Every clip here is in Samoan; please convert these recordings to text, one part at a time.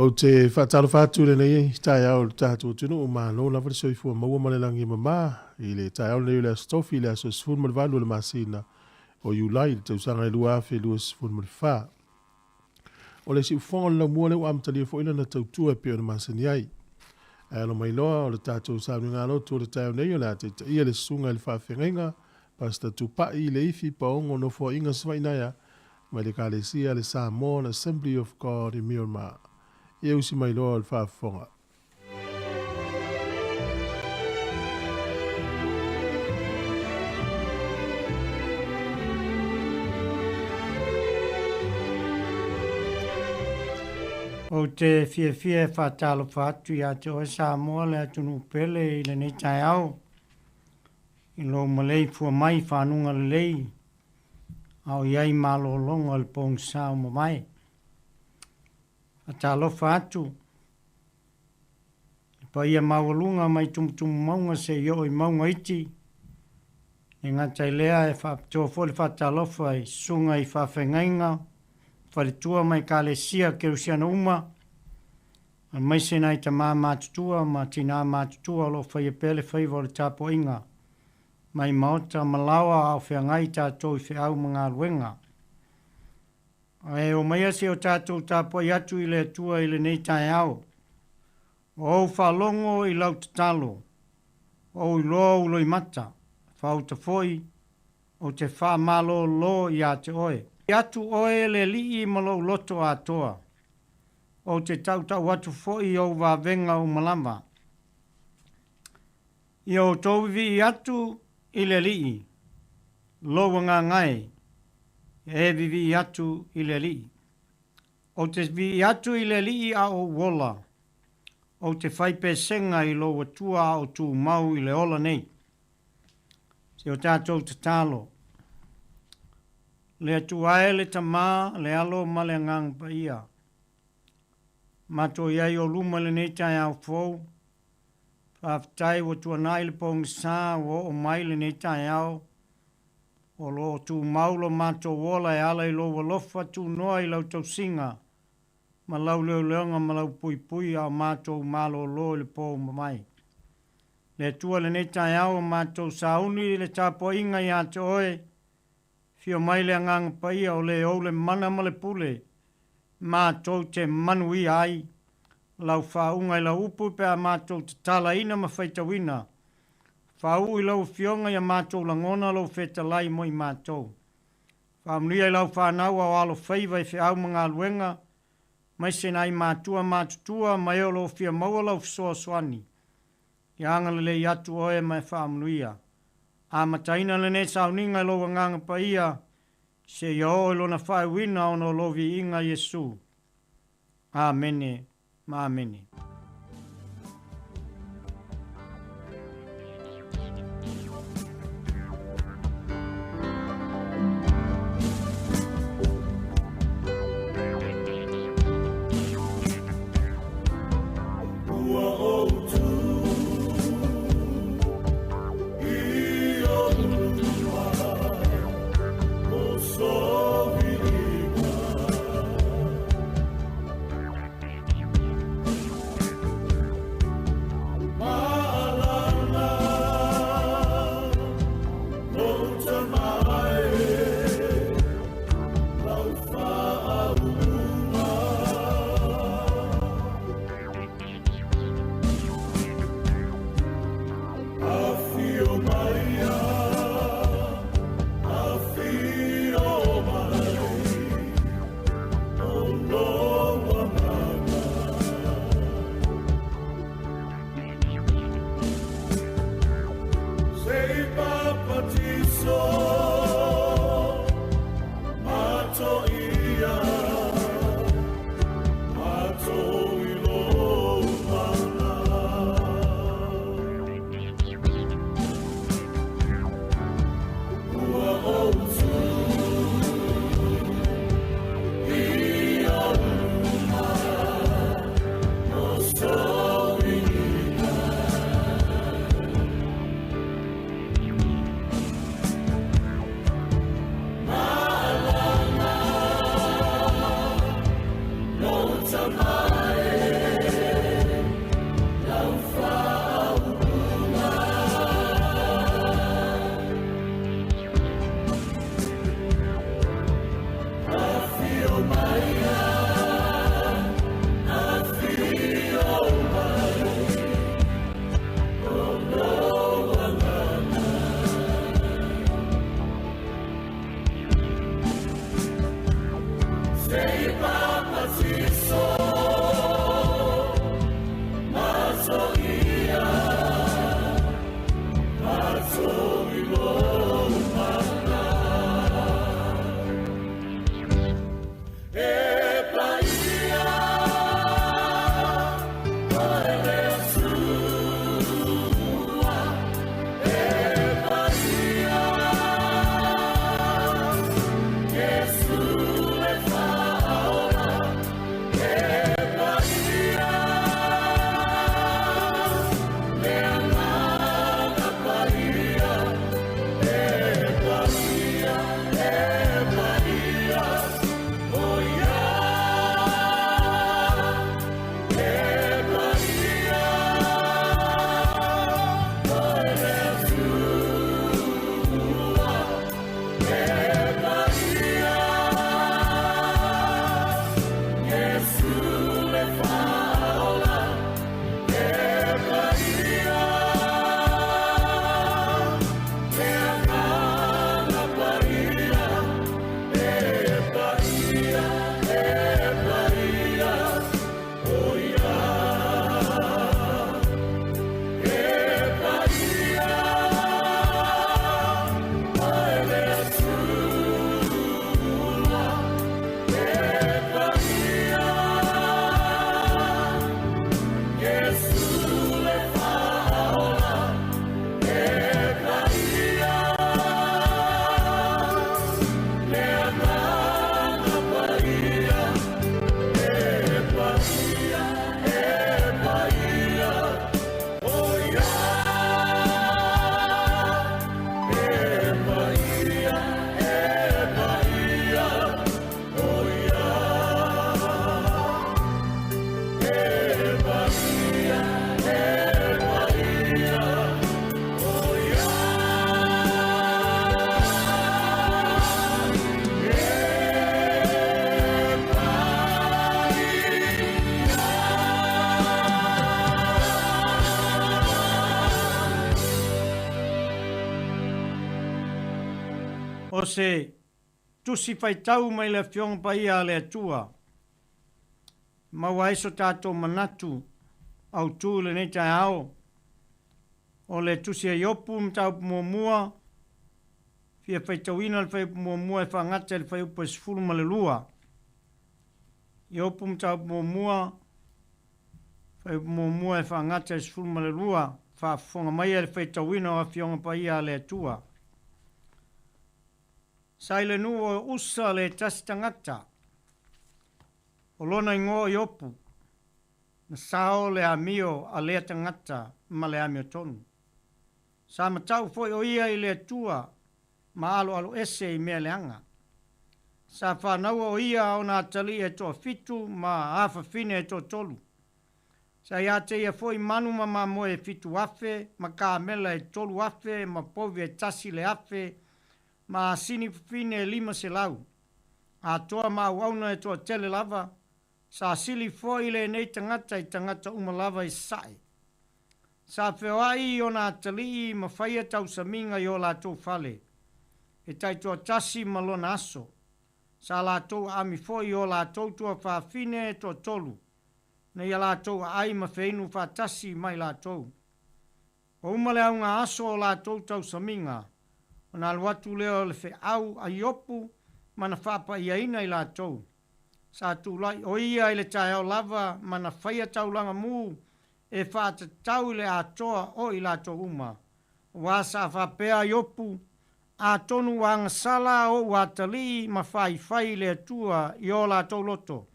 Ou te faatalofa atu i lenei taeao i le tatou atunuu, malo lava le soifua maua ma le lagi e mama i le taeao lenei o le Aso Tofi, le aso 18 o le masina o Iulai i le tausaga e 2024. O le siufofoga o le laumua lea ua amatalia foi lana tautua e pei ona masani ai. Ae alo mai loa o le tatou sauniga lotu o le taeao nei o le a taitaia le susuga i le faafeagaiga Pastor Tupai Leifi Paogo Nofoaiga Savainaea mai le Ekalesia le Samoan Assembly of God i Myanmar. Ia usi mai loa o le faafofoga. Ou te fiafia e faatalofa atu ia te oe Samoa le atunuu pele i lenei taeao i lou maleifua mai i fanuga lelei a o i ai malologa o le pogisa o mavae. Faatalofa atu i le paia maualuga mai tumutumu mauga seia oo i mauga iti, e gata i lea e faapitoa foi le faatalofa i susuga i faafeagaiga, faletua ma ekalesia kerisiano uma, aemaise nai tama matutua ma tina matutua o lo o faia pea le faiva o le tapuaiga mai maota ma laoa a o feagai tatou i feau ma galuega. Ae omaia seia o tatou tapuai atu i le Atua i lenei taeao. Ua ou faalogo i lau tatalo, ua ou iloa ou loimata, faauta foi, ou te faamalolo ia te oe. Atu oe le Alii ma lou loto atoa. Ou te tautau atu foi i ou vavega uma lava. Ia outou vivii atu i le Alii, lou agaga e, ia e vivii atu i le Alii. Ou te vivii atu i le Alii a o ou ola, ou te fai pesega i lou Atua a o tumau i le ola nei. Se o tatou tatalo. Le Atua e le Tama, le Alo ma le Agaga Paia. Matou i ai o luma i lenei taeao fou. Faafetai ua tuanai le pogisa ua oo mai lenei taeao. O lo o tumau lo matou ola e ala i lou alofa tunoa i lau tausiga ma lau leoleoga ma lau puipui a o matou malolo i le po ua mavae. Le Atua lenei taeao ua matou sauni i le tapuaiga ia te oe, Afio mai le Agaga Paia o le ou le mana ma le pule, matou te manuia ai lau faauuga i lau upu pe a matou tatalaina ma faitauina. Faauu i lau Afioga ia matou lagona lou fetalai mo i matou. Faamanuia i lau fanau ao alofaiva i feau ma galuega, maise nai matua matutua ma e o lo o fia maua lau fesoasoani. Ia agalelei atu oe ma e faamanuia. Amataina lenei sauniga i lou Agaga Paia, seia oo i lona faaiuina ona o lou viiga Iesu. Amene ma amene. Ua ou tu i ou luma o soviiga. Maalana lou tamae lau faauuga. Afio maia, afio mai, o lou agaga. Se i papatiso mato ia, mato i lou mana. Ua ou tu i ou luma, o soviiga. Maalana lou tamae lau faauuga. Afio maia, afio mai, o lou agaga. Se i papatiso mato ia, mato i lou mana. E se Tusi Faitau mai le Afioga Paia a le Atua, e maua ai so tatou manatu autu i lenei taeao, o le Tusi a Iopu, mataupu muamua, fia faitauina le fuaiupu muamua e faagata i le fuaiupu e 12. Iopu mataupu muamua, fuaiupu muamua e faagata i le 12, faafofoga maia i le faitauina o Afioga Paia a le Atua. Sa i le nuu o Usa le tasi tagata, o lona igoa o Iopu, na sao le amio a lea tagata ma le amiotonu. Sa matau foi o ia i le Atua ma aloaloese i mea leaga. Sa fanaua o ia ona atalii e toafitu ma afafine e toatolu. Sa ia te ia foi manu ma mamoe e 7,000 ma kamela e 3,000 ma povi e 1,000 ma asini fafine e 500. Atoa ma auauna e toatele lava, sa sili foi lenei tagata i tagata uma lava i Sasae. Sa feoai i ona atalii ma faia tausamiga i o latou fale, e taitoatasi ma lona aso. Sa latou aami foi i o latou tuafafine e toatolu, ina ia latou aai ma feinu faatasi ma i latou. Ua uma le auga aso o latou tausamiga, ona alu atu lea o le feau a Iopu ma na faapaiaina i latou. Sa tulai o ia i le taeao lava ma na faia taulaga mu e faatatau i le atoa o i latou uma. Aua sa faapea a Iopu, Atonu ua agasala ou atalii ma faifai i le Atua i o latou loto.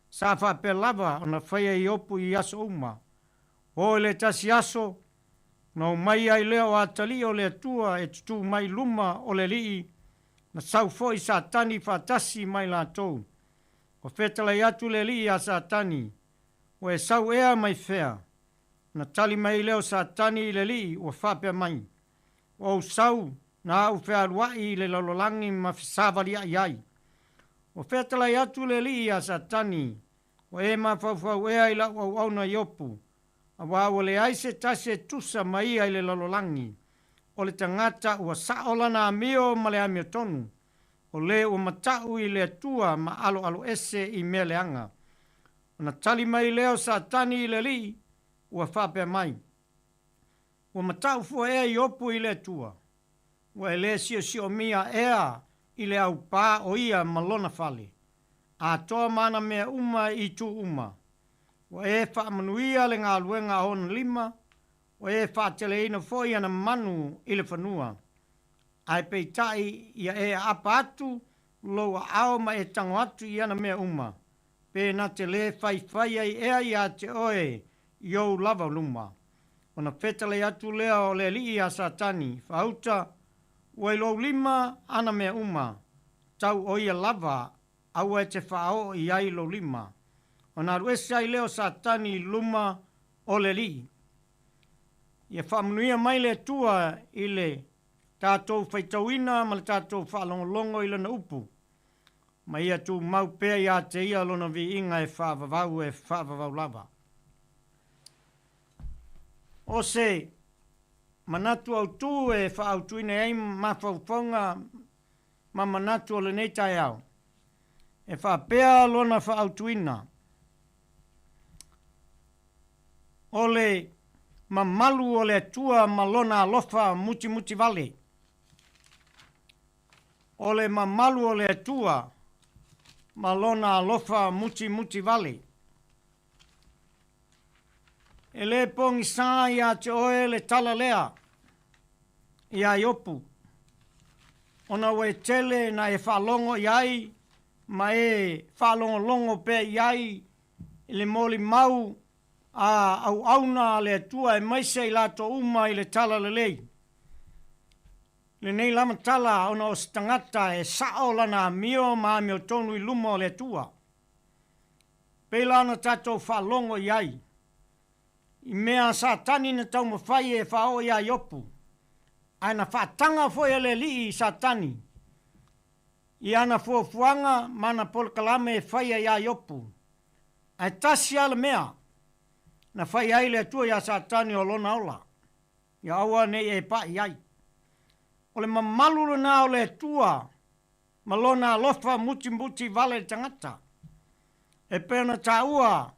Sa faapea lava ona faia Iopu i aso uma. O i le tasi aso, ona omai ai lea o atalii o le Atua e tutū mai i luma o le Alii, na sau foi Satani faatasi ma i latou. Ua fetalai atu le Alii iā Satani, Ua e sau ea mai fea? Ona tali mai lea o Satani i le Alii, ua faapea mai, Ua ou sau na au fealuai i le lalolagi ma fesavaliai ai. Ua fetalai atu le Alii iā Satani, Ua e mafaufau ea i lau auauna Iopu, aua ua leai se tasi e tusa ma ia i le lalolagi, o le tagata ua sao lana amio ma le amiotonu, o le ua matau i le Atua ma aloaloese i mea leaga. Ona tali mai lea o Satani i le Alii, ua faapea mai, Ua matau fua ea Iopu i le Atua? Ua e le siosiomia ea i le aupā o ia ma lona fale, atoa ma ana mea uma i itu uma? Ua e faamanuia le galuega a ona lima, ua e faateleina foi ana manu i le fanua. Ae peitai ia e aapa atu lou aao ma e tago atu i ana mea uma, pe na te lē faifai ai ea iā te oe i ou lava luma. Ona fetalai atu lea o le Alii iā Satani, Faauta, ua i lou lima ana mea uma, tau o ia lava, aua e te faaoo i ai lou lima. Ona alu ese ai lea o Satani i luma o le Alii. Ia faamanuia mai le Atua i le tatou faitauina ma le tatou faalogologo i Lana upu. Ma ia tumau pea ia te ia lona viiga e faavavau e faavavau lava. O se manatu autū e faaautuina ai mafaufauga ma manatu o lenei taeao, e faapea lona faaautuina, O le mamalu o le Atua ma Lona alofa mutimutivale. O le mamalu o le Atua ma Lona alofa mutimutivale. E lē pogisā iā te oe le tala lea iā Iopu, ona ua e tele na e faalogo i ai ma e faalogologo pea i ai i le molimau a auauna a le Atua aemaise i latou uma i le talalelei. Lenei lava tala ona o se tagata e sao lana amio ma amiotonu i luma o le Atua. Pei la ona tatou faalogo i ai i mea a Satani na taumafai e faaoo iā Iopu, ae na faataga foi e le Alii Satani i ana fuafuaga ma ana polokalame e faia iā Iopu. Ae tasi lava le mea na fai ai le Atua iā Satani o lona ola. Ia aua ne i e paʻi ai. O le mamalu lena o le Atua. ma Lona alofa mutimuti vale i le tagata. E pei ona taua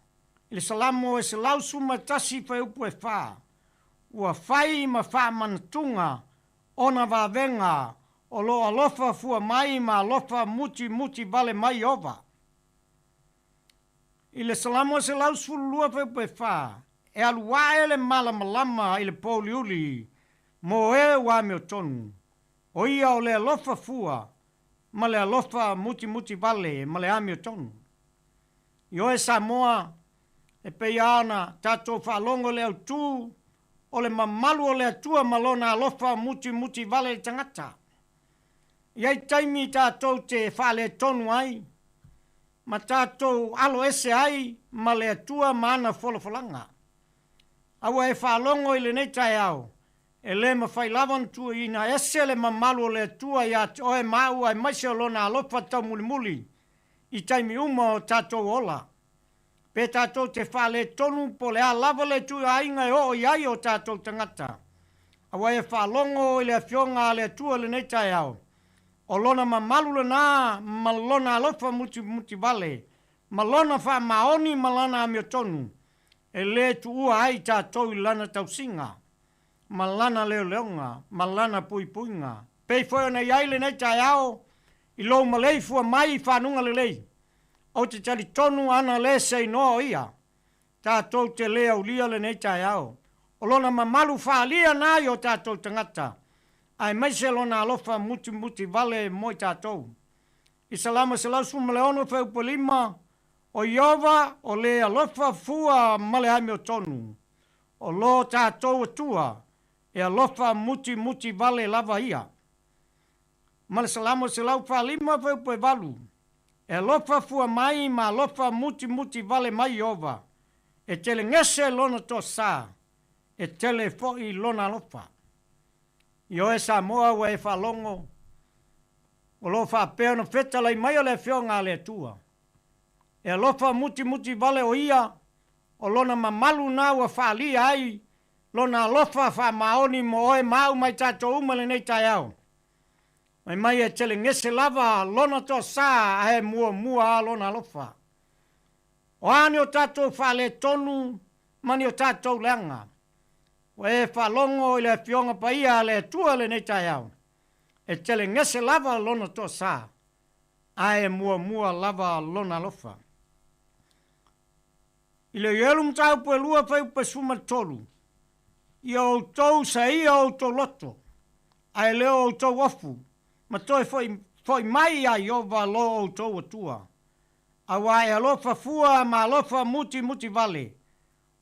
i le Salamo e 111 fuaiupu e 4, Ua fai ma faamanatuga ona vavega o lo o alofa fua mai ma alofa mutimuti vale mai Ieova. I le Salamo e 112 fuaiupu e 4, E alu ae le malamalama i le pouliuli mo e ua amiotonu, o ia o le alofa fua ma le alofa mutimuti vale ma le amiotonu. Ioe Samoa, e pei lava ona tatou faalogo i le autu o le mamalu o le Atua ma Lona alofa mutimuti vale i le tagata. E i ai taimi tatou te faaletonu ai ma tatou alo ese ai ma le Atua ma ana folafolaga. A ua e faalogo i lenei taeao, e le mafai lava ona tuuina ese le mamalu o le Atua ia te oe ma au aemaise o Lona alofa taumulimuli i taimi uma o tatou ola. Pe tatou te faaletonu po o le a lava le ituaiga e oo i ai o tatou tagata, a ua e faalogo i le Afioga a le Atua i lenei taeao, o Lona mamalu lena ma Lona alofa mutimutivale ma Lona faamaoni ma Lana amiotonu e le tuua ai tatou i Lana tausiga ma Lana leoleoga ma Lana puipuiga. Pei foi ona i ai lenei taeao i lou maleifua mai i fanuga lelei, ou te talitonu ana le se inoa o ia, tatou te le aulia lenei taeao. O lona mamalu faaalia na i o tatou tagata, aemaise lona alofa mutimuti vale mo i tatou. I Salamo 116 fuaiupu 5, O Ieova o le alofa fua ma le amiotonu, o lo tatou Atua e alofa mutimuti vale lava ia. Ma le Salamo 145 fuaiupu 8, E alofa fua mai ma alofa mutimuti vale mai Ieova, e tele gese lona toasā, e tele foi lona alofa. Ioe Samoa ua e faalogo, o lo o faapea ona fetalai mai o le Afioga a le Atua. E alofa mutimuti vale o Ia, o Lona mamalu na ua faalia ai Lona alofa faamaoni mo oe ma au ma i tatou uma i lenei taeao. Mai mai e tele gese lava Lona toasā ae muamua a Lona alofa. O a ni o tatou faaletonu ma ni o tatou leaga, ua e faalogo i le Afioga Paia a le Atua i lenei taeao, e tele gese lava Lona toasā, ae muamua lava Lona alofa. I le Ielu mataupu e 2 fuaiupu e 13, Ia outou saia outou loto, ae le o outou ofu, ma toe foi, foi mai iā Ieova lo outou Atua. Auā e alofa fua ma alofa mutimuti vale,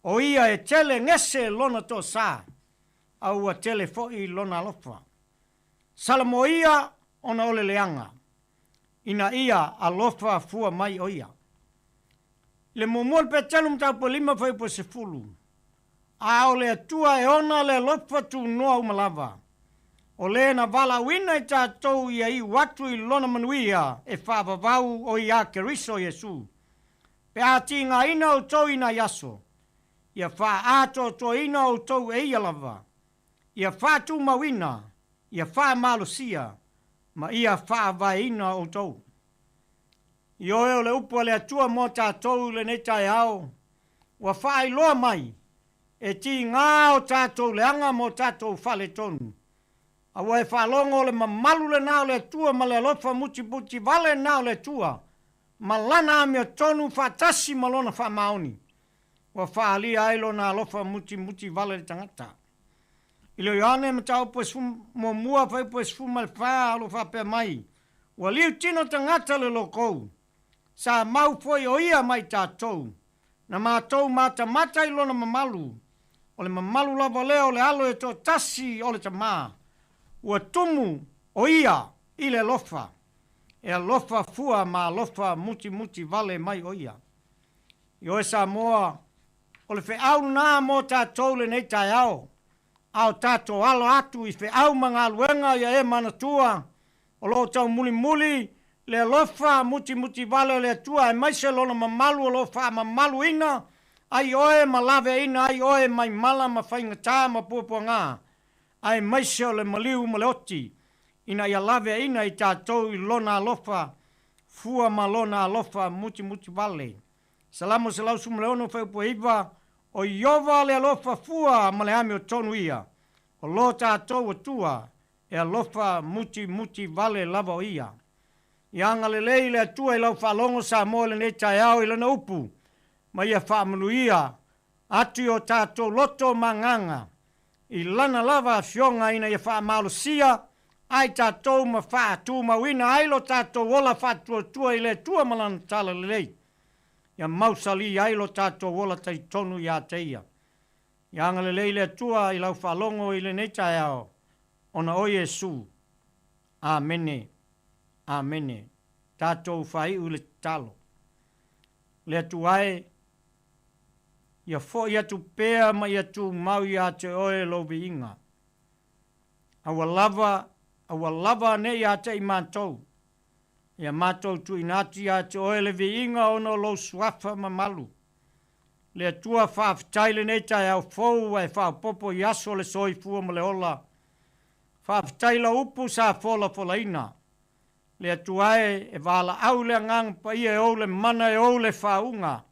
o ia e tele gese lona toasā, a ua tele foi lona alofa. Salamo ia ona o le leaga, ina ia alofa fua mai o ia. I le muamua o le Petelu mataupu e 5 fuaiupu e 10, A o le Atua e ona le alofa tunoa uma lava, o le na valaauina i tatou ia iu atu i lona manuia e faavavau o iā Keriso Iesu, pe a tigaina outou i nai aso, ia faaatoatoaina outou e ia lava, ia faatumauina, ia faamalosia, ma ia faavaeina outou. Ioe, o le upu a le Atua mo tatou i lenei taeao, ua faailoa mai e tiga o tatou leaga ma o tatou faaletonu. A ua e faalogo o le mamalu lena o le Atua ma le alofa mutimuti vale lena o le Atua ma Lana amiotonu faatasi ma Lona faamaoni, ua faaalia ai Lona alofa mutimuti vale i le tagata. I le Ioane mataupu e 11 fuaiupu e 14 o lo o faapea mai, Ua liu tino tagata le lokou, sa mau foi o ia ma i tatou, na matou matamata i lona mamalu, o le mamalu lava lea o le alo e toatasi o le Tama, ua tumu o ia i le alofa, e alofa fua ma alofa mutimuti vale mai o ia. Ioe Samoa, o le feau lena mo tatou i lenei taeao, a o tatou alo atu i feau ma galuega ia e manatua o lo o taumulimuli le alofa mutimutivale o le Atua aemaise Lona mamalu o lo o faamamaluina ai oe ma laveaina ai oe mai mala ma faigata ma puapuaga, aemaise o le maliu ma le oti. ina ia laveaina i tatou i Lona alofa fua ma Lona alofa mutimuti vale. Salamo 116 fuaiupu 9, O Ieova le alofa fua ma le amiotonu ia, o lo tatou Atua e alofa mutimuti vale lava o Ia. Ia agalelei le Atua i lau faalogo Samoa i lenei taeao i Lana upu, ma ia faamanuia atu i o tatou loto ma agaga i Lana lava Afioga ina ia faamalosia ai tatou ma faatumauina ai lo tatou ola faatuatua i le Atua ma Lana talalelei, ia mausali ai lo tatou ola talitonu ia te Ia. Ia agalelei le Atua i lau faalogo i lenei taeao, ona o Iesu. Amene. Amene. Tatou faaiu i le tatalo. Le Atua e, ia foi atu pea ma ia tumau ia te oe lou viiga. Aua lava, aua lava ne i ateʻi matou. Ia matou tuuina atu ia te oe le viiga ona o lou suafa mamalu. Le Atua faafetai lenei taeao fou ua e faaopoopo i aso o le soifua ma le ola. Faafetai lau upu sa folafolaina. Le Atua e, e valaau le Agaga Paia e ou le mana e ou le faauuga.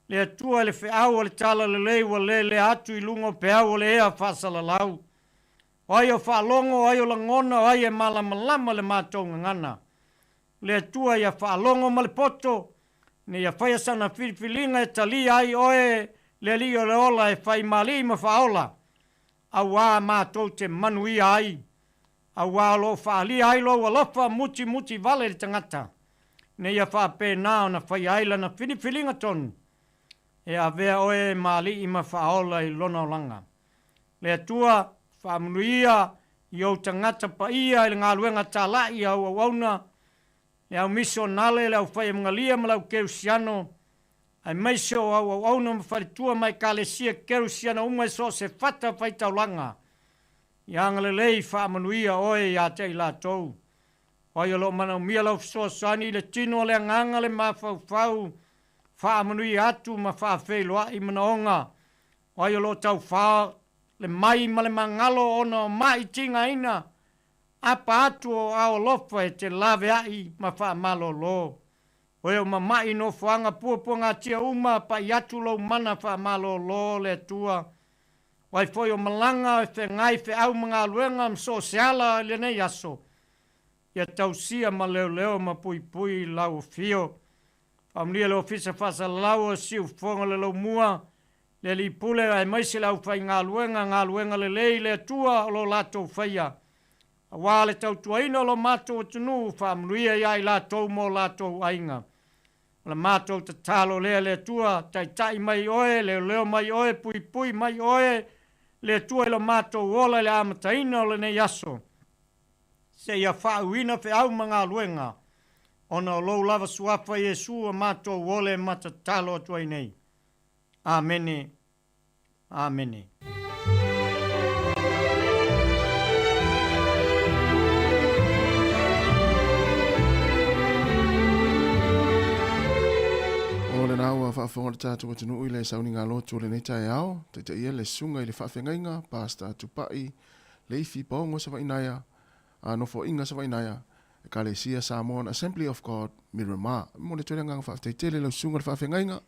Le Atua e le feau o le talalelei ua lelea atu i luga o peau o le ea faasalalau. O ai o faalogo, o ai o lagona, o ai e malamalama le matou gagana. Le Atua ia faalogo ma le poto, ina ia faia sana filifiliga e talia ai oe le Alii o le ola e fai ma Alii ma Faaola, auā matou te manuia ai, auā o lo o faaalia ai lou alofa mutimuti vale i le tagata, ina ia faapena ona faia ai lana filifiliga tonu e avea oe ma Alii ma Faaola i lona olaga. Le Atua, faamanuia i ou tagata paia i le galuega talai a ou auauna, le au misionale, le aufaiamagalia ma le au kerisiano, aemaise o au auauna ma faletua ma ekalesia kerisiano uma i so o se fata faitaulaga. Ia agalelei faamanuia oe ia te i latou. O ai o lo o manaomia lau fesoasoani i le tino o le agaga, le mafaufau, faamanuia atu ma faafeiloai manaoga. O ai o lo o taufao le mai ma le magalo ona o maʻi tigaina, apa atu o ao alofa e te laveai ma faamalolo. O e o mamaʻi nofoaga puapuagatia uma, paʻi atu lou mana faamalolo, le Atua. O ai foi o malaga e feagai feau ma galuega ma so o se ala i lenei aso, ia tausia ma leoleo ma puipui lau afio. Faamanuia le Ofisa Faasalalau o Siufofoga o le Laumua, le Alii Pule aemaise le aufaigaluega, galuega lelei le Atua o lo latou faia, aua le tautuaina o lo matou atunuu, faamanuia ia i latou ma o latou aiga. O le matou tatalo lea le Atua, taitai mai oe, leoleo mai oe, puipui mai oe, le Atua i lo matou ola i le amataina o lenei aso, seia faauuina feau ma galuega, ona o lou lava suafa Iesu a matou ole ma tatalo atu ai nei. Amene. Amene. O lena ua faafofoga le tatou atunuu i le sauniga lotu o lenei taeao, taitaia le susuga i le faafeagaiga, Pastor Tupai Leifi Paogo Savainaea, a Nofoaiga Savainaea, Ekalesia Samoan Assembly of God, Miramar. E momoli atu ai le agaga faafetai tele i lau susuga i le faafeagaiga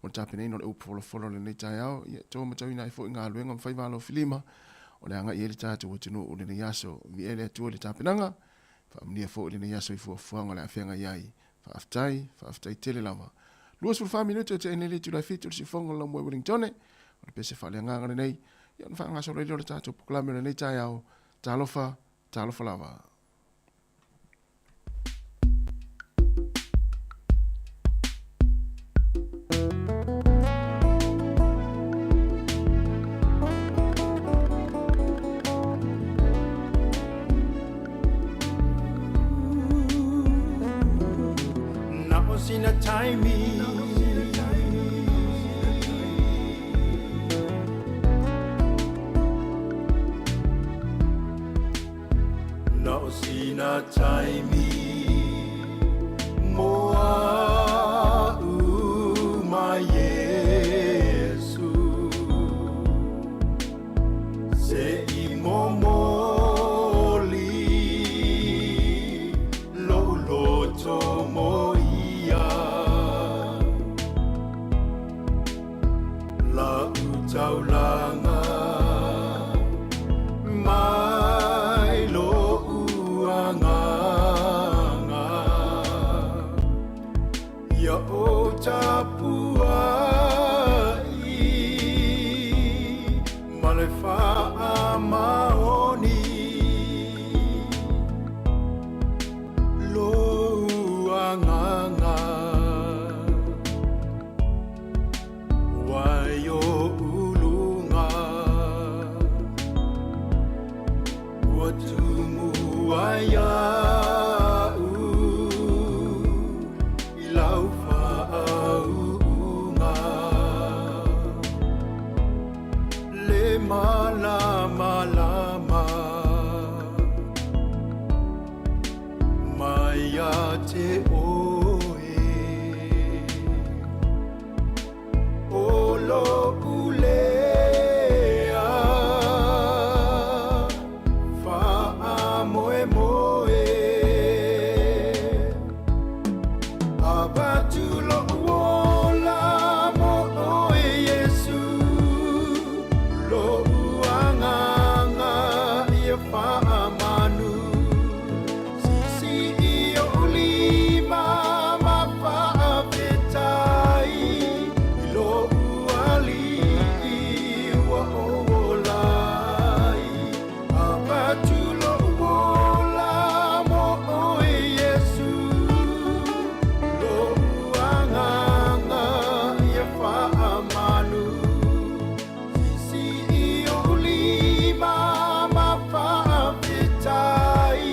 mo le tapenaina o le upu folafolo i lenei taeao. Ia, e matauina ai foi galuega ma faiva alofilima o le agai ai le tatou atunuu i lenei aso. Viia le Atua i le tapenaga, faamanuia foi i lenei aso i fuafuaga o le a feagai ai. Faafetai, faafetai tele lava. 24 minute o te nei le itula e 7 o le siufofoga o le Laumua i Wellingtone. O le pese faaleagaga lenei, ia ona faagasolo ai lea o le tatou polokalame o lenei taeao. Talofa, talofa lava. Na o sina taimi. Na o sina taimi mo a'u ma Iesu se i momoli. o tapuai ma le faamaoni lou agaga wai o uluga ua tumu ai au i lau faauuga le malamalama mai ia te oe o lo'u lea faamoemoe avatu lo'u ola mo oe Iesu lo'u agaga ia faamanu sisii o'u lima ma faafetai i lo'u alii ua ou ola ai avatu lo'u ola mo oe Iesu lo'u agaga ia faamanu sisii o'u lima ma faafetai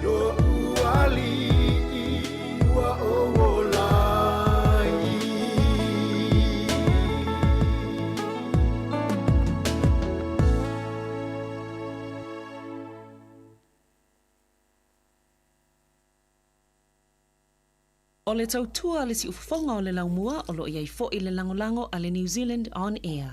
lo'u alii ua ou ola ai. O le tautua a le siufofoga o le laumua o lo o i ai foi le lagolago a le New Zealand On Air.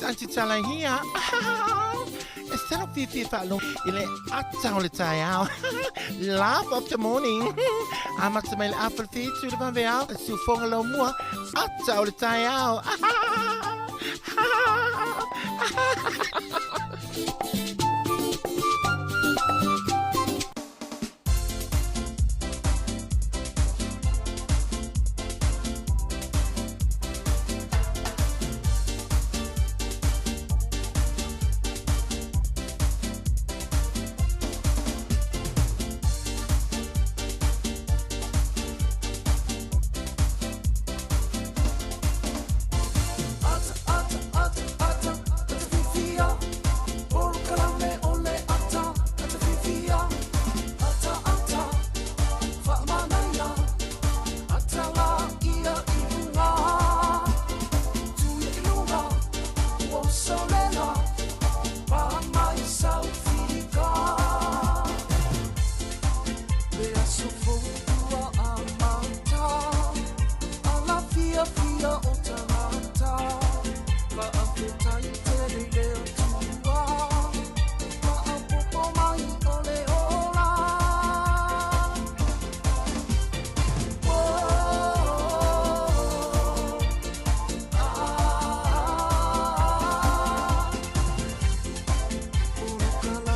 Aunty Tala here. E sa lou fiafia e faalogo i le ata o le taeao. Laugh of the morning. Amata mai le afa le fitu i le vaveao, le siufoga laumua, ata o le taeao.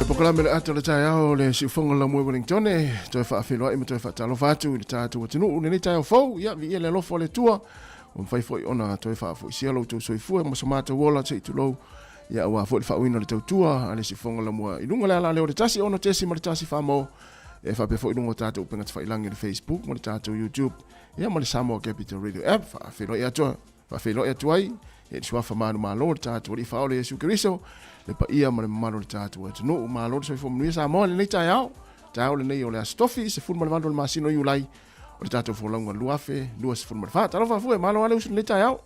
Le polokalame le ata o le taeao le siufoga la moe Wellington e toe faafeiloai ma toe faatalofa atu i le tatou atunuu lenei taeao fou. Ia viia le alofa o le Atua ua mafai foi ona toe faafoisia lo outou soifua ma so matou ola se i tulou ia aua foi le faauiina o le tautua a le siufoga la mua i luga le ala lea o le 1 6 1 famo e faapea foi i luga o tatou upega tafailagi le Facebook ma le tatou YouTube ia ma le Samoa Capital Radio app. Faafeiloai atu Faafeiloai atu ai e le suafa manumalo o le tatou Alii Faaola Iesu Keriso, le paia ma le mamalu o le tatou atunuu. Malo le soifua manuia Samoa i lenei taeao. Taeao lenei o le Aso Tofi, 18 o le masina o Iulai o le tatou folauga 2024. Talofa fue, malo ale usu lenei taeao.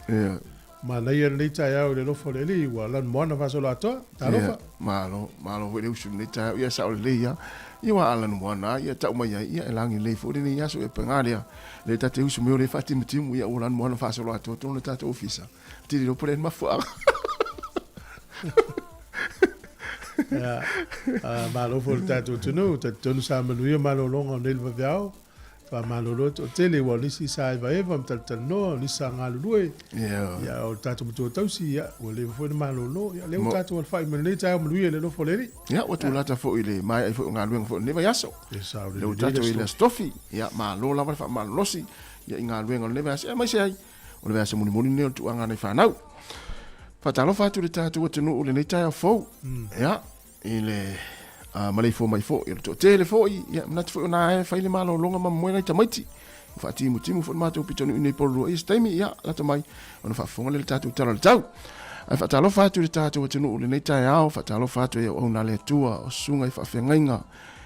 Yeah. Manaia lenei taeao i le alofa o le Alii, ua lanumoana faasoloatoa. Talofa. Yeah. Malo, malo foi le usu lenei taeao. Ia sao lelei ia. Ia ua lanumoana ia tau mai ai ia e lagi lelei foi lenei aso ia pega lea. Le tate usu mea o le faatimutimu ia ua lanumoana faasoloatoa tonu le tatou ofisa. Tili lo pole mafuaaga. Ia, malo foi le tatou atunuu, talitonu sa manuia malologa o nei le vaveao. Faamalolo e toatele aua o nisi sa evaeva ma talatalanoa, o nisi sa galulue. Yeah. Ia, o le tatou matua tausi, ia, ua leva foi ona malolo. Ia, lea ua tatou alafai mai lenei taeao manuia i le alofa o le Alii. Ia, ua tulata foi i le maea ai foi o galuega foi o lenei vaiaso. E sao lelei. Lea ua tatou i le Aso Tofi. Ia, malo lava le faamalolosi ia i galuega o lenei vaiaso. Ia, aemaise ai o le vaiaso mulimuli lenei o le tuuaga nai fanau. Faatalofa atu i le tatou atunuu i lenei taeao fou. Ia, i le maleifua mai foi o le toatele foi, ia manatu foi o na e fai le malologa ma momoe nai tamaiti. Faatimutimu foi le matou pitonuu i nei Porirua i se taimi, ia lata mai ona faafofoga lea i le tatou tala o le tau. Ae faatalofa atu i le tatou atunuu i lenei taeao, faatalofa atu i auauna a le Atua, o susuga i faafeagaiga,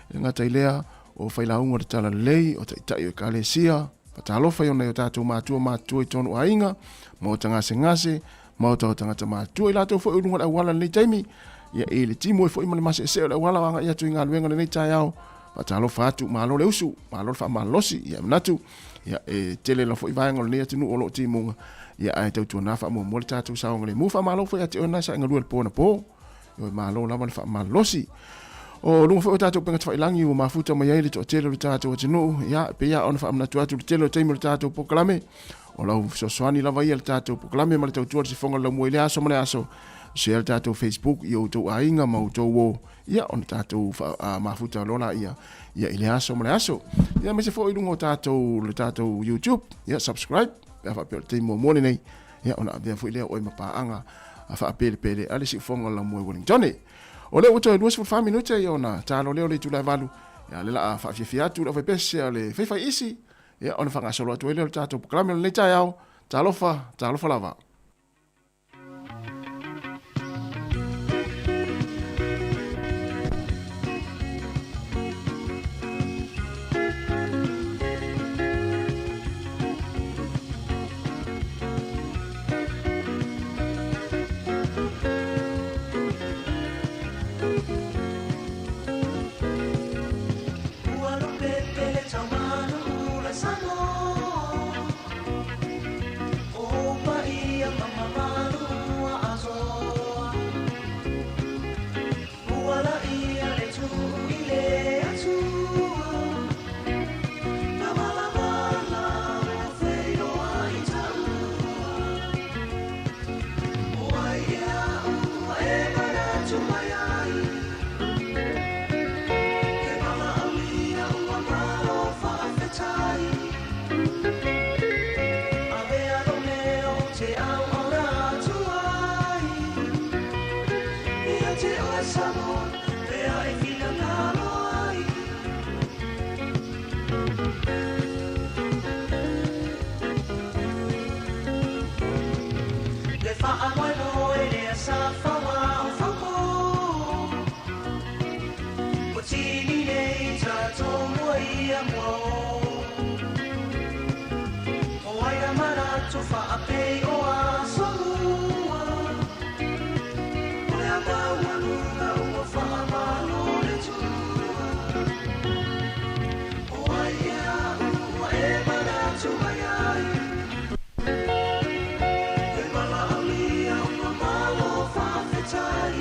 e le gata i lea, o failauga o le talalelei, o taitai o ekalesia, faatalofa i ona i o tatou matua matutua i tonu aiga, maota gasegase, Maota o tagata matutua i latou foi o luga o le auala i lenei taimi, ia i le timu ai foi ma le maseesee o le auala o agai atu i galuega i lenei taeao. Faatalofa atu, malo le usu, malo le faamalolosi, ia e manatu, ia e tele lava foi vaega o lenei atunuu o lo o timuga, ia ae tautuana faamuamua le tatou saogalemu. Faamalo foi ia te oe na sa e galue i le po anapo. Ioe, malo lava le faamalolosi. O luga foi o tatou upega tafailagi ua mafuta mai ai le toatele o le tatou atunuu, ia e pei lava ona faamanatu atu le tele o taimi o le tatou polokalame, o lau fesoasoani lava ia le tatou polokalame ma le tautua le sifoga o le laumua i lea aso ma le aso. Share le tatou Facebook i outou aiga ma outou uo, ia ona tatou mafuta loa laia ia i lea aso ma le aso. Ia aemaise foi i luga o tatou le tatou YouTube, ia subscribe pe a faapea o le taimi muamua lenei, ia ona avea foi lea o oe ma paaga a faapelepele a le siufoga o le laumua i Wellington. O lea ua toe 24 minute ia ona talo lea o le itula e 8, ia le la faafiafia atu le aufaipese a le faifai isi, ia ona faagasolo atu ai lea o le tatou polokalame o lenei taeao. Talofa, talofa lava. faamoemoe lea sa fauao faupo Ua tili nei tatou mua ia mua o O ai na manatu faapei o aso lua O le maualuga ua faamalo le Atua O ai ea ua e manatu mai ai E valaaulia ua malo faafetai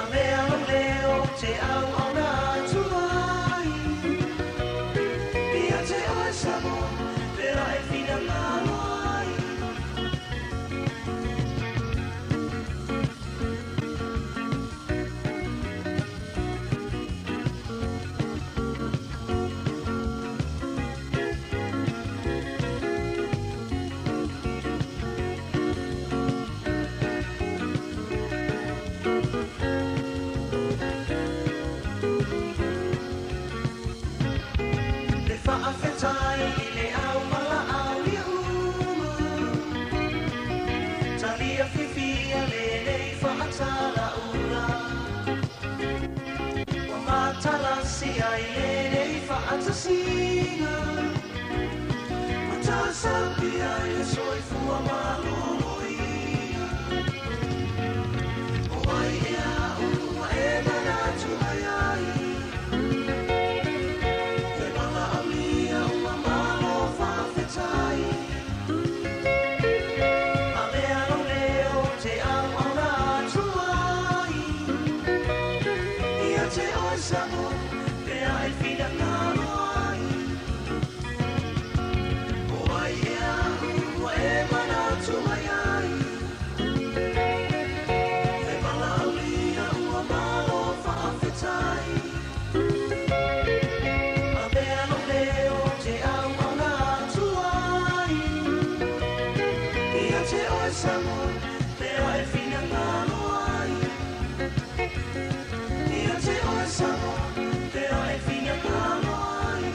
A mea lou leo ou te auauna atu ai Ia te oe Samoa pea e finagalo ai. Le faafetai i le au valaau ia uma Talia fiafia lenei faatalaula Ua matalasi ai lenei faatasiga Ua tasapi ai le soifua maloloina O ai ea ua e manatu mai ai E valaaulia ua malo faafetai A mea lou leo ou te auauna atu ai Ia te oe Samoa pea e finagalo ai O ai ea ua e manatu mai ai E valaaulia ua malo faafetai A mea lou leo ou te auauna atu ai Ia te oe Samoa pea e finagalo ai Ia te oe Samoa pea e finagalo ai.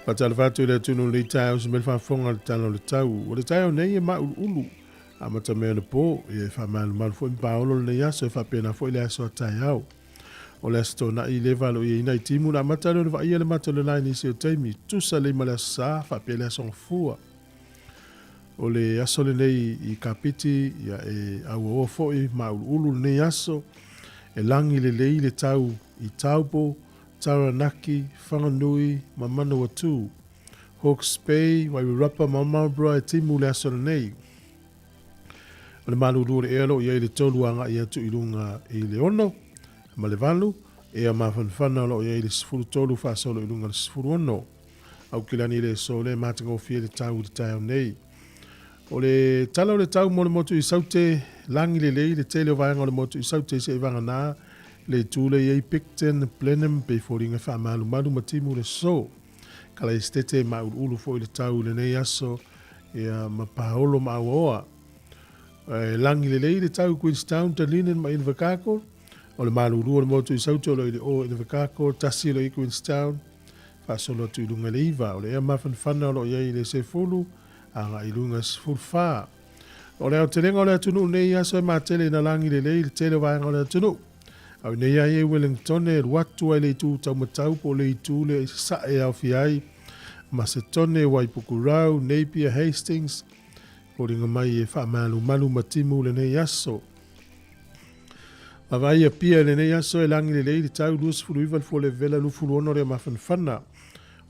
Faatalofa atu i le atunuu i lenei taeao se mea faafofoga i le tala o le tau. O le taeao nei e māuluulu amata mai anapo, ia e faamalumalu foi ma paolo lenei aso e faapena foi le aso a taeao. O le Aso Toonai i le valoiaina i timu na amata lea ona vaaia le mata o le la i nisi o taimi, tusa lei ma le Aso Sa faapea le Aso Gafua. O le aso lenei i Kapiti ia e auaoa foi māuluulu lenei aso, e lagi lelei le tau i Taupo, Taranaki, Whanganui ma Manawatū. Hawke's Bay, Wairarapa ma Marlborough e timu le aso lenei. O le malulu o le ea o lo o i ai le 3 agai atu i luga i le 6 ma le 8, ea mafanafana o lo o i ai le 13 faasolo i luga i le 16. Aukilani i le aso lea e matagofie le tau i le taeao nei. O le tala o le tau mo le motu i Saute, lagi lelei le tele o vaega o le motu i Saute seia vagana le itu lea i ai Picton, Blenheim, pei foliga faamalumalu ma timu le aso. Kalaistete e māuluulu foi le tau i lenei aso ia ma paolo ma auaoa. E lagi lelei le tau i Queenstown, Dunedin ma Invercargill. O le malulu o le motu i Saute o lo o i le o Invercargill, tasi o lo o i Queenstown, faasolo atu i luga i le iva. O le ea mafanafana o lo o i ai i le sefulu, agai i luga i le 14. O le aotelega o le atunuu nei aso e matele ina lagi lelei le tele o vaega o le atunuu. Au nei ai e Wellington e alu atu ai le itu taumatau po o le itu lea i sasae e aofia ai ma Setone, Waipukurau, Napier, Hastings, foliga mai e faamalumalu ma timu lenei aso. Vaavaai Apia i lenei aso e lagi lelei le tau 29 le fua levela 26 le mafanafana. O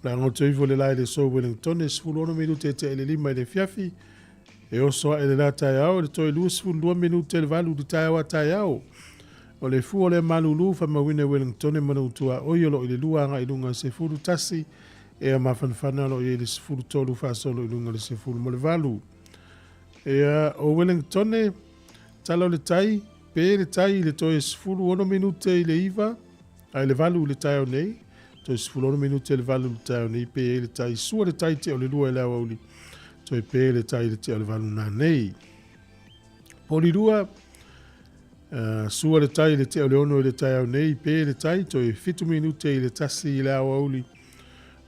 le agoto ifo le la i le aso Wellington e 16 minute e tea i le lima i le afiafi. E oso ae le la taeao i le toe 22 minute i le valu i le taeao a taeao. O le fua o lea malulu faamauina e Wellington e Manu-tuaoi o lo o i le lua agai i luga i le 11, ea mafanafana o lo o i ai i le 13 faasolo i luga i le 18. Ea o Wellington, tala o le tai, pe le tai i le toe 16 minute i le iva, a i le valu i le taeao nei, toe 16 minute i le valu i le taeao nei, pe ai le tai, sua le tai tea o le lua i le aoauli. Toe pē le tai i le tea o le 8 nanei. Polilua, sua le tai i le tea o le 6 i le taeao nei, pē le tai, toe 7 minute i le 1 i le aoauli,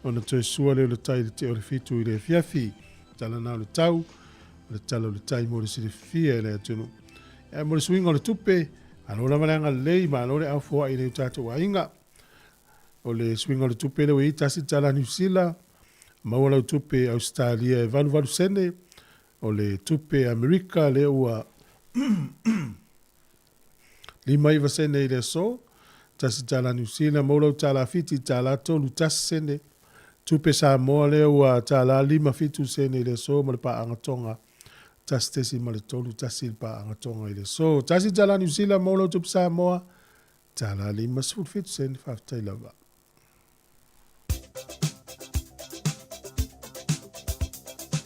ona toe sua lea o le tai i le tea o le 7 i le afiafi. Tala na o le tau, o le tala o le tai mo le silafia e le atunuu. Ae mo le suiga o le tupe, malo lava le agalelei, malo le aufoai i nai o tatou aiga. O le suiga o le tupe lea ua i ai tasi tala Niu Sila, maua lau tupe Ausetalia e 88 sene, o le tupe Amerika lea ua 59 sene i le aso, tasi tala Niu Sila, maua lau tala Fiti tala 31 sene, tupe Samoa lea ua tala 57 sene i le aso ma le paaga Tonga 1.31 le paaga Tonga i le aso. Tasi tala Niu Sila, maua lau tupe Samoa tala 57 sene, faafetai lava.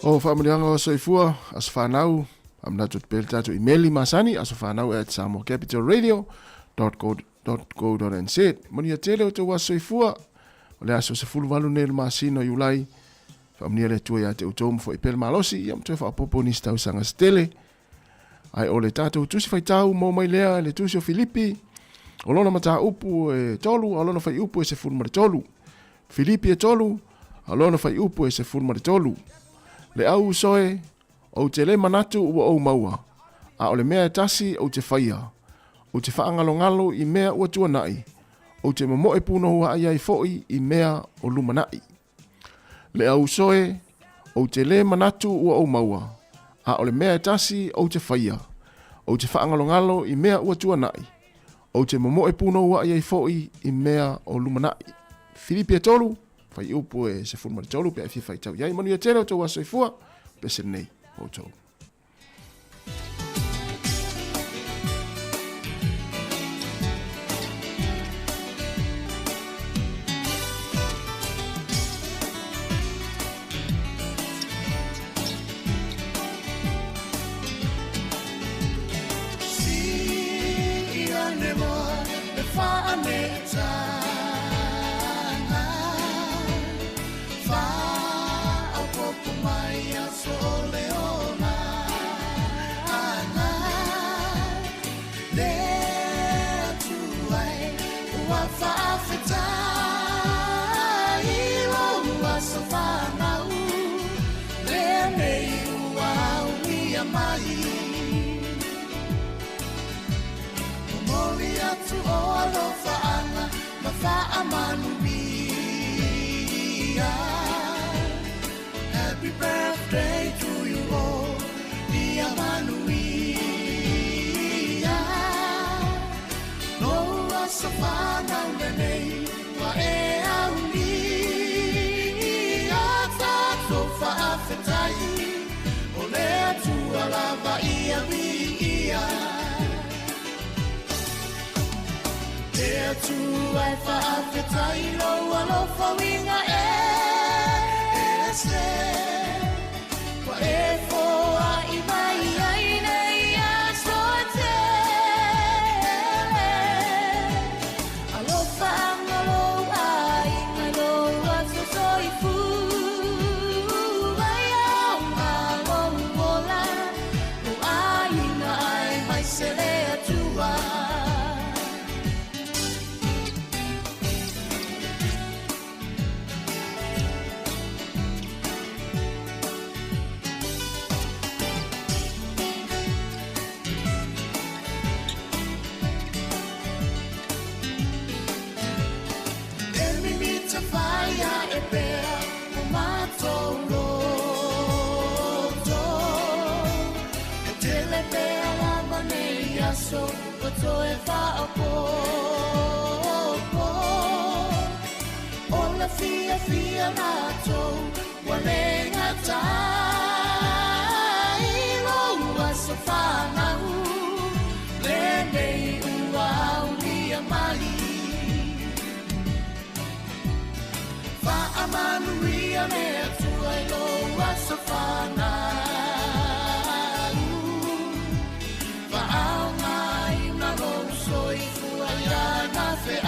O faamanuiaga o soifua, aso fanau, faamanatu atu pea le tatou imeli masani, asofanau at samoacapitalradio.co.nz. Manuia tele o outou aso soifua, o le aso 18 nei o le masina o Iulai, faamanuia le Atua ia te outou ma foi pea le malosi, ia ma toe faaopoopo nisi tausaga se tele. Ae o le tatou tusi faitau maua mai lea i le tusi o Filipi, o lona mataupu e 3, a o lona fuaiupu e 13. Filipi e 3, a o lona fuaiupu e 13. Le au uso e, ou te le manatu ua ou maua, a o le mea e tasi ou te faia, ou te faagalogalo i mea ua tuanai, ou te momoe punohu ai foi i mea o lumanai. Le au uso e, ou te lē manatu ua ou maua, a o le mea e tasi ou te faia, ou te faagalogalo i mea ua tuanai, ou te momoe punouai ai foi i mea o lumanai. Filipi e 3, fuaiupu e 13 pe a e fia faitau i ai. Manuia tele o outou aso soifua, pese lenei ma outou. Happy birthday to you all, ia manuia. Lou aso fanau lenei, ua e aulia. Tatou faafetai, o le Atua lava ia viia. Le Atua e faafetai lou alofa uiga ese. Ua e foai mai ai nei aso e tele. Alofa anga lou aiga i lou aso soifua. Ia aoga lou ola, lou aiga aemaise le Atua. E mimita fai ae pea o matou loto. E tele pea lava nei aso ua toe faaopoopo. O le fiafia matou ua le gatai lou aso fanau lenei ua aulia mai. Faamanuia le Atua i lou aso fanau. Faaaogaina lou soifua i ana feau.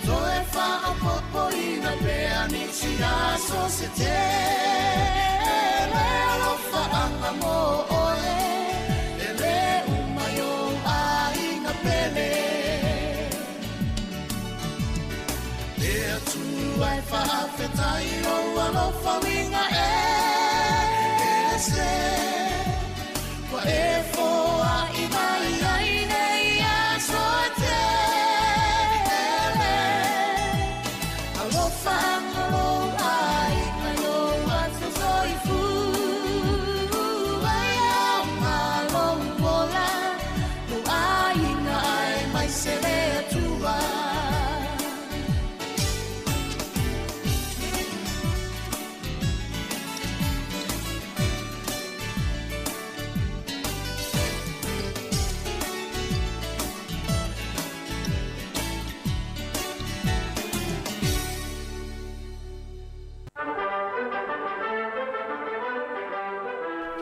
Toe faaopoopoina pea nisi aso se tele Alofaaga mo oe E lē uma i ou aiga pele Le Atua e faafetai lou alofa uiga ese Ua e foai mai ai nei aso e tele Alofaaga lou aiga i lou aso soifua E aoga lou ola, lou aiga aemaise le Atua.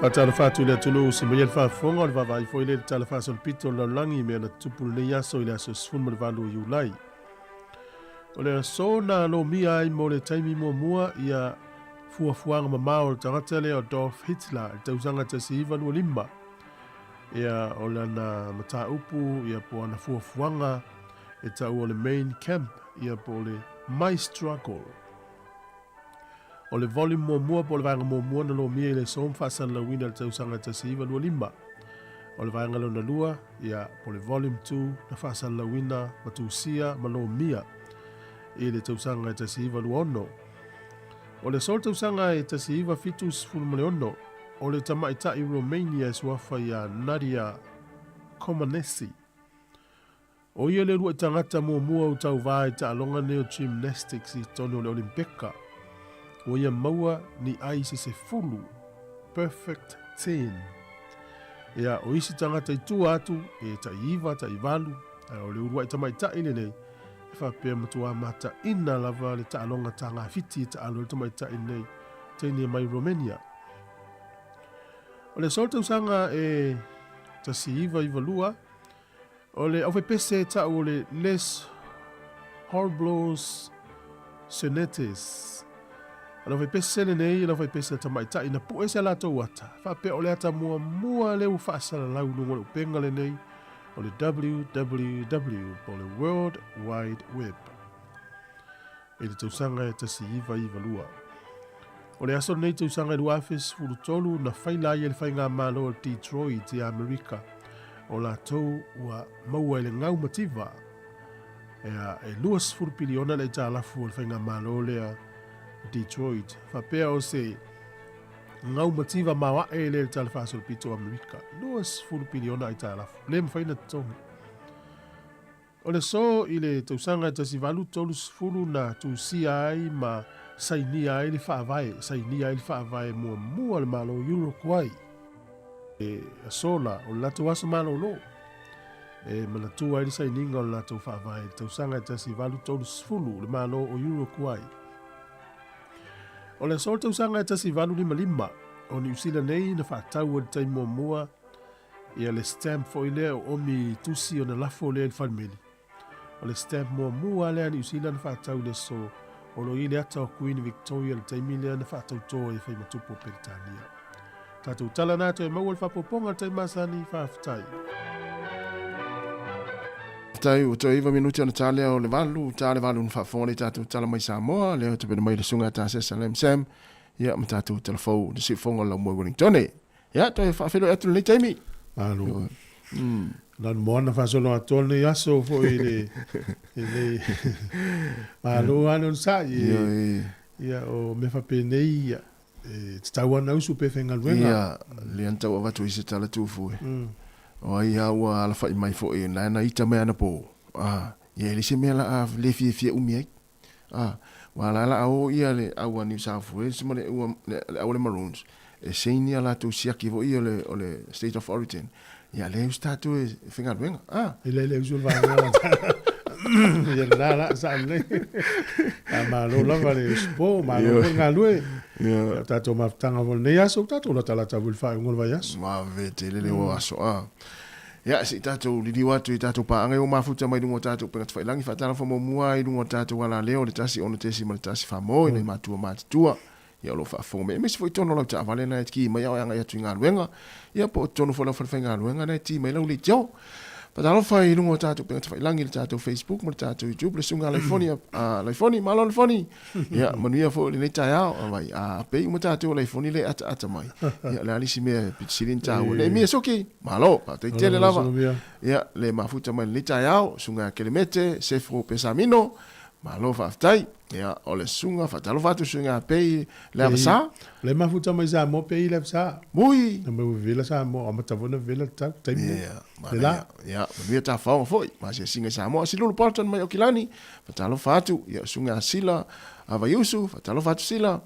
Faatalofa atu i le atunuu se maia le faafofoga o le vaavaai foi lea i le Tala Faasolopito o le Lalolagi i mea na tutupu lenei aso i le aso 18 o Iulai. O le aso na lomia ai mo le taimi muamua ia fuafuaga mamao o le tagata lea o Adolf Hitler i le tausaga 1925. Ia o lana mataupu ia po o ana fuafuaga e taua o le Mein Kampf ia po o le My Struggle. O le volume muamua po o le vaega muamua na lomia i le aso ma faasalalauina i le tausaga 1925. O le vaega lona lua, ia, po o le volume 2 na faasalalauina ma tusia ma lomia i le tausaga 1926. O le aso o le tausaga e 1976, o le tamaitai Romania e suafa ia Nadia Comaneci. O ia le uluai tagata muamua ua tauva i taaloga nei o gymnastics i totonu o le Olimpeka. Ua ia maua ni ai se sefulu, perfect ten. Ia, o isi tagata i tua atu, e tai iva, tai valu, ae o le uluai tamaitai lenei, e faapea matuā mataina lava le taaloga tagafiti e taalo ai le tamaitai lenei, teine mai Romania. O le aso o le tausaga e 1992, O le aufaipese e ta'u o le Les Horriblos Sonettes. O le aufaipese lenei, o le aufaipese a tamaitai na pu'e se latou ata, faapea o le ata muamua lea ua faasalalau i luga o le upega lenei o le WWW po o le World Wide Web i le tausaga e 1992. O le aso lenei tausaga e 2013 na faila ai e le Faigamalo o Detroit i Amerika o latou ua maua i le gau mativa ea e 20 piliona le aitalafu o le Faigamalo lea Detroit faapea o se gau mativa maoaʻe lea i le Tala Faasolopito o Amerika 20 piliona aitalafu le mafai ona totogi. O le aso i le tausaga e 1830 na tusia ai ma sainia ai le faavae, sainia ai le faavae muamua o le Malo o Uruguay. E aso la, o le latou aso malolo, e manatua ai le sainiga o le latou faavae i le tausaga e 1830, le Malo o Uruguay. O le aso o le tausaga e 1855, o Niu Sila nei na faatau ai le taimi muamua Ia le stamp foi lea o omi tusi ona lafo lea i le falemeli. O le stamp muamua lea a Niu Sila na faatau i le aso o lo i le ata o Kuini Victoria i le taimi lea na faatautō ai e Faimatupu o Peretania. Tatou tala na toe maua le faapopoga o le taimi masani, faafetai. Faafetai, ua toe iva minuti ona ta lea o le valu, ta le valu na faafofoga nei tatou tala mai Samoa, lea ua tapena mai le susuga ia Tasesa Lam Sam, ia ma tatou talafou i le siufofoga o le laumua i Wellingtone. Ia, toe faafeiloai atu lenei taimi. Malo. Nanu moana faasolo atoa lenei aso foi i le lenei malo lava le onosai. Ioe. Ia, o mea faapenei, ia, e tatau lava ona usu pe faigaluega. Ia, lea na tau avatu ai se tala tufu e. O ai lava ua alafai mai foi, na na ita mai anapo. Ah, ia e leai se mea la a le fiafia umi ai. A, ua la la a o ia le au a New South Wales ma le, ua, le, le au a le Maroons, e seini a latou siaki foi o le, o le State of Origin. Ia lea usu tatou e faigaluega. A. E le le usu le vaega la. Ia la la sa le. A malo lava le usupo, malo foi le galue. Ia. Ia tatou mafutaga foi lenei aso, tatou latalata foi i le faaiuga o le vaiaso. Vave tele le o aso. A. Ia, se i tatou liliu atu i tatou paaga ua mafuta mai luga o tatou upega tafailagi, faatalofa muamua i luga o tatou alaleo le 1 6.1 Samoa i nai matua matutua. Ia, o lo o faafofoga mai, aemaise foi totonu o lau taavale na e ki mai ao e agai atu i galuega, ia po o totonu foi o lau falefaigaluega na e ti mai lau leitio. Faatalofa i luga o tatou upega tafailagi, le tatou Facebook ma le tatou YouTube, le susuga a Laifoni, a Laifoni, malo Laifoni. Ia, manuia foi lenei taeao. Vai, a pei uma tatou o Laifoni le ataata mai. Ia, o le a le isi mea e pito sili ona taua. Neemia Suki, malo, faafetai tele lava. Ia, le mafuta mai lenei taeao, susuga ia Kelemete, Sefo Pesamino, malo faafetai. Ia, o le susuga, faatalofa atu susuga Pei le Avasa. Le mafuta mai Samoa Pei le Avasa. Ui! Na mai ua vevela Samoa, amata foi ona vevela le tau, taimi nei. Ia, Le la. Ia, manuia tafaoga foi, ma asiasiga i Samoa. Silulu Bolton mai Aukilani, faatalofa atu. Ia, susuga Sila Vaiusu, faatalofa atu Sila.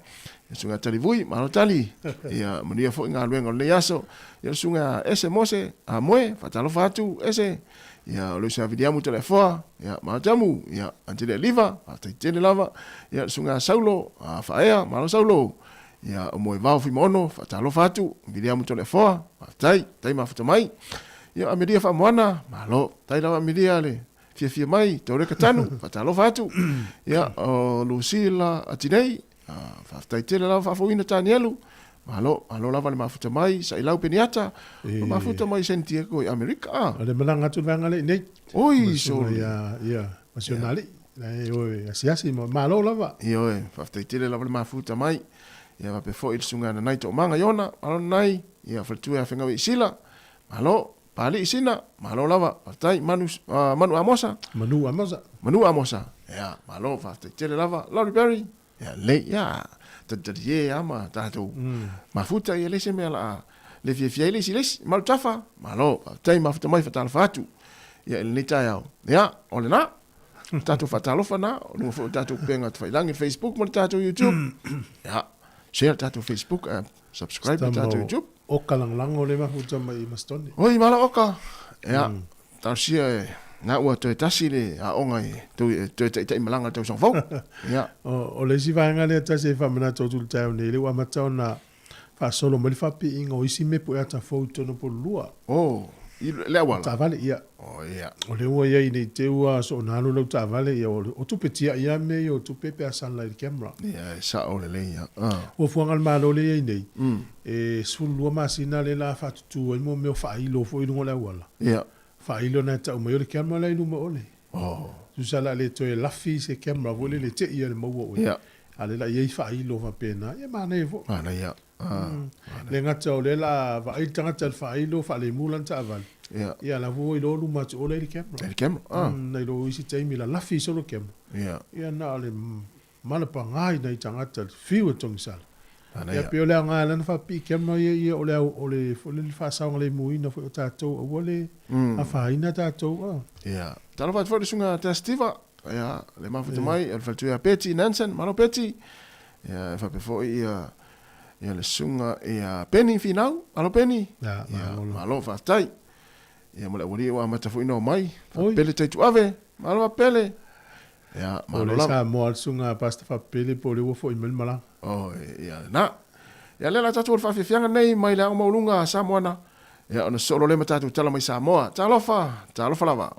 Ia, susuga Talivui, malo tali. Ia, manuia foi galuega o lenei aso. Ia, le susuga Ese Mose, Amoe, faatalofa atu Ese. Ia, o le uso ia Viliamu Toleafoa, ia, malo Tamu. Ia, Antele Aliva, faafetai tele lava. Ia, le susuga Saulo, Faaea, malo Saulo. Ia, o Moevao Fuimaono, faatalofa atu, Viliamu Toleafoa, faafetai, tai mafuta mai. Ia, Amelia Faamoana, malo, tai lava Amelia le fiafia mai, Taureka Tanu, faatalofa atu. Ia, o Lucila Atinei, faafetai tele lava faafouina Tanielu, malo, malo lava le mafuta mai, Sailau Peniata, o mafuta mai San Diego i Amerika. Ah. O le malaga atu le vaega lea i nei. Oi, so. Ia, ia, ma si ona alii. E oe asiasi ma malo lava. Ioe, faafetai tele lava le mafuta mai. Ia faapea foi le susuga ia Nanai Toomaga Iona, malo Nanai, ia faletua ia Fegaui i Sila, malo, Papalii Sina, malo lava, faafetai, Manu, Manu Amosa. Manu Amosa. Manu Amosa, ia, malo, faafetai tele lava, Laurie Berry, ia, lelei, ia, talitali e lava ma tatou mafuta, ia, leai se mea o le a le fiafia ai le isi i le isi, Malu Tafa, malo, faafetai mafuta mai, faatalofa atu, ia, i lenei taeao, ia, o lena. Tatou faatalofa na, o luga foi o tatou upega tafailagi, Facebook ma le tatou YouTube. Ia, share le tatou Facebook, subscribe le tatou YouTube. Oka lagolago le mafuta mai i Mastone. Oi, malo oka. Ia, talosia e na ua toe tasi le aoga e toe, toe taitai malaga le tausaga fou. Ia. O le isi vaega lea tasi e faamanatu atu i le taeao nei, lea ua amata ona faasolo mai le faapiiga o isi mepu e ata fou i totonu o Pololua. Oh, i le auala? Taavale, ia. Oh, ia. O lea ua i ai nei te ua soona alu lau taavale, ia, o tupe tiai lava mea ia, o tupe pe a sala i le camera. Ia, e sao lelei, ia. Fuafuaga a le Malo lea e i ai nei, e 12 masina lea o le a faatutu ai mo mea o faailo foi i luga o le auala. Ia. Faailo na e tau mai o le camera la i luma o le. Oh. Tusa la le toe lafi se camera foi lele te i le maua oe. Ia. A le la i ai faailo faapena, ia manaia foi. Manaia. Ah. Le gata o lea la vaai le tagata i le faailo faalemu lana taavale. Ia. Ia la foi iloa luma atu o la i le camera. I le camera. Ah. Nai lo isi taimi la lafi solo camera. Ia. Ia na o le malapaga i nai tagata le fiu e togisala. Manaia. Ia pei o le aoga lana faapipii camera ia ia o le au o le foi le faasaogalemuina foi o tatou aua le afaina tatou a. Ia. Talofa atu foi le susuga Tea Steva. Ia, le mafuta mai, o le faletua ia Betty Nansen, malo Betty. Ia, e faapea foi ia ia le susuga ia Penny Finau, malo Penny. Ia, Ia, malo. malo faafetai. Ia ma le aualii ua amata foi ona omai. Oi. Faapele Taituave, malo Faapele. Ia, O malo le lava. Samoa le susuga Pastor Faapele po o lea ua foi mai le malaga. Oh, ia lena. Ia lea la tatou o le faafiafiaga nei mai le Aoga Maualuga a Samoana. Ia ona sosoo loa lea ma tatou tala mai Samoa. Talofa, talofa lava.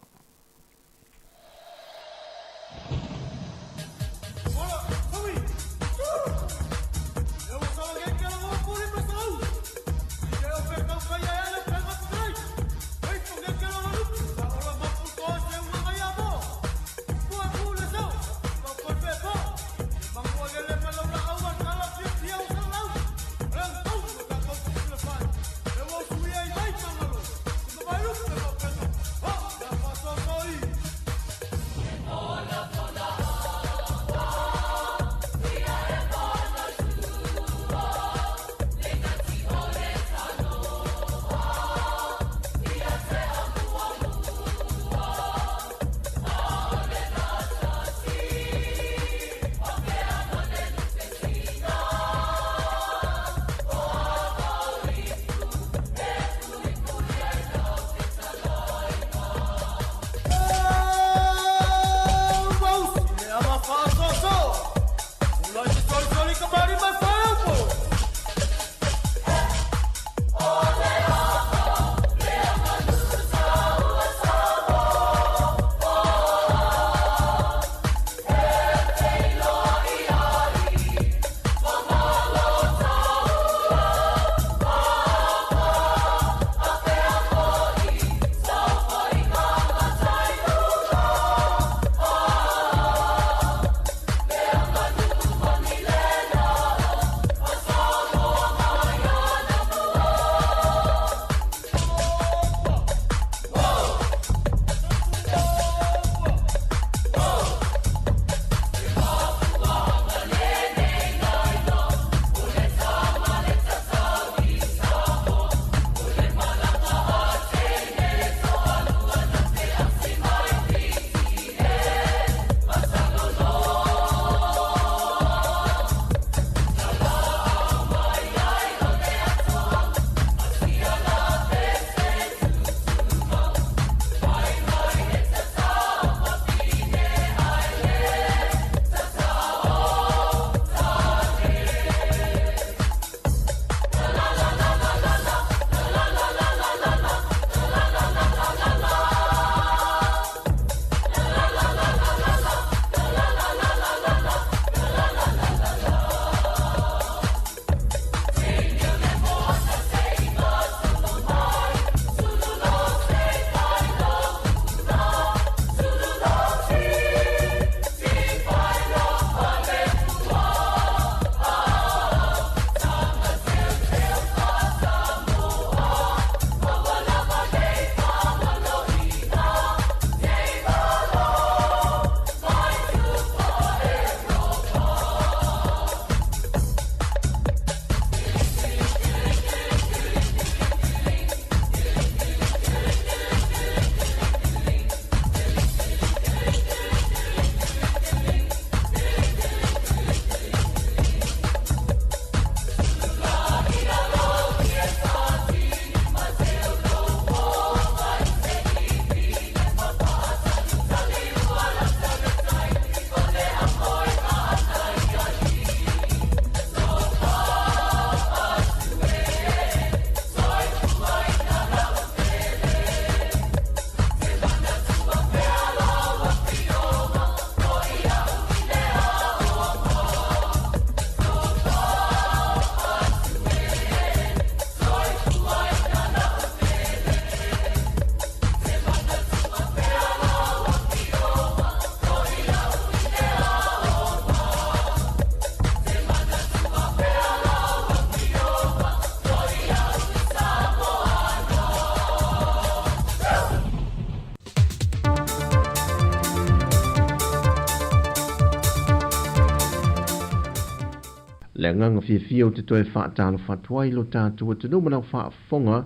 Le agaga fiafia ou te toe faatalofa atu ai i lo tatou atunuu ma lau faafofoga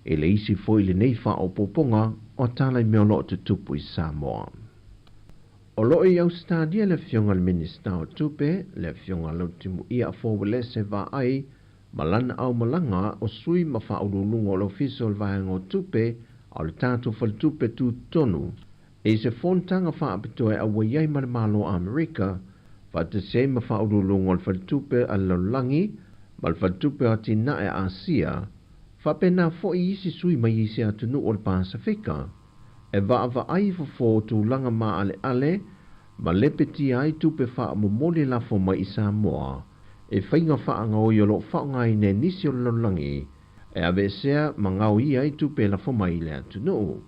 i le isi foi lenei faaopoopoga o tala i mea o lo o tutupu i Samoa. O lo o i Ausetalia le Afioga i le Minisita o Tupe, le Afioga Lautimuia Afoa Uelese Vaai, ma lana aumalaga o sui ma faauluuluga o le Ofisa o le Vaega o Tupe a o le tatou Faletupe Tutotonu i se fonotaga faapitoa e auai ai ma le Malo o Amerika faatasi ai ma faauluuluga o le Faletupe a le Lalolagi ma le Faletupe o Atinae a Asia, faapena foi i isi sui mai isi atunuu o le Pasefika, e vaavaai i fofo o tulaga maaleale ma lepetia ai tupe faamomoli lafo mai i Samoa i faiga faagaoi o lo o faaaogaina e nisi o le lalolagi e aveesea ma gaoia ai tupe lafo mai i le atunuu.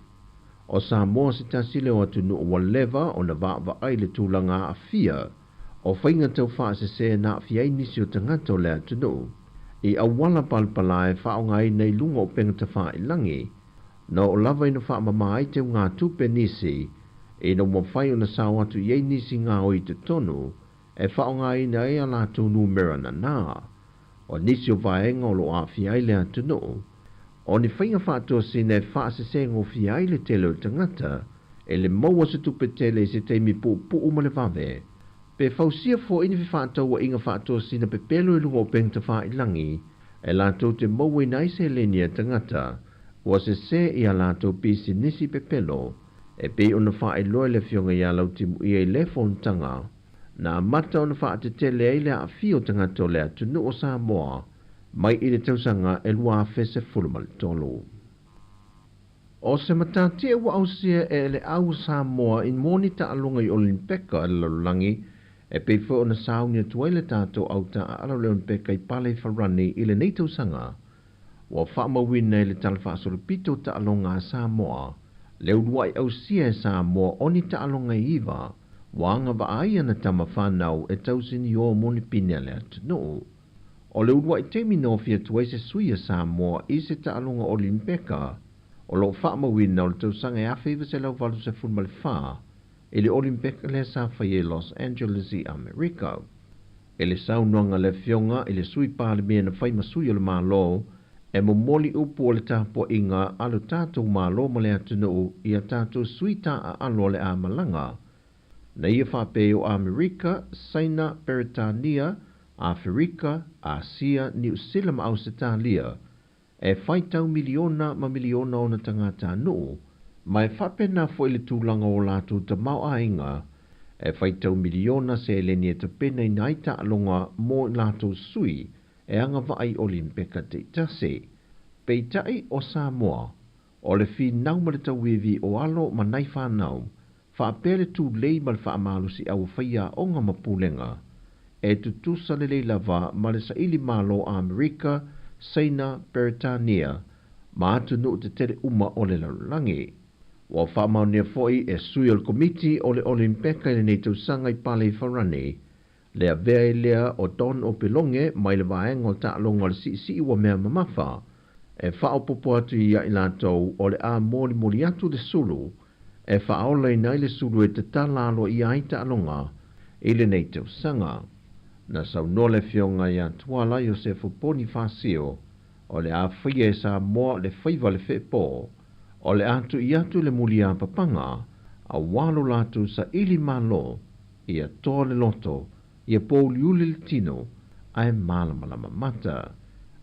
O Samoa se tasi lea o atunuu ua leva ona vaavaai i le tulaga aafia o faiga tau faasese na aafia ai nisi o tagata o le atunuu i auala palapala e faaaogaina i luga o upega tafailagi, na oo lava ina faamama ai teugatupe nisi ina ua mafai ona sao atu i ai nisi gaoi i totonu e faaaogaina ai a latou numera nanā. O nisi o vaega o lo o aafia ai le atunuu, o ni faiga faatosina e faasesegofie ai le tele o tagata e le maua se tupe tele i se taimi puupuu ma le vave, pe fausia foi ni fefaatauaiga faatosina pepelo i luga o upega tafailagi e latou te mauaina ai seleni a tagata ua sese i a latou pisinisi pepelo, e pei ona faailoa e le Afioga ia Lautimuia i lea fonotaga. Na amata ona faatetele ai le aafia o tagata o le atunuu o Samoa mai i le tausaga e 2013. O se matatia ua ausia e le au Samoa i mo ni taaloga i Olimpeka a le lalolagi e pei foi ona sauni atu ai le tatou au taaalo o le Olimpeka i Pale Farani i lenei tausaga. Ua faamauina i le Tala Faasolopito o Taaloga a Samoa le uluai ausia e Samoa o ni taaloga e iva ua agavaa ai ana tama fanau e tausinio mo ni pine a le atunuu. O le uluai taimi na ofi atu ai se sui a Samoa i se taaloga Olimpeka o lo o faamauina o le tausaga e 1984 i le Olimpeka lea sa faia i Los Angeles i Amerika. I le saunoaga a le Afioga i le Sui Palemia na fai ma sui o le Malo e momoli upu o le tapuaiga a lo tatou Malo ma le atunuu i a tatou sui taaalo o le a malaga na ia faapea o Amerika, Saina, Peretania, Aferika, Asia, Niu Sila ma Ausetalia, e faitau miliona ma miliona ona tagatanuu, ma e faapena foi le tulaga o latou tamaoaiga, e faitau miliona seleni e tapenaina ai taaloga mo i latou sui e agavaa i Olimpeka taitasi. Peitai, o Samoa, o le finau ma le tauivi o alo ma nai fanau, faapea le tulei ma le faamalosiau o faiaoga ma pulega, e tutusa lelei lava ma le saili malo a Amerika, Saina, Peretania, ma atunuu tetele uma o le lalolagi. Ua faamaonia foi e sui o le Komiti o le Olimpeka i lenei tausaga i Pale i Farani, le avea ai lea o Don Opeloge mai le vaega o taaloga o le siisii ua mea mamafa, e faaopoopo atu ia i latou o le a molimoli atu le sulu e faaolaina ai le sulu e tatala aloaia ai taaloga i lenei tausaga. Na saunoa le Afioga ia Tuala Iosefo Ponifasio, o le a faia e Samoa le faiva le feepo, o le a tu'i atu le muliapapaga, auā lo latou saili malo, ia toa le loto, ia pōuliuli le tino, ae malamalama mata.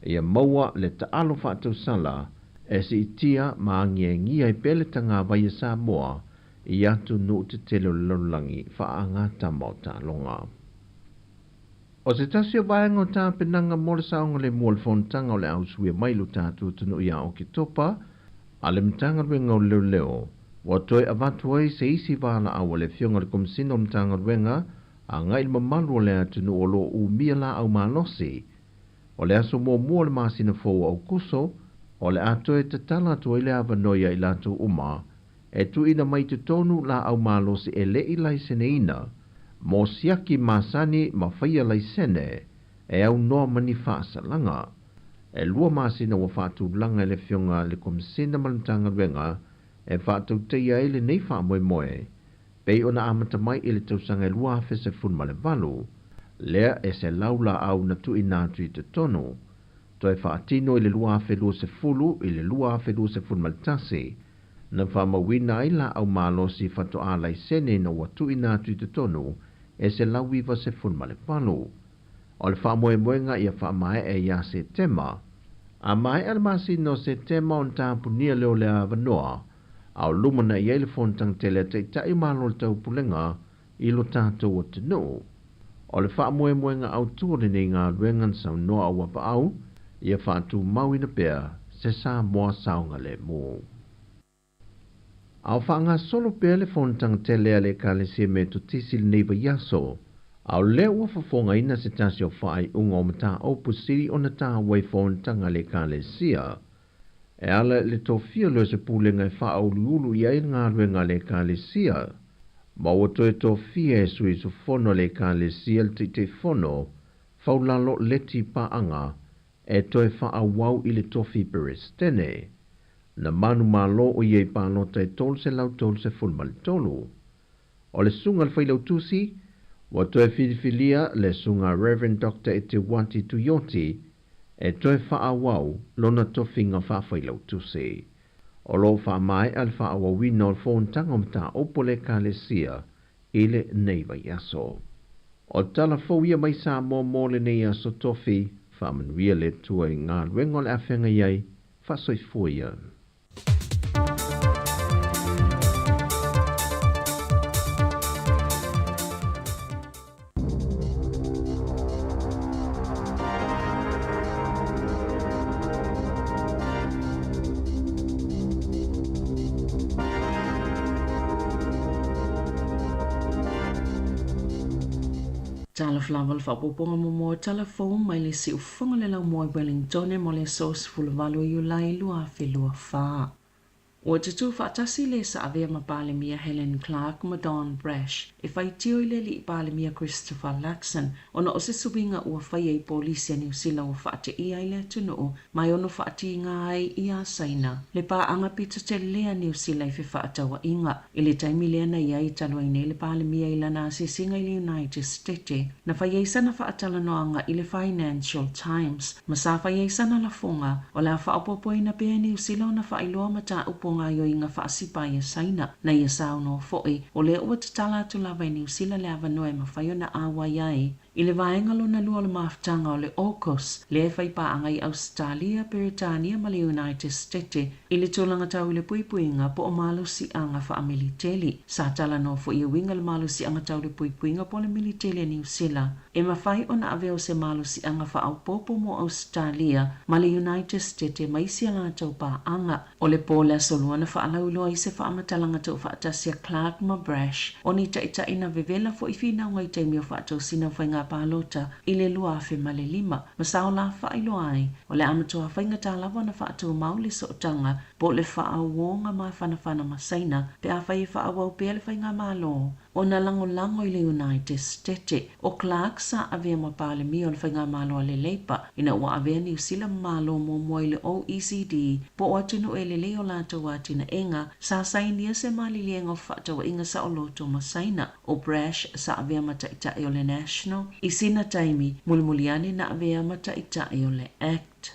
Ia maua le taalo faatausala e siitia ma agiagia ai pea le tagavai a Samoa i atunuu tetele o le lalolagi faagatama o taaloga. O se tasi o vaega o tapenaga mo le saogalemu o le fonotaga o le a usuia mai i lo tatou atunuu ia Oketopa a le Matagaluega o Leoleo, ua toe avatu ai se isi valaau a le Afioga i le Komesina o le Matagaluega agai i le mamalu o le atunuu o lo o umia laau malosi. O le aso muamua o le masina fou o Aukuso, o le a toe tatala atu ai le avanoa ia i latou uma e tuuina mai i totonu laau malosi e le i laiseneina, mo siaki masani ma faia laisene e aunoa ma ni faasalaga. E lua masina ua faatulaga e le Afioga i le Komesina ma le Matagaluega e faatautaia ai lenei faamoemoe, pei ona amata mai i le tausaga e 2018. Lea e 100 laau na tuuina atu i totonu. Toe faatino i le 2020 i le 2021, na faamauina ai laau malosi faatoa laisene ina ua tuuina atu i totonu e 198. O le faamoemoega ia faamaea ia Setema. A maea le masina o Setema ona tapunia lea o le avanoa, a o lumanai ai le fonotaga tele a Taitai o Malo o le Taupulega i lo tatou atunuu. O le faamoemoega autu o lenei galuega na saunoa Auapaau ia faatumauina pea se Samoa saogalemu. A o faagasolo pea le fonotaga tele a le Ekalesia Metotisi i lenei vaiaso, a o lea ua fofogaina se tasi o faaiuga o mataupu sili ona taua i fonotaga a le Ekalesia, e ala i le tofia lea o se pulega e faauluulu i ai le galuega a le Ekalesia, ma ua toe tofia e sui usufono a le Ekalesia le Taitaifono Faulalo Leti Paaga e toe faaauau i le tofi Peresetene. Na manumalo o ia i palota e 333. O le susuga a le Failautusi, ua toe filifilia le susuga Rev. Doctor Eteuati Tuioti e toe faaauau lona tofiga faa-Failautusi. O lo o faamaea le faaauauina o le fonotaga o mataupu a le Ekalesia i lenei vaiaso. O tala fou ia mai Samoa mo lenei aso tofi, faamanuia le Atua i galuega o le a feagai ai, faasoifua ia. Talofa lava le faaopoopoga muamua o tala fou mai le siufofoga o le laumua i Wellingtone mo le aso 18 o Iulai 2024. Ua tutū faatasi le sa avea ma Palemia Helen Clark ma Don Brash e faitio i le Alii Palemia Christopher Luxon ona o se suiga ua faia i polisi a Niu Sila ua faateia ai le atunuu ma e ono faatīgā ai iā Saina le paaga pito tele a Niu Sila i fefaatauaiga. I le taimi lea na i ai talu ai nei le Palemia i lana asiasiga i le United Stete, na fai ai sana faatalanoaga i le Financial Times ma sa fai ai sana lafoga o le a faaopoopoina pea e Niu Sila ona faailoa mataupu o gaoioiga faasipa ia Saina. Na ia saunoa foi, o lea ua tatala atu lava e Niu Sila le avanoa e mafai ona auai ai I le vaega lona lua o le mafutaga o le AUKUS, lea e fai paaga i Ausetalia, Peretania ma le United Stete i le tulaga tau i le puipuiga po o malosiaga faamiliteli. Sa talanoa foi e uiga le malosiaga tau le puipuiga po o le militeli a Niu Sila e mafai ona avea o se malosiaga faaopoopo mo Ausetalia ma le United Stete ma isi a latou paaga. O le po o le Aso Lua na faalauiloa ai se faamatalaga tuufaatasi a Clark ma Brash o ni taitai na vevela foi finauga i taimi o faatosina o faiga palota i le 2005 ma sa ola faailoa ai o le a matua faigata lava ona faatumau le sootaga po o le faaauoga mafanafana ma Saina pe afai e faaauau pea le faigamalo ona lagolago i le United Stete. O Clark sa avea ma Palemia o le Faigamalo a le Leipa ina ua avea Niu Sila ma Malo muamua i le OECD po o atunuu e lelei o latou atinaega sa sainia se maliliega o fefaatauaiga saoloto ma Saina. O Brash sa avea ma Taitai o le National i sina taimi mulimuli ane na avea ma Taitai o le Act.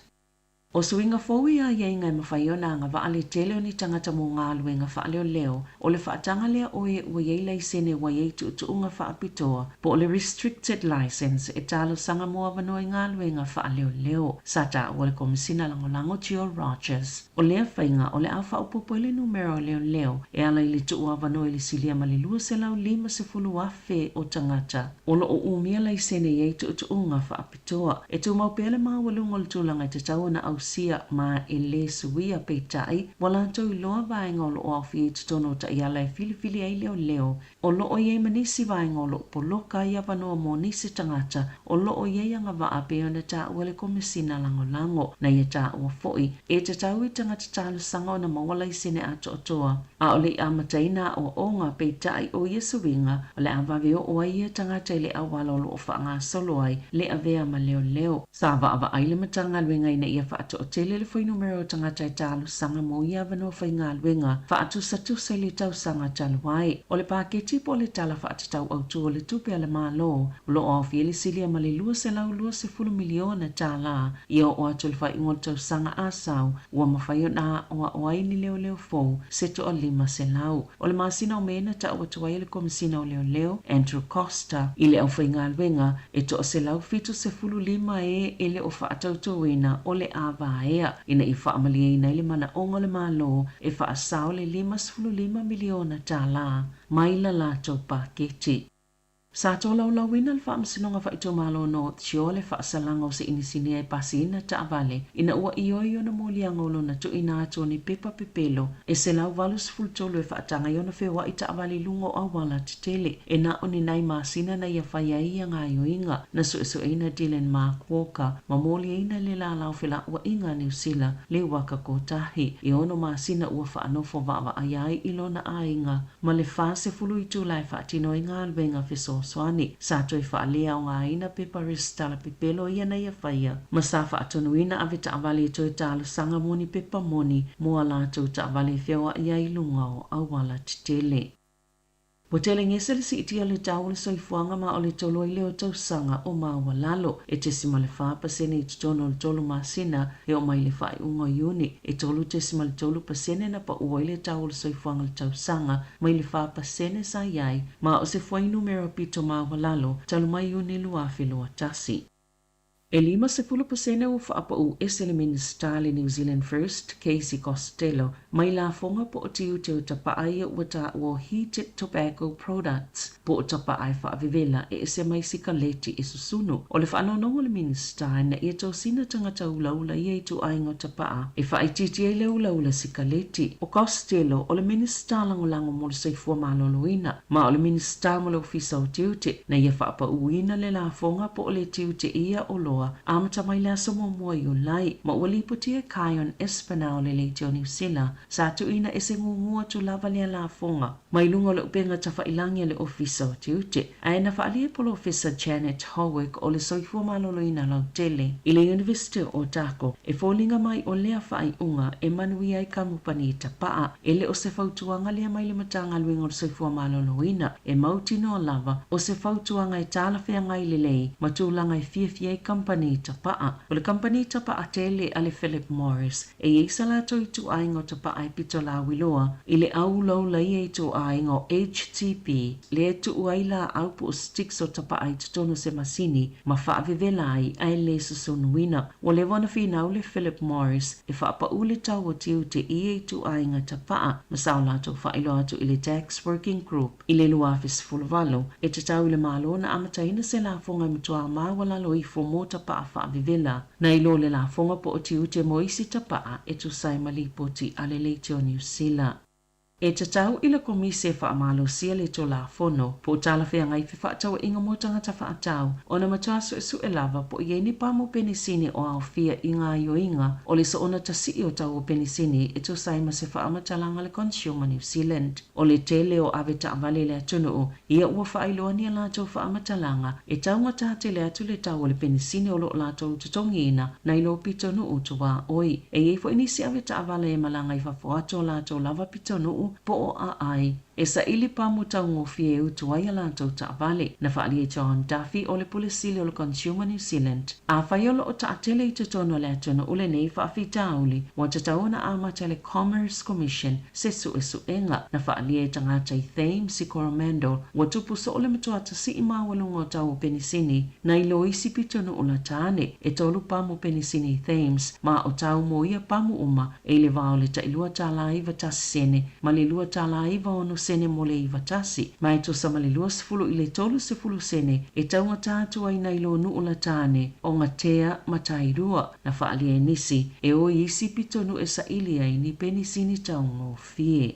O suiga fou ia aiaiga e mafai ona agavaa le tele o ni tagata mo galuega faaleoleo, o le faataga lea o e ua i ai laisene ua i ai tuutuuga faapitoa, po o le restricted licence e talosaga mo avanoa i galuega faaleoleo. Sa taua le Komesina Lagolago Jill Rogers, o lea faiga o le a faaopoopo ai le numera o leoleo e ala i le tuu avanoa i le silia ma le 250,000 o tagata o lo o umia laisene i ai tuutuuga faapitoa. Toa, e tumau pea le maualuga o le tulaga e tatau ona ausia ma e lē suia, peitai, ua latou iloa vaega o lo o aofia i totonu o taiala e filifili ai leoleo. O lo o i ai ma nisi vaega o lo o poloka ai avanoa mo nisi tagata o lo o i ai agavaa pei ona taua le Komesina Lagolago. Na ia taua foi, e tatau i tagata talosaga ona maua laisene atoatoa a o le i amataina aoaoga, peitai, o ia suiga o le a vave oo ai ia tagata i le auala o lo o faagasolo ai le avea ma leoleo. Sa vaavaai le Matagaluega ina ia faatoatele le fuainumera o tagata e talosaga mo ia avanoa faigaluega faatusatusa i le tausaga talu ai. O le paketi po o le Tala Faatatau Autu o le Tupe a le Malo o lo o aofia le silia ma le $220 miliona tālā ia oo atu i le faaiuga o le tausaga a sau ua mafai ona aoao ai ni leoleo fou se toa 500. O le masina o Me na tau atu ai e le Komesina o Leoleo, Andrew Coster, i le aufaigaluega e toa 175 e e le o faatautoina o le a vaea ina ia faamalieina ai le manaoga o le Malo e faasao le $55 miliona tālā mai la latou paketi. Sa tolaulauina le Faamasinoga Faaitumalo o North Shore le faasalaga o se inisinia e pasiina taavale ina ua ioe i ona moliaga o lona tuuina atu o ni pepa pepelo e 183 e faataga ai ona feoai taavale i luga o auala tetele e na o ni nai masina na ia fai ai ia gaoioiga. Na suesueina Dylan Mark Walker ma moliaina le lala o felauaiga a Niu Sila le Waka Kotahi e ono masina ua faanofo vaavaaia ai i lona aiga ma le 40 itula e faatino ai galuega fesoasoani. Sa toe faaleaogaina pepa resitala pepelo ia na ia faia ma sa faatonuina ave taavale e toe talosaga mo ni pepa moni mo a latou taavale e feoai ai i luga o auala tetele. Ua tele gese le siitia o le tau o le soifuaga ma o le tolu ai lea o tausaga o maualalo e 0.4% i totonu o le tolu masina e oo mai i le faaiuga o Iuni. E 3.3% na pau ai le tau o le soifuaga i le tausaga mai le 4% sa i ai ma o se fuainumera pito maualalo talu mai Iuni 2021. E 50% ua faapaū ese le Minisita le New Zealand First, Casey Costello, mai lafoga po o tiute o tapaa ia ua taua o heated tobacco products po o tapaa e faavevela e ese mai sikaleti e susunu. O le faanoanoga o le Minisita ina ia tosina tagata ulaula ia ituaiga o tapaa e faaitiitia ai le ulaula sikaleti. O Costello o le Minisita Lagolago mo le Soifua Maloloina ma o le Minisita mo le Ofisa o Tiute na ia faapauina le lafoga po o le tiute i ia oloa amata mai le aso muamua o Iulai ma ua lipotia e Kion Espinal le Leitio o Niu Sila sa tuuina ese gugu atu lava lea lafoga mai luga o le upega tafailagi a le Ofisa o Tiute ae na faaalia e Polofesa Janet Howick o le Soifua Maloloina Lautele i le Iunivesite o Otago e foliga mai o lea faaiuga e manuia ai kamupani tapaa e le o se fautuaga lea mai le Matagaluega o le Soifua Maloloina e mautinoa lava o se fautuaga e talafeagai lelei ma tulaga e fiafia ai kamupani tapaa. O le kamupani tapaa tele a le Philip Morris e i ai sa latou ituaiga o tapaa e pito lauiloa i le au ulaula ia ituaiga o HTP lea e tuu ai laau po o sticks o tapaa i totonu o se masini ma faavevela ai ae le susunuina. Ua leva ona finau le Philip Morris e faapaū le tau o tiute i ia ituaiga tapaa ma sa o latou faailoa atu i le Tax Working Group i le 2018 e tatau i le Malo na amataina se lafoga e matuā maualalo ifo mo tapaa faavevela nai lo le lafoga po o tiute mo isi tapaa e tusa ai ma lipoti a le Leitio Niu Sila. E tatau i le Komisi e faamalosia le Tulafono po o talafeagai fefaatauaiga mo tagata faatau ona matua suesue lava po o i ai ni pamu penisini o aofia i gaoioiga o le soona tasii o tau o penisini e tusa ai ma se faamatalaga a le Consumer New Zealand. O le tele o ave taavale i le atunuu ia ua faailoa ni a latou faamatalaga e taugata tele atu le tau o le penisini o lo o latou totogiina nai lo pitonuu tuaoi. E i ai foi nisi ave taavale e malaga i fafo atu o latou lava pitonuu po o aai e saili pamu taugofie e utu ai a latou taavale. Na faaalia e John Duffy o le Pule Sili o le Consumer New Zealand, Afai o lo o taatele i totonu o le atunuu lenei faafitauli, ua tatau ona amata e le Commerce Commission se suesuega. Na faaalia e tagata i Thames i Coromandel, ua tupu soo le matua tasii maualuga o tau o penisini nai lo isi pitonuu lata ane. E tolu pamu penisini i Thames, ma o tau mo ia pamu uma e i le va o le tailua tālā 91 sene ma le lua tālā 96 sene mo le 91, ma e tusa ma le 20 i le 30 sene e taugata atu ai nai lo nuu lata ane o Ngatea ma Tairua. Na faaalia e nisi e o i isi pitonuu e saili ai ni penisini taugofie.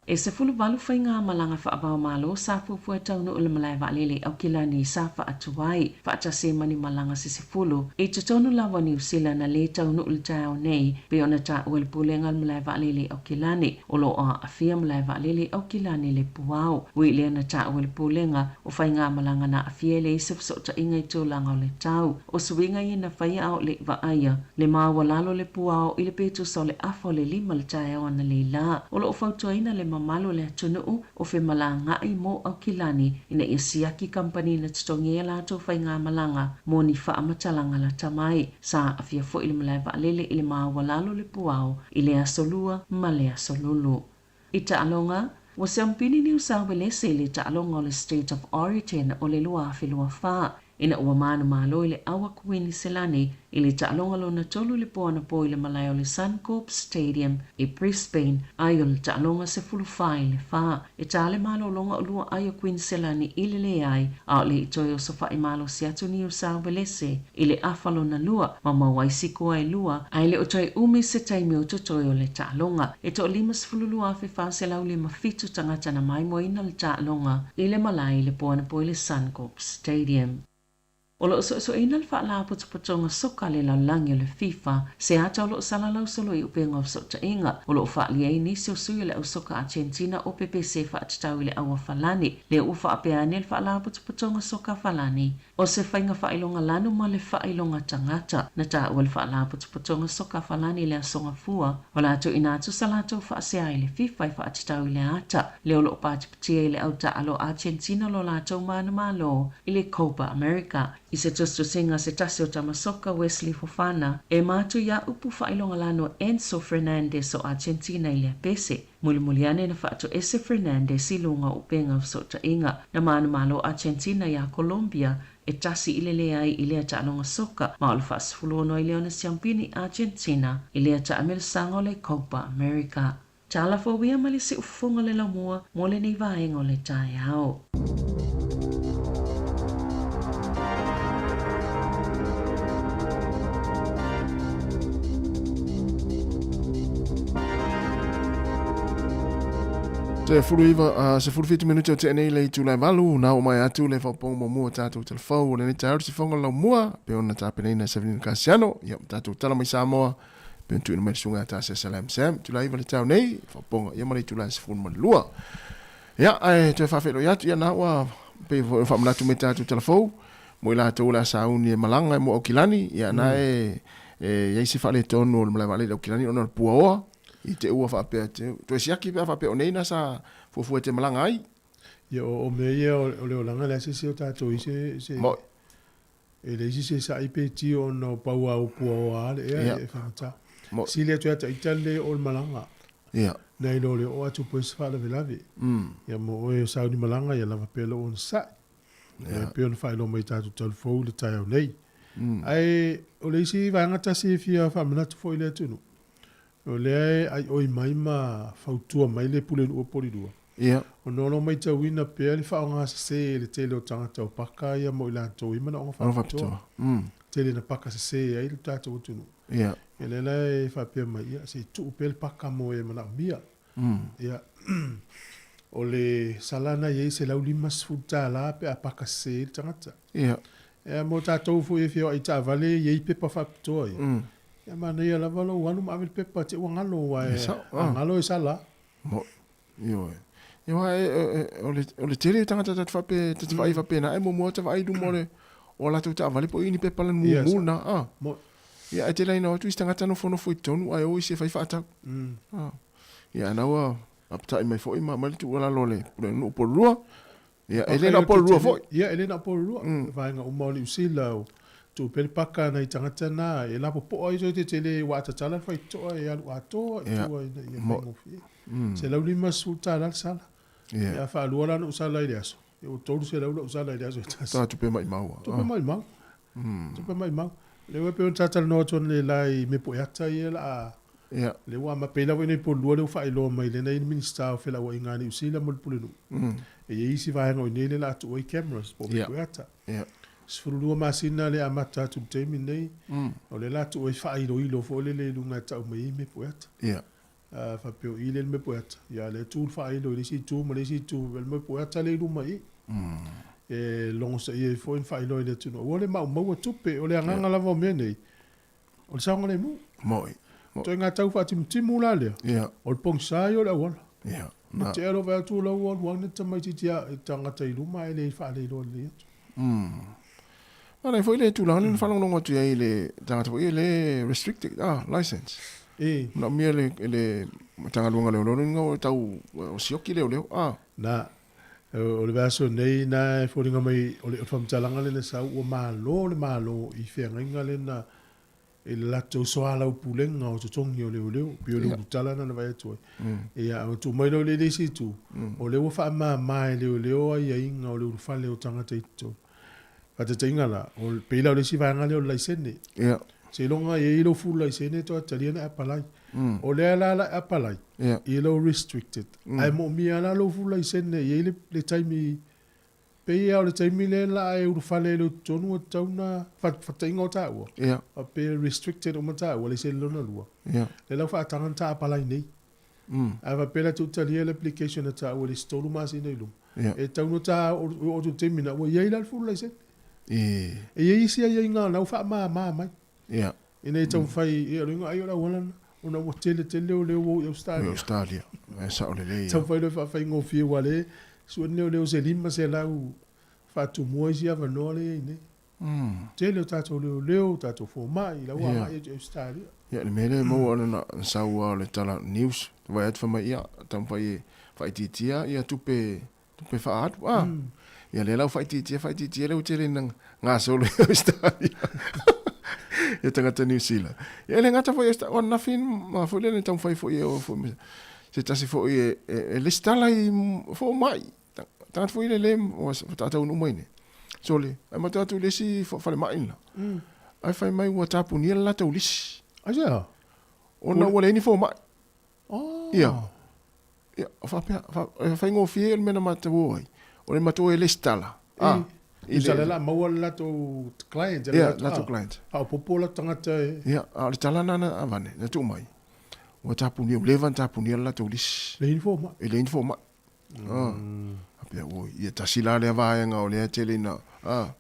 E 18 faigamalaga faava-o-Malo sa fuafua e taunuu i le malae vaalele i Aukilani sa faatuai faatasi ai ma ni malaga se 10 i totonu lava o Niu Sila na lē taunuu i le taeao nei, pei ona taua e le Pulega o le Malae Vaalele i Aukilani. O lo o aafia malae vaalele i Aukilani le puao. Ui i lea na taua e le Pulega, o faigamalaga na aafia e leai se fesootaiga i tulaga o le tau. O suiga ia na faia a o le i vaaia le maualalo o le puao i le pitusa o le afa o le 5 i le taeao analeila. O lo o fautuaina le mamalu o le atunuu o femalagaai mo Aukilani ina ia siaki kamupani na totogi ai a latou faigamalaga mo ni faamatalaga lata mai. Sa aafia foi le malae vaalele i le maualalo o le puao i le Aso Lua ma le Aso Lulu. I taaloga, ua siampini Niu Sauelese i le taaloga o le State of Origin o le 2024, ina ua manumalo i le ʻAua Kuiniselani i le taaloga lona tolu i le po anapo i le malae o le Suncorp Stadium i Brisbane, ai o le taaloga 14 i le 4. E tā le malologa o lua ai o Kuiniselani i le leai, a o le i toe osofaʻi malosi atu Niu Sauelese i le afa lona lua, ma maua ai sikoa e lua, ae le o toe umi se taimi o totoe o le taaloga. E 152,457 tagata na maimoaina le taaloga i le malae i le po anapo i le Suncorp Stadium. O lo o suesueina le Faalapotopotoga Soka a le Lalolagi o le FIFA, se ata o lo o salalau solo i upega o fesootaiga, o lo o faaalia ai nisi o sui o le au soka Argentina o pepese e faatatau i le auafalani, lea ua faapea ane le Faalapotopotoga Soka Falani. O se faiga faailoga lanu ma le faailoga tagata, na taua le Faalapotopotoga Soka Falani i le Aso Gafua, o le a tuuina atu sa latou faasea i le FIFA e faatatau i le ata lea o lo o patipatia i le au taaalo Argentina lo latou manumalo i le Copa America. I se tusitusiga a se tasi o tama soka Wesley Fofana, e matuia upu faailoga lanu a Enzo Fernandez o Argentina i le apese. Mulimuli ane na faatoese Fernandez i luga o upega o fesootaiga. Na manumalo Argentina iā Colombia e tasi i le leai i lea taaloga soka, ma o le faasefuluono ai lea ona siampini Argentina i lea taamilisaga o le Copa America. Tala fou ia ma le siufofoga o le laumua mo lenei vaega o le taeao. 19, 17 minute o tea nei le itula e valu, na o mai atu le whaponga mo mua tātou telefou o lenei taeao te whonga lau mua, pe ona tāpeneina Severino Kasiano, ia tātou tala mai Samoa, pe ona tuuina mai le susuga ia tā Salam Sam, itula iva le taeao nei, whaponga ia ma le itula e 12. Ia, ae toe faafeiloai atu, ia na ua pei foi ona faamanatu mai tatou talafou, mo i latou o le a sauni e malaga e mo Aukilani, ia na e e iai se faaletonu o le malae vaalele i Aukilani ona o le puaoa, i te ua faapea te toe siaki pe a faapea o nei na sa fuafua e te malaga ai. Ia o, o mea ia o, o le olaga le a se se o tatou i se, se Mo, e leai se se sa'i pe tio ona o pau a o puaoa a le ea Ia. e faigata. Mo, Sili atu ia taita le o le malaga. ia. Nai lo le oo atu po i se faalavelave. Ia mo oe o sauni malaga ia lava pea lou onosai. Ia e pei ona faailoa mai i tatou talufou i le taeao nei. Ae o le isi vaega tasi e fia faamanatu foi i le atunuu, o lea e aioi mai ma fautua mai le Pulenuu o Polilua, Ia. ona o lo o matauina pea le faaaoga sese e le tele o tagata o paka ia mo i latou i manaoga Manaoga faapitoa. faapitoa. Tele na paka sese ai le tatou atunuu. Ia. Ia lea la e faapea mai, ia se i tuu pea le paka mo e manaomia. Ia, o le sala na i ai $150 pe a paka sese ai le tagata. Ia. Ia mo tatou foi e feoai i taavale e i ai pepa faapitoa ia. Ia manaia lava lou alu ma ave le pepa te ua galo aua E sao, a galo e sala. Mo, ioe. Ia aua e, e, e, o le, o le tele o tagata ta te faapea, ta te vaai faapena, e muamua ta vaai i luma o le, o a latou taavale po o i ni pepa lanu Ia, mumu sa- na, a. Mo, Ia, ae tele ai na o atu isi tagata nofonofo i totonu ae o isi e fai faatau. A. Ia, ana ua apatai mai foi ma aumai le tuualalo a le pulenuu Porirua. Ia, e le na o Porirua foi. Ia, e le na o Porirua. Vaega uma o Niu Sila, o tuu pea le paka nai tagata na, e lapopoa ai toe te tele ua atatala le faitotoa e alu atoa i tua ina ia faigofie. $150 le sala. Ia, a faalua la ona ou sala i le aso, ia ua $300 lau sala i le aso e tasi. Ta tupe maimau. Tupe maimau. Tupe maimau. Lea ua pei ona talatalanoa atu analeila i mea poeata ia la a Ia. Lea ua ama pei lava i inei i Polua lea ua faailoa mai lea na i ai le Minisita o Felauaiga a Niu Sila ma le Pulenuu. E i ai isi vaega o i inei lea la a tuu ai cameras po o mea poeata. 12 masina lea amata atu i le taimi lenei, o lea la a tuu ai faailoilo foi lele i luga e tau mai ai mea poeata. Faapea o i lea le mea poeata, ia a o lea e tu le faailo i le isi itu ma le isi itu, le mea poeata lea i luma i i. E logosaia ai foi na faailoa i le atunuu, aua le maumau'a tupe. O le agaga lava o mea nei, o le saogalemu. Mo'i. Ituaiga tau faatimutimu la lea, o le pogisa ia o le auala. Na. Tea loa vaai atu la ua alu ane tamaitiiti a tagata i luma ae le faaleiloa lelei atu. Manaia foi le tulaga lea na faalogologo atu i ai i le tagata foi ia le restricted ah, license. E. Manaomia le, le Matagaluega o Leoleo lona o tau o sioki leoleo ah. Na, o le vaiaso nei na e foliga mai o le faamatalaga lea na sau ua malo le Malo i feagaiga lea na i le latou soalaupulega o totogi o leoleo, pei o le ulutala lena na vaai atu ai. Ia, a tuu mai loa i le isi itu, o lea ua faamama e leoleo aiaiga o le ulufale o tagata i totonu. Faataitaiga la, o, pei la o le isi vaega lea o le laisene. Seiloga e i ai lou full laisene toe talia ona e apalai. O lea la la e apalai i lou restricted, ae moomia la lou full laisene e i ai le taimi. Pei lava o le taimi lea la e ulufale ai loa i totonu ua tatau ona faataitaiga o taua, faapea restricted uma taua laisene lona lua, lea la ua faataga ona ta apalai nei. A faapea la tou talia le application a taua i le isi 3 masina i luma, e tatau ona ta oo atu i le taimi lena ua i ai la le full laisene. E i ai isi aiaiga o la ua faamama mai ina ia taumafai, ia o le uiga ai o le auala lena ona ua tele tele leoleo ua o i Ausetalia. Ausetalia, e sao lelei lava. Taumafai loa e faafaigofie aua o lea e sue ni leoleo se 500 faatumua isi avanoa lea e i ai nei. Tele o tatou leoleo, o tatou fomai, la ua agai atu i Ausetalia. Ia, le mea lea e maua ona na sau lava o le tala news, vaai atu fai mai ia taumafai e faaitiitia ia tupe Tupe faaalu, ah. Ia lea la ua faaitiitia, faaitiitia lea ua tele ina gasolo i Australia. Ia tagata Niu Sila. Ia e le gata foi i Australia, o ananafi ma foi lea na taumafai foi e o foi se tasi foi e, e, e lesitala i fomai. Tagata foi le le ua taataunuu mai nei. Sole, ae matou atu i le isi falemai lena. Ae fai mai ua tapunia le latou lisi. Aisea? Ona ua leai ni fomai. Oh. Ia. Ia, faapea, e faigofie le mea na matou o ai. O le matou e lesitala. Ah, i le la maua le latou client. Ia, latou client. Faaopoopo latou tagata e... Ia, a o le tala lena na avane, na tuu mai. Ua tapunia, ua leva ona tapunia le latou lisi. Leai ni fomai. E leai ni fomai. Ah. Faapea, oi, ia tasi la lea vaega o lea e tele ina, ah,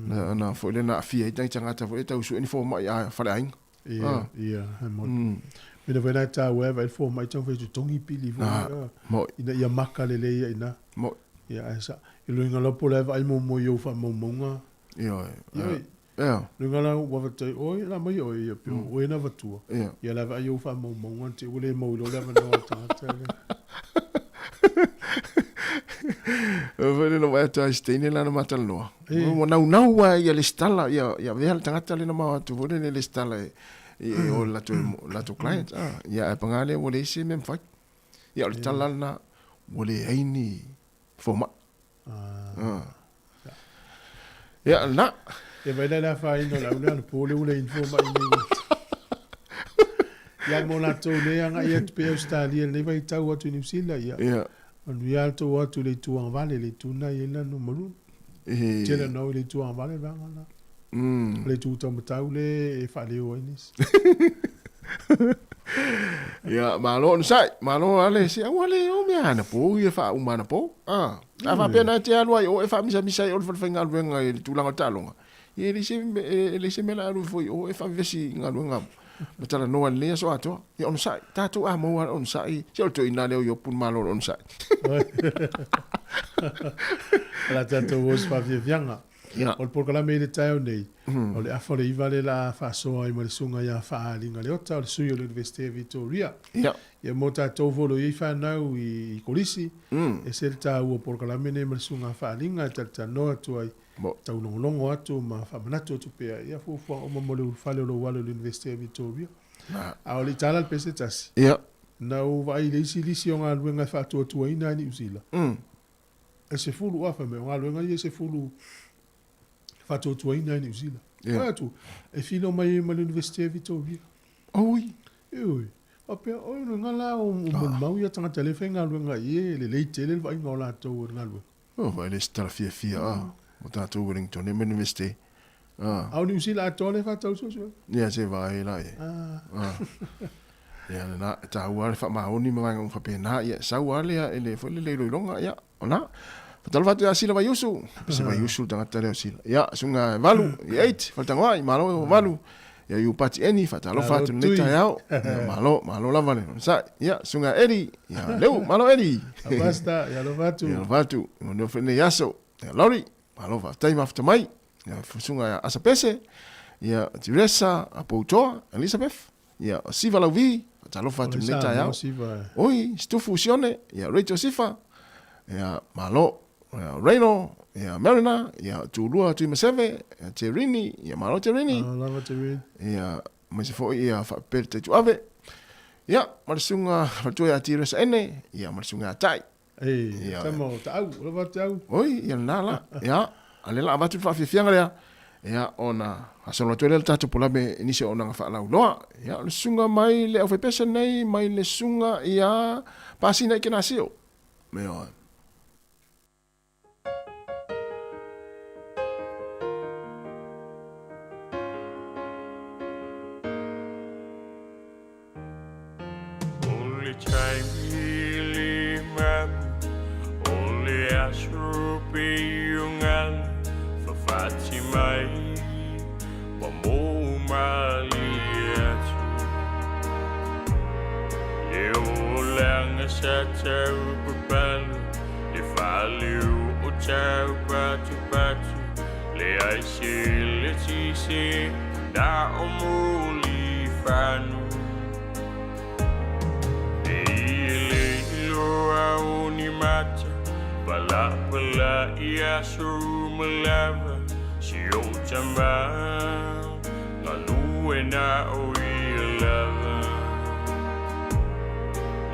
na, na foi lea na aafia ai nai tagata foi lea tau sue ni fomai a faleaiga. Ia, ia, he moni. Mea foi la tāua e vaai le fomai taumafai e totogi pili foi Ah, moi. ina ia maka lelei ai ina. Moi. Ia, ae sa, i luga la po la e vaai muamua i ou faamaumauga. Ioe. Ioe. Ia. Luga la ua vatai, oi, la mai oe ia peo, oe na vatua. Ia. Ia la vaai i ou faamaumauga, te ua le mau i lo le avanoa o le tagata lea. Foi le vaai atu ai se teine lana matalanoa. Ua naunau lava ia lesitala, ia, ia avea le tagata lea na mao atu foi lele e lesitala e, e, e o latou, latou client. Ah, ia ae paga lea ua leai se mea mafai. Ia o le tala lena, ua leai ni fomai. Ah. Ia, lena. Ia vaai la i le afaina o le au lea anapo lea ua leai ni fomai nei. Ia mo latou lea e agai atu pea i Ausetalia i lenei vaitau atu i Niu Sila, ia. Ia. Manuia lava le tou o atu i le itu agavale, le itu lena e i ai le lanu E. Tele ona o i le itu agavale le vaega lena. O le itu taumatau lea e faaleo ai nisi. Ia, malo onosai, malo ale, se aua le o mea anapo ia faauma anapo. Ah, a faapea na te alu ai o e faamisamisa ai o le falefaigaluega i le tulaga o le taaloga. Ia e leai se, e leai se mea la alu foi i o e faavevesi i galuega ma talanoa i lenei aso atoa. Ia onosai, tatou a maua le onosai, se o le toeaina lea o Iopu na malo le onosai. O le a tatou o i se faafiafiaga. Ia. O le polokalame i le taeao nei, o le afa o le iva lea la faasoa ai ma le susuga ia Faaaliga Leota, o le sui o le Iunivesite o Vitoria. Ia. Ia mo tatou foi o lo o i ai fanau i Kolisi, e ese le taua o polokalame nei ma le susuga a Faaaliga e talatalanoa atu ai, taulogologo atu ma faamanatu atu pea ia fuafuaga uma mo le ulufale o lou alo i le Iunivesite o Vitoria. A o le i tala le pese tasi, na ou vaai i le isi lisi o galuega e faatuatuaina ai Niu Sila. E 10 afa mai o galuega ia e 10 faatuatuaina ai Niu Sila. Vaai atu, e filo mai ai ma le Iunivesite o Vitoria. Oi! Ioe. Faapea, oi, o le la o molimau ia tagata lea e faigaluega i e lelei tele le vaaiga o latou o le galuega. Oh, vai le se tala fiafia a o tatou Wellington e ma Universite. A o Niu Sila atoa lea e faatau suesuega. Ia se vaai la e. Ia lena, e taua le faamaoni ma vaega uma faapena, ia e sau lava lea i le foi lele iloiloga, ia, o lena. Faatalofa atu ia Sila Vaiusu, pese Vaiusu le tagata lea o Sila. Ia, susuga e Valu, i eight, Faletagoai, malo Valu. Ia Iupati Eni, faatalofa atu i lenei taeao. Ia, malo, malo lava le onosai. Ia, susuga Eddie, ia Leu, malo Eddie. Pasta, ia alofa atu. Ia alofa atu, manuia foi lenei aso. Ia Lori, malo faafetai mafuta mai. Ia, susuga ia Asa Pese, ia Teresa, Apoutoa, Elizabeth, Ia, o Siva Lauvi, faatalofa atu i lenei taeao. Oi, Situfu Sione, ia Rachel Sifa, ia malo, ia Reino, ia Marina, ia Tulua Tuimaseve, ia Terini, ia malo Terini. Malo lava Terini. Ia, aemaise foi ia Faapepele Taituave. Ia, ma le susuga faletua ia Tiresa Ene, ia ma le susuga ia Tai. Ei, tama o Taau, o lava Taau. Oi, ia lena la. Ia, a lea la avatu le faafiafiaga lea, ia, ona asolo atu ai lea le tatou polame i nisi o auaunaga faalauiloa. Ia, o le susuga mai le aufaipese nei, mai le susuga ia Pasina Ikenasio. Ioe. O le taimi le mapu, o le aso pei o galu Fafati mai, ua mou malie atu Le olaga sa tau papalu, le faaleu o tau patupatu Le ai se le tise na o muli fanu E i le iloa o ni mata Palapala i aso uma lava Si o tama Galue na o ia lava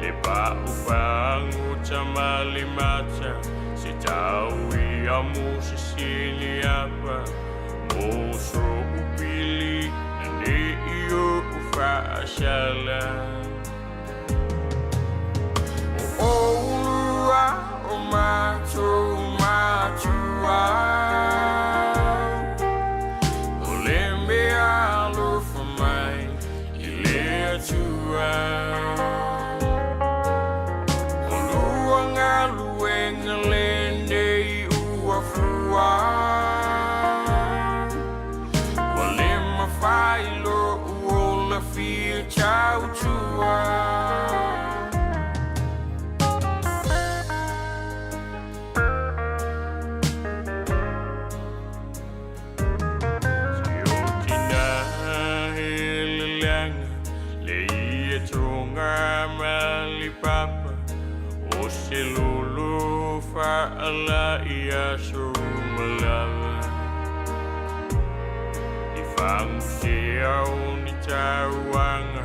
Le pa'u pagu tama le mata Se tau ia mo se sili apa Mo so upili na ne i o whaasala O oulua o matou matua O le mea alofa mai i le Atua O lua galuega lenei ua fua Ua le mafai lou ola fia tautua. Si o tina he leleaga le ia tonga ma le papa O se lolo faala i aso uma lava I fagusea o ni tauaga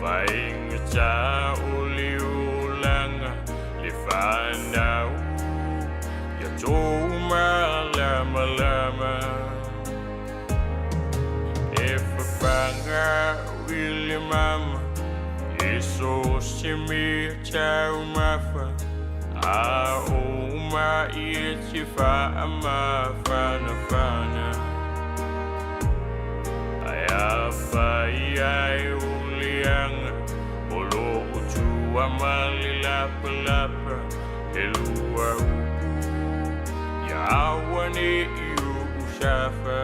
Faigata o le olaga le fanau Ia tou malamalama E fafaga i le mama E so se mea taumafa A o mai e te faamafanafana Ae afai ai o leaga o loo tua ma le lapalapa He lua upu ia auane'i ou safa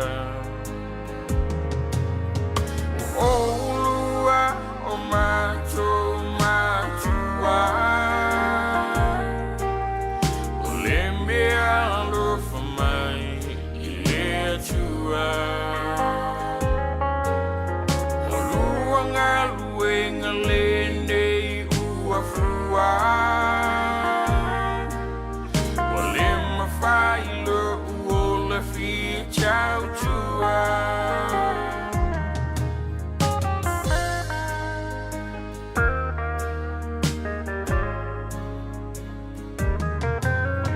O oulua o matou matua O le mea alofa mai i le Atua O lua galuega lenei ua fua Ua le mafai lou ola fia tautua.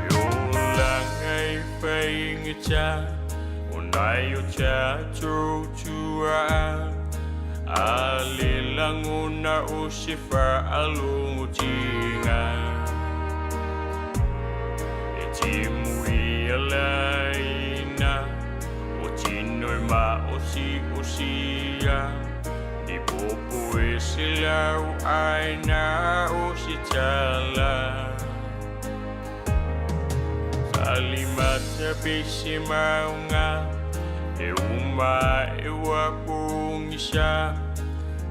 E olaga e faigata o nai o tatou tuaa A le lagona o se faalogotiga E timu ia laina O tino e maosi'osia. I popo e se lau ai na o se tala. Salimata pe se maunga, e uma e wapungisa.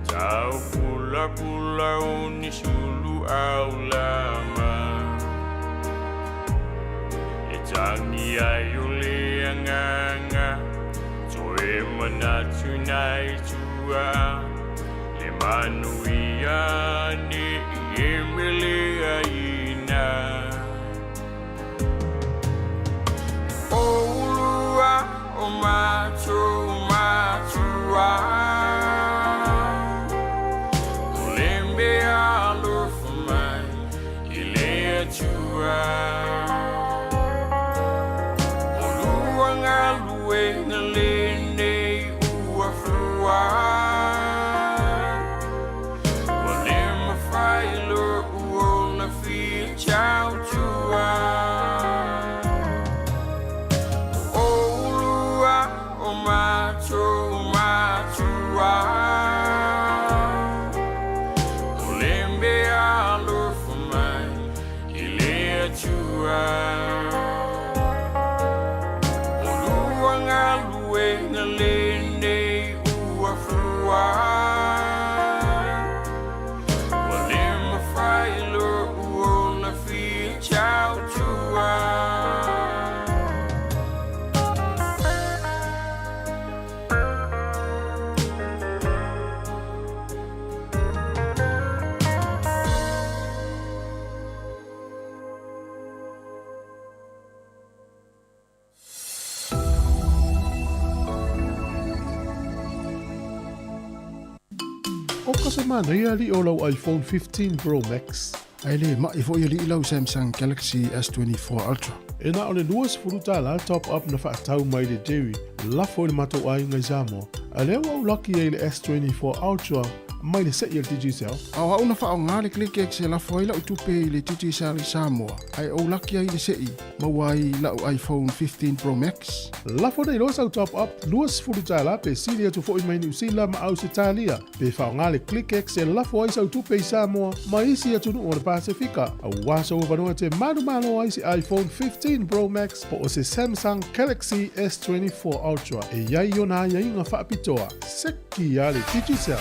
Tau pula pula o ni sulu au lama. E tangi ai o le anganga, toe manatu nei tua. Le manu ia ne i emele aina. O ulua o matu matua. O le mea alofa mai i le Atua. O lua galuega lenei ua fua. Ua le mafai lo'u ola fia tautua. O ulua o matou matua. O le mea alofa mai i le Atua. O lua galuega lenei ua fua. Ua le mafai lo'u ola fia tautua. O ka se manaia alii o lau iPhone 15 Pro Max. Ae le ma'i foi alii lau Samsung Galaxy S24 Ultra. E na o le $20 top up na faatau mai le Jerry, lafo i le matou aiga i Samoa. A lea ua ou laki ai i le S24 Ultra mai le se'i a le Digicel. A o au na faaaoga le ClickX e lafo ai la'u tupe i le Digicel i Samoa, ae ou laki ai i le se'i, maua ai la'u iPhone 15 Pro Max. Lafo nei loa sau top up $20 pe sili atu foi mai Niu Sila ma Ausetalia, pe faaaoga le ClickX e lafo ai sau tupe i Samoa ma isi atunuu o le Pasefika, auā sou avanoa e te manumalo ai se iPhone 15 Pro Max po o se Samsung Galaxy S24 Ultra e i ai ona aiaiga faapitoa. Seki a le Digicel.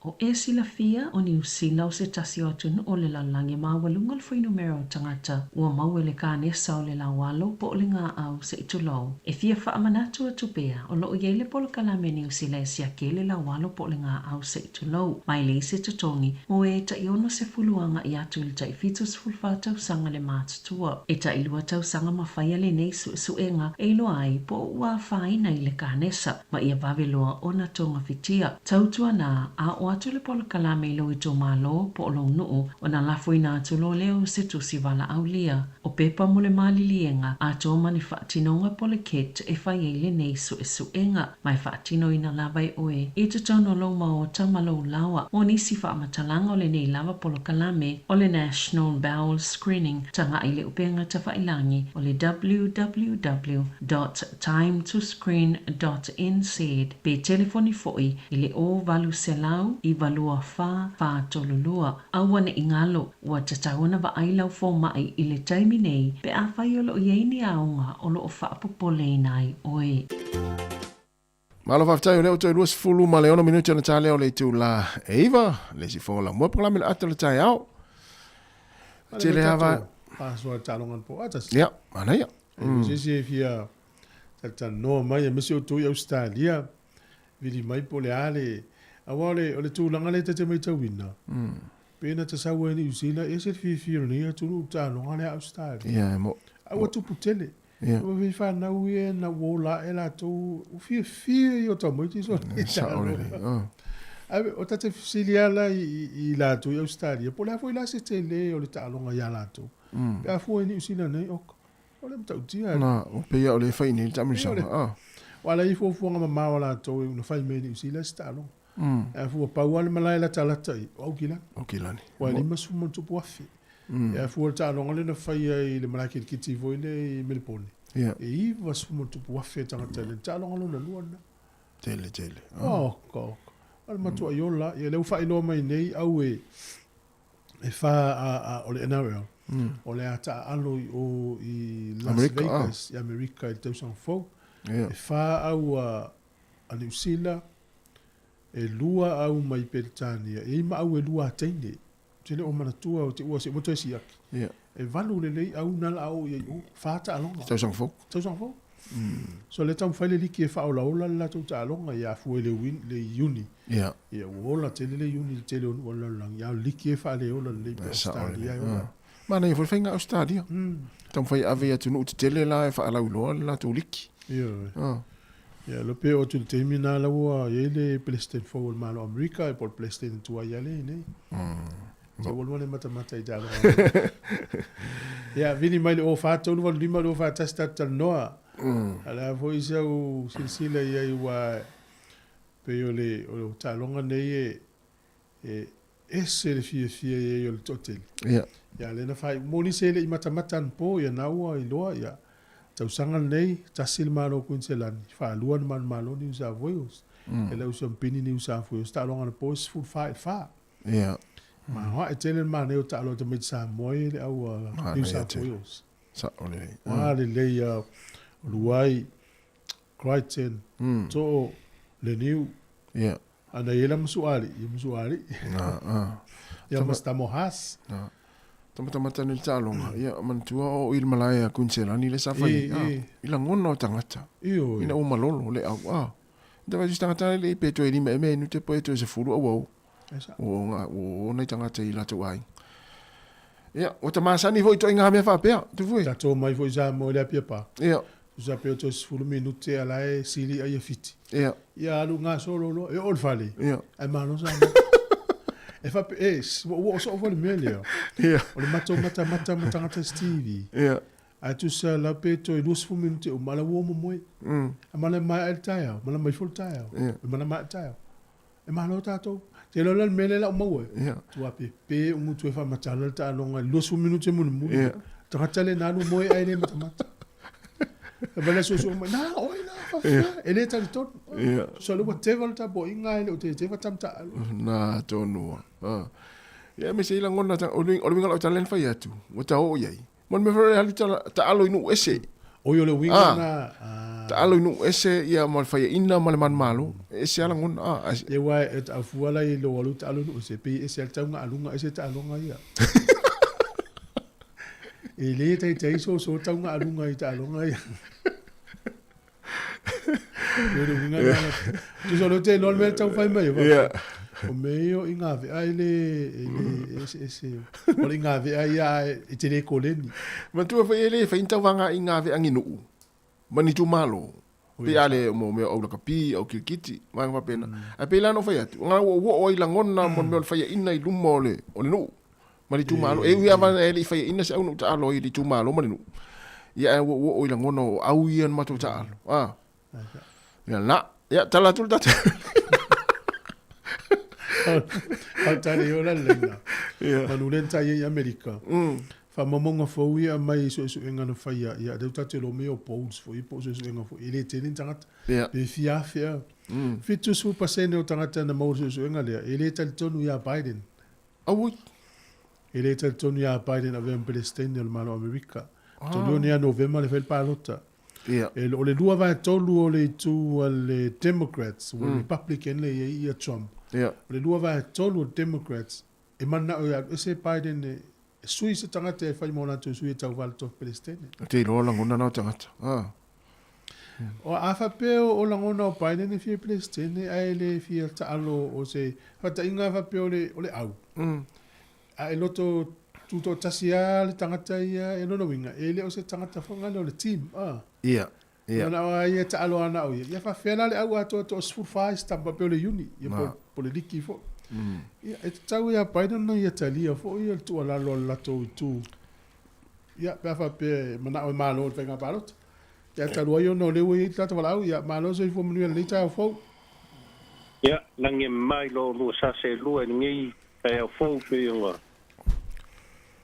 O e silafia, o Niu Sila o se tasi o atunuu o le lalolagi maualuga le fuainumera o tagata ua maua i le kanesa o le laualo po o le gaau se i tulou. E fia faamanatu atu pea, o lo o i ai le polokalame a Niu Sila e siaki ai le laualo po o le gaau se i tulou, mai leai se totogi mo e tai 60 agai atu i le tai 74 tausaga le matutua. E tai lua tausaga ma faia lenei suesuega e iloa ai po o ua afaina i le kanesa ma ia vave loa ona togafitia. Tautuana, a oo atu le polokalame i lou itumalo po o lou nuu, ona lafoina atu loa lea o se tusi valaaulia. O pepa mo le maliliega atoa ma ni faatinoga po o le kit e fai ai lenei suesuega, ma e faatinoina lava e oe i totonu o lou maota ma lou laoa. Mo nisi faamatalaga o lenei lava polokalame o le National Bowel Screening, tagai i le upega tafailagi o le www dot timetoscreen dot nz pe telefoni foi i le 0800 924 432. Aua ne i galo, ua tatau ona vaai lau fomai i le taimi nei pe afai o lo o i ai ni aoga o lo o faapopoleina ai oe. Malo faafetai o lea ua toe 26 minute ona ta lea o le itula e 9, le isi fofoga lamua polokalame le ata o le taeao. Tele lava. Pasoa taaloga le po atasi. Ia, manaia. E se isi e fia talatalanoa mai aemaise outou i Ausetalia, vili mai po o le a le, aua o le, o le tulaga lea ta te matauina, pe na ta sau ai i Niu Sila, e ese le fiafia o lenei atunuu i le taaloga lea a Ausetalia. Ia, e mo. A ua tupu tele. Ia. Ua fai fanau ia na ua ola ae latou, ua fiafia ia o tamaiti so Ia, sao lelei. Oh. Ae o ta te fesili lava la i latou i Ausetalia, po o le a foi la se tele o le taaloga ia latou. Pe a fua i Niu Sila nei, oka. O le matautia. Na, o pei o le fai nei le taamilosaga. Ah. Ua ala i fuafuaga mamao a latou e una fai mai i Niu Sila se taaloga. E fua pau lava le malae latalata i o Aukilani. Aukilani. Ua 50 plus. E fua le taaloga lea na faia i le malae kirikiti foi lea i Melipone. Ia. E 90 plus tagata i le taaloga lona lua lena. Tele, tele. Oka, oka. O le matuaʻi ola, ia lea ua faailoa mai nei au e, e fa a, a, o le NRL, o le a taaalo i o i Las Amerika, ah. Vegas, i Amerika i le tausaga fou. Ia. E fa au a, a Niu Sila, e lua au mai Peretania, e i ma au e lua a teine. Ou te le o manatua o te ua se ua toe siaki. Ia. E valu lelei au na la o i ai o, fa taaloga. Tausaga fou. Tausaga fou. So le taumafai le liki e faaolaola le latou taaloga ia afua i le win, le Iuni. Ia. Ia ua ola tele le Iuni i le tele o nuu o le lalolagi, a o le liki e faaleola lelei pe E sao Australia lelei. e ola. Ah. Manaia foi le faiga Australia. Taumafai e ave i atunuu tetele la e faalauiloa le latou liki. Ioe. Ah. Ia lo pe o atu i le taimi na la ua i ai le President fou o le Malo o Amerika e po o le President tuai ia le nei. Te ua lua le matamata i taaloga. Ia vili mai le 04 385 241 tatou talanoa. A le a foi sau silasila i ai ua pei o le o le taaloga nei e e ese le fiafia i ai o le toatele. Ia. Ia lea na faaiu mo nisi e le i matamata anapo ia na ua iloa ia tausaga lenei tasi le Malo o Kuiniselani, faalua le Malo Niu South Wales. E le uso mpini Niu South Wales taaloga anapo e 14 i le 4. Ia. Ma e tele le manaia o taaloga tamaiti Samoa ia i le au a New Manaia South tele. Wales. Sao lelei. Ua lelei a o Luai, Crichton, To'o, Leniu, Ia. ana ia la masuali, ia masuali. Na, ah. Ia mas tamo has. Na. Tamatamata nei le taaloga. Ia, manatua o i le malae a Kuiniselani le sa fai. E, Ah. e. I lagona o tagata. Ioe. Ina ua malolo le au. Ah. Te vai tagata le pe toe lima e me nu te po e toe sefulu au au. E sa. O nga o nai tagata i latou aiga. Ia, ua tamasani foi toaiga mea faapea, tufue. Tatou mai foi Samoa i le Apia Pa. Ia, Tusa pe o toe 10 minute ala e sili ai e fiti. ia, Ia alu gasolo loa, e oo i le fale. ia, Ae malo Samoa. E fape, e, ua oo soo foi le mea lea. ia, O le matou matamata ma tagata Stevie. ia. Ae tusa la pe toe 20 minute uma ala ua momoe. E mana mai ai le taeao, mana mai foi le taeao. Ia. E mana mai le taeao. E malo tatou. Te loa la le mea lea lau maua e. Ia. Tua pe pe umu tu e whamatala le taaloga i 20 minute mulimuli. Ia. Tagata le na alu moe ai le matamata. E wale susu mai, na, oi na, whawhea. E le talitonu. Ia. So le ua teva le tapoaiga e le o te teva tamata alu. Na tonu. Ah. Ia me se i lagona ta o le o le uiga o lau tala lea na fai atu. Ua taoo i ai. Mo le mea foi o le alu tala taalo i nuu ese. Oi o le uiga Ah. na. Ah. Taalo i nuu ese ia ma le faiaina ma le manumalo. E ese lava lagona. Ah, ai- Ia ua e taufua la i lo alu taalo nuu ese. Pe ese al taunga alunga ese taaloga ia. E le taitai so so taunga alunga i taaloga ia. Ia le uiga na. Tusa o le te loa le mea tau fai mai. Ia. O mea ia o ingavea e le, e le, ese, ese. O le ingavea ia e te le koleni. Matua foi e le fai ni tauvaga i gaveagi nuu ma ni itumalo. Pe a le mo mea o aulakapi, au kirikiti, vaega faapena. Ae pei la ona ou fai atu, ona ua oo ai lagona mo le mea o le faiaina i luma o le o le nuu ma le itumalo. E ui lava e le i faiaina se au nuu taalo ai i le itumalo ma le nuu. Ia ae ua oo i lagona o au ia na matou taalo. Ah. Ia la, ia tala atu le tatou. Fautale i ola le leina. Ia. Manu le ntai i Amerika. Faamaumauga fou ia mai i suesuega na faia. Ia, lea ua tatou iloa mea o polls foi, po o suesuega foi. E le tele ni tagata. Ia. Pe fia afe a. 70% o tagata na maua i le suesuega lea. E le talitonu ia Biden. Auoi. E le talitonu ia Biden avea ma Pelestine o le Malo o Amerika. Tolu ni a Novema le fai le palota. Ia. E o le lua vae tolu o le itu a le Democrats, o le Republican le ia ia Trump. Ia. O le lua vae tolu o le Democrats, e manao ia ese Biden e sui se tagata e fai mo latou sui e tauva le tofi Pelestine. Te iloa lagona na o tagata. Ah. O a faapea o lagona o Biden e fia Pelestine ae le fia taalo o se faataʻiga faapea o le o le au. A e loto tutoatasi a le tagata ia e lona uiga e le o se tagata foga lea o le team a. Ia. Ia. Mana o ia taalo ana o ia. Ia faafefea la le au atoa toa 14 stampa pe o le Iuni ia Na. po po le liki foi. Ia e tatau ia Biden na ia talia foi ia le tuualalo a le latou itu. Ia pe a faapea e manao e malo le faiga palota. Ia talu ai ona o lea ua i ai le tagata valaau ia malo soifua manuia lenei taeao fou. Ia, lagi e mai lo lua sase e lua i lenei taeao fou pei ona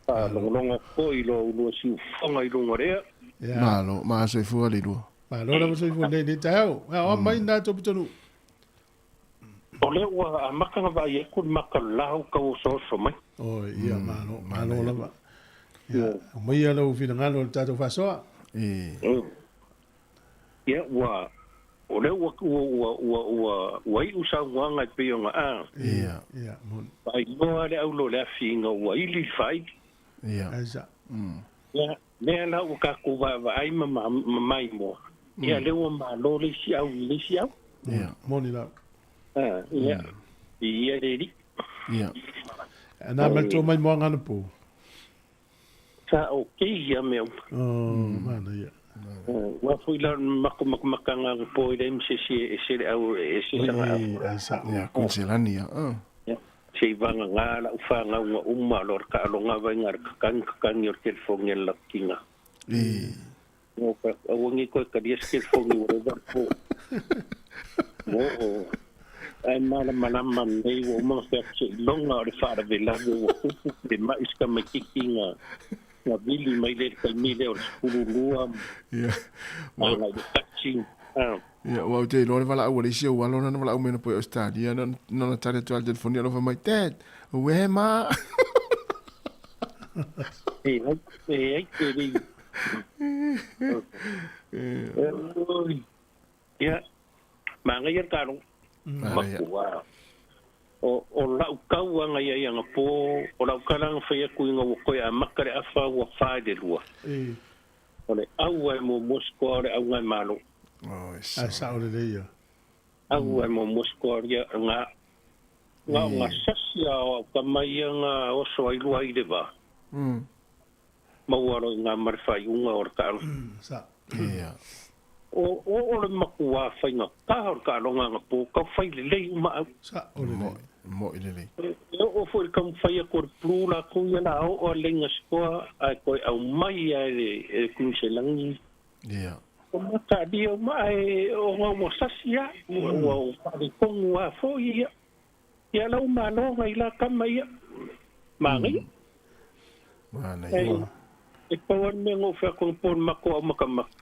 faalogologo foi lo ulua siufofoga i luga o lea. Ia Malo, masoifua le lua. malo lava soifua lenei lenei taeao. Ia o mai na tau pitonuu. O lea ua amata ona vaai atu le mata o le la ua tau osooso mai. Oi, ia, malo, malo lava. Ia, aumaia lou finagalo i le tatou faasoa. Ia, ua, o lea ua, ua, ua, ua, ua, ua iu saunoaga e pei ona, a. Ia. Ia, moni. Faailoa le aulo o le afi ina ua ili le faaili. Ia. Aisa. Ia, lea la ua tatou vaavaai ma, ma, ma maimoa, ia, lea ua malo le isi au i le isi au. Ia. Moni lava. A, ia, viia le Alii. Ia. Na ma le tou maimoaga anapo. Sa okay ia mea uma. Oh, manaia. Ua foi la makomakomakaga anapo i leai ma se isi e ese le au e ese sana au. Ai sa. Ia, Kuiniselani ia. Se i vagagā lau fanauga uma o lo le taaloga vaiga le kakagi kakagi o le telefoni a le lautiga. Mo ka aua nei koe talia se telefoni ua leva le po. Mo o ae malamalama nei ua uma ona fai atu seiloga o le faalavelave ua tupu pe mai se tamaititi na na vili mai lea i le taimi lea o le 12 ma agai i le taxi. Ia, ua ou te iloa le valaau a le isi ou alo na na valaau mai anapo i Ausetalia, na na tali atu lava i le telefoni alofa mai, Dad, where am I? E ai, e ai te rei. Oi. Ia, manaia le talo. Matua. O, o lau tauaga ia i anapo, o lau tala na fai atu ina ua toe amata le afa ua fa i le lua. O le aua e muamua sikoa o le auga e malo. Ae sao lelei ia. Aua e muamua sikoa ia nga nga o nga sasi a o au tama ia nga oso ai lua i le va. Maua loa i nga ma le faaiuga o le taaloga. Sa. O o o le makuā faigata o le taaloga anapo tau fai lelei uma au. Sa o lelei. Mo'i lelei. E oo foi i le taumafai atu o le Blue latou ia la oo a leiga sikoa ae toe aumai lava e le e le Kuiniselagi. Ia. O mataalia uma ae ona ua sasi lava, ua ua faaletonu lava foi ia. Ia la ua malo nai la tama ia. Manaia. Manaia. E pau lava le mea na ou fai atu anapo i le matou aumatamata.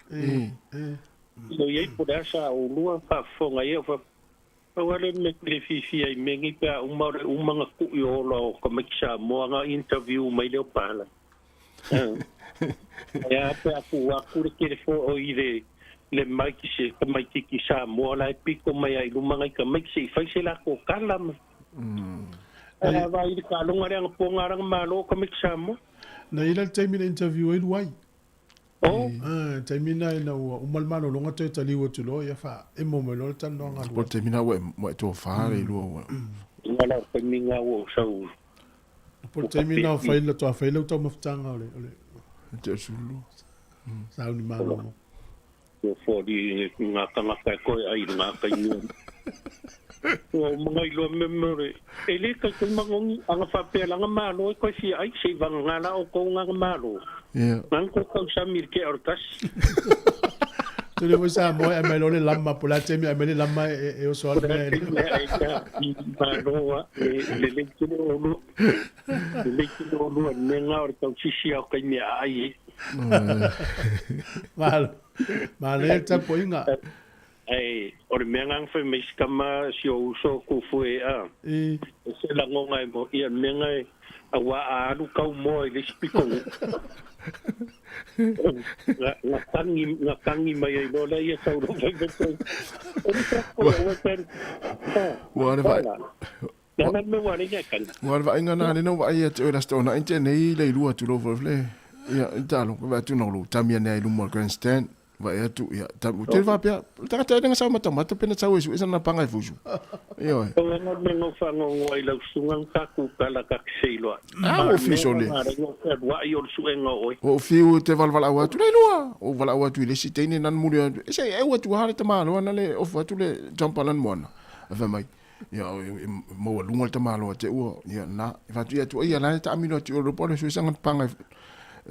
Ina i ai po o le a sa oulua faafofoga ai, ou fai atu, pau lava lea o le mea ou te le fiafia ai i mea nei pe a uma o le uma ona tui o ola o tamaiti Samoa na interview mai lea o Pala. Ae a pe a tuu atu le telefo oi le le mic i se tamaititi Samoa la e pito mai lava i luma nai tamaiti se i fai se latou tala ma. Ae a vaai i le taaloga lea anapo na ala ona malo tamaiti Samoa. Na i ai la le taimi na interview ai Luai. Oh. Ah, taimi na ina ua uma le malologa toe taliu atu loa, ia faaemo mai loa le talanoaga a Po o Luai. le taimi na ua e ua e tofa le lua ua. Ina la o le taimi na ua ou sau. Po o le taimi na o fai la toa fai lau taumafataga o le o le. Te o sulu. Sauni malolo. Ua foli ngā tangata e koe ai i ngā taimi. Ua uma ngai loa me me ore. E le kai kai mangongi, anga whapea langa malo e koe fia ai, se i wanga ngā la o kou ngā malo. Ia. Ngā ko kau sami i ke ora tasi. Tole foi sa moe ai mai loa le lama, po o le a taimi ai mai le lama e e oso Po atu le a mea e taimi ai ka i malo a le le lei tele o lua. Le lei tele o lua me ngā ore tau sisi au kai mea ai e. Malo. Malo ia le tapuaiga. Ae o le mea nga fai mai si tama si ou uso ku fue a. E. E se lagoga e mo ia le mea nga e auā a alu kau moa i le isi pito na na tangi na tangi mai ai loa lea ia sau loa fai mai koe. O le fai koe aua e te Ua le vaai. Le a le mea ua alai nei tangi. Ua le vaaiga na lena ua vaai ia te oe le Aso Toonai te nei le ilua atu loa foi le ia i talo ka vaai atu na lou tami ane ai luma o le grandstand vaai atu ia tami ua tele faapea o le tagata e lenga sau matamata pe na sau e sue sana panga e fusu ioe. Pau ana le mea na ou faanoanoa ai lau susuga na tatou tala ta te seiloai. Ah ua fiu sole. Mea na alai ona fealuai o le suega o oe. Ua ou fiu te valavala'au atu le lua ou valaau atu i le isi teine nani muli atu e se e au atu lava le tamaloa na le ofu atu le jumper lani moana ae fai mai Ia, e maualuga le tamaloa te ua, ia, na, e fatu ia atu, ia, la e taamilo atu i o le suesaga le panga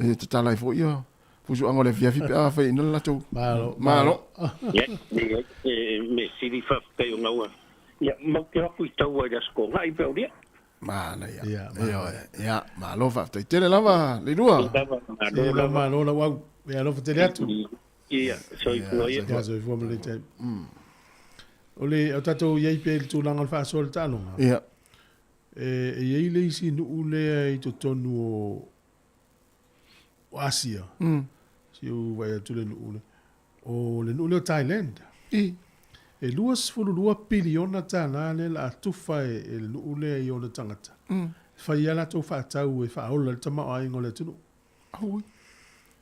e tatala ai foi ia fusuaga o le afiafi pe a fai ina le latou. Malo. Malo. Ia, ia, e me sili faafetai o gaua. Ia, mau te o atu i taua i le Aso Toonai pe o lia. Manaia. Ia, Ia, ia, malo faafetai tele lava, Leilua. Lava, malo Ia, lava. malo lau au. Ia, alofa tele atu. Ia, soifua ia. Ia, soifua ma le taimi. O le o tatou i ai pea i le tulaga o le faasoa i le taaloga. Ia. E, e i ai le isi nuu lea i totonu o, o Asia. Si ou vaai atu le nuu lea. O le nuu lea o Thailand. I. E 22 piliona tālā lea la a tufa e, e le nuu lea i ona tagata. E fai ai latou faatau e faaola le tamaoaiga o le atunuu. Aui.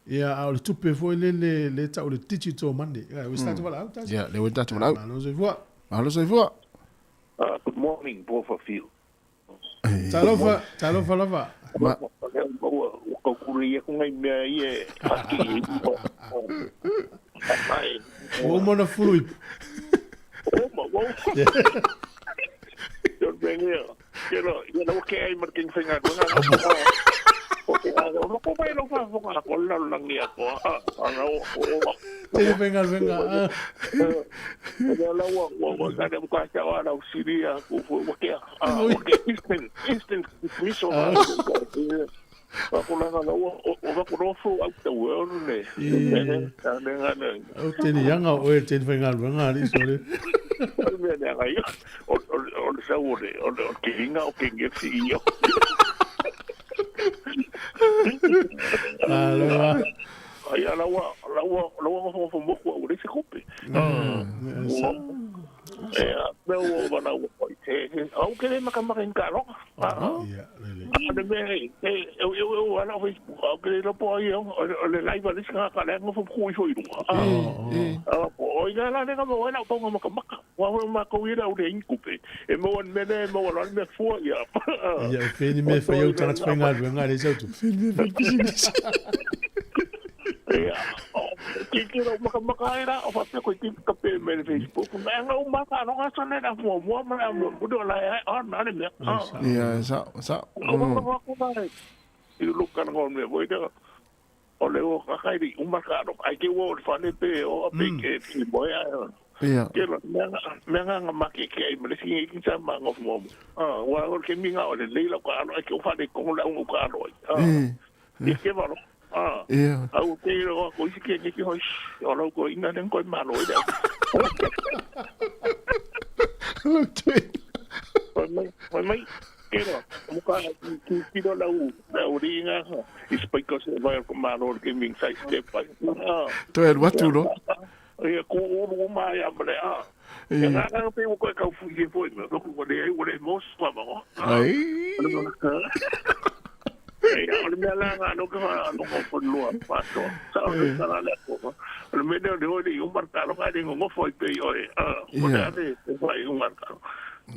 Ia, a o le tupe foi lele le tau le digital money. Ia, ua tatou valaau tasi. Ia, lea ua tatou valaau. Malo soifua. Malo soifua. Good morning, both of you. Talofa, talofa lava. Ma, Ua ua kaukuri aku ngai mea ia e haki i mai. Ua uma ona fulu ipu. Uma, ua uma. Yo venga. Kelo, ia na ke ai mar king finga nga. O ke a o ko mai lo fa fonga ko la la ngi ko. A na o o. Tele venga venga. Ah. Ia la ua ua ua ka dem ka cha wa la Siria ko fu ua ke a ua ke instant instant dismissal. Ko la la ua o va ko ro fu out the world ne. Ne ne ne. O tele yanga o e tele venga venga ali sole. O mea ne ngai o o o le sau o le o le o ke hinga o ke nge si io. Aloha. Ai ala ua la ua la ua fo fo mo ko o le se kope. E a me o va la ua e au ke le maka maka in ka ro. Ia, lele. A le me e e o o ala Facebook au ke le po ai o le live le singa ka le ngo fo ku i fo i runga. A po o ina la le mo la po maka maka. Wa wa ma ko ira o le inkupe. E mo an mene mo la me fua ia. Ia, o feni me fai au tagata faigaluega le sau tupe. Ia, ki ki ro maka maka ai ra o fa pe ko ti ka pe me le Facebook. Me nga o maka no nga sa le na fua mua ma mo mo do la ai on na le me. Ia, sa, sa. O ma ma ko na. I lo kan ngo me voi da. O le o ka kai ri o maka no ai ke wo fa le pe o pe ke ti boy ai. Ia. Ke lo me nga me nga nga ma ke ke ai me le singi ki sa ma ngo fua mo. Ah, wa o ke mi nga o le leila ka ano ai ke o fa le ko la o ka ano ai. Ah. Ia ke va Ah. Ia. Au te ro ko isi ke ke hoi. O lo ko ina den ko malo i. Lo te. Oi mai, oi mai. Ke ro, mo ka ki ki ro la u, la u ringa. I spike se vai ko malo ke ming sai step ai. Ah. Toe alu atu lo. Ia ko o ro ma ya mle a. Ia nga nga pe ko ka fu ye foi me ko ko le ai o le mos pa mo. Ai. Ia o le mea la nga no ka no ko ko lua pa to. Sa o le sa la ko. O le mea le o le i umar ka lo ka le ngo foi pe o e. Ah, o le ate te foi umar ka.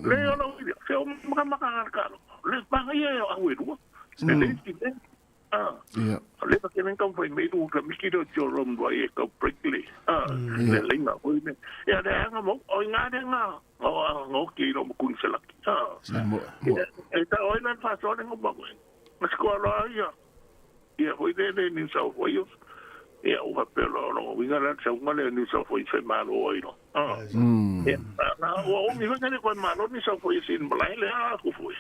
Le o lo se o maka maka ka lo. Le pa ia o au e rua. Le le ti le. Ah. Ia. Le pa ke nen ka foi me ru ka miki ro tio rom do e ka prickly. Ah, le le nga o ne. Ia le nga mo o nga le nga. O ngo ki ro mo kun se la. Ah. Mo, mo. E ta o ina fa so le ngo ba. Mas ko ala ia. Ia hoi le le New South Wales. Ia o papelo lo winga la sa unga le New South Wales fe malo ai no. Ah. Ia na o o mi venga le ko malo New South Wales in blai le a ku foi.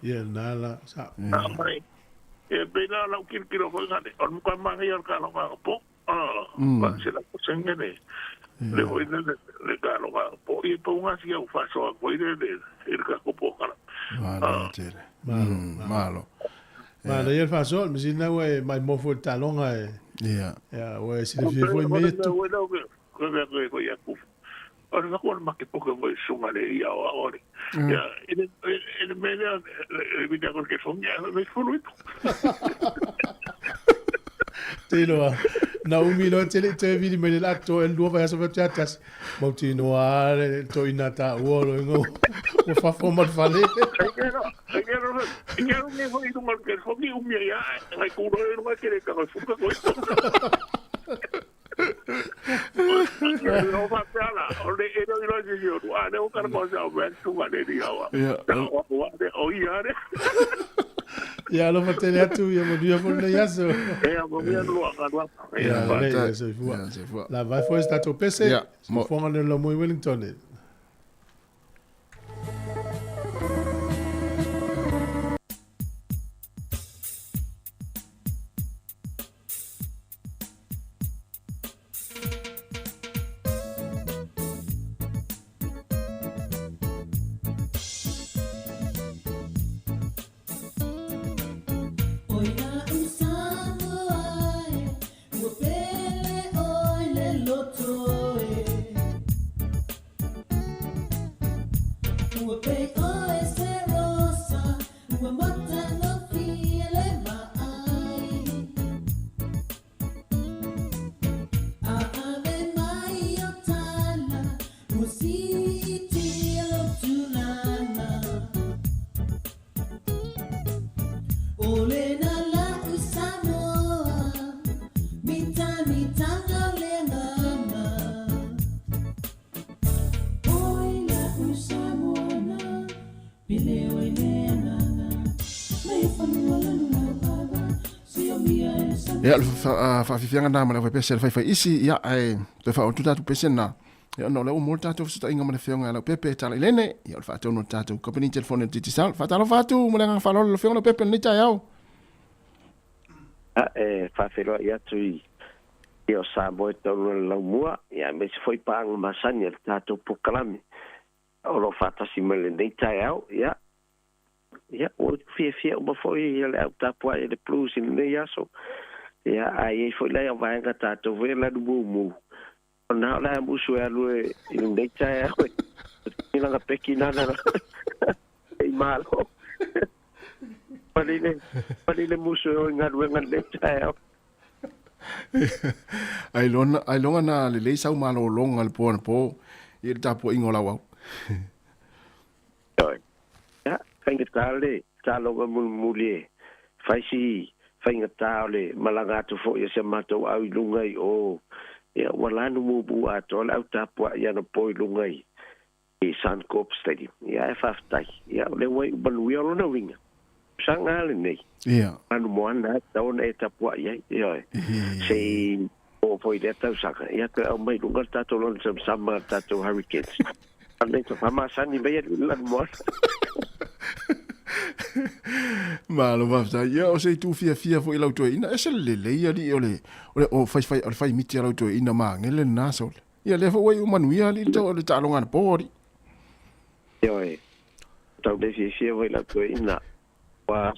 Ia, na la, sa. Ah mai. E pe la la ki ki ro foi ngale. O mo ka ma ia ka lo ka po. Ah. Pa se la ko senge le. Le hoi le le ka lo ka po i po nga si au fa so ko i le le ka ko po kala. Malo tele. Malo. Ma le ia le faasoa, le masina ua e mai mofo le taaloga e. Ia. Ia, ua e silafia foi mea tu. O le ko le make poke mo sunga le ia o o le. Ia, ele ele me le le vi da ke fonga me fulu. Te loa. Na umi loa tele te vili mai le ato e lua vai aso vai atas. Mau ti noa le to ina ta ua lo ingo. O fafo ma le fale. Ai quero quero me foi do mal que fongi umi ia ngai ku ro no ke le ka fuka ko. No va pala, o le ero iro si yo a le o ka ko sa o su ma le dia wa. Ia. O o de o ia de. Ia alofa tele atu ia manuia foi lenei aso. Ia manuia lua ka lua. Ia lelei ia soifua. Ia soifua. La vai foi se tatou pese. Ia. Mo. Sofoga le lomo i Wellington e. Ia, o le faafiafiaga na ma le aufaipese a le faifaiisi, ia, ae toe faaautu tatou pese na. Ia, ona o lea ua maua le tatou fesootaiga ma le Afioga ia Leaupepe Talailene, ia, o le faatonu o le tatou kamupani telefoni o le Digicel. Faatalofa atu ma le agaga faaaloalo i le Afioga Leaupepe i lenei taeao. Ia, e faafeiloai atu i ia o Samoa e taulu le laumua, ia aemaise foi paaga masani a le tatou polokalame o lo o faatasi mai lenei taeao. Ia, ia, ua fiafia uma foi le au tapuai i le Blues i lenei aso. Ia, a i ai foi lai au vaega tatou foi e lanu mumu. Ona o le a musu e alu e i lenei taeao e langa peki nana i malo. Palile, palile musu e o i galuega lenei taeao. Ai loga na lelei sau malōlōga i le po anapo i le tapuaiga o lau au. Ioe. Ia, faigata le taaloga mulimuli e fai si faigata o le malaga atu foi a si a matou au i luga i o. Ia, ua lanu mumu atoa le au tapuai anapo i luga i i Suncorp Stadium. Ia, e faafetai. Ia, o lea ua iu manuia o lona uiga. Tausaga lenei. Ia. Lanu moana e tatau ona e tapuai ai. Ioe. Se i oo foi i lea tausaga, ia toe aumai i luga le tatou Lonesome Summer, le tatou Hurricanes. Nei to faamasani mai alii le lanumoana. Malo faafetai. Ia o se itu fiafia foi i lau toeaina, ese le lelei alii o le o le o faifai o le fai miti a lau toeaina magele lena sole. Ia lea foi ua iu manuia alii le tau le taaloga anapo alii. Ioe. Tau le fiafia foi i lau toeaina. Ua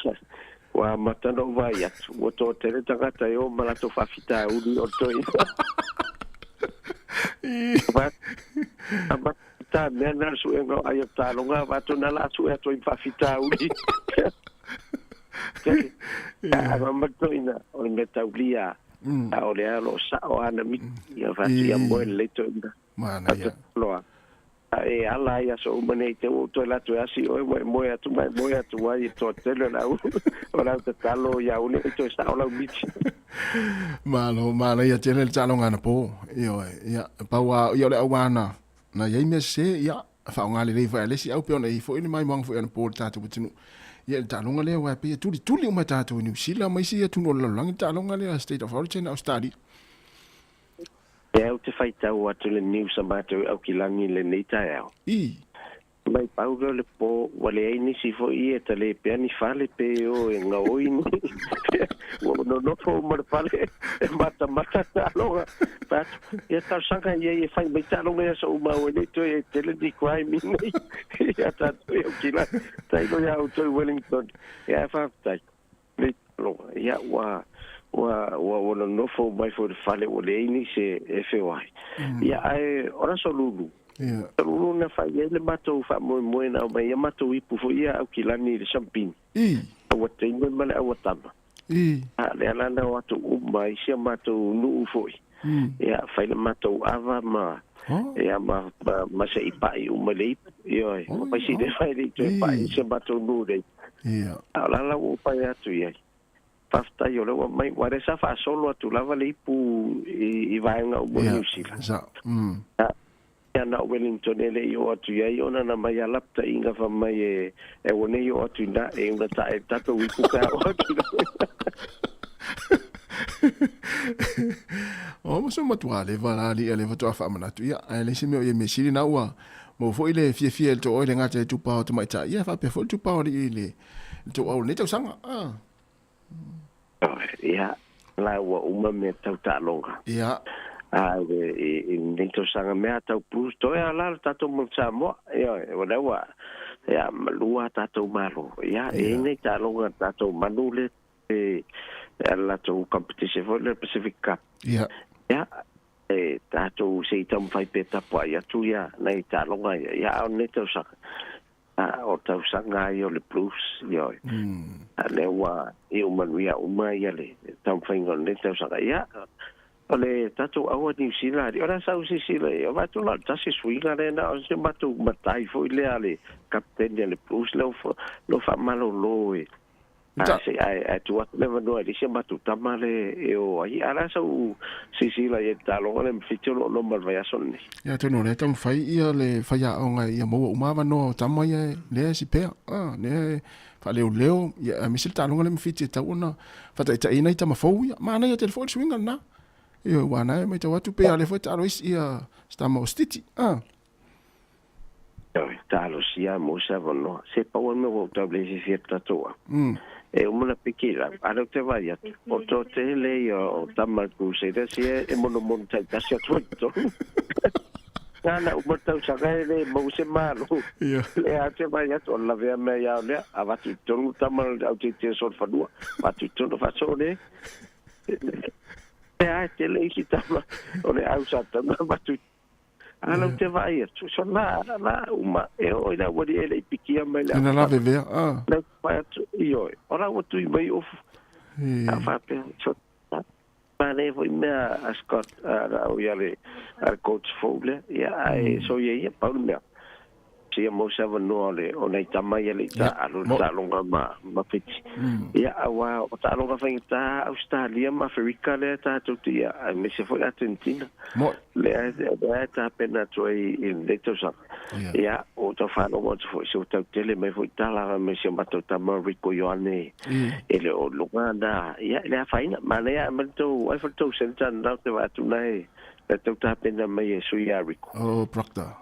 ua amata ona ou vaai atu, ua toatele tagata e o ma latou faafitauli o le toeaina. Amata mea na le suega o ai o taaloga, avatu na la sue atu ai ma faafitauli. A ma toeaina, o le mea taulia, a o lea o lo o sao ana miti, ia fatu ia moe lelei toeaina. Manaia. Loa. A e ala ai aso uma nei te ua ou toe alu atu e asi oe ua e moe atu ma e moe atu ai e toatele o le au o le au tatalo ia aua ne i toe sao lau miti. Malo, manaia tele le taaloga anapo. Ioe, ia, pau lava ia o le au lava na, na i ai mea sese, ia, faaaoga lelei foi a le isi au pei ona i ai foi le maimoaga foi anapo i le tatou atunuu. Ia i le taaloga lea aua e pei e tulituli uma e tatou i Niu Sila ma isi atunuu o le lalolagi le taaloga lea State of Origin a Ausetalia. Lea ou te faitau atu le news a matou i Aukilani i lenei taeao. I. Mai pau lea o le po, ua leai nisi foi ia e tale pea ni fale pe o e gaoi ni. Ua nonofo uma le fale e matamata taaloga. Fai atu, ia talosaga ia e fai mai taaloga i aso uma aua nei toe e tele ni crime i nei ia tatou i Aukilani. Tailo ia outou i Wellington. Ia ae faafetai. Nei taaloga, ia ua ua ua ua nonofo mai foi le fale ua leai nisi e e feoai. Ia ae o le aso Lulu. Ia. Lulu na fai ai le matou faamoemoe na aumai ai a matou ipu foi ia Aukilani i le Sampini. I. Aua teine ma le aua tama. I. A lea la na o atu uma ai si a matou nuu foi. Ia fai le matou ava ma ia ma ma, ma se i paʻi uma le ipu. Ioe, ua fai si le fai le i toe paʻi si a matou nuu le ipu. Ia. A o la la ua ou pai atu i ai. Faafetai o lea ua aumai, aua o lea sa faasolo atu lava le ipu i, i vaega uma o Niu Sila. Sa. Ia na o Wellington e le i oo atu i ai ona na mai a lapataiga fai mai e e aua nei oo atu ina e una tae le tatou ipu pe a oo atu ina. O ma so matua leva la alii a lea faatoa faamanatu ia ae leai se mea o ia mea sili na ua maua foi le fiafia i le too ai le gata i le tupa o tamaitai ia faapea foi le tupa o alii i le tou au i lenei tausaga a. Ia, la ua uma mea tau taaloga. Ia. A i lenei tausaga mea tau Blues toe a la le tatou mau Samoa. Ia, o lea ua ia malua tatou malo. Ia, e i ai nei taaloga a tatou manu le e a le latou competition foi le Pacific Cup. Ia. Ia, e tatou se i taumafai pe tapuai atu ia nai taaloga ia. Ia, a o lenei tausaga. O tausaga ai o le Blues, ioe. A lea ua iu manuia uma ia le taumafaiga o lenei tausaga. Ia, o le tatou aua Niu Sila, o le a sau silasila i ai, o vaai na o le tasi suiga lea, na o se matou matai foi lea a le kapeteni a le Blues lea ua faamalolo e A se ae ae tuu atu le avanoa i le isi a matou tama le e o ai. A o le a sau silasila i ai i le taaloga lea ma Fiti o lo o noma i le vaiaso lenei. Ia atonu o lea e taumafai ia le faiaoga ia maua uma avanoa o tama ia lea e sipea, a, lea e faaleoleo, ia aemaise le taaloga lea ma Fiti e tatau ona faataitaiina i tama fou ia. Manaia tele foi le suiga lena. Ioe, aua na e matau atu pei a o lea foi e taalo isi ia se tama o Stiti, a. Ioe, talosia mo se avanoa. Se pau lava le mea ua ou tau le fiafia i le tatou au. E uma ona piki i lau, a lea ou te vaai atu, o le toatele ia o tama a le Crusaders ia e monomonu taitasi atu ai i totonu. Nana uma le tausaga e le maua se malo. Lea ou te vaai atu, o le lavea mea ia o lea, avatu i totonu tama o le au teitei solofanua, avatu i totonu, faasoo le. Lea e tele isi tama o le au sa tatau ona avatu i A lau te vaai atu, so la, la uma, e oo i le aualii e le i pikia mai le Ina la vevea, a. Lau te vaai atu, ioe, o la ua tui mai ofu. A faapea, so, manaia foi mea a Scott, a, a, ia le, a le coach fou lea, ia, ae so ia ia, pau le mea. Sia mau se avanoa o le, o nai tama ia le i taaalo i le taaloga ma, ma Fiti. Ia, aua o taaloga faigata Ausetalia ma Aferika lea tatou te ia, aemaise foi Atenetina. Lea, lea e tapena atu ai i lenei tausaga. Ia, ua tau faalogo atu foi, se ua tau tele mai foi tala mai si o matou tama Rico Ioane e le o luga na, ia, e le afaina. Manaia ae mai le tou, ai foi le tou senator na ou te vaai atu na e, e tau tapena mai e sui ia Rico. Oh, Proctor.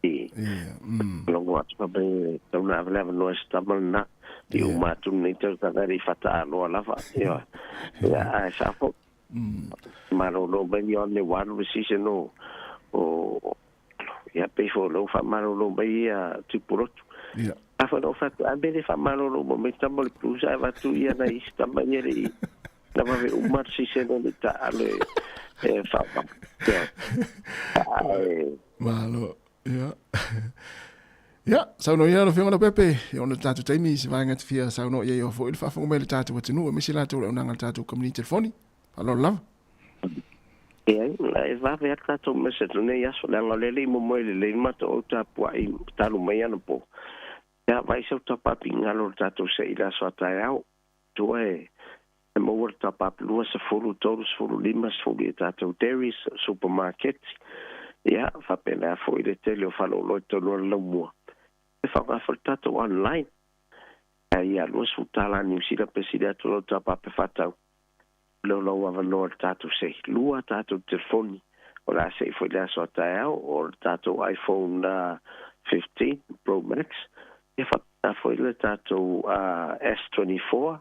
I logo atu ka mai tau na ave le avanoa i se tama lena i uma atu lenei tausaga e le i fataaloa lava. Ioe. Ia, ae sa foi. Malolo mai Ioane 1 le season o o ia pei foi o lea ua faamalolo mai ia Tupulotu. Ia. A foi na ou fai atu, a mea le faamalolo uma mai tama o le Blues ae avatu ia nai isi tama ia le i na vave uma le season o le taalo e e whaoga. Ia. Ae. Malo. Ia. Ia, saunoa ia lau Afioga Leaupepe, ia ona tatou taimi se vaega te fia saunoa i ai o foi le faafofoga mai le tatou atunuu, aemaise latou le auaunaga a le tatou kamupani telefoni. Faaaloalo lava. Leai, e vave lava le tatou message lenei aso, leaga o lea e le i momoe lelei le matou au tapuai talu mai anapo. Ia, vaai sau tapa pigalo o le tatou se i le aso a taeao. Tua e maua le top up 20, 30, 50 i a tatou dairies, supamaketi, ia, faapena foi le tele o faleoloa i totonu o le laumua. E faaaoga foi le tatou online. Ia 20 tala Niu Sila pe sili atu lau top up e faatau. Leo lau avanoa i le tatou sei. Lua tatou telefoni o le a sei foi i le aso a taeao o le tatou iPhone 15 Pro Max. Ia faapena foi le tatou S24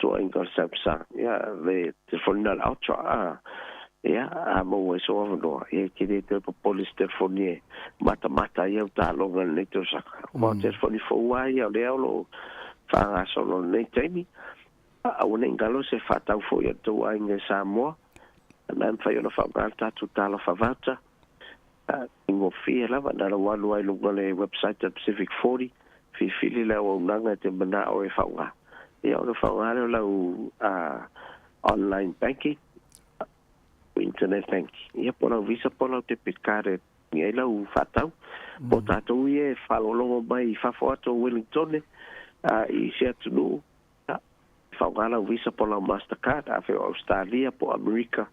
tuuaiga o le Samsung. Ia le telefoni na le Ultra a. Ia a maua ai sou avanoa, ia e te le toe popole i se telefoni e matamata ai au taaloga i lenei tausaga. Aua o telefoni fou lava ia o lea o lo o faagasolo i lenei taimi. Aua ne i galo se faatau foi a le tou aiga i Samoa, na e mafai ona faaaoga le tatou talofa voucher, faigofie lava, na lau alu lava i luga o le website a Pacific 40, filifili le auaunaga e te manao e faaaoga, ia ona faaaoga lea o lau online banking, internet banking, ia po o lau visa po o lau debit card e totogi ai lau faatau. Po o tatou ia e faalogologo mai i fafo atu o Wellingtone i isi atunuu, Ia, faaaoga lau Visa po o lau Mastercard, afai o Ausetalia po o Amerika,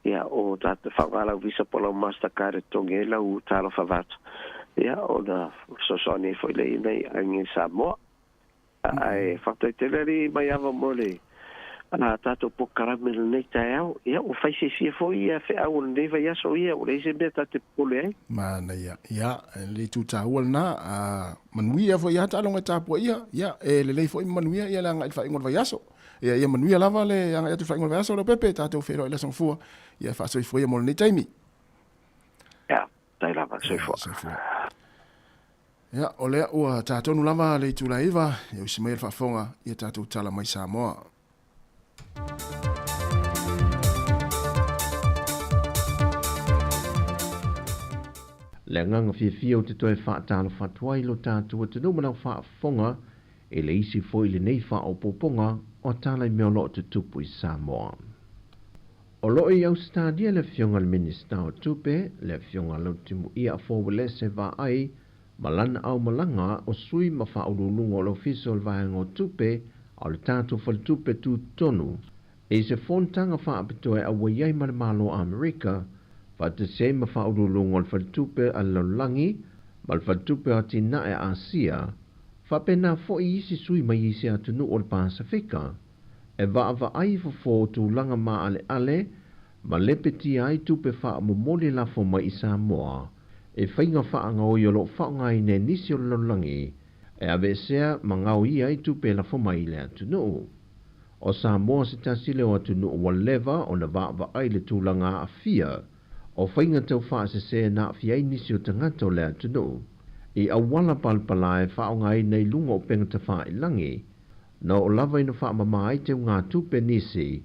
ia, o tātou, faaaoga lau Visa po o lau Mastercard e totogi ai lau talofa vata, ia, ona fesoasoani ai foi lea i nai aiga i Samoa. Ae faafetai tele alii Maiava mo le tatou polokalame i lenei taeao. Ia, ua fai fiafia foi ia feau o lenei vaiaso ia, ua leai se mea ta te popole ai. Manaia. Ia, e le itu taua lena, a manuia foi ia taaloga e tapuaia, ia, e lelei foi ma manuia ia le agai i le faaiuga o le vaiaso. Ia, ia manuia lava le agai atu i le faaiuga o le vaiaso, Leaupepe, tatou feiloai i le Aso Gafua, ia faasoifua ia mo lenei taimi. Ia, faafetai lava, soifua. Soifua. Ia, o lea ua ta tonu lava le itula e 9, ia usi mai le faafofoga ia tatou tala mai Samoa. Le agaga fiafia ou te toe faatalofa atu ai i lo tatou atunuu ma lau faafofoga i le isi foi lenei faaopoopoga o tala i mea o lo o tutupu i Samoa. O lo o i Ausetalia le Afioga i le Minisita o Tupe, le Afioga Lautimuia Afuauelese Vaai, ma lana aumalaga o sui ma faauluuluga o le Ofisa o le Vaega o Tupe a o le tatou Faletupe Tutotonu i se fonotaga faapitoa e auai ai ma le Malo o Amerika faatasi ai ma faauluuluga o le Faletupe a le Lalolagi ma le Faletupe o Atinae a Asia, faapena foi isi sui mai isi atunuu o le Pasefika, e vaavaai i fofo o tulaga maaleale ma lepetia ai tupe faamomoli lafo mai i Samoa i faiga faagaoi o lo o faaaogaina e nisi o le lalolagi e aveesea ma gaoia ai tupe lafo mai i le atunuu. O Samoa se tasi lea o atunuu ua leva ona vaavaai i le tulaga aafia o faiga tau faasese na aafia ai nisi o tagata o le atunuu i auala palapala e faaaogaina i luga o upega tafailagi, na oo lava ina faamama ai teugatupe nisi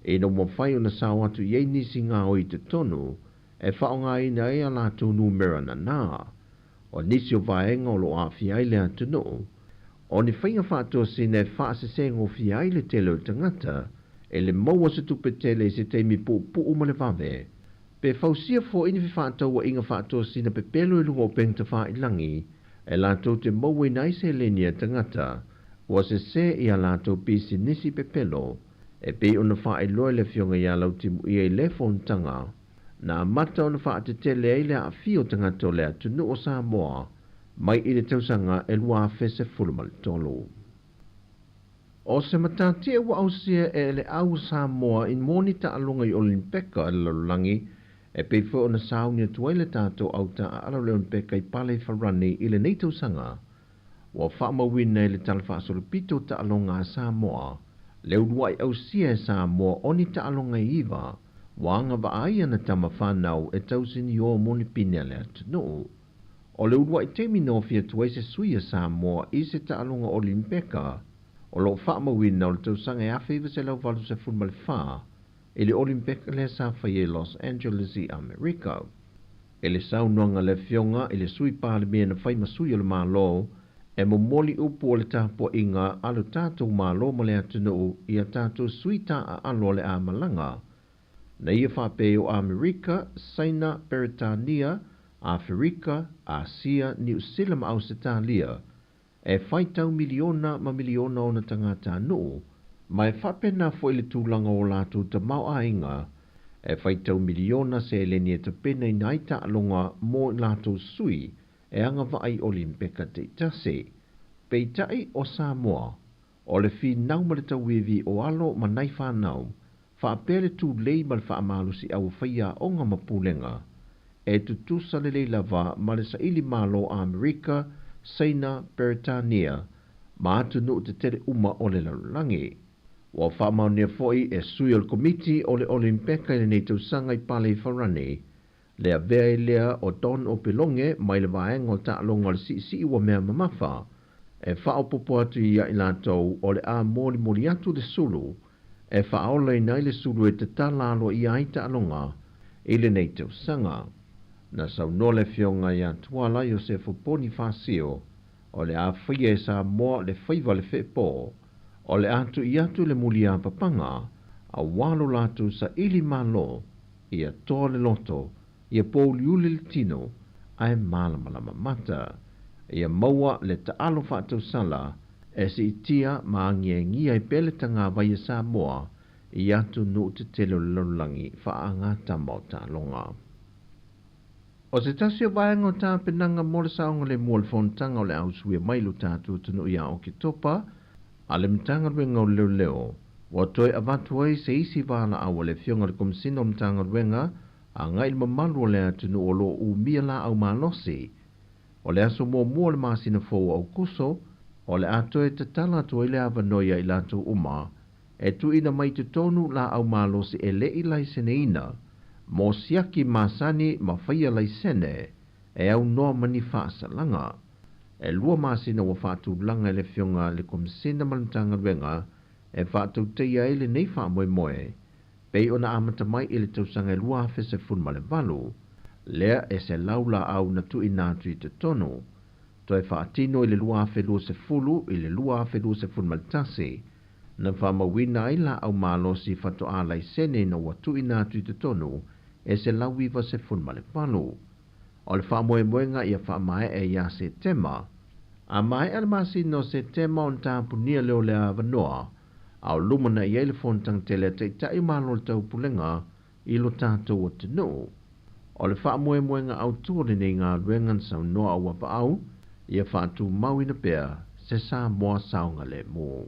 ina ua mafai ona sao atu i ai nisi gaoi i totonu e faaaogaina ai a latou numera nanā. O nisi o vaega o lo o aafia ai le atunuu, o ni faiga faatosina e faasesegofie ai le tele o tagata e le maua se tupe tele i se taimi puupuu ma le vave, pe fausia foi ni fefaatauaiga faatosina pepelo i luga o upega tafailagi e latou te mauaina ai seleni a tagata ua sese i a latou pisinisi pepelo, e pei ona faailoa e le Afioga ia Lautimuia i lea fonotaga. Na amata ona faatetele ai le aafia o tagata o le atunuu o Samoa mai i le tausaga e 2013. O se matatia ua ausia e le au Samoa i moni taaloga i Olimpeka a le lalolagi e pei foi ona sauni atu ai le tatou au taaalo le Olimpeka i pale i Farani i lenei tausaga. Ua faamauina i le Tala Faasolopito o Taaloga a Samoa le uluai ausia e Samoa o ni taaloga e iva ua agavaa ai ana tama fanau e tausini o mo ni pine a le atunuu. O le uluai taimi na ofi atu ai se sui a Samoa i se taaloga Olimpeka o lo o faamauina o le tausaga e 1984 i le Olimpeka lea sa faia i Los Angeles i Amerika. I le saunoaga a le Afioga i le Sui Palemia na fai ma sui o le Malo, e momoli upu o le tapuaiga a lo tatou Malo ma le atunuu i a tatou sui taaalo o le a malaga na ia faapea o Amerika, Saina, Peretania, Aferika, Asia, Niu Sila ma Ausetalia, e faitau miliona ma miliona ona tagatanuu, ma e faapena foi le tulaga o latou tamaoaiga, e faitau miliona seleni e tapenaina ai taaloga mo i latou sui e agavaa i Olimpeka taitasi. Peitai o Samoa, o le finau ma le tauivi o alo ma nai fanau, faapea le tulei ma le faamalosiau o faiaoga ma pulega, e tutusa lelei lava ma le saili malo a Amerika, Saina, Peretania, ma atunuu tetele uma o le lalolagi. Ua faamaonia foi e sui o le Komiti o le Olimpeka i lenei tausaga i pale i Farani, le avea ai lea o Don Opeloge mai le vaega o taaloga o le siisii ua mea mamafa, e faaopoopo atu ia i latou o le a molimoli atu le sulu e faaolaina ai le sulu e tatala aloaia ai taaloga i lenei tausaga. Na saunoa le Afioga ia Tuala Iosefo Ponifasio, o le a faia e Samoa le faiva le feepo, o le a tui atu le muliapapaga aua lo latou saili malo, ia toa le loto, ia pouliuli le tino, ae malamalama mata. Ia maua le taalo faatausala e siitia ma agiagia ai pea le tagavai a Samoa i atunuu tetele o le lalolagi faagatama o taaloga. O se tasi o vaega o tapenaga mo le saogalemu o le fonotaga o le a usuia mai lo tatou atunuu ia Oketopa a le Matagaluega o Leoleo, ua toe avatu ai se isi valaau a le Afioga i le Komesina o le Matagaluega agai i le mamalu o le atunuu o lo o umia laau malosi. O le aso muamua o le masina fou o Aokuso, o le a toe tatala atu ai le avanoa ia i latou uma e tuuina mai i totonu laau malosi e le i laiseneina, mo siaki masani ma faia laisene e aunoa ma ni faasalaga. E lua masina ua faatulaga e le Afioga i le Komesina ma le Matagaluega e faatautaia ai lenei faamoemoe, pei ona amata mai i le tausaga e 2018. Lea e 100 laau na tuuina atu i totonu. Toe faatino i le 2020 i le 2021, na faamauina ai laau malosi faatoa laisene ina ua tuuina atu i totonu e 198. O le faamoemoega ia faamaea ia Setema. A maea le masina o Setema ona tapunia lea o le avanoa, a o lumanai ai le fonotaga tele a Taitai o Malo o le Taupulega i lo tatou atunuu. O le faamoemoega autu o lenei galuega na saunoa a Uapaau ia faatumauina pea se Samoa saogalemu.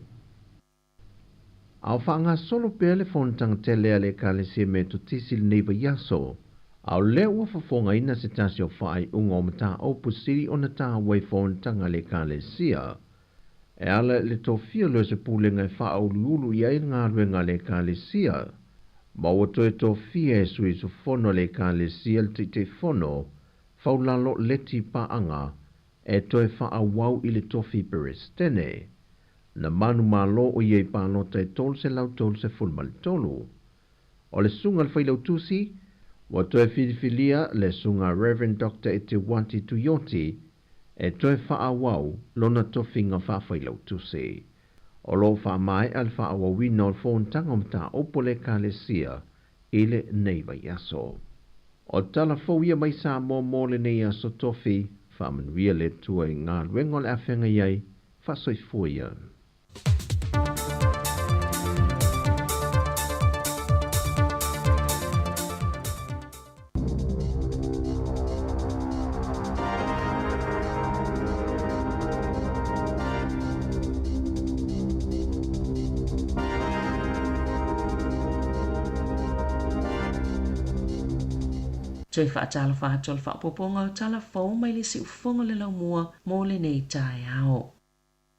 A o faagasolo pea le fonotaga tele a le Ekalesia Metotisi i lenei vaiaso, a o lea ua fofogaina se tasi o faaiuga o mataupu sili ona taua i fonotaga a le Ekalesia, e ala i le tofia lea o se pulega e faauluulu i ai le galuega a le Ekalesia, ma ua toe tofia e sui usufono a le Ekalesia le Taitaifono Faulalo Leti Paaga e toe faaauau i le tofi Peresetene. Na manumalo o ia i palota e 333. O le susuga i le Failautusi, ua toe filifilia le susuga Rev. Doctor Eteuati Tuioti e toe faaauau lona tofiga faa-Failautusi. O lo o faamaea le faaauauina o le fonotaga o mataupu a le Ekalesia i lenei vaiaso. O tala fou ia mai Samoa mo lenei aso tofi, faamanuia le Atua i galuega o le a feagai ai, faasoifua ia. Toe faatalofa atu o le faaopoopoga o tala fou mai le siufofoga o le laumua mo lenei taeao.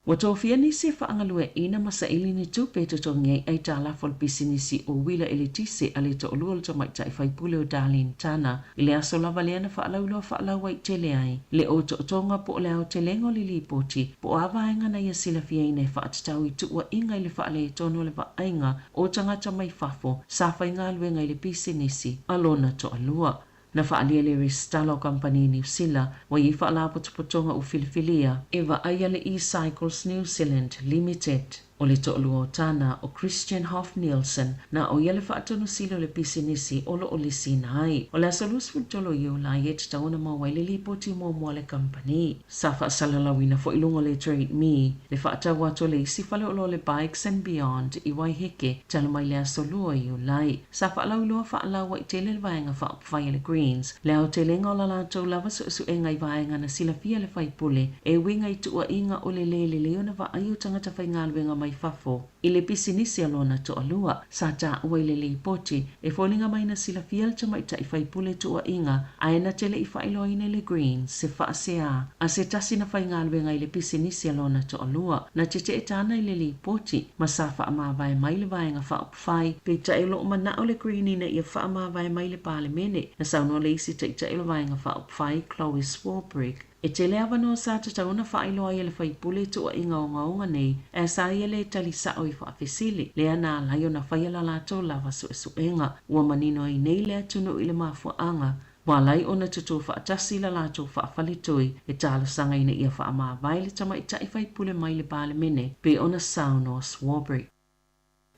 Ua tofia nisi e faagalueaiina ma saili ni tupe e totogi ai aitalafu a le pisinisi o uila eletise a le toalua o le tamaitai faipule o Darlene Tana i le aso lava lea na faalauiloa faalauaitele ai le otootoga po o le aotelega o le lipoti po o a vaega na ia silafiaina e faatatau i tuuaiga i le faaletonu o le vaaiga o tagata mai fafo sa faigaluega i le pisinisi a lona toalua. Na faaalia le resitala o kamupani Niu Sila ua i ai faalapotopotoga ua filifilia e vaaia le E-Cycles New Zealand Limited. O le toalua o Tana, o Christian Hoff Nielsen, na o ia le faatonusili o le pisinisi o lo o lisiina ai. O le aso 23 o Iulai e tatau ona maua ai le lipoti muamua a le kamupani. Sa faasalalauina foi i luga o le Trade Me le faatau atu o le isi faleoloa o le Bikes and Beyond i Waiheke talu mai le aso 2 o Iulai. Sa faalauiloa faalauaitele le Vaega Faaupufai a le Greens le aotelega o la latou lava suesuega i vaega na silafia e le faipule e uiga i tuuaiga o le lē lelei ona vaai o tagata faigaluega mai fafo i le pisinisi a lona toalua. Sa taua i le lipoti e foliga mai na silafia le tamaitai faipule tuuaiga ae na te le i faailoaina i le Greens se faasea a se tasi na faigaluega i le pisinisi a lona toalua. Na tetee tana i le lipoti ma sa faamavae mai le Vaega Faaupufai, peitai o lo o manao le Green ina ia faamavae mai le Palemene. Na saunoa le isi Taitai o le Vaega Faaupufai, Chloe Swarbrick, E tele avanoa sa tatau ona faailoa ai e le faipule tuuaiga ogaoga nei, ae sa ia le tali sao i faafesili, lea na ala ai ona faia la latou lava suesuega. Ua manino ai nei le atunuu i le mafuaaga ua ala ai ona tutū faatasi la latou faafaletoi e talosaga ina ia faamavae le tamaitai faipule mai le Palemene, pei ona saunoa Swarbrick.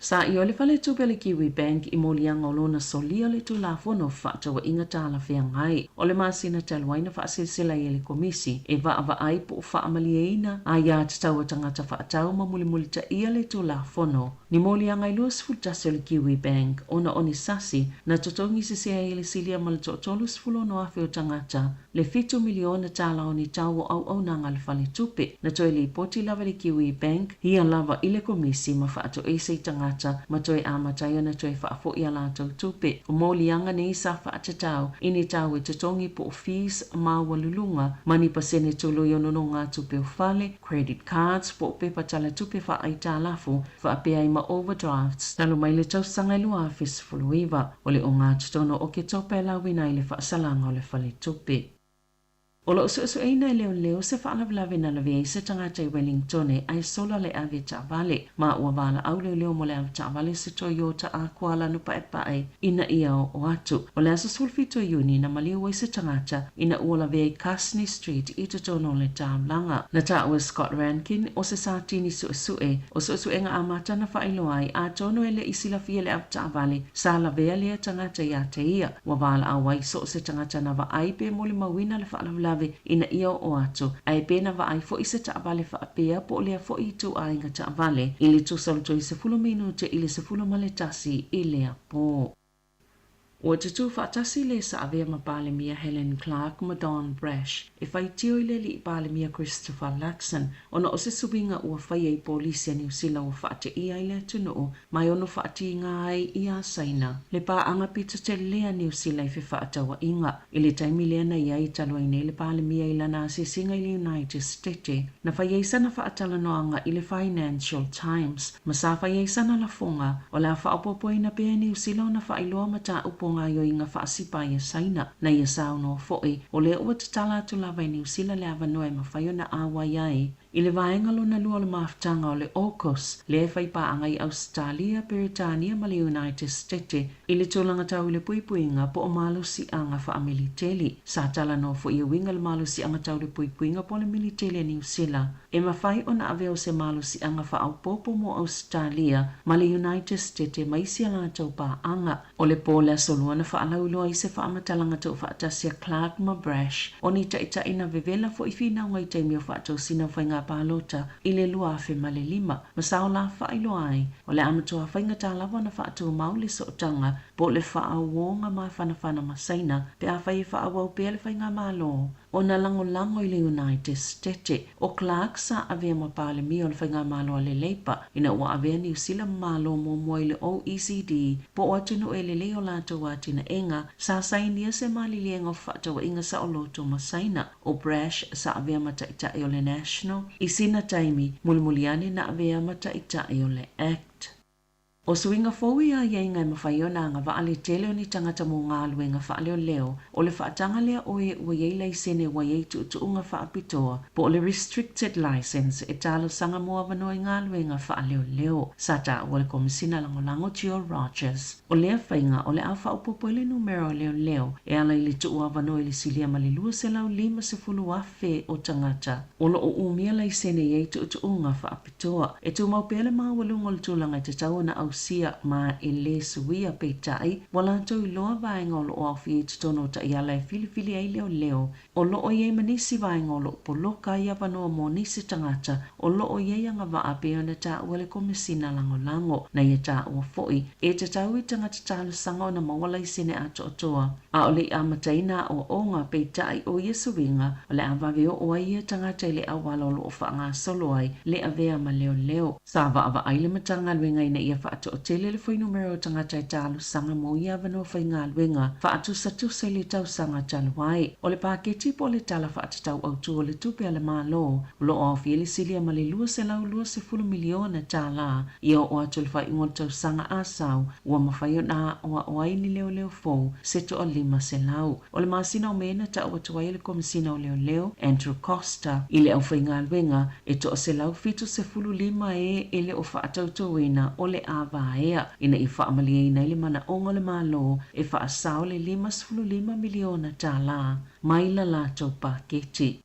Sa ioe le Faletupe o le Kiwi Bank i moliaga o lona solia o le Tulafono Fefaatauaiga Talafeagai o le masina talu ai na faaselesela ai e le Komisi e vaavaai po o faamalieina aiatatau a tagata faatau ma mulimulitaia le Tulafono ni moliaga e 21 o le Kiwi Bank ona o ni sasi na totogi sese ai e le silia ma le 36,000 o tagata le $7 miliona o ni tau o auaunaga a le faletupe. Na toe lipoti lava le Kiwi Bank ia lava i le Komisi ma faatoese i tagata ma toe amata ai ona toe faafoi a latou tupe. O moliaga nei sa faatatau i ni tau e totogi po o fees maualuluga ma ni pasene tului o nonogatupe o fale, credit cards, po o pepa talatupe faaaitalafu faapea ai ma overdrafts talu mai le tausaga e 2019. O le ogatotonu o Oketopa e lauina ai le faasalaga o le faletupe. O lo o suesueina e leoleo se faalavelave na lavea ai se tagata i Wellingtone ae sola le ave taavale, ma ua valaau leoleo mo le ave taavale se Toyota Aqua lanu paepae ina ia oo atu. O le aso 17 o Iuni na maliu ai se tagata ina ua lavea i Carsney Street i totonu o le taulaga. Na taua e Scott Rankin o se satini suesue o suesuega amata na faailoa ai atonu e le i silafia le avetaavale sa lavea lea tagata ia te ia. Ua valaau ai so o se tagata na vaai pe molimauina le faalavelave ina ia oo atu, ae pe na vaai foi se taavale faapea po o lea foi ituaiga taavale i le tusa o le 30 minute i le 11 i lea po. Ua tutū faatasi le sa avea ma Palemia Helen Clark ma Don Brash e faitio i le Alii Palemia Christopher Luxon ona o se suiga ua faia i polisi a Niu Sila ua faateia ai le atunuu ma e ono faatigā ai iā Saina le paaga pito tele a Niu Sila i fefaatauaiga. I le taimi lea na i ai talu ai nei le Palemia i lana asiasiga i le United Stete na fai ai sana faatalanoaga i le Financial Times ma sa fai ai sana lafoga o le a faaopoopoina pea e Niu Sila ona faailoa mataupu o gaoioiga faasipa ia Saina. Na ia saunoa foi, o lea ua tatala atu lava e Niu Sila le avanoa e mafai ona auai ai i le vaega lona lua o le mafutaga o le AUKUS, lea e fai paaga i Ausetalia, Peretania ma le United Stete i le tulaga tau i le puipuiga po o malosiaga faamiliteli. Sa talanoa foi e uiga le malosiaga tau le puipuiga po o le militeli a Niu Sila e mafai ona avea o se malosiaga faaopoopo mo Ausetalia ma le United Stete ma isi a latou paaga. O le po o le Aso Lua na faalauiloa ai se faamatalaga tuufaatasi a Clark ma Brash o ni taitai na vevela foi finauga i taimi o faatosina o faiga palota i le 2005 ma sa ola faailoa ai o le a matua faigata lava ona faatumau le sootaga po o le faauoga mafanafana ma Saina pe afai e faaauau pea le faigamalo ona lagolago i le United Stete. O Clark sa avea ma Palemia o le Faigamalo a le Leipa ina ua avea Niu Sila ma Malo muamua i le OECD po o atunuu e lelei o latou atinaega sa sainia se maliliega o fefaatauaiga saoloto ma Saina. O Brash sa avea ma taitai o le National i sina taimi mulimuli ane na avea ma taitai o le act. O suiga fou ia aiaiga e mafai ona agavaa le tele o ni tagata mo galuega faaleoleo, o le faataga lea o e ua i ai laisene ua i ai tuutuuga faapitoa, po o le restricted licence e talosaga mo avanoa i galuega faaleoleo. Sa taua le Komesina Lagolago Jill Rogers, o lea faiga o le a faaopoopo ai le numera o leoleo e ala i le tuu avanoa i le silia ma le 250,000 o tagata o lo o umia laisene i ai tuutuuga faapitoa. Toa, e tumau pea le maualuga o le tulaga e tatau ona ausia ma e lē suia, peitai, ua latou iloa vaega o lo o aofia i totonu o taiala e filifili ai leoleo. O lo o i ai ma nisi vaega o lo o poloka ai avanoa mo nisi tagata o lo o i ai agavaa pei ona taua le Komesina Lagolago. Na ia taua foi, e tatau i tagata talosaga ona maua laisene atoatoa a o le i amataina aoaoga, peitai, o ia suiga o le a vave oo ai ia tagata i le auala o lo o faagasolo ai le avea ma leoleo. Sa vaavaai le Matagaluega ina ia faatoatele le fuainumera o tagata e talosaga mo ia avanoa faigaluega faatusatusa i le tausaga talu ai. O le paketi po o le Tala Faatatau Autu o le Tupe a le Malo o lo o aofia le silia ma le $220 miliona tala ia oo atu i le faaiuga o le tausaga a sau ua mafai ona aoao ai ni leoleo fou se toa 500. O le masina o Me na tau atu ai e le Komesina o Leoleo, Andrew Coster, i le aufaigaluega e toa 175 e e le o faatautoina o le a vaea ina ia faamalieina ai le manaoga o le Malo e faasao le $55 miliona tala mai la latou paketi.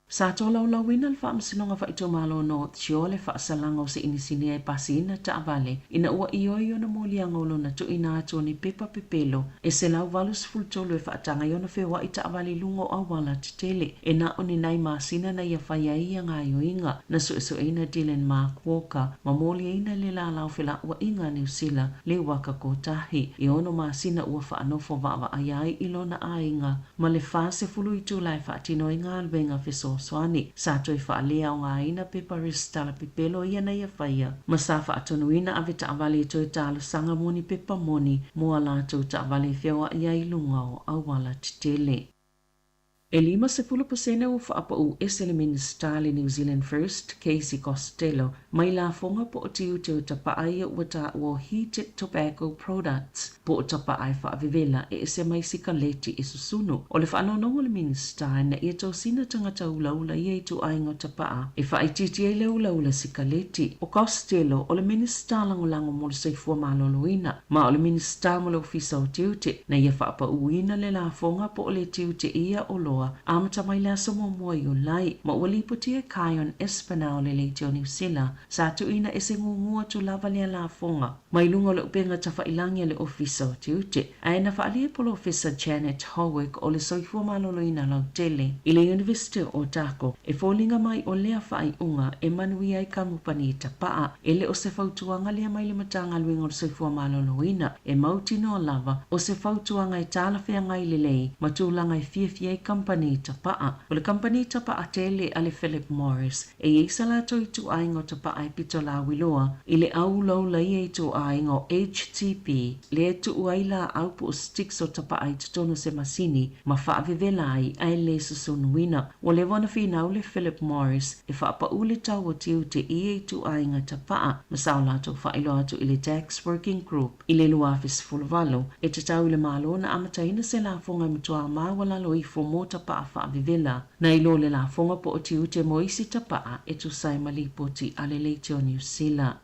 Sa tolaulauina le Faamasinoga Faaitumalo o North Shore le faasalaga o se inisinia e pasiina taavale ina ua ioe i ona moliaga o lona tuuina atu o ni pepa pepelo e 183 e faataga ai ona feoai taavale i luga o auala tetele e na o ni nai masina na ia fai ai ia gaoioiga. Na suesueina Dylan Mark Walker ma moliaina le lalau felauaiga a Niu Sila le Waka Kotahi e ono masina ua faanofo vaavaaia ai i lona aiga ma le 40 itula e faatino ai galuega fesoasoani. Sa toe faaleaogaina pepa resitala pepelo ia na ia faia ma sa faatonuina ave taavale e toe talosaga mo ni pepa moni mo a latou taavale e feoai ai i luga o auala tetele. E 50% ua faapauu ese le Minisita le New Zealand First, Casey Costello, mai lafoga po o tiute o tapaa ia ua taua o heated tobacco products po o tapaa e faavevela e ese mai sikaleti e susunu. O le faanoanoga o le Minisita ina ia tosina tagata ulaula ia ituaiga o tapaa e faaitiitia ai le ulaula sikaleti. O Costello o le Minisita Lagolago mo le Soifua Maloloina ma o le Minisita mo le Ofisa o Tiute na ia faapauina le lafoga po o le tiute i ia oloa amata mai le aso muamua o Iulai, ma ua lipotia e Kion Espinal o le Leitio Niu Sila sa tuuina ese gugu atu lava lea lafoga mai luga o le upega tafailagi a le Ofisa o Tiute. Ae na faaalia e Polofesa Janet Howick o le Soifua Maloloina Lautele i le Iunivesite o Otago e foliga mai o lea faaiuga e manuia ai kamupani tapaa. E le o se fautuaga lea mai le Matagaluega o le Soifua Maloloina e mautinoa lava o se fautuaga e talafeagai lelei ma tulaga e fiafia ai kamupani tapaa. O le kamupani tapaa tele a le Philip Morris e i ai sa latou ituaiga o tapaa e pito lauiloa i le au ulaula i ia ituaiga o HTP lea e tuu ai laau po o sticks o tapaa i totonu o se masini ma faavevela ai ae le susunuina. Ua leva ona finau le Philip Morris e faapauu le tau o tiute i ia ituaiga tapaa ma sa o latou faailoa atu i le Tax Working Group i le 2018 e tatau i le Malo ona amataina se lafoga e matuā maualalo ifo mo tapaa faavevela nai lo le lafoga po o tiute mo isi tapaa e tusa ai ma lipoti a le Leitio Niu Sila.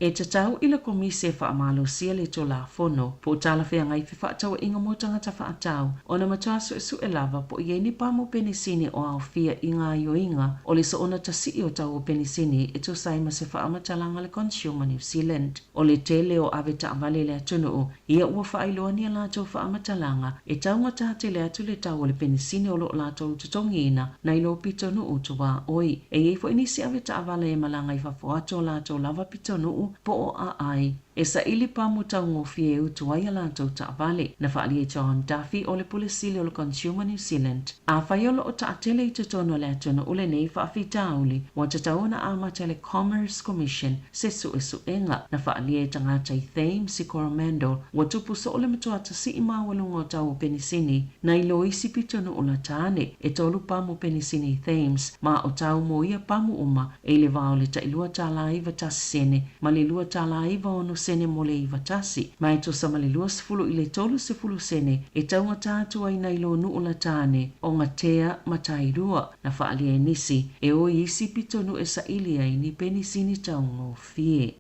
E tatau i le Komisi e faamalosia le Tulafono po o talafeagai fefaatauaiga mo tagata faatau ona matua suesue lava po o i ai ni pamu penisini o aofia i gaoioiga o le soona tasii o tau o penisini e tusa ai ma se faamatalaga a le Consumer New Zealand. O le tele o ave taavale i le atunuu ia ua faailoa ni a latou faamatalaga e taugata tele atu le tau o le penisini o lo o latou totogiina nai lo pitonuu tuaoi. E i ai foi nisi ave taavale e malaga i fafo atu o latou lava pitonuu po o aai e saili pamu taugofie e utu ai a latou taavale. Na faaalia e John Duffy o le Pule Sili o le Consumer New Zealand, Afai o lo o taatele i totonu o le atunuu lenei faafitauli, ua tatau ona amata e le Commerce Commission se suesuega. Na faaalia e tagata i Thames i Coromandel, ua tupu soo le matua tasii maualuga o tau o penisini nai lo isi pitonuu lata ane. E tolu pamu penisini i Thames, ma o tau mo ia pamu uma e i le va o le tailua tālā 91 sene ma le lua tālā 96 sene mo le 91, ma e tusa ma le 20 i le 30 sene e taugata atu ai nai lo nuu lata ane o Ngatea ma Tairua. Na faaalia e nisi e o i isi pitonuu e saili ai ni penisini taugofie.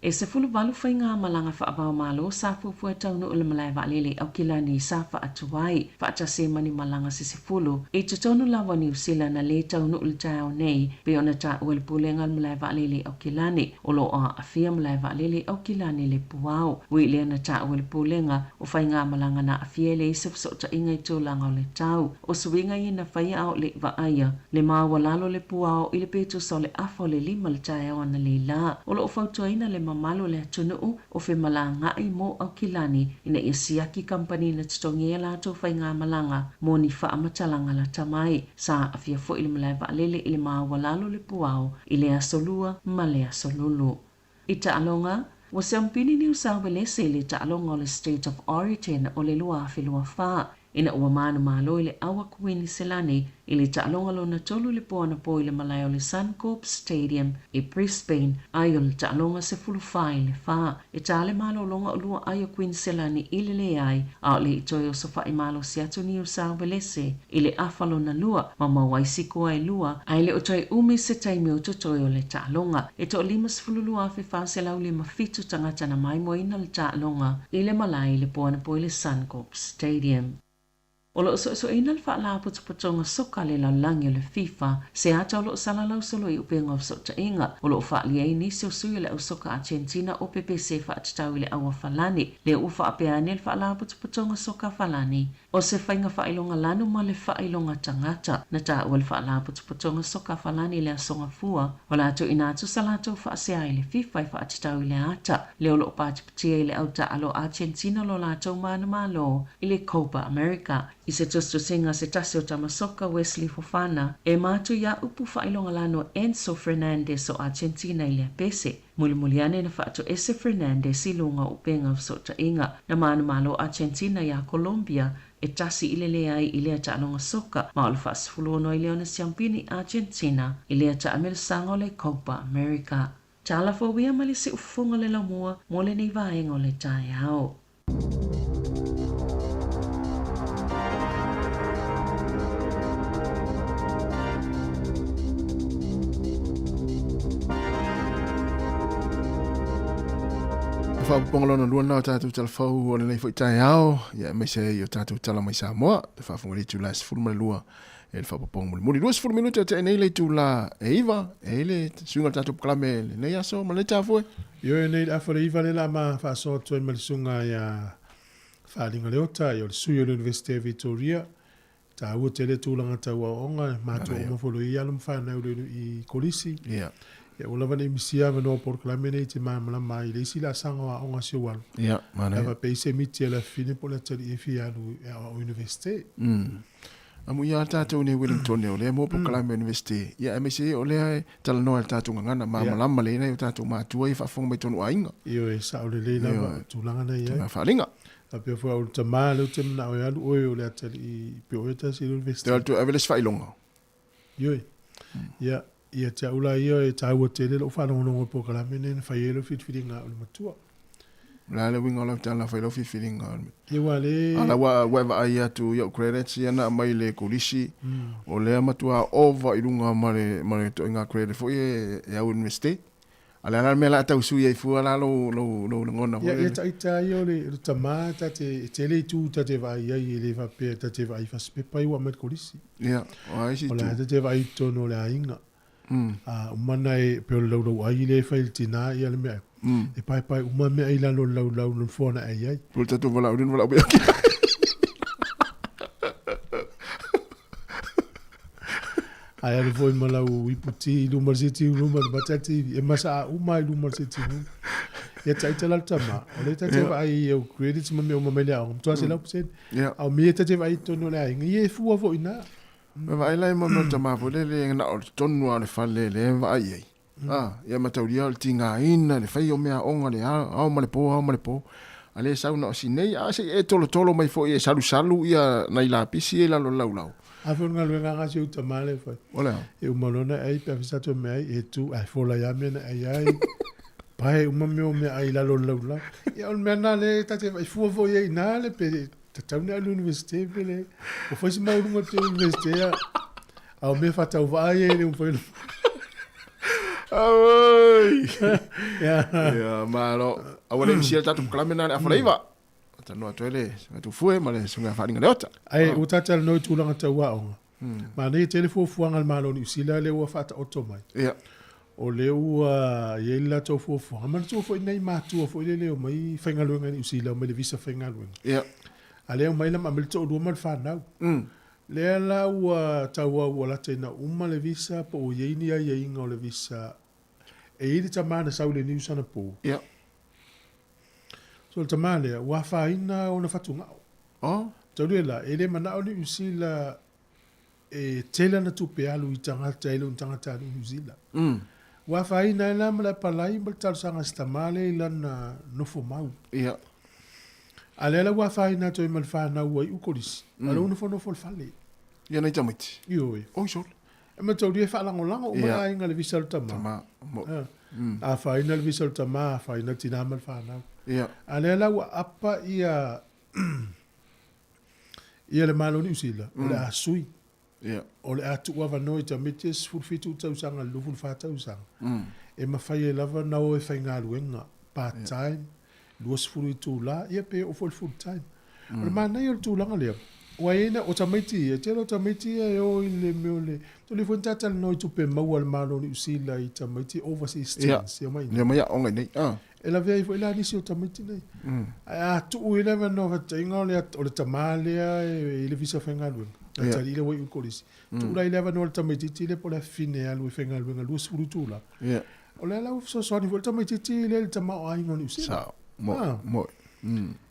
E 18 faigamalaga faava-o-Malo sa fuafua e taunuu i le malae vaalele i Aukilani sa faatuai faatasi ai ma ni malaga se 10 i totonu lava o Niu Sila na lē taunuu i le taeao nei pei ona taua e le Pulega o le Malae Vaalele i Aukilani. O lo o aafia malae vaalele i Aukilani le puao. Ui lea na taua e le Pulega o faigamalaga na aafia e leai se fesootaiga i tulaga o le tau. O suiga ia na faia a o le i vaaia le maualalo o le puao i le pitusa o le afa o le 5 le taeao analeila. O lo o fautuaina le mamalu o le atunuu o femalagaai mo Aukilani ina ia siaki kamupani na totogi ai a latou faigamalaga mo ni faamatalaga lata mai. Sa aafia foi le malae vaalele i le maualalo o le puao i le aso Lua ma le aso Lulu. I taaloga, ua siampini Niu Sauelese i le taaloga o le State of Origin o le 2024 ina ua manumalo i le ʻAua Kuiniselani i le taaloga lona tolu i le po anapo i le malae o le Suncorp Stadium i Brisbane, ai o le taaloga 14 i le 4. E tā le malologa o lua ai o Kuiniselani i le leai, a o le i toe osofaʻi malosi atu Niu Sauelese i le afa lona lua ma maua ai sikoa e lua, ae le o toe umi se taimi o totoe o le taaloga. E 152,457 tagata na maimoaina le taaloga i le malae i le po anapo i le Suncorp Stadium. O lo o suesueina le Faalapotopotoga Soka a le Lalolagi o le FIFA se ata o lo o salalau solo i upega o fesootaiga. O lo o faaalia ai nisi o sui o le au soka Argentina o pepese e faatatau i le au a Falani, lea ua faapea ane le Faalapotopotoga Soka a Falani o se faiga faailoga lanu ma le faailoga tagata. Na taua le Faalapotopotoga Soka a Falani i le Aso Gafua o le a tuuina atu sa latou faasea i le FIFA e faatatau i le ata lea o lo o patipatia i le au taaalo Argentina lo latou manumalo i le Copa America. I se tusitusiga a se tasi o tama soka Wesley Fofana e matu iā upu faailoga lanu a Enzo Fernandez o Argentina i le apese. Mulimuli ane na faatoese Fernandez i luga o upega o fesootaiga na manumalo Argentina iā Colombia e 1-0 i lea taaloga soka ma o le faasefuluono ai lea ona siampini Argentina i lea taamilisaga o le Copa America. Tala fou ia ma le siufofoga o le laumua mo lenei vaega o le taeao. Faapopoga lona lua lena o tatou tala fou o lenei foi taeao, ia aemaise ai o tatou tala mai Samoa, te faafofoga i le itula e 12 e le faapopoga mulimuli. 20 minute o tea nei le itula e 9, e i le suiga o le tatou polokalame lenei aso ma lenei taeao foi. Ioe nei le afa o le 9 lea la ma faasoa atu ai ma le susuga ia Faalinga Leota, ia o le sui o le Universite o Victoria. Taua tele tulaga tau aoaoga, matua uma foi loa i alo ma fanau i Kolisi. Ia. Ia ua lava nei misia avanoa o polokalame nei e te malamalama ai i le isi laasaga o aoga a si ou alo. Ia, manaia. Lava pe i se miti a le afafine po o le atalii e fia alu e aoao i Universite. Amu ia tatou nei Wellington o lea mo polokalame Universite. Ia aemaise o lea e talanoa i le tatou gagana malamalama lelei nai o tatou matua ia faafofoga mai tonu aiga. Ioe, sao lelei lava Ioe. tulaga na i ai. Tulaga faaaliga. Faapea foi au le tama lea ou te manao e alu oe o le atalii pe oe tasi i le Universite. Te alu atu e ave le isi faailoga. Ioe. Ia, ia te au la ia e taua tele lou faalogologo i le polokalame lenei na fai ai lau filifiliga au le matua. O le a le uiga o lau tala fai lau filifiliga au le matua? Ia ua le. A la ua ua e vaai atu i au credits ia na aumai le kolisi, o lea matua ova i luga ma le ma le ituaiga credit foi e e au i le Universite. A le a la le mea o le a tau sui ai fua la lou, lou, lou lagona foi Ia, ia lele? taita ia o le, o le tama ta te, e tele itu ta te vaai ai, e le faapea ta te vaai i fasipepa ia ua aumai le kolisi. Ia, o a isi O itu? le a ta te vaai i totonu o le aiga. A uma ona e, pei o le laulauai lea e fai e le tina ia le mea, e paepae uma mea i lalo o le laulau i le nofoa na e i ai. Po o le tatou valaau lea na valaau mai ai. Ae alu foi ma lau iputi i luma o le sitting room ma le mata TV. E masaa uma i luma o le sitting room. Ia taita la le tama. O lea ta te vaai i au credits ma mea uma mai le aoga. Matua 100%. A o mea ta te vaai i totonu o le aiga. Ia e fua foi i ina. Ma vaai la i mo mea o le tama foi lele na o le totonu lava o le fale lea e vaai i ai. Ia mataulia o le tigaina, le fai o meaaoga, le ao ma le po, ao ma le po. A le sau na o sinei, a se i e tolotolo mai foi e salusalu ia nai lapisi ia i lalo o le laulau. A foi o le galuega a si ou tama lea e fai. O le a? E uma loa ona ai pe a fai sa toe meaai, e tu ae fola ai lava mea na ai ai. Pae uma mea o meaai i lalo o le laulau. Ia o le mea lena lea ta te vaai fua foi ai i ina le pe tatau ona alu i le Universite pe leai. Ua fai si maualuga o le Universite a a o mea faatauvaa ia e le mafai ona Auoi! Ia. Ia, malo. Aua le misia le tatou polokalame lena i le afa leiva. Talanoa atu ai le Susuga Tufue ma le Susuga Faaaliga Leota. Ae ua ta talanoa i tulaga tau aoga. Manaia tele fuafuaga a le Malo o Niu Sila lea ua faataoto mai. Ia. O lea ua i ai le latou fuafuaga. Manatua foi nai matua foi lele e omai faigaluega i Niu Sila, omai i le visa faigaluega. Ia. A lea omai la ma aumai le toalua ma le fanau. Lea la ua tauau ua lata ina uma le visa po ua i ai ni aiaiga o le visa. E i ai le tama na sau i le Niu sana po. Ia. So o le tama lea, ua afaina ona fatugao. Oh. Talu la, e le manao Niu Sila e tele ana tupe alu i tagata e le o ni tagata alu i Niu Sila. Ua afaina ai la ma le apalai ma le talosaga a si tama lea i lana nofo mau. Ia. A lea la ua afaina atu ai ma le fanau ua iu kolisi, a lea ua nofonofo i le fale. Ia nai tamaiti. Ioe. Oi sole. E mataulia e faalagolago uma le aiga i le visa o le tama. Tama. Mo. Afaina le visa o le tama, afaina le tina ma le fanau. Ia. A lea la ua apa ia ia le Malo o Niu Sila, o le a sui. Ia. O le a tuu avanoa i tamaiti e 17 tausaga i le 24 tausaga, e mafai ai lava ona o e faigaluega part time, 20 itula, ia pe oo foi i le full time. O le manaia o le tulaga lea, aua e i ai na, o tamaiti ia, e tele o tamaiti ia e o i le mea o le, tolu foi na ta talanoa i tupe maua a le Malo o Niu Sila i tamaiti overseas students, e omai i inei. Ia, omai aoga i inei. E lavea ai foi la nisi o tamaiti nei. Ae a tuu i le avanoa faataitaiga o le, o le tama lea e i le visa faigaluega, le atalii lea ua iu i le kolisi, tuu la i le avanoa i le tamaitiiti lea po o le afafine e alu e faigaluega 20 itula. O lea la ua fesoasoani foi le tamaitiiti lea i le tamaoaiga o Niu Sila. Sao. Mo, mo.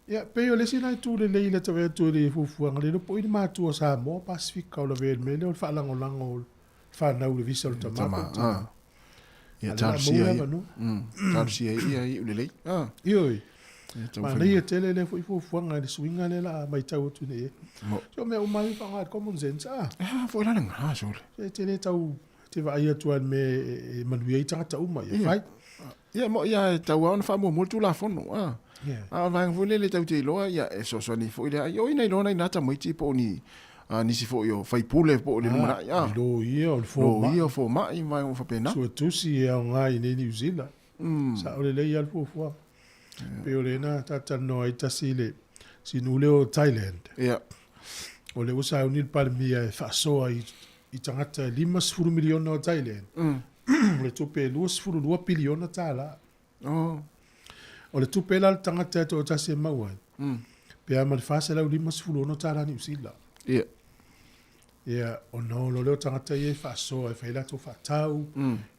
Ia, pei o le isi lena itu lelei i le tau atu i le fuafuaga, le iloa po o i ni matua Samoa, Pasefika o lavea i le mea lea o le faalagolago o le fanau i le visa o le tama po o le tina. Ia, talosia ia. Talosia ia iu lelei. Ah. Ioe. Manaia tele lea foi fuafuaga i le suiga lea la matau atu nei e. So mea uma ai faaaoga i le common sense a. Ah, foi la lena sole. E te le tau te vaai atu lava i le mea e manuia ai tagata uma, ia fai. Ia, mo ia e tau lava ona faamuamua le Tulafono, a. A o le vaega foi lea le tau te iloa, ia e fesoasoani foi lea, ai oi na iloa nai na tamaiti po o ni a, nisi foi o faipule po o le lumanai, a. Loia, o le fomai. Loia, o fomai, ma vaega uma faapena. Suetusi e aoga i inei Niu Sila. Sao lelei lava le fuafuaga. Pei o lena ta talanoa ai tasi i le sinu lea o Thailand. Ia. O lea ua sauni le Palemia e faasoa i, i tagata e 50 miliona o Thailand. O le tupe e 22 piliona tālā. Oh. O le tupe la le tagata e toatasi e maua ai. Pe a ma le 456 tālā Niu Sila. Ia. Ia, ona o lea o tagata ia e faasoa e fai latou faatau,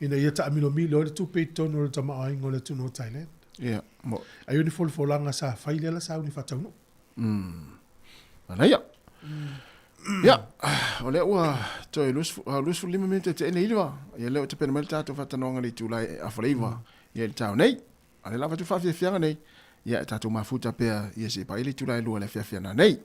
ina ia taamilomilo ai le tupe i totonu o le tamaoaiga o le atunuu o Thailand. Ia, mo. Ai o ni folafolaga sa fai lea la sauni faataunuu. Manaia. Ia, o lea ua toe 25 minute te ene iliva. Ia lea ua tapena mai le tatou faatalanoaga i le itula e afa le iva. Ia i le taeao nei. A o lea la avatu faafiafiaga nei. Ia e tatou mafuta pea ia se i paia le itula e lua i le afiafi ana nei.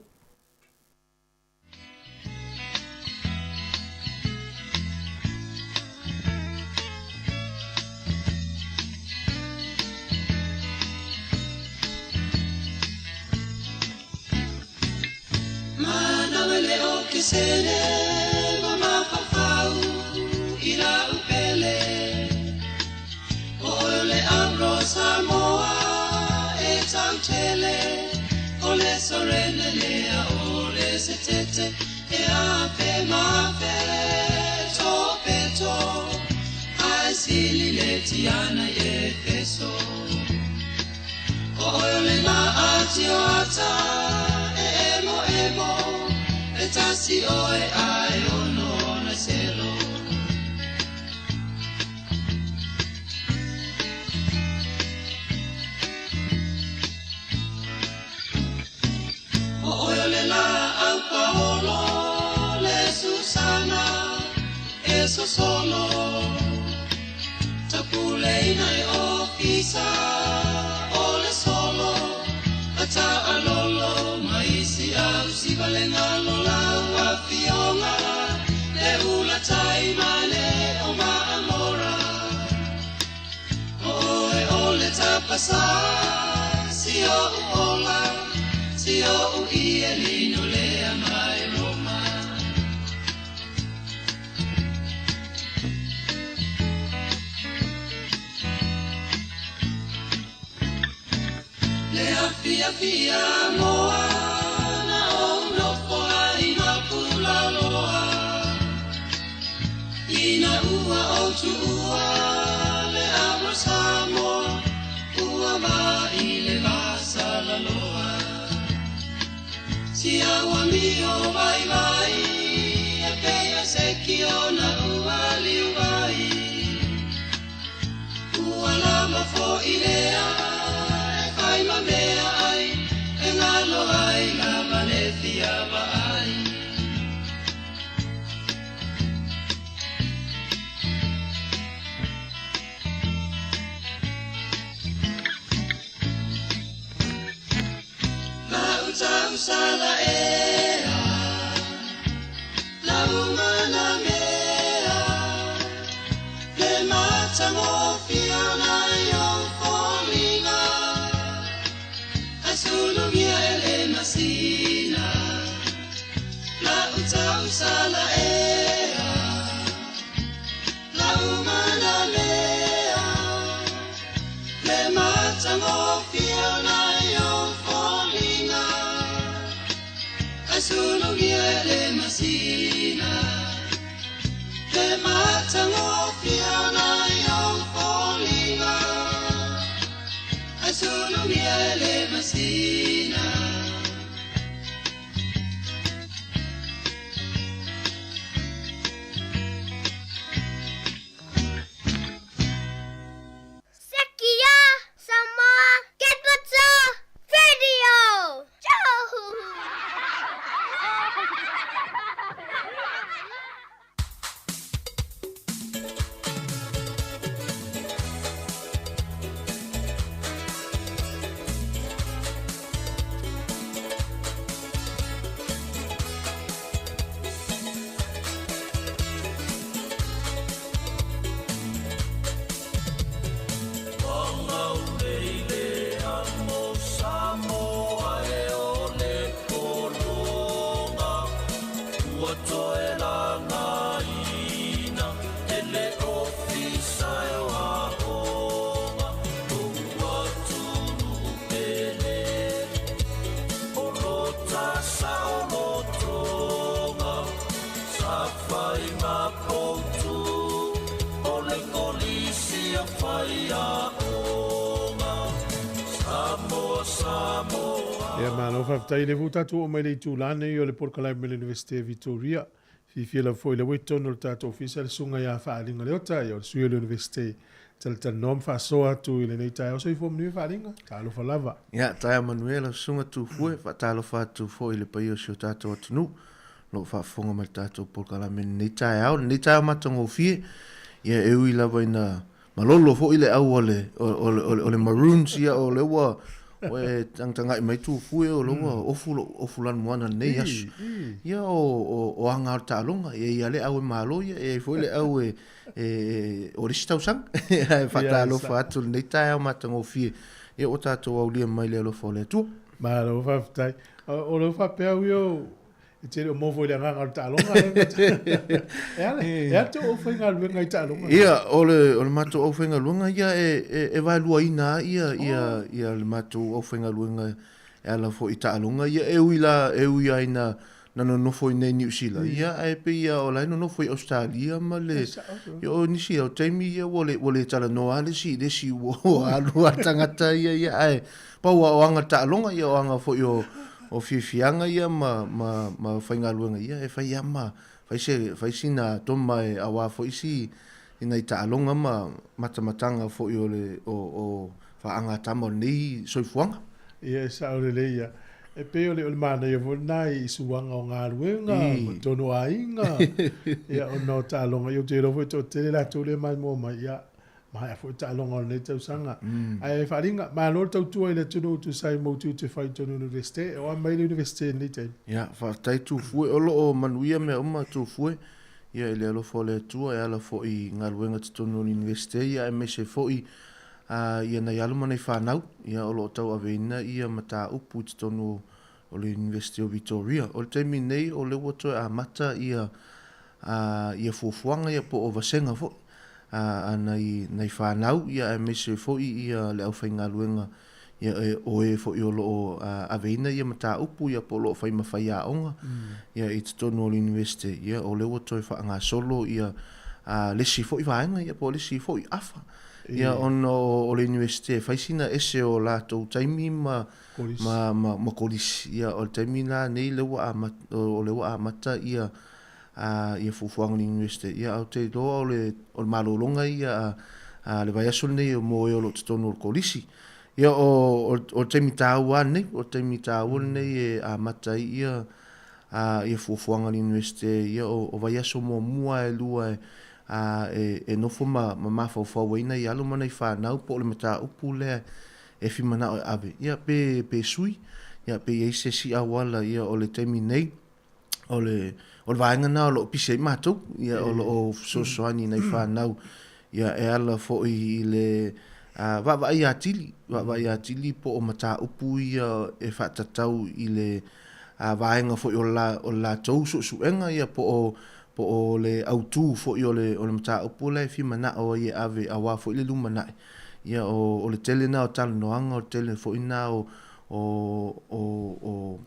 Sekia Samoa Capital Radio aoga Samoa Samoa. Ia malo faafetai lea foi ua tatou oo mai le itula nei o le polokalame mai le Universite Victoria. Fiafia lava foi lea ua i totonu o le tatou ofisa le susuga ia Faaaliga Leota, ia o le sui o le Universite talatalanoa ma faasoa atu i lenei taeao. Soifua manuia Faaaliga, talofa lava. Ia, taeao manuia lau susuga Tufue, faatalofa atu foi i le paia o si o tatou atunuu. O lo o faafofoga mai i le tatou polokalame i lenei taeao, lenei taeao matagofie. Ia e ui lava ina malolo foi le au a le, o, o, o, o le Maroons, ia o lea ua ua e tagatagai mai Tufue, o lea ua ofu lou ofu lanumoana i lenei aso. Ia o, o, o aga o le taaloga, e i ai lava le au e malo, ia e i ai foi le au e, e, o le isi tausaga. Ae faatalofa atu i lenei taeao matagofie, ia ua tatou aulia mai le alofa o le Atua. Malo faafetai. O lea ua faapea au ia E te le o maua foi i le agaga o le taaloga. E a e a le tou aufaigaluega i taaloga? Ia, o le, o le matou aufaigaluega ia e, e, e vaeluaina lava ia, ia, ia le matou aufaigaluega e ala foi i taaloga ia. E ui la, e ui lava ina na nonofo i inei i Niu Sila, ia, ae pei lava o la e nonofo i Ausetalia ma le, ia, o nisi o taimi ia ua le, ua le talanoa lava le isi i le isi, ua alu lava le tagata ia, ia, ae Pau a o aga taaloga ia o aga foi o o fiafiaga ia ma ma ma faigaluega ia e fai a ma fai se fai sina toma e aua foi si nai taaloga ma matamataga foi o le o o faagatama o lenei soifuaga. Ia e sao lelei ia. E pei o le o le manaia foi lena i suaga o galuega ma tonu aiga ia ona o taaloga ia ou te iloa foi e toatele latou lea e maimoa mai ia Maea foi taaloga o lenei tausaga. Ae Faaliga, malo le tautua i le atunuu tusa ai ma ou tiute fai i totonu o le Universite. E oa mai le Universite i lenei taimi. Ia, faafetai Tufue. O lo o manuia mea uma Tufue, ia i le alofa o le Atua e ala foi i galuega totonu o le Universite, ia aemaise foi ia nai alo ma nai fanau, ia o lo o tauaveina ia mataupu i totonu o le Universite o Vitoria. O le taimi nei o lea ua toe amata ia ia fuafuaga ia po o vasega foi a nai nai fanau ia aemaise foi ia le aufaigaluega ia e, o e foi o lo o aveina ia mataupu ia po o lo o fai ma faiaoga ia i totonu o le Universite ia o lea ua toe faagasolo ia le isi foi vaega ia po o le isi foi afa ia ona o le Universite e fai sina ese o latou taimi ma ma ma, ma kolisi ia o le taimi la nei lea ua amata o lea ua amata ia a ia fuafuaga o le Universite. Ia, ae ou te iloa o le, o le malologa ia a, a le vaiaso lenei mo e o lo o totonu o le kolisi. Ia, o, o, o le taimi tāua lava lenei, o le taimi tāua lenei e amata ai ia, a, ia fuafuaga a le Universite, ia, o, o vaiaso muamua e lua e, a, e, e nofo ma, ma mafaufau ai nai alo ma nai fanau po o le mataupu lea e fimanao e ave, ia, pe, pe sui, ia, pe i ai se isi auala, ia, o le taimi nei, o le, o le vaega lena o lo o pisi ai matou, ia, o lo o fesoasoani i nai fanau, ia, e ala foi i le vaavaai atili, vaavaai atili po o mataupu ia e faatatau i le vaega foi o la, o le latou suesuega, ia, po o, po o le autu foi o le, o le mataupu la e fia manao ai e ave aua foi le lumanai. Ia, o, o le tele lena o talanoaga, o le tele foi lena o, o, o, o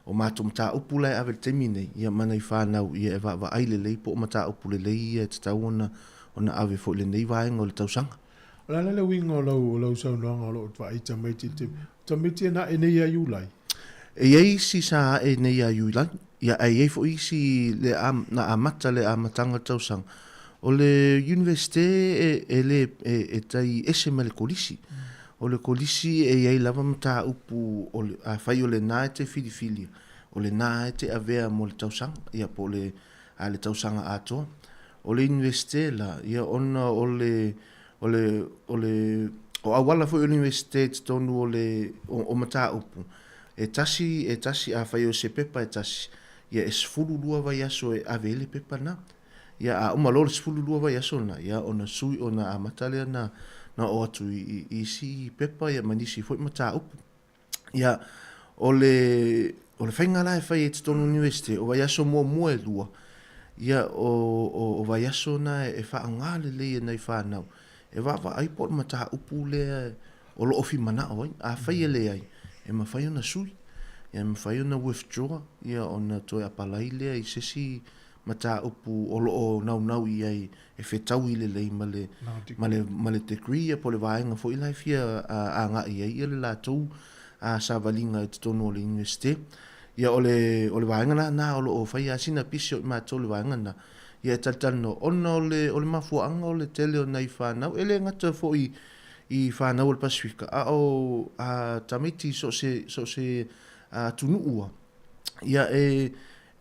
O matou mataupu la e ave i le taimi nei, ia ma nai fanau ia e vaavaai lelei po o mataupu lelei ia e tatau ona ona ave foi i lenei vaega o le tausaga. O le a la le uiga o lau o lau saunoaga o lo o vaai tamaiti i le taimi? O tamaiti e na ae nei ia Iulai? E i ai isi sa ae nei ia Iulai, ia ae i ai foi isi le na amata le amataga o le tausaga. O le Universite e e le e e tai ese mai le Kolisi. O le kolisi e i ai lava mataupu o le, afai o lena e te filifilia, o lena e te avea mo le tausaga, ia po o le, a le tausaga atoa. O le Universite la, ia ona o le, o le, o le, o auala foi o le Universite i totonu o le, o, o mataupu, e tasi, e tasi, afai o se pepa e tasi, ia e 12 vaiaso e ave ai le pepa lena. Ia, a uma loa le 12 vaiaso lena, ia, ona sui, ona amata lea na, na oo atu i, i, i isi pepa, ia, ma nisi foi mataupu. Ia, o le, o le faiga la e fai ai i totonu o le Universite, o vaiaso muamua e lua, ia, o, o, o vaiaso na e faaaoga lelei e nai fanau, e vaavaai po o le mataupu lea o lo o fimanao ai. Afai e leai, e mafai ona sui, ia, e mafai ona withdraw, ia, ona toe apalai lea i se isi. mataupu o lo o naunau i ai e fetaui lelei ma le, ma le, ma le degree ia po o le vaega foi la e fia agai i ai ia le latou savaliga i totonu o le Iunivesite. Ia o le, o le vaega la na o lo o fai lava sina pisi o i matou i le vaega na, ia e talitalanoa ona o le, o le mafuaaga o le tele o nai fanau, e le gata foi i fanau o le Pasefika, a o tamaiti i so o se, so o se atunuu lava, ia e,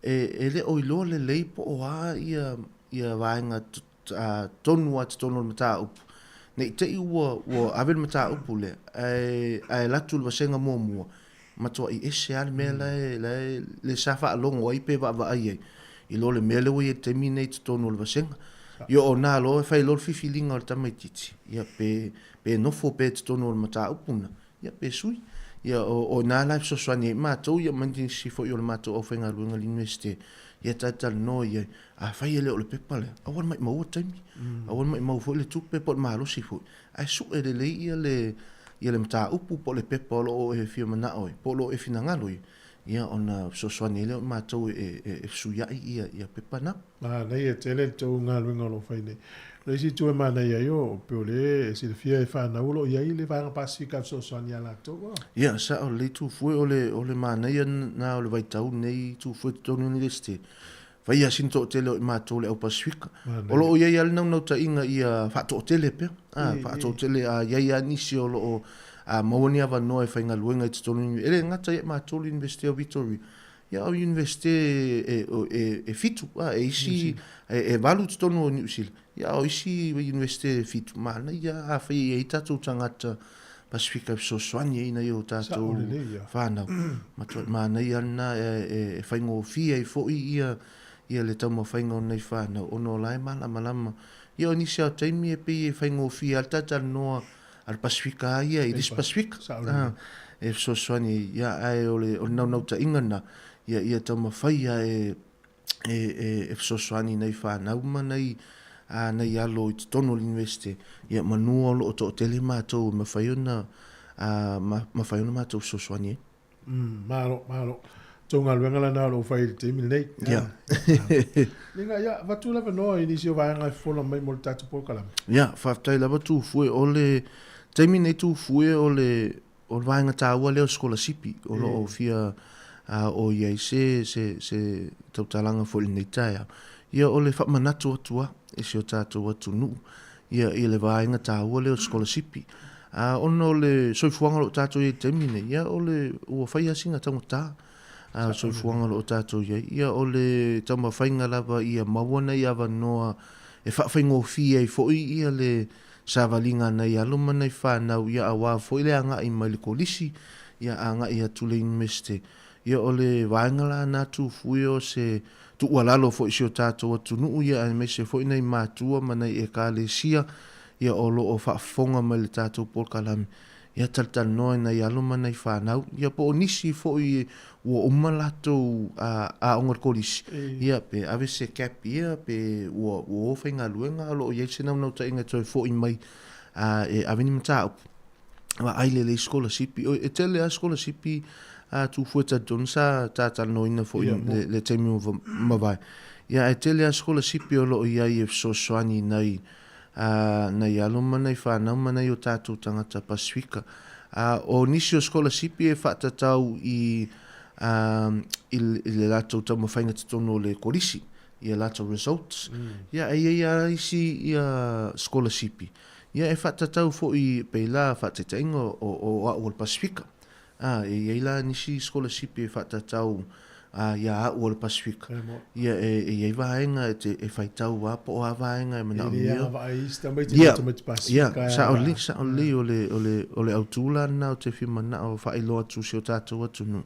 e, e le o iloa lelei po o a ia, ia vaega tonu lava i totonu o le mataupu, ne i te i ua, ua ave le mataupu lea, ae, ae alu atu i le vasega muamua, matuai ese lava le mea la e, la e, le sa faalogo ai pe vaavaai ai, i lo le mea lea ua i ai i le taimi lenei i totonu o le vasega. Ia o na loa e fai loa le filifiliga o le tamaitiiti, ia pe, pe nofo pea i totonu o le mataupu lena, Ia pe sui. Ia o, o ina la e fesoasoani ai matou ia ma nisi foi o le matou aufaigaluega i le Iunivesite, ia talatalanoa i ai. Afai e le o le pepa lea, aua le maimauina taimi, aua le maimau foi le tupe po o le malosi foi, ae sue lelei ia le, ia le mataupu po o le pepa o lo o e fia manao ai, po o lo o e finagalo i ai, ia ona fesoasoani ai lea o matou e, e, e fesuiai ia, ia pepa na. Manaia tele le tou galuega o lo o fai nei. O le isi itu e manaia ai, o pei o lea e silafia e fanau o lo o i ai le Vaega Pasefika e fesoasoani ia latou. Ia, sao lelei Tufue, o le, o le manaia na o le vaitau lenei Tufue totonu o le Iunivesite, fai lava sina toatele o i matou le au Pasefika. O lo o i ai lava le naunautaiga ia faatoatele pea, a, faatoatele, a i ai lava nisi o lo o maua ni avanoa e faigaluega i totonu, e le gata ia i matou le Iunivesite o Victoria, Ia o Iunivesite e fitu, e isi e valu i totonu o Niu Sila, ia o isi Iunivesite e fitu, manaia afai e i ai tatou tagata Pasefika e fesoasoani ai i nai o tatou whanau. Matuai manaia lena e faigofie ai foi ia ia le taumafaiga o nei whanau, ona o la e malamalama. Ia o nisi lava o taimi e pei e faigofie lava le talatalanoa a le Pasefika lava ia i le isi Pasefika, e fesoasoani ai, ia, ae o le naunautaiga lena, ia, ia taumafai lava e, e, e, e fesoasoani i nai fanau ma nai, a, nai alo i totonu o le Iunivesite, ia, manu o lo o toatele matou e mafai ona, a, mafai ona matou fesoasoani ai. Malo, malo. Tou galuega lena o lo o fai i le taimi lenei. Ia. Linga, ia, avatu le avanoa i nisi o vaega e fofola mai mo le tatou polokalame. Ia, faafetai lava Tufue. O le taimi nei Tufue, o le, o le vaega taua lea o sikolasipi o lo o fia o i ai se, se, se tautalaga foi i lenei taeao. Ia, o le faamanatu atu lava i si o tatou atunuu ia, i le vaega taua lea o sikolasipi. A, ona o le soifuaga o lo o tatou i ai i le taimi nei, ia o le, ua fai lava sina taugata a le soifuaga o lo o tatou i ai. Ia o le taumafaiga lava ia maua nai avanoa e faafaigofie ai foi ia le savaliga a nai alo ma nai fanau, ia aua foi le agai mai le kolisi, ia agai atu i le Iunivesite. Ia o le vaega la na Tufue o se tuualalo foi i si o tatou atunuu ia aemaise foi nai matua ma nai ekalesia ia o lo o faafofoga mai i le tatou polokalame, ia talatalanoa i nai alo ma nai fanau, ia po o nisi foi ua uma latou aoga i le kolisi, ia pe ave se gap year pe ua o faigaluega a o lo o i ai se naunautaiga e toe foi mai e ave ni mataupu. Vaai lelei sikolasipi. E tele lava sikolasipi a Tufue talitonu sa talanoaina foi i le taimi ua mavae. Ia ae tele lava sikolasipi o lo o i ai e fesoasoani i nai nai alo ma nai fanau ma nai o tatou tagata Pasefika. O nisi o sikolasipi e faatatau i i le latou taumafaiga totonu o le kolisi, i a latou results. Ia ae i ai lava isi ia sikolasipi Ia e faatatau foi pei la faataitaiga o au o le Pasefika. A, e i ai la nisi sikolasipi e faatatau ia au o le Pasefika. Ia e i ai vaega e te e faitau a po o a vaega e manaomia. E le agavaa ai isi tamaiti ma tamaiti Pasefika. Ia, sao lelei, sao lelei o le, o le, o le autu la lena ou te fia manao e faailoa atu i si o tatou atunuu.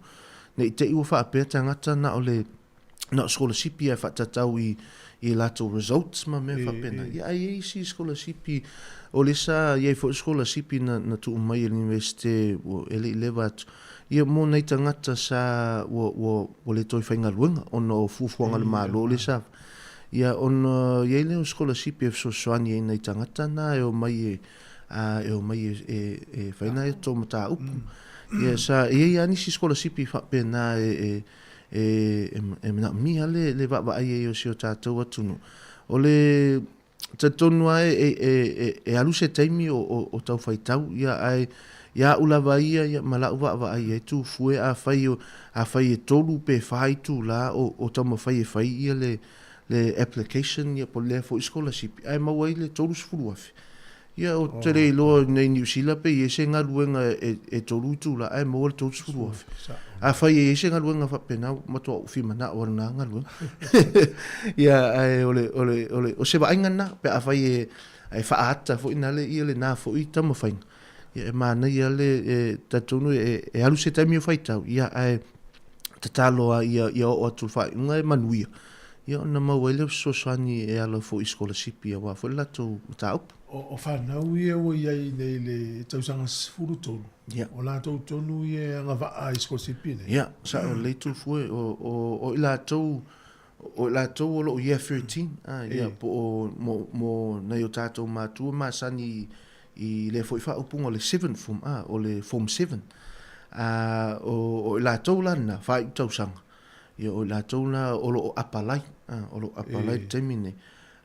Ne i te i ua faapea tagata na o le na o sikolasipi ae faatatau i i latou results ma mea faapena. Ia ae i ai isi sikolasipi, o lea sa i ai foi sikolasipi na na tuu mai e le Iunivesite ua e le i leva atu, ia mo nai tagata sa ua ua ua le toe faigaluega ona o fuafuaga a le Malo lea sa ia ona i ai lea o sikolasipi e fesoasoani ai i nai tagata na e omai e a e omai e e e fai nai a latou mataupu. Ia sa i ai lava nisi sikolasipi faapena e e. e, e, e manaʻomia le, le vaavaai ai o si o tātou atunuu. O le talitonu lava e, e, e, e alu se taimi o, o, o tau faitau, ia, ae ia a'u lava ia, ia, ma la'u vaavaai ai, Tufue, afai, o, afai e tolu pe fā itulā o, o taumafai e fai ia le, le application, ia, po o lea foi sikolasipi, ae maua ai le 30,000. Ia, ou te le iloa i nei Niu Sila pe i ai se galuega e, e tolu itulā ae maua le 30,000. Afai e i ai se galuega faapena, ua matua ou fia manao i lena galuega. Ia, ae o le, o le, o le, o se vaaiga lena, pe afai e, e faaata foi nale ia lena foi taumafaiga. Ia, e manaia le, e talitonu e, e alu se taimi o faitau, ia, ae tatalo lava ia, ia oo atu i le faaiuga e manuia. Ia ona maua ai lea o fesoasoani e ala foi i sikolasipi aua foi le latou mataupu. O fanau ia ua i ai nei i le tausaga 13, o latou tonu ia e agavaa i sikolasipi nei? Ia, sao lelei Tufue, o i latou, o i latou o lo o Year 13, ia, po o mo nai o tatou matua masani i lea foi faaupuga o le seventh form, o le Form 7. O i latou la na, faaiu tausaga. Ia, o i latou la o lo o apalai, a, o lo o apalai i le taimi lenei.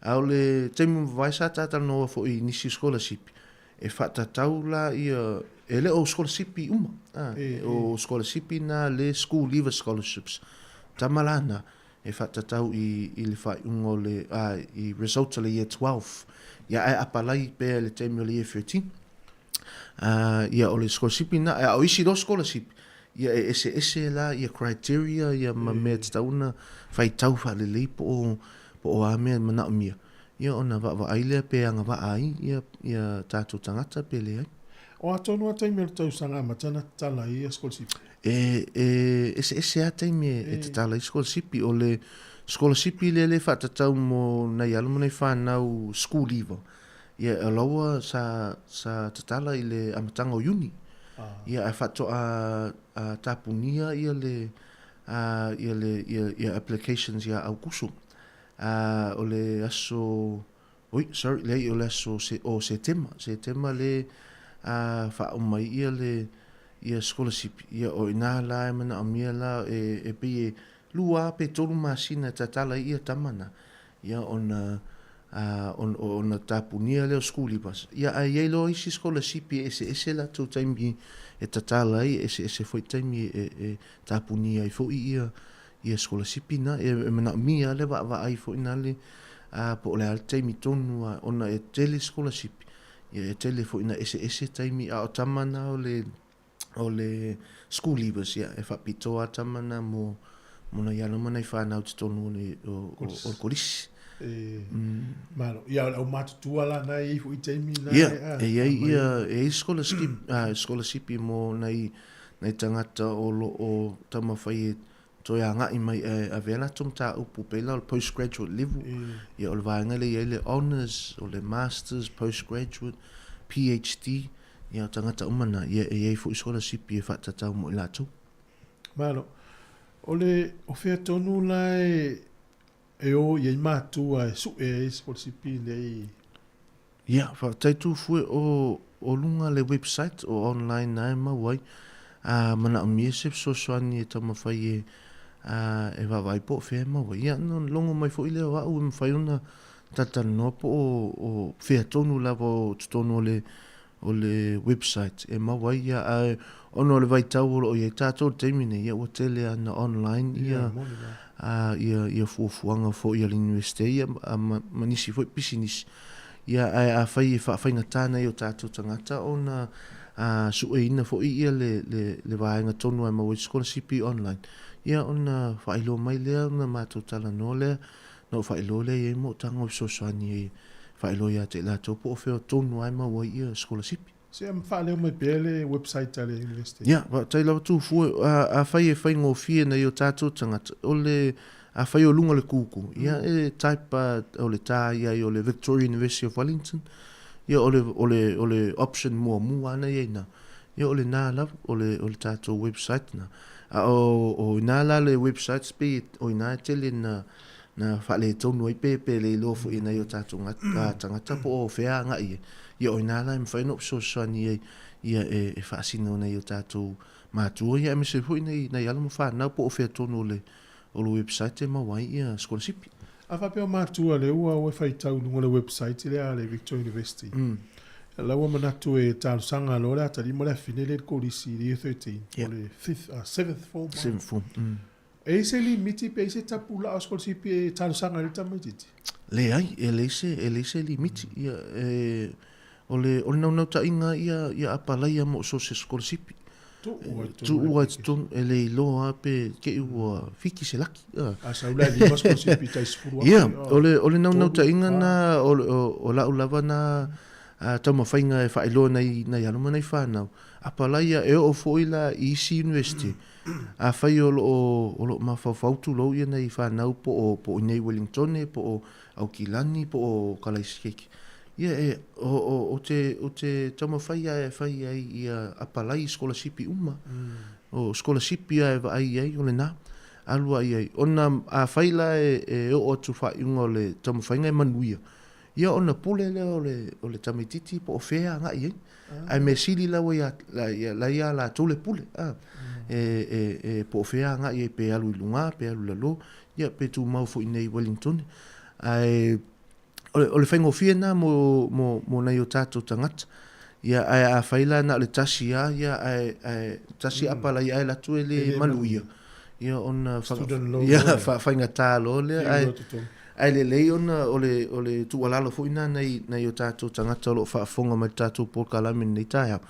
A o le taimi ua mavae sa talatalanoa foi i nisi o sikolasipi, e faatatau la ia, e le o sikolasipi uma, a, o sikolasipi na le School Leaver Scholarships, tama la na, e faatatau i, i le faaiuga o le, a, i results o le Year 12, ia ae apalai pea i le taimi o le Year 13. Ia, o le sikolasipi lena, a o isi loa sikolasipi, ia e eseese la ia criteria ia ma mea e tatau ona faitau faalelei po o, po o a mea e manaomia, ia ona vaavaai lea pe agavaa ai ia, ia tatou tagata pe leai. O a tonu a taimi o le tausaga amata ona tatala ai ia sikolasipi? E, e eseese lava taimi e, e tatala ai sikolasipi. O le sikolasipi lea le faatatau mo nai alo ma nai fanau school leaver, Ia, o la ua sa, sa tatala i le amataga o Iuni. Ia, ae faatoa tapunia ia le, ia le, ia, ia applications ia Aukuso. O le aso, oi, sorry, leai, o le aso se, o Setema, Setema le faauma ai ia le, ia sikolasipi. Ia, o i ina la e manaomia la e, e pei e lua pe tolu masina e tatala ai ia tama na. Ia ona ona tapunia lea o school leavers. Ia ae i ai loa isi sikolasipi e eseese latou taimi e tatala ai, e eseese foi taimi e e tapunia ai foi ia ia sikolasipi na. E manaomia lava le vaavaai foi na le a po o le a le taimi tonu a ona e tele sikolasipi, ia e tele foi ina eseese taimi a o tama na o le o le school leavers, ia, e faapitoa lava tama na mo, mo nai alo ma nai whanau totonu o le, o, o, o le kolisi. E, malo. Ia, o le aumatutua la na e i ai foi taimi na Ia, e, a, e i ai ia, e i ai scholarship, scholarship mo nai, nai tagata o lo o taumafai e toe agai mai e avea latou mataupu pei la o le postgraduate level. Ia, o le vaega lea e i ai le honours, o le masters, postgraduate, PhD, Ia, o tagata uma na, ia, e i ai foi sikolasipi e faatatau mo i latou. Malo. O le, o fea tonu la e, e o i ai matua e sue ai sikolasipi nei? Ia, faafetai Tufue, o, o luga le website, o online na e mau ai, a manaomia se fesoasoani e taumafai e, a, e vaavaai po o fea e mau ai. Ia, ona logo mai foi lea o au e mafai ona talatalanoa po o, o fea tonu lava o totonu o le, o le website e maua ai ia, ae ona o le vaitau o lo o i ai tātou i le taimi nei, ia ua tele lava ina online ia, a, ia, ia fuafuaga foi a le Universite ia, a, ma, ma nisi foi pisinisi. Ia, ae afai e faafaigata nai o tātou tagata ona a, sueina foi ia le, le, le vaega tonu e maua ai sikolasipi online, ia ona faailoa mai lea ona matou talanoa lea, Na ou faailoa lea i ai mo'otaga o fesoasoani e faailoa ia te i latou po o fea tonu lava e maua ai ia sikolasipi. Se faaleo mai pea le website a le University. Ia, faafetai lava Tufue. Afai e faigofie nai o tatou tagata, o le, afai o luga o le Google, ia e type o le tā i ai o le Victoria University of Wellington, ia o le, o le, o le option muamua lava na i ai na, ia o lena lava, o le, o le tatou website na. A o, o ina la le websites pei o ina e tele na, na faaletonu ai pe, pe le iloa foi e nai o tatou tagata po o fea agai ai. Ia o ina la e mafai ona ou fesoasoani ai ia e, e faasino nai o tatou matua ia aemaise foi nai nai alo ma fanau po o fea tonu o le o le website e maua ai ia sikolasipi. A faapea o matua lea ua ua faitau i luga o le website lea a le Victoria University. La ua manatu e talosaga loa le atalii ma le afine lea i le kolisi i le Year 13 po o le fifth, seventh form. Seventh form. E i ai se limiti pe i ai se tapulaa o sikolasipi e talosaga ai le tamaitiiti? Leai, e leai se, e leai se limiti. Ia, e, o le, o le naunautai-ga ia, ia apalaia mo so se sikolasipi. Tuu ai totonu. Tuu ai totonu, e le iloa lava pe te i ua fiki se laki. A sau la e 5 sikolasipi tai 10,000. Ia, o le, o le naunautai-ga na, o, o, o lau lava na taumafaiga e faailoa nai, nai alo ma nai fanau, apalaia e oo foi la i isi university. Afai o lo o, o lo o mafaufau tulou ia nai fanau po o, po o i inei i Wellingtone, po o Aukilani, po o Kalaisikeke, ia e, o, o, o te, o te taumafai lava e fai ai ia apalai i sikolasipi uma. O sikolasipi lava e vaai i ai, o lena, alu lava i ai. Ona afai la e, e oo atu faaiuga o le taumafaiga e manuia, ia ona pule lea o le, o le tamaitiiti po o fea e agai i ai. Ae mea sili la ua ia, la ia latou le pule, a, e, e, e po o fea agai ai, pe alu i luga, pe alu i lalo, ia, pe tumau foi i inei i Wellington. Ae, o le, o le faigofie lena mo, mo, mo nai o tatou tagata. Ia, ae afai la na o le tasi lava, ia, ae, ae tasi apalai ae alu atu e le manuia, ia ona, ia, faafaigata loa lea, ae, Ae lelei ona o le, o le tuualalo foi lena nai, nai o tatou tagata o lo o faafofoga mai i le tatou polokalame i lenei taeao.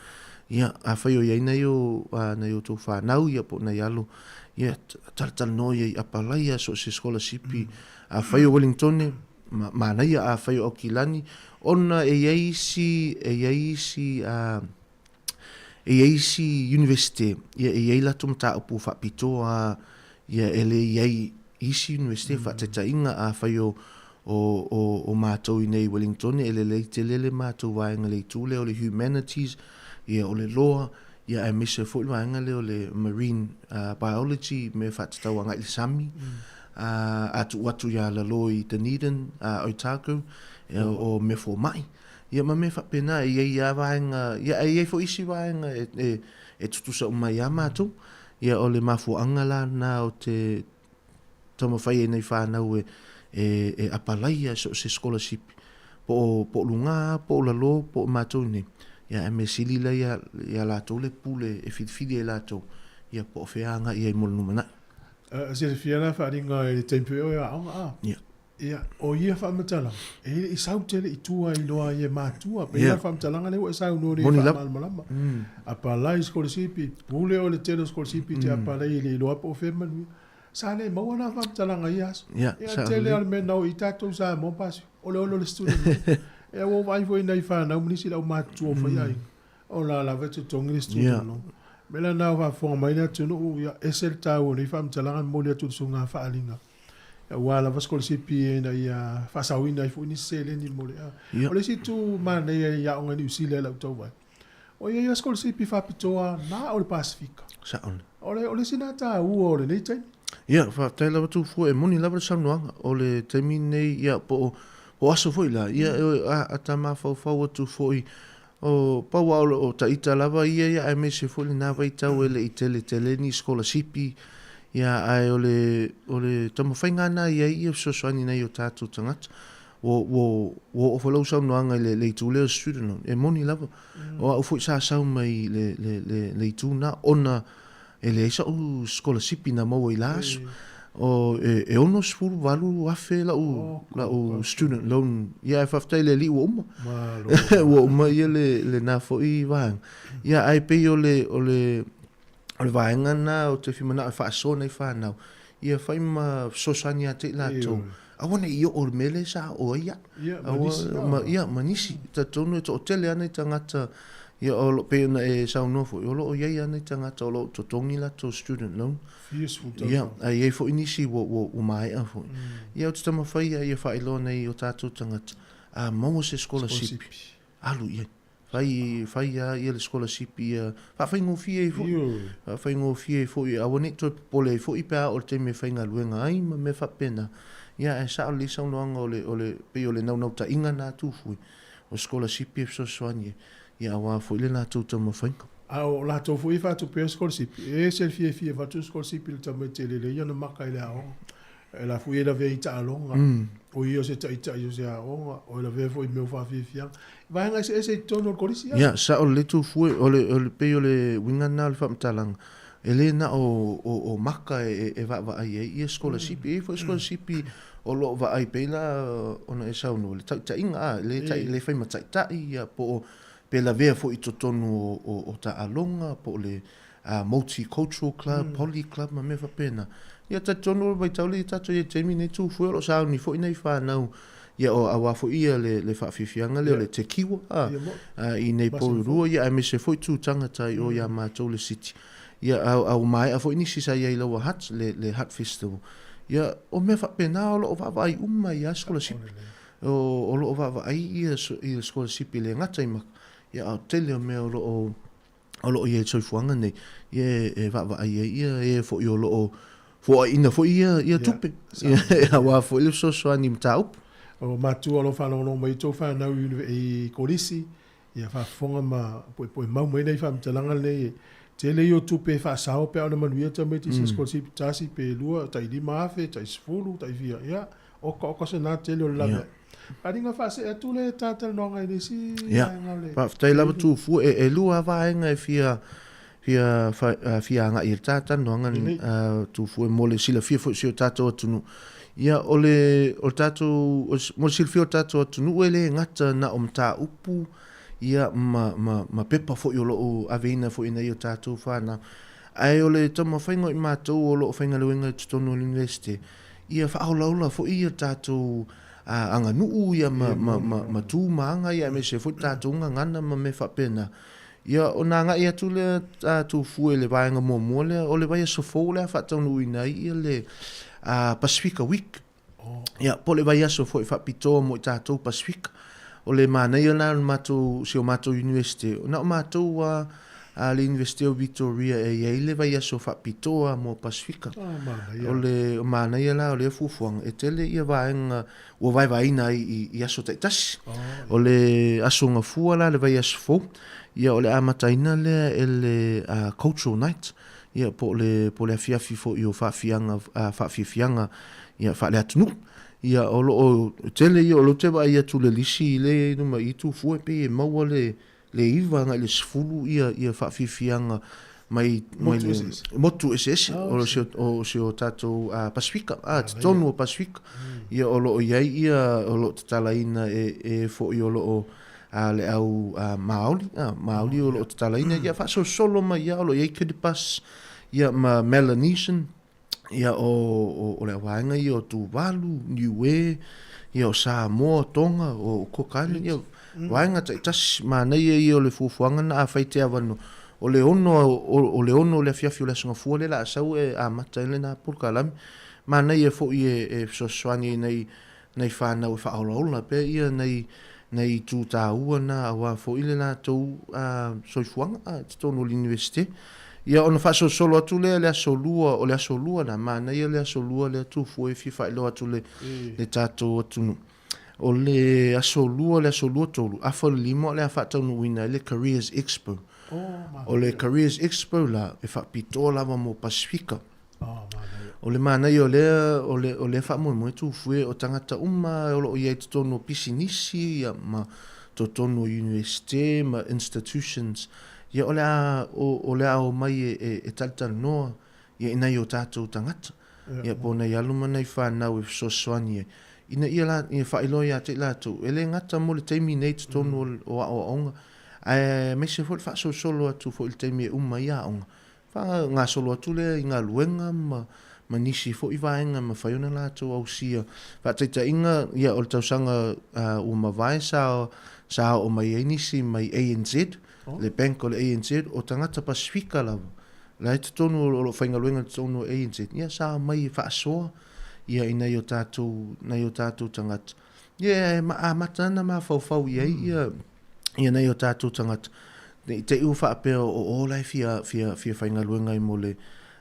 Ia, afai o i ai nai o, nai o outou fanau, ia, po o nai alo, ia, talatalanoa i ai, apalai lava so o se sikolasipi. Afai o Wellingtone, ma, manaia, afai o Aukilani, ona e i ai isi, e i ai isi, a, E i ai isi Universite, ia e i ai latou mataupu faapitoa, ia e le i ai isi Universite, faataitaiga, afai o, o, o, o matou i nei i Wellington, e lelei tele le matou vaega i le itu lea o le Humanities, ia o le Law, ia aemaise foi le vaega lea o le Marine Biology, mea faatatau agai i le sami, a tuu atu ia Lalo i Dunedin, Otago, ia, o mea fomai. Ia ma mea faapena, e i ai lava vaega, ia ae i ai foi isi vaega e, e, e tutusa uma ai lava matou. Ia o le mafuaaga la lena o te taumafai ai nai fanau e, e, e apalaia so o se sikolasipi, po o, po o luga po o lalo, po o matou i inei. Ia ae mea sili la ia, ia latou le pule e filifili ai latou, ia po o fea agai i ai mo le lumanai. A silafia la faaaliga i le taimi foi o e aoga a? Ia. Ia, o ia faamatalaga, e le i sau tele i tua i loa ai e matua. Pei yeah. faamatalaga lea ua e saunoa nei faamalamalama. Apalai sikolasipi, pule o le tele o sikolasipi te apalai e le iloa po o fea manuia. Sa le maua na faamatalaga i ia aso. Yeah, ia, tele o le mea nao i tatou Samoa pasi. O le olo le student. Ia, ua vaai foi nai fanau ma nisi lau matutua o faiaiga. O la lava e totogi le student loan. O le mea la lena ua faafofoga mai le atunuu, ia ese le taua o nei faamatalaga e momoli atu i le susuga faaaliga. Aua lava sikolasipi ina ia faasaoina ai foi nisi seleni mo le a. O le isi itu manaia i aoga i Niu Sila i lau tau vaai, o i ai lava sikolasipi faapitoa na o le Pasefika. Sao. O le, o le isi lena taua o lenei taimi. Ia, faafetai lava Tufua, e moni lava le saunoaga. O le taimi lenei, ia, po o, po o aso foi la, ia, a, a ta mafaufau atu foi O, pau lava o, o ta ita lava ia, ia, aemaise foi lena vaitau e le i tele tele ni sikolasipi, ia, ae o le, o le taumafaiga lena i ai ia fesoasoani i nai o tatou tagata. Ua, ua, ua oo foi lau saunoaga i le, le itu lea o student loan, e moni lava. O au foi sa sau mai le, le, le, le itu lena, ona E leai sa'u sikolasipi na maua i la aso. O, e, e 68,000 la'u, la'u student loan. Ia, ae faafetai i le Alii ua uma. Ua uma ia le, lena foi vaega. Ia, ae pei o le, o le, o le vaega lena ou te fia manao e faasoa nai fanau, ia fai ma fesoasoani ia te i latou. Aua ne i oo i le mea lea sa oo ai au. Ia, ma nisi. Ma, ia, ma nisi. Talitonu e toatele lava nai tagata, ia, o lo, pei ona e saunoa foi, o lo o i ai lava nai tagata o lo o totogi latou student loan. Fia sefulu tausaga. Ia, ae i ai foi nisi ua, ua, ua maea foi. Ia, ou te taumafai lava ia faailoa nei o tatou tagata, a maua se sikolasipi, alu i ai. Fai, fai lava ia le sikolasipi ia faafaigofie ai foi. Faafaigofie ai foi, aua ne i toe popole ai foi pe a oo i le taimi e faigaluega ai ma mea faapena. Ia, ae sao lelei saunoaga o le, o le, pei o le naunautaiga lena a Tufue, o sikolasipi e fesoasoani ai, ia aua foi le latou taumafaiga. A o latou foi e faatupea sikolasipi, e ese le fiafia e avatu sikolasipi i le tamaiti e lelei ona maka i le aoga. E la foi e lavea i taaloga, o ia o se taitai o se aoga, o e lavea foi i mea o faafiafiaga. Vaega eseese i totonu o le kolisi. Ia, sao lelei Tufue, o le, o le, pei o le uiga lena o le faamatalaga, e le na o, o, o maka e, e vaavaai ai ia sikolasipi. E i ai foi sikolasipi o lo o vaai pei la ona e saunoa, le taitaiga, a, le, tai, le fai ma taitai, ia, po o, pe lavea foi i totonu o, o, o taaloga, po o le Multi-cultural club, poly club ma mea faapena. Ia talitonu o le vaitau lea tatou i ai i le taimi lenei Tufue o lo o sauni foi nai fanau ia o aua foi ia le, le faafiafiaga lea o le tekiwa a, a i nei Porirua ia aemaise foi tu tangata i o iā matou le city. Ia a, a ua maea foi nisi sa i ai i Lower Hutt le, le Hutt Festival. Ia o mea faapena o lo o vaavaai uma ai lava sikolasipi. O, o lo o vaavaai ia, ia sikolasipi e le gata i maka, ia a o le tele o mea o lo o o lo o i ai i le soifuaga nei, ia e vaavaai ai ia e foi o lo o foaiina foi ia, ia tupe, ia, aua foi le fesoasoani i mataupu. O matua o lo o faalogologo mai i tou fanau i Kolisi, ia faafofoga ma poepoe mau mai nei faamatalaga nei, e tele ia o tupe e faasao pe a ona manuia tamaiti i se sikolasipi tasi pe lua, tai 5,000, tai 10, tai fia, ia, oka oka se na tele o le laveai. Faaaliga faasee atu le talatalanoaga i le isi vaega o le. Faafetai lava Tufua, e lua lava vaega e fia fia fia agai i ai le talatalanoaga Tufua mo le silafia foi o si o tatou atunuu. Ia o le o le tatou mo le silafia o le tatou atunuu e le gata na o mataupu ia ma ma ma pepa foi o lo o aveina foi e nai o tatou fanau. Ae o le taumafaiga o i matou o lo o faigaluega i totonu o le Iunivesite, ia faaolaola foi ia tatou aganuu ia ma, ma, ma, ma tu ma aga ia aemaise foi tatou gagana ma mea faapena. Ia ona agai atu lea Tufue i le vaega muamua lea, o le vaiaso fou lea faataunuuina ai ia le Pasifika Week. Ia, po o le vaiaso foi faapitoa mo i tatou Pasifika. O le manaia la o le matou, si o matou Iunivesite, na o matou lava a le Iunivesite o Vitoria e i ai le vaiaso faapitoa mo Pasifika. O le manaia la o lea fuafuaga, e tele ia vaega ua vaevaeina ai i, i aso taitasi. O le aso Gafua la le vaiaso fou, ia o le amataina lea e le Cultural Night, ia po o le, po o le afiafi foi o faafiaga, faafiafiaga ia faale-atunuu. Ia o lo o tele ia, o lea ou te vaai atu i le lisi lea i luma i Tufua e pei e maua le le 9 agai le 10 ia ia faafiafiaga mai mai le motu eseese o si o si o tatou Pasifika, a totonu o Pasifika. Ia o lo o i ai ia o lo o tatalaina e e foi o lo o le au Māori, Māori o lo o tatalaina ia faasolosolo mai ia o lo o i ai Kiribati ia ma Melanesian. Ia, o, o, o le vaega ia o Tuvalu, Niue, ia o Samoa, Tonga, o Cook Island, ia, vaega taitasi, manaia ia o le fuafuaga na afai te avanoa. O le ono, o, o le ono o le afiafi o le Aso Gafua lea o le a sau e amata ai lena polokalame. Manaia foi e, e fesoasoani ai nai, nai fanau e faaolaola pea ia nai nai itu taua na aua foi le latou soifuaga i totonu o le Iunivesite. Ia ona faasolosolo atu lea i le aso lua, o le aso lua na, manaia le aso lua lea Tufue e fia faailoa atu le le tatou atunuu. O le aso lua, le aso lua tolu, afa o le lima o le a faataunuuina ai le Careers Expo. O le Careers Expo la, e faapitoa lava mo Pasifika. O le manaia o lea, o le, o lea faamoemoe Tufue, o tagata uma o lo o i ai i totonu o pisinisi ia, ma totonu o Iunivesite ma institutions, ia o le a, o, o le a omai e, e, e talatalanoa ia i nai o tatou tagata, ia po o nai alo ma nai fanau e fesoasoani ai, ina ia la, ia faailoa ia te i latou, e le gata mo le taimi nei i totonu o, o aoaoga, ae aemaise foi le faasolosolo atu foi i le taimi e uma ai aoga, Faagasolo atu lea i galuega ma ma nisi foi vaega e mafai ona latou ausia. Faataitaiga, ia o le tausaga ua mavae sa sa oo mai ai nisi mai ANZ, le bank o le ANZ, o tagata Pasifika lava, la e totonu o lo o faigaluega i totonu o ANZ, ia sa omai e faasoa ia i nai o tatou nai o tatou tagata. Ia e amata ana mafaufau i ai ia ia nai o tatou tagata, ne i te i ua faapea o o la e fia, fia, fia faigaluega ai mo le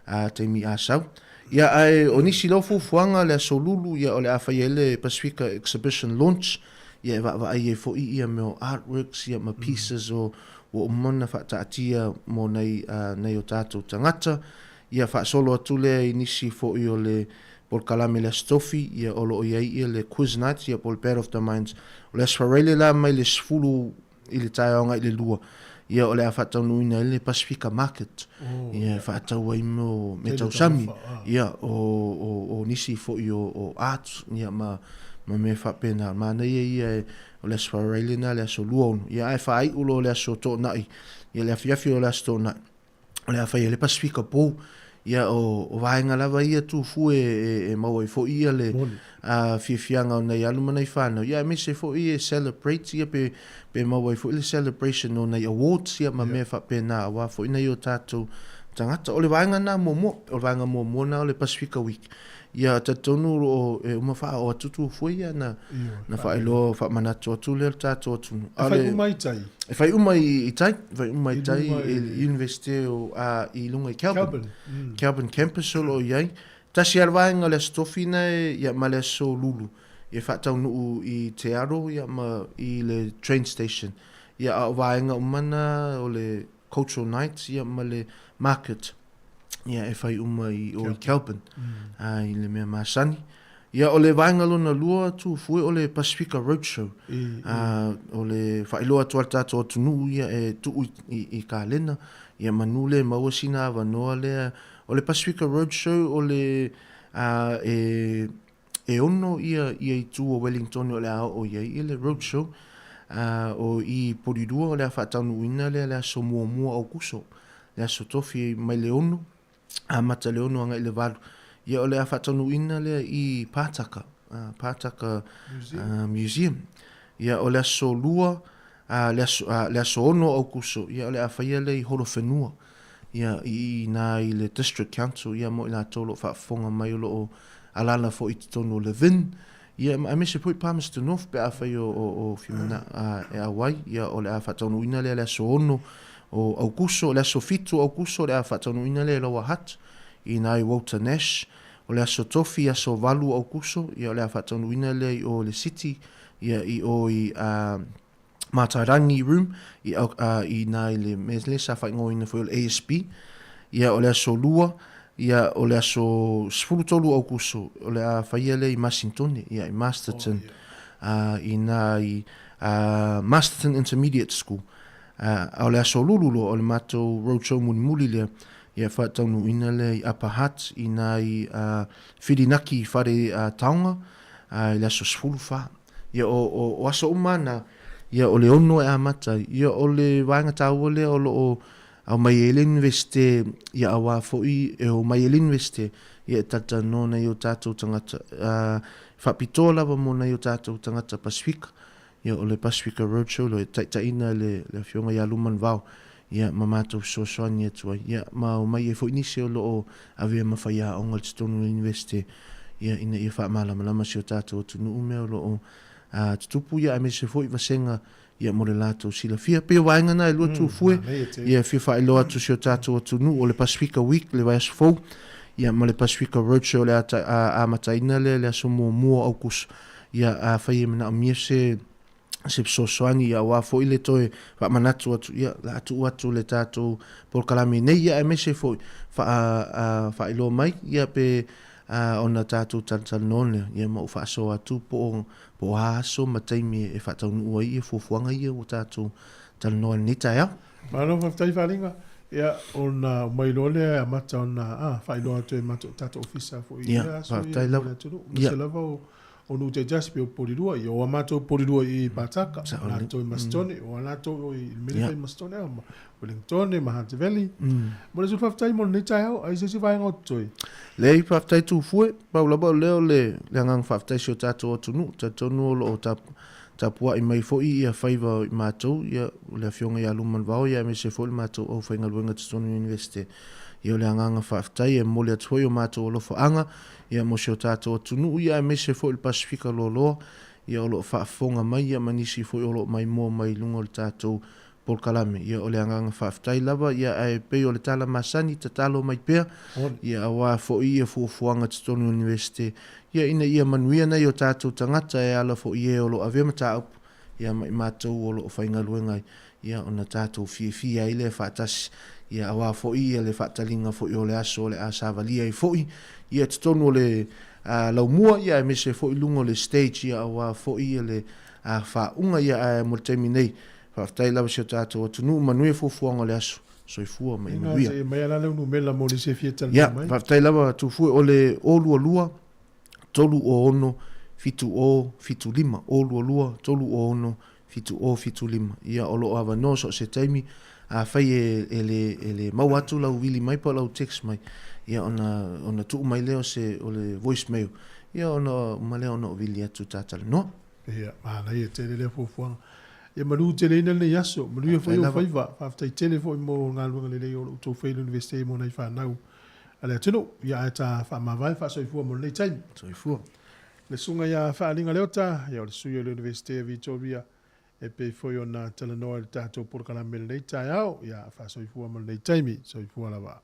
a, taimi a sau. Ia, ae o nisi loa fuafuaga le Aso Lulu, ia o le a fai ai le Pasifika Exhibition Launch, Ia e vaavaai ai foi ia mea o artworks ia ma pieces o ua uma ona faataatia mo nai nai o tatou tagata. Ia faasolo atu lea i nisi foi o le polokalame i le Aso Tofi, ia o lo o i ai ia le Quiz Night ia po o le Battle of the Minds. O le Aso Faraile la mai le 10 i le taeao agai i le 2, ia o le a faataunuuina ai le Pasifika Market. Ia e faatau ai mea o meatausami, ia o o o nisi foi o o arts ia ma ma mea faapena. Manaia ia e o le Aso Faraile lena le aso 26, ia ae faaiu loa le Aso Toonai, ia le afiafi o le Aso Toonai. o le a fai ai le Pasifika pou. Ia, o, o vaega lava ia tūfue e, e maua ai foi ia le a, fiafiaga o nai alu ma nai whānau. Ia, aemaise foi e celebrate ia pe, pe maua ai foi le celebration o nai awards ia ma mea faapena aua foi nai o tātou tagata. O le vaega nā muamua, o le vaega muamua nā o le Pasifika Week. Ia, talitonu o lo o e uma faaoo atu Tufue ia na, na faailoa faamanatu atu lea le tatou atunuu. E fai uma i tai? E fai uma i, i tai, e fai uma i tai i le University o, a, i lunga i Kelburn. Kelburn. Kelburn Campus o lo o i ai. Tasi lava le vaega o le Aso Tofi na e, ia, ma le Aso Lulu, e faataunuu i Te Aro ia, ma i le train station. Ia, a o vaega uma na o le Cultural Night ia, ma le market. ia e whai uma i o i Kelburn, mm. i le mea masani. Ia, o le vaega lona lua tūfue o le Pasifika Roadshow. I, i. O le whailoa atu a le tātou atunuu ia e tuu i, i, i kalena. Ia manu le maua sina avanoa lea. O le Pasifika Roadshow o le e, e ono ia, ia i tū o Wellington o le a oo i ai i le roadshow. O i Porirua o le a whaataunuuina lea le aso muamua Aukuso. Le Aso Tofi mai le 6, amata le 6 agai i le 8. Ia o le a faataunuuina lea i Pātaka, Pātaka Museum. Museum. Ia o le aso 2, le aso, le aso 6 o Aukuso, ia o le a faia lea i Horowhenua. Ia i inā i le District Council, ia mo i latou o lo o faafofoga mai o lo o alaala foi i totonu o Levin. Ia, aemaise foi Palmerston North pe afai o, o, o Whimana e auai, ia, o le a faataunuuina lea le aso 6 o Aukuso, o le aso 7 o Aukuso o le a faataunuuina lea i Lower Hutt, i ina i Walter Nash. O le aso Tofi, aso 8 o Aukuso, ia, o le a faataunuuina lea i o i le City, ia, i o i, Mātairangi Room i, uh, i nā i le mea lea sa faaigoaina foi o le ASB. Ia, o le aso 2, ia, o le aso 13 o Aukuso, o le a faia lea i Masintone, ia, i Masterton, oh, yeah. uh, i nā i uh, Masterton Intermediate School. Uh, a o le aso lulu loa, o le matou roadshow mulimuli lea, ia faataunuuina lea i Upper Hutt, i nā i uh, Whirinaki whare uh, taonga, uh, i le aso 14. Ia, o, o, o aso uma ana, ia, o le ono e amata ai. Ia, o le vaega tāua lea o lo o aumai ai le Universite, ia, auā foi e omai ai le Universite, ia, e talatalanoa nai o tātou tagata, ā, faapitoa lava mō nai o tātou tagata Pasifika. Ia, o le Pasifika Roadshow lea, e taitaiina e le, le Afioga ia Luman Vao, ia, ma mātou fesoasoani atu ai. Ia, ma omai ai foi nisi o lo o avea ma faiaoga i totonu o le Universite, ia, ina ia faamalamalama si o tātou atunuu mea o lo o ā, tutupu, ia, aemaise foi vasega, ia, mo le latou silafia. Pei o vaega na e lua tūfue, ia, fia faailoa atu si o tātou atunuu o le Pasifika Week, le vaiaso fou, ia, ma le Pasifika Roadshow o le a, a, amataina lea i le aso muamua o Aukuso. Ia, afai e manaomia se se fesoasoani ia aua foi le toe faamanatu atu ia la a tuu atu le tatou polokalame nei ia aemaise foi faa faailoa mai ia pe ona tatou talatalanoa lea ia ma ou faasoa atu po o po o a aso ma taimi e faataunuu ai ia fuafuaga ia ua tatou talanoa i lenei taeao. Malo faafetai Faalinga. Ia ona omai loa lea e amata ona faailoa atu e matou tatou ofisa foi i lea aso ia mo le atunuu. Aemaise lava o O nuu taitasi pei o Porirua, ia o a matou Porirua i Pātaka, o latou i Masitone, o a latou i le mea lea fai i Masitone, ma Wellingtone, ma Hunter Valley. Mo le faafetai mo lenei taeao, ai se isi vaega o totoe? Leai, faafetai Tufue, pau lava o lea o le agaga faafetai i si o tatou atunuu, talitonu o lo o tapuai mai foi ia faiva o i matou, ia o le afioga ia Lumanuvao, ia aemaise foi le matou aufaigaluega i totonu o le Iunivesite. Ia o le agaga faafetai e momoli atu foi o matou alofaaga Ia mo si o tatou atunuu ia aemaise foi le Pasifika loaloa ia o lo o faafofoga mai ia ma nisi foi o lo o maimoa mai i luga o le tatou polokalame. Ia, o le agaga faafetai lava, ia, ae pei o le tala masani, tatalo mai pea, ia, aua foi ia fuafuaga totonu o le Iunivesite, ia, ina ia manuia nai o tatou tagata e ala foi i e o lo o avea mataupu, ia, ma i matou o lo o faigaluega ai, ia, ona tatou fiafia ai lea faatasi, ia, aua foi ia le faataliga foi o le aso o le a savalia ai foi, ia, totonu o le laumua, ia, aemaise foi luga o le stage, ia, aua foi ia le faauga, ia, ae mo le taimi nei, faafetai lava i si o tatou atunuu, manuia fuafuaga o le aso, soifua ma ia manuia. Ina, se i aumai la lau numera mo nisi e fia talanoa mai. Ia, faafetai lava Tufue, o le 022 306 7075, 022 306 7075. Ia, o lo o avanoa so o se taimi, afai e, e le, e le maua atu lau vili mai po o lau text mai, ia ona, ona tuu mai lea o se, o le voice mail, ia ona uma lea ona ou vili atu ta talanoa. Ia, manaia tele lea fuafuaga. Ia malu tele ina lenei aso, manuia foi ou faiva. Faafetai tele foi mo galuega lelei o lo outou faia i le Iunivesite mo nai fanau a le atunuu. Ia ae ta faamavae faasoifua mo lenei taimi. Soifua. Le susuga ia Faaliga Leota, ia o le sui o le Iunivesite o Vitoria, e pei foi ona talanoa i le tatou polokalame i lenei taeao. Ia faasoifua mo lenei taimi. Soifua lava.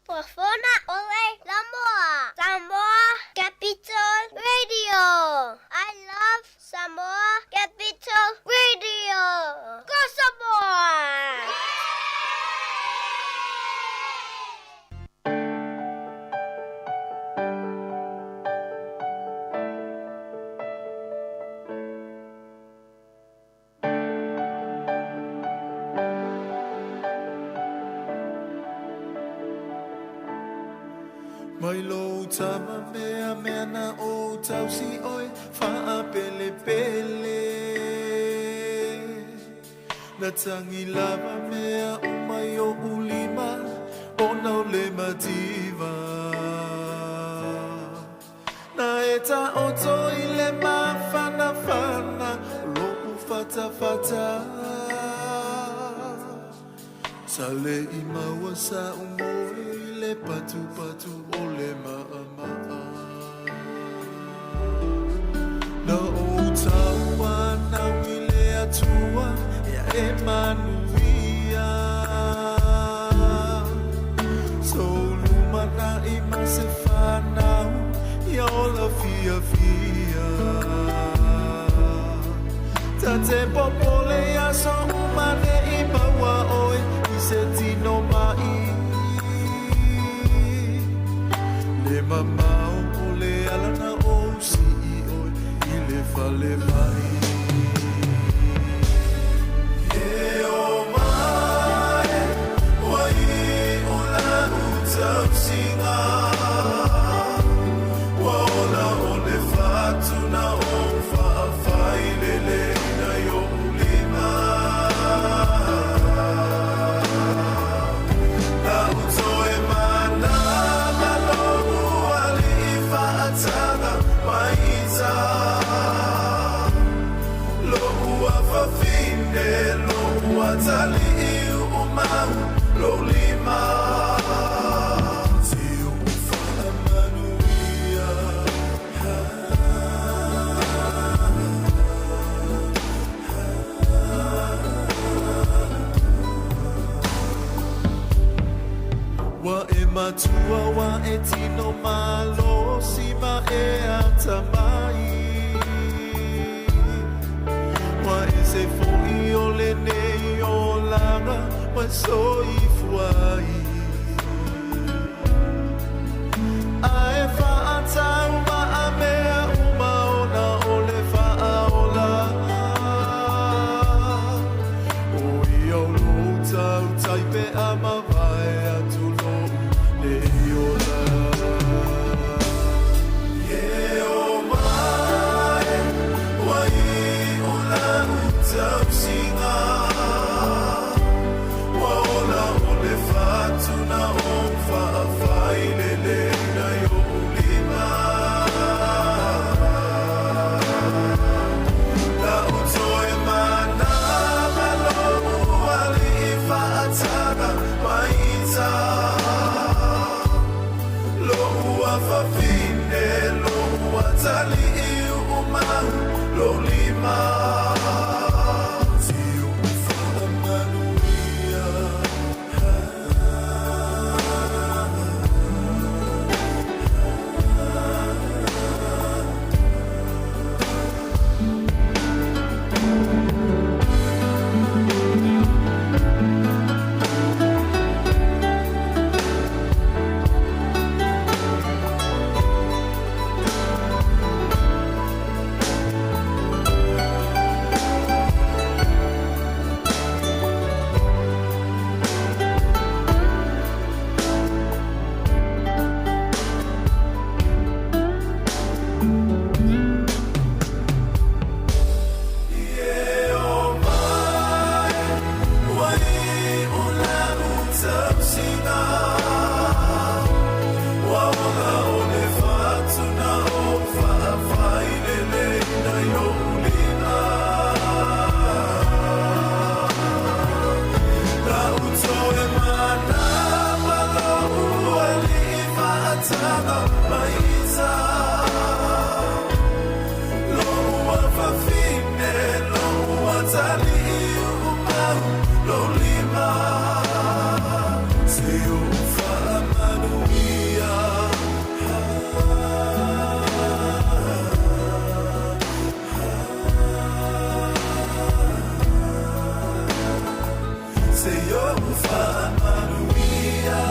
Fofoga o le Samoa, Samoa Capital Radio. I love Samoa Capital Radio. Go Samoa! Mai lou tama mea mea na ou tausi oe faapelepele Na tagi lava mea uma i oʻu lima ona o le mativa Na e taoto i le mafanafana o loʻu fatafata Sa le i maua saʻu moe i le patupatu o le maʻamaʻa Na ou tauanau i le Atua ia e manuia Sou lumanai ma se fanau ia ola fiafia Ta te popole i aso uma ne i maua oe i se tino maʻi Le mamao o le ala na ou sii oe i le fale mai E o mai ua iu lau tausiga Ua ola o le fatu na ou faafaileleina i oʻu lima Na ou toe manava lou alii faataga mai ita Lou afafine, lou atalii uumau lou lima Tiu faamanuia. Ua e matua, ua e tino malosi ma e atamai. Ua ese foi o lenei olaga ua soifua ai. A e faatatau maamea uma ona o le faaola. O ia o lou tautai pe a mavae atu lou nei ola. E o mai, ua iu lau tausiga. Ua ola o le fatu na ou faafaileleina i oʻu lima. Na ou toe manava lou alii faataga mai ita. Lou afafine, lou atalii uumau lou lima. Matalii uumau lou lima Se ou faamanuia. Se ou faamanuia.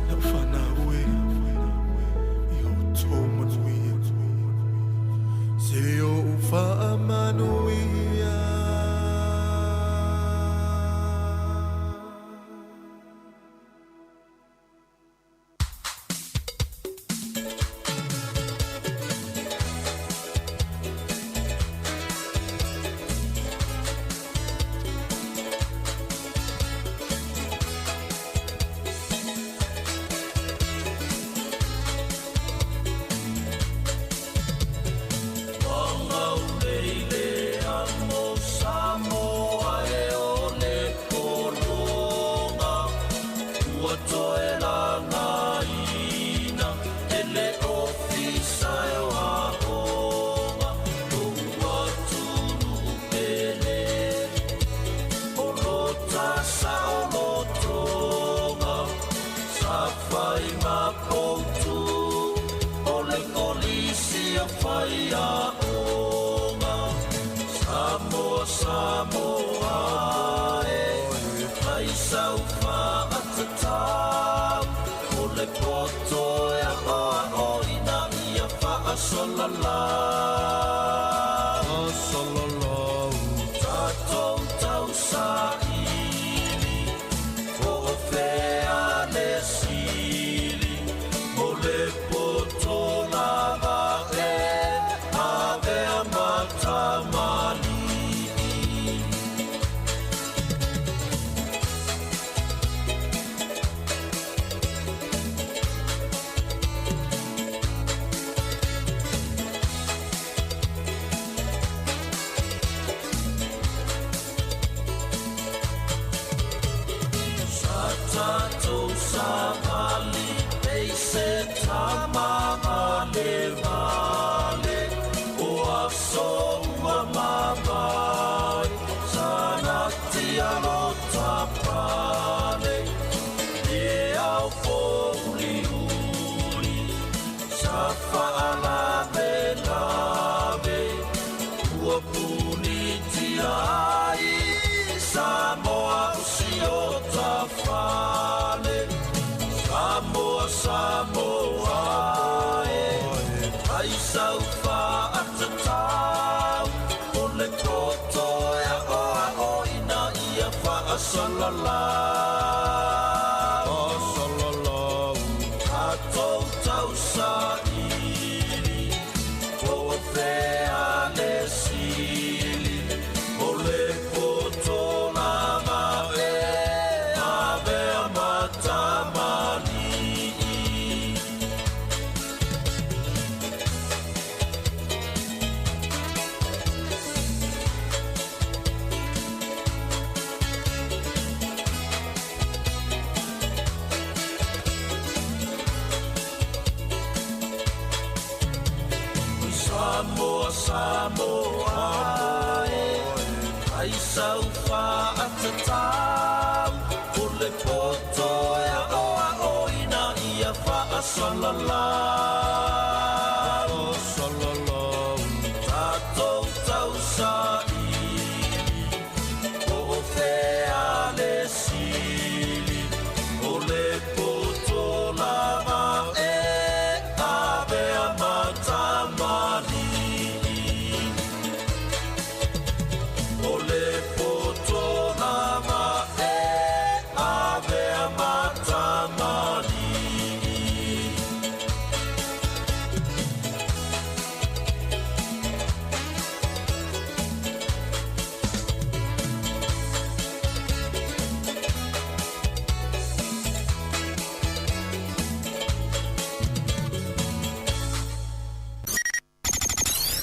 Lau fanau e, ia outou manuia. Se ou faamanuia.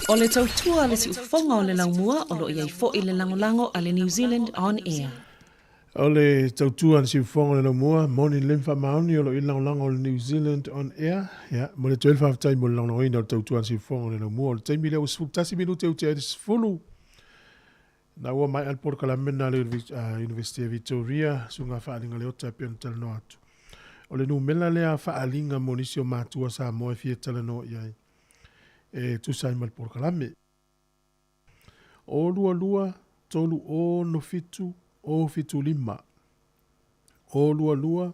O le tautua a le siufofoga o le laumua o lo o i ai foi le lagolago a le New Zealand On Air. O le tautua a le siufofoga o le laumua, moni lelei ma faamaoni o lo o i ai le lagolago o le New Zealand On Air. Ia, momoli atu ai le faafetai mo le lagolagoina o le tautua a le siufofoga o le laumua. O le taimi lea ua 11 minute ua tea ai le 10. Na ua maea le polokalame lena a le University of Victoria, Susuga Faaalinga Leota e pei ona talanoa atu. O le numera lea faaaliga mo nisi o matua Samoa e fia talanoa i ai e tusa ai ma le polokalame. O 22 3 6 7 0 7 5. O 22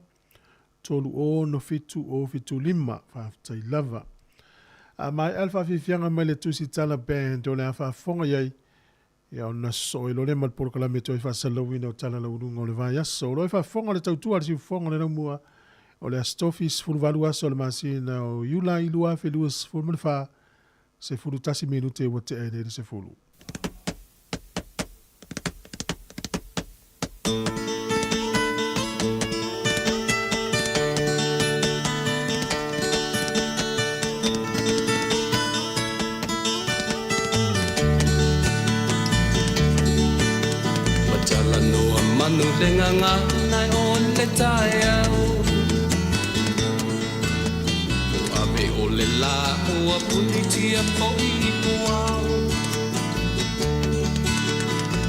3 6 7 0 7 5. Faafetai lava. A maea le faafiafiaga mai le Tusitala Band o le a faafofoga i ai, ia ona sosoo ai loa lea ma le polokalame e toe faasalalauina o tala laualuga o le vaiaso. O lo o faafofoga le tautua a le siufofoga o le laumua o le Aso Tofi 18 aso o le masina o Iulai 2024, 11 minute ua tea ai nei le 10. Ua talanoa manu le gagana o le taeao Ua ave o le lā ua punitia foi i puao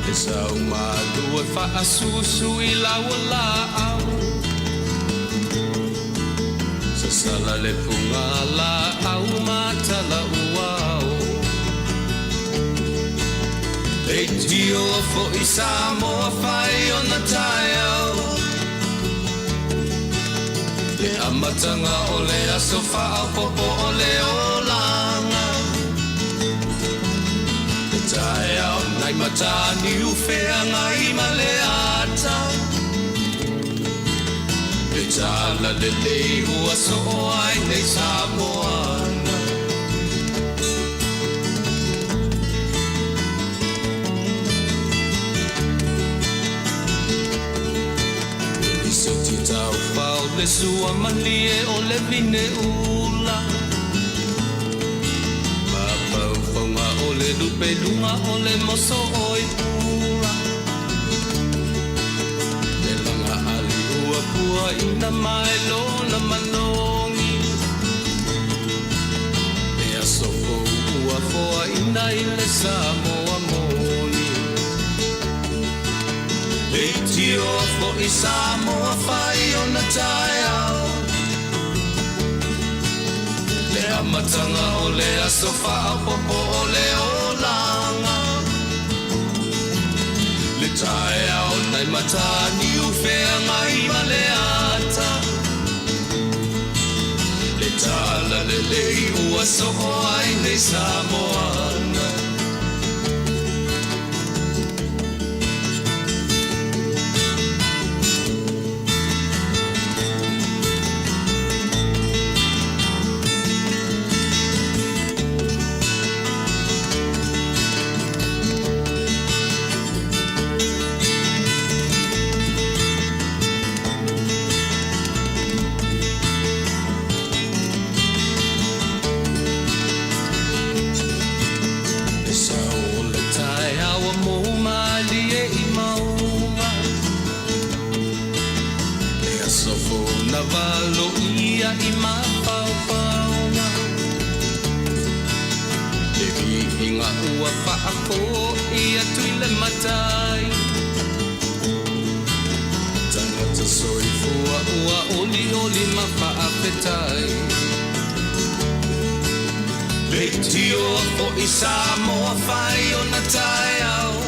Le sau malu e faasusu i lau laau Sasala le fuga laau ma tala uao Leitio foi Samoa fai ona taeao Le amataga o le aso faaopoopo o le olaga Le taeao nai Mataniu feagai ma le ata Le tala lelei ua soo ai nei Samoana. Lisoti taufao le sua malie o le vine ula Mafaufauga o le lupe luga o le moso oi pula Le laga ali ua pua ina mai lona manogi Le aso fou ua foaina i le Samoa moni Leitioa foi Samoa fai ona taeao Le amataga o le aso faaopoopo o le olaga Le taeao nai Mataniu feagai ma le ata Le tala lelei ua soo ai nei Samoana. Le sao o le taeao ua mou malie i mauga Le aso fou na valoia i mafaufauga Le viiga ua faafoi atu i le matai Tagata soifua ua olioli ma faafetai Leitioa foi Samoa fai ona taeao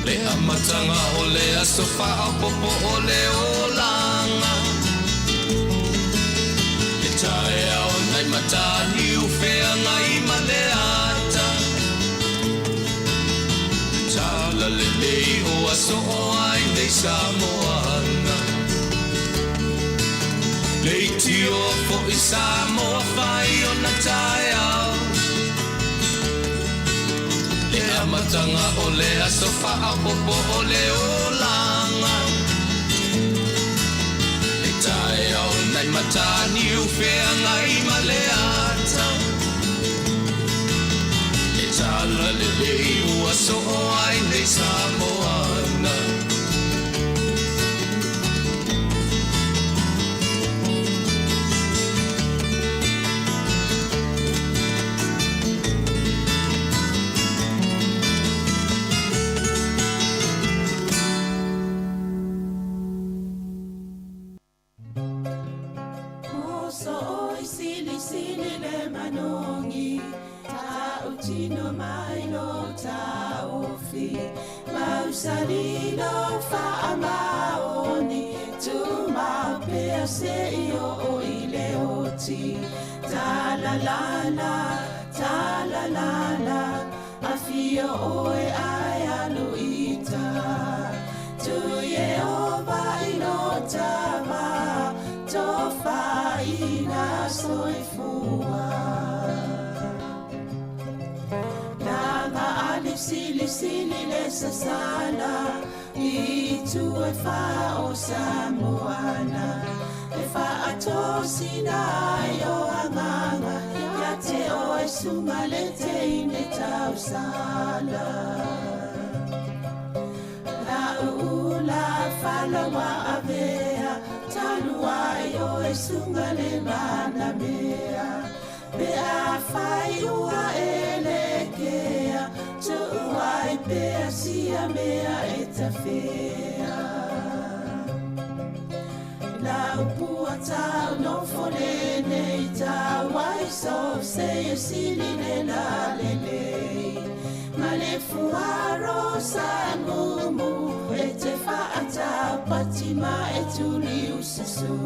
Le amataga o le aso faaopoopo o le olaga Le taeao nai Mataniu feagai ma le ata Le tala lelei ua soo ai nei Samoana Leitioa foi Samoa fai ona taeao Le amataga o le aso faaopoopo o le olaga Le taeao nai Mataniu feagai ma le ata Le tala lelei ua soo ai nei Samoana. Sooi silisili le manogi Tautino mai lo taofi Mausali lo faamaoni Tumau pea seia oo i le oti Talalala, talalala Afio oe ae alu i uta Tu Ieova i lo tava Tofaina soifua Laga ali silisili le sasala I itu e fa o Samoana E faatosina ai o agaga Ia te oe suga le teine tausala La'u ula fala ua avea Talu ai oe suga le manamea Pe afai ua e lekea Tuu ai pea sia mea e tafea Lau pua tau nofo lenei tau ai so se e sili le la lelei Ma le fuaro sa mumu e te faatau pati ma e tuli ususu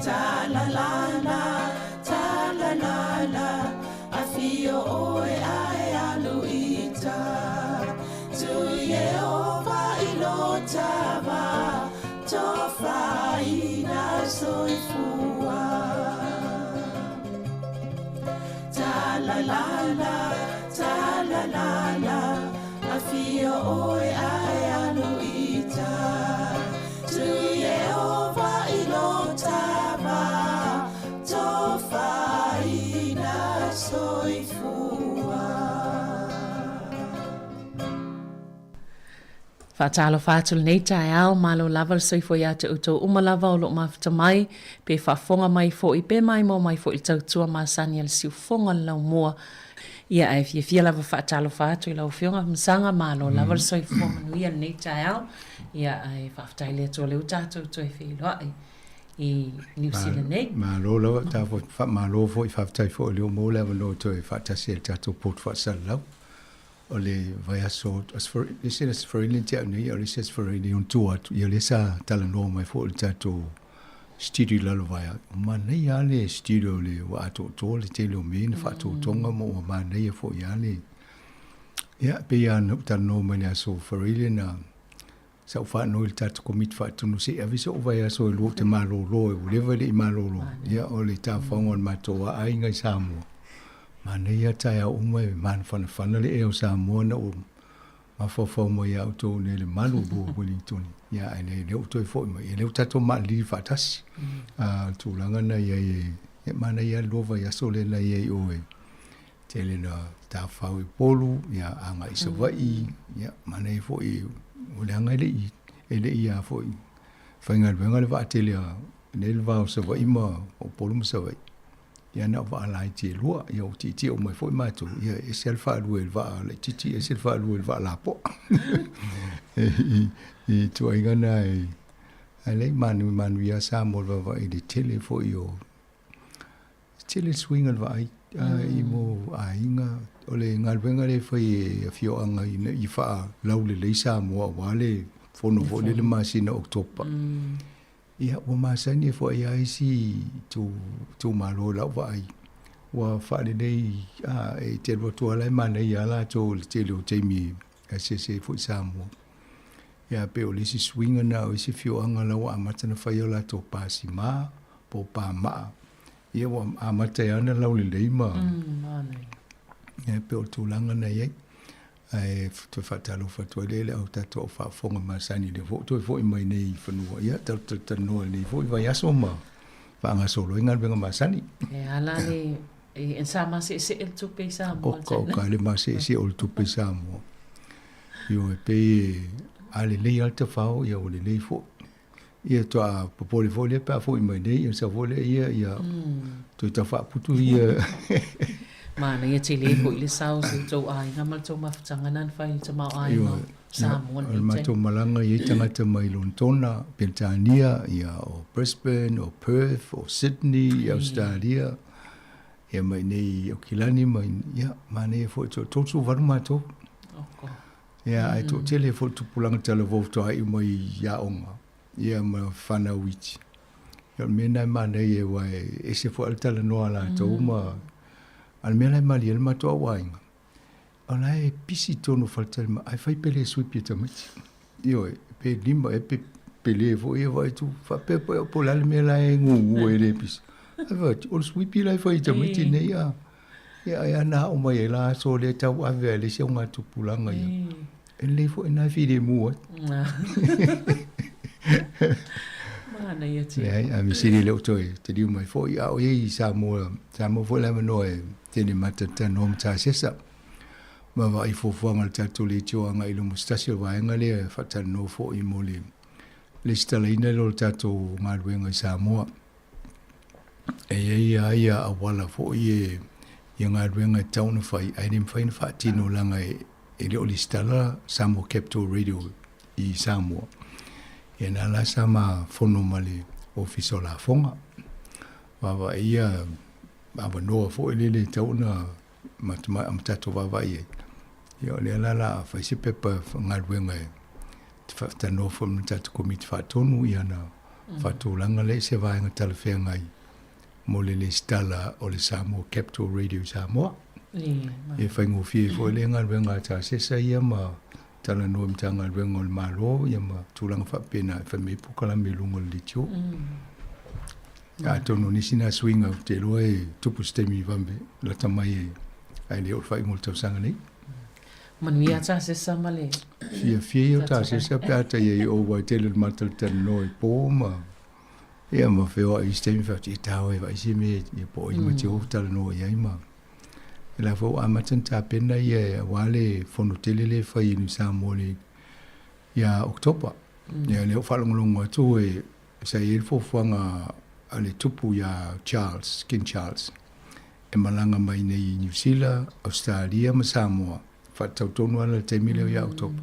Ta la la la, ta la la la Afio oe ae alu i uta Tu Ieova i lo tava Tofaina soifua Ta la la la, ta la la la Afio oe ae alu i uta Tu Ieova i lo tava Tofaina soifua. Faatalofa atu lenei taeao, malo lava le soifua ia te outou uma lava o loo mafuta mai, pe faafofoga mai foi, pe maimoa mai foi i le tautua masani a le siufofoga o le laumua. Ia ae fiafia lava faatalofa atu i lau Afioga Masaga, malo lava le soifua manuia lenei taeao. Ia ae faafetai le Atua o lea ua tatou toe feiloai i Niu Sila nei. Malo lava, faamalo foi, faafetai foi o lea ua maua le avanoa e toe faatasi ai i le tatou potu faasalalau. O le vaiaso, le isi Aso Faraile na tea atu nei, a o le isi Aso Faraile i ona tua atu, ia lea sa talanoa mai foi i le tatou studio i Lalovaea. Ua manaia lava le studio le ua atoatoa le tele o mea na faatotoga ma ua manaia foi lava le... Ia, pei lava ona ou talanoa mai i le Aso Faraile na sa ou faanoi i le tatou Komiti Faatonu se i ave so'u vaiaso e lua ou te malolo ai, ua leva e le i malolo. Ia, o le tafaoga o le matou aiga i Samoa, manaia taeao uma e manafanafana le ea o Samoa na ou mafaufau mai ia outou nei i le malulu o Wellington. Ia, ae leai, lea ua toe foi mai, ia lea ua tatou maalili faatasi. A o le tulaga na i ai e, e manaia lava le lua vaiaso lea na i ai i o e Tele na tafafao i Upolu, ia agai i Savaii, ia manaia foi o leaga e le i e le i a foi faigaluega le vaatele a nei le va o Savaii ma Upolu ma Savaii. Ia na o vaa laiti e lua, ia ua tietie uma ai foi matou, ia e ese lava le faalua i le vaa laitiiti, ese le faalua i le vaa lapoa. I i tuaiga na e ae leai manu manuia Samoa i le vaavaai i le tele foi o E tele le suiga o le vaai i mo aiga. O le galuega lea e fai e afioaga ina ia faalaulelei Samoa aua le fono foi lea i le masina o Oketopa. Ia, ua masani ai foi lava isi itumalo i lau vaai, ua faalelei, e te alu atu lava la e manaia lava latou i le tele o taimi e asiasi ai foi i Samoa. Ia, pei o le isi suiga lena o isi afioaga la ua amata ona fai o latou pasima po o pamaa. Ia ua amata ai lava ona laulelei ma ia pei o le tulaga na i ai. Ae toe faatalofa atu ai lea i le au tatou au faafofoga masani lea foi ua toe foi mai nei i fanua. Ia talatalanoa i lenei foi vaiaso ma faagasolo ai galuega masani. E ala le e sa maseesee le tupe i Samoa. Oka oka le maseesee o le tupe i Samoa. Ioe pei e a lelei lava le tafao ia ua lelei foi. Ia toa popole foi lea pe a foi mai nei, ia sau foi lea ia, ia toe tau faaputu ia. Manaia tele foi le sao o si outou aiga ma le tou mafutaga na na fai i le tamaoaiga o Samoa i lenei taimi. O le matou malaga e i ai tagata mai Lonetona, Peretania, ia o Brisbane, o Perth, o Sydney i Ausetalia, ia ma i inei i Aukilani ma ia manaia foi 38 matou. Ia ae toatele foi le tupulaga talavou faatoa iu mai i aoga ia ma fanau iti. Ia o le mea lena e manaia aua e ese foi lava le talanoa a latou ma a o le mea la e malie ai le matou auaiga, o la e pisi totonu o faletalimalo ae fai pele suipi e tamaiti. Ioe, pe lima ea pe pele foi ia vaai atu faapea po o le a le mea la e gugu ai e le pisi. Ae fai atu, o le suipi la e fai e tamaiti nei a. Ia ae ana ao mai ai la aso lea tau ave ai le isi augatupulaga ia. E lelei foi na e filemu ai. Manaia tele. Leai, ae mesili le o toe taliu mai foi, a o i ai i Samoa, Samoa foi le avanoa e tele matatanoa ma tasesa. Ma vaai fuafuaga a le tatou leitioa agai i luma, se tasi o vaega lea e faatalanoa foi mo le lesitalaina lea o le tatou galuega i Samoa. E i ai lava ia auala foi e ia galuega e tatau ona fai, ae le mafai ona faatino leaga e le o lesitala Samoa Capital Radio i Samoa. Ia na la sa ma fono ma le Ofisa o Lafoga. Vaavaai ia avanoa foi lele e tatau ona ma tatou vaavaai ai. Ia o lea la la a fai se pepa galuega e faatanoa foi ma le tatou Komiti Faatonu ia ona faatulaga lea i se vaega talafeagai mo le lesitala o le Samoa Capital Radio i Samoa. E faigofie foi lea galuega a Tasesa ia ma talanoa i Matagaluega o le Malo ia ma tulaga faapena e fai mai ai polokalame i luga o le leitio. Atonu o nisi na suiga ou te iloa e tupu se taimi vave lata mai e ae le oo le faaiuga o le tausaga nei. Manuia Tasesa ma le Fiafia ia o Tasesa pe a tai ai o ua tele le matalatalanoa i po ma ia ma feoai i se taimi fai atu, e tau e vaai se mea ia po o ai ma te o talanoa i ai ma E la foi ua amata ona tapena ia aua le fono tele lea e fai i Niu Samoa nei ia October. Ia lea ua faalogologo atu e sa i ai le fuafuaga a le tupu ia Charles, King Charles, e malaga mai nei i Niu Sila, Ausetalia ma Samoa, faatatau tonu lava le taimi lea ia October.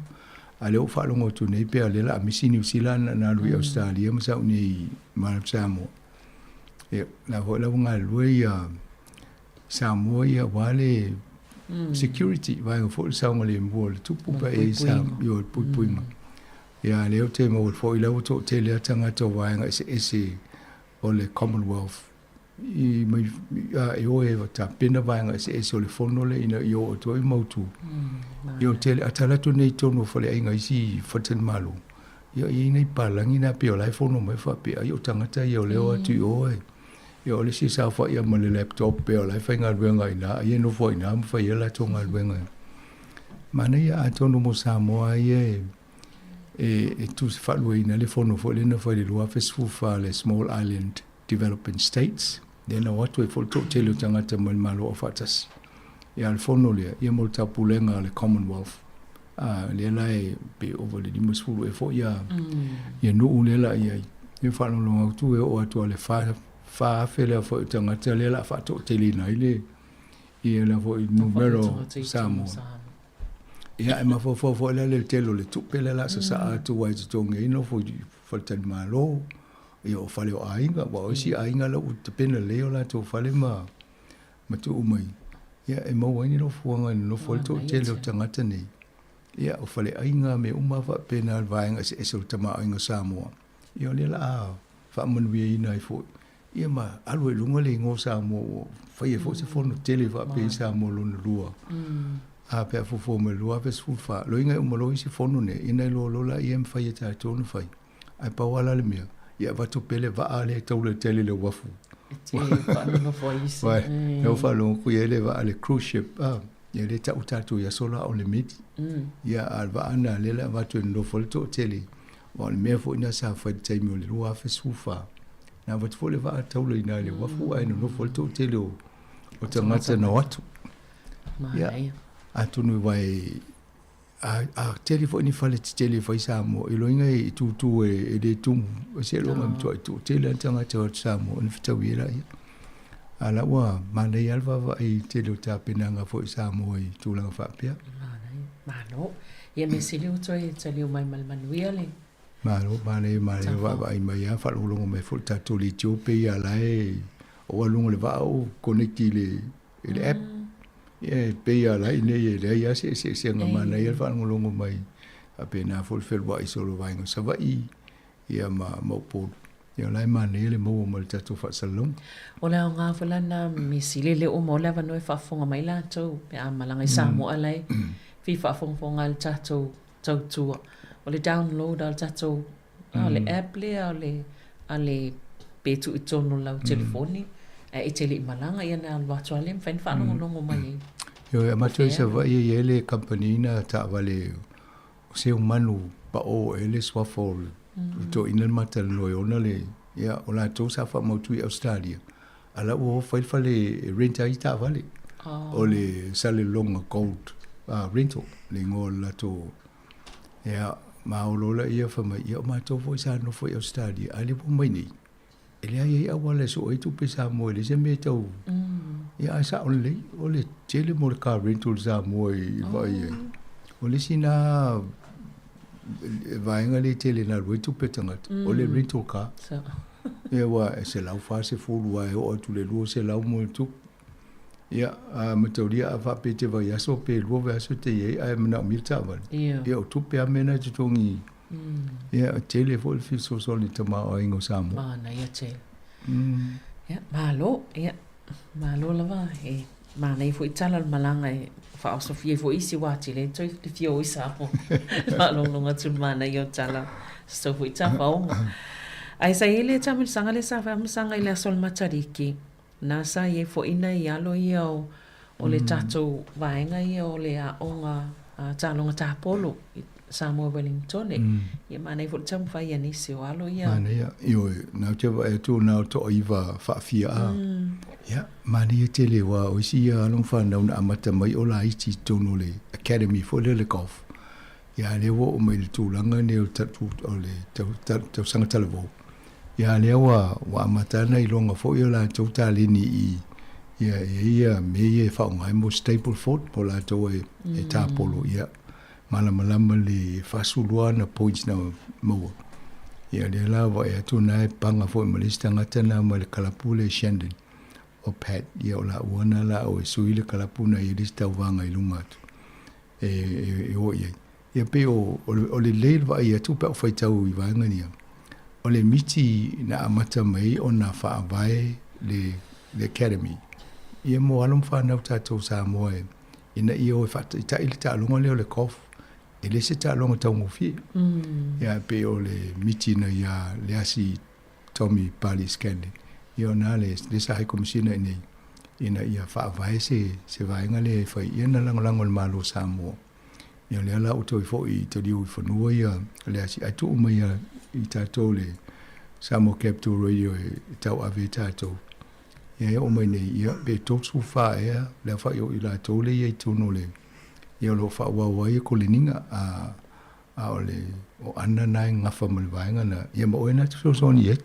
A lea ua faalogo atu nei pei o lea o le a misi Niu Sila na alu i Ausetalia ma sau nei ma Samoa. Ia, la foi la ua galulue ia Samoa ia aua le security, vaega foi le saogalemu o le tupu pe i sa i o le puipuiga. Ia lea ou te maua foi la ua toatele lava tagata o vaega eseese o le Commonwealth i mai e o e tapena vaega eseese o le fono lea ina ia oo atu ai mautu. Ia o tele a tala atu nei i totonu o faleaiga isi faletalimalo, ia e i ai nai palagi na pei o la e fono mai faapea ai o tagata ia o lea e o atu i o e Ia o le isi e saofai ma le laptop pea o la e faigaluega i ina, ai e nofo ai i ina ma fai ai latou galuega. Manaia atonu mo Samoa ia e e tusa faaluaina ai le fono foi lea na fai i le 2014 le Small Island Developing States, lea na o atu ai foi le toatele o tagata mai le Malo Aufaatasi. Ia a o le fono lea, ia mo le taupulega a le Commonwealth, a lea la e pei ova i le 50 ea foi ia ia nuu lea la i ai. Ia faalogologo atu e oo atu a le 4,000 lea foi o tagata lea la faatoateleina ai le ia lea foi numera o Samoa. Ia e mafaufau foi la le tele o le tupe lea la sasaa atu ai totogi ai nofo i faletalimalo, ia o fale o aiga, aua o isi aiga la ua tapena lelei o latou fale ma ma tuu mai, ia e maua ai ni nofoaga e nonofo ai le toatele o tagata nei. Ia, o faleaiga mea uma lava faapena le vaega eseese o le tamaoaiga o Samoa, ia o lea o le a faamanuiaina ai foi, ia ma alu ai i luga le igoa o Samoa ua fai ai foi se fono tele faapea i Samoa lona lua. A pe a fuafua mai i le 2014, loiga e uma loa isi fono nei, ia ona iloa loa lea e mafai e tatou ona fai. Ae pau lava la le mea, ia avatu pea le vaa lea e taula tele i le uafu. E te faanonofo ai isi. Vai, mm. E faalogo ku i le vaa le cruise ship. Ah, ia le tau tatou i aso la o le miti. Ia a le vaa na lea le avatu e nonofo ai le toatele. Aua o le mea foi na sa fai i le taimi o le 2014. Na avatu foi le vaa taula i ina i le uafu ae nonofo ai le toatele o tagata na o atu. Ia, atonu vai A tele foi ni fale tetele e fai Samoa, i loiga e tūtū e le tumu, e se loga matuai toatele lava tagata o atu Samoa ona fetaui ai laia. A la ua manaia lava le vaavaai i le tele o tapenaga foi i Samoa i tulaga faapea. Manaia. Malo. Ia mea sili ua toe taliu mai ma le manuia le. Malo, manaia, manaia le vaavaai mai lava, faalogologo mai foi i le tatou leitio pei lava la e ou alu i luga o le vaa ou connect i le i le app. Ia e pei lava la i inei e leai lava se eseesega, manaia le faalogologo mai faapena foi le feluai solo i vaega o Savaii ia ma ma Upolu. Ia o la e manaia le maua mai o le tatou faasalalauga. O le aoga foi la lena measili lea ua maua le avanoa e faafofoga mai latou pe a malaga i Samoa la e fia faafogafoga i le tatou tautua. O le download a le tatou a o le app lea o le a le pe tuu i totonu o lau telefoni ae e te le i malaga ia ona alu atu lava lea e mafai ona faalogologo mai ai. Ioe, amata i Savaii e i ai le kamupani na taavale o se manu pao ea le suafa o le toeaina le matalanoa e ona le, ia, o latou sa faamautu i Ausetalia, a la ua o fai le fale e rent ai taavale. O le Salelologa Gold Rental le igoa o le latou, ia, ma o loa lea fai mai, ia o matou foi sa nofo i Ausetalia, a o lea ua omai nei, e leai ai auala e sue ai tupe Samoa, e leai se mea e tau, ia ae sao lelei, o le tele mo le car rental i Samoa i vaai ai. O le isi na vaega lea e tele na alu ai tupe a tagata, o le rental car. Ia aua e 140 lava e oo atu i le 200 mo le tupe. Ia, a mataulia a faapea e te vaiaso pe lua vaiaso e te i ai ae manaomia le taavale. Ia o tupe lava mea na e totogi. Ia, e tele foi le fesoasoani i le tamaoaiga o Samoa. Manaia tele. Ia, malo, ia, malo lava e manaia foi tala o le malaga e faaosofia ai foi isi aua tele toe le fia o i Samoa. Faalogologo atu i le manaia o tala, se tau foi tafaoga. Ae sa i ai le taamilosaga lea sa fai amilosaga i le aso o le Matariki, Na sa i ai foi nai alo ia o o le tatou vaega ia o le aoga taaloga tapolo i Samoa Wellingtone. Ia manaia foi le taumafai a nisi o alo ia. Manaia, ioe, na ou te vaai atu na o toaiva faafia a. Ia, manaia tele aua o isi ia alo ma fanau na amata mai o laiti i totonu o le academy foi lea o le golf. Ia a lea ua oo mai i le tulaga lenei o le tausaga talavou, ia a lea ua ua amata ana iloga foi o latou taleni i ia e i ai ia mea ia e faaaoga ai mo Stableford mo latou e e tapolo ia malamalama le 42 ana points na maua. Ia lea la vaai atu na e paga foi ma le isi tagata na mai le kalapu lea Shandon o Pat ia o laua na la o e sui le kalapu na i ai le isi tauvaga i luga atu. e, e, e o i ai. Ia pei o, o, le, o le lelei le vaai atu pe a ou faitau i vaega ia, o le miti na amata mai ona faavae le, le academy. Ia mo alo ma fanau tatou Samoa e, ina ia o e faataitai le taaloga lea o le golf, e le se taaloga taugofie. Ia pei o le miti na ia Leasi Tommy Pali Scanlon, ia ona le, le sa High Commissioner i nei, ina ia faavae se, se vaega lea e fai ia na lagolago e le Malo o Samoa. Ia lea la ua toe foi i taliu i fanua ia le asi, ae tuu mai ia i tatou le Samoa Capital Radio e tauave ai tatou. Ia e oo mai nei, ia pe 34 ea le aofai o i latou lea e i ai i totonu o le, ia o lo o faaauau ai ia koleniga a A o le o Ana na e gafa ma le vaega na, ia ma oe na te fesoasoani i ai.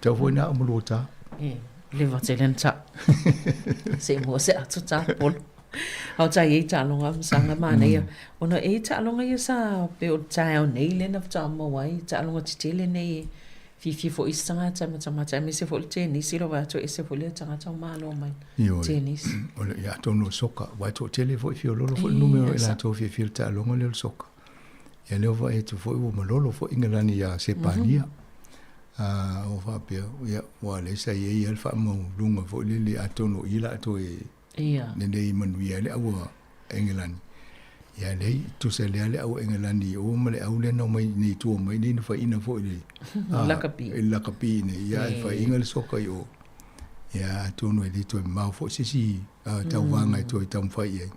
Tau foi na o malua ta. E, leva tele na ta. Se mo se atu ta polo. Au ta iei taaloga masaga manaia. Ona e taaloga ia sa pe o taeao nei lea na faatoa maua ai taaloga tetele nei e fiafia foi isi tagata e matamata aemaise foi le tenisi lou vaai atu e ese foi le tagata o malo mai Ioe. tenisi. O le, ia, atonu o le soka, aua e toatele foi fiololo foi le numera o i latou e fiafia i le taaloga lea o le soka. Ia lea ua vaai atu foi ua malolo foi Ingelani ia Sepania. A ua faapea, ia, ua lea sa i ai lava le faamaualuga foi lele atonu o i latou e lelei manuia ai le au a Engelani. Ia lea, tusa lea le au a Engelani i o ma le au lea na omai nei i tua mai nei na faiina foi i le lakapi. I le lakapi nei, ia e faiina le soka i o. Ia atonu e le toe mamao foi se isi tauvaga e toe taumafai i ai.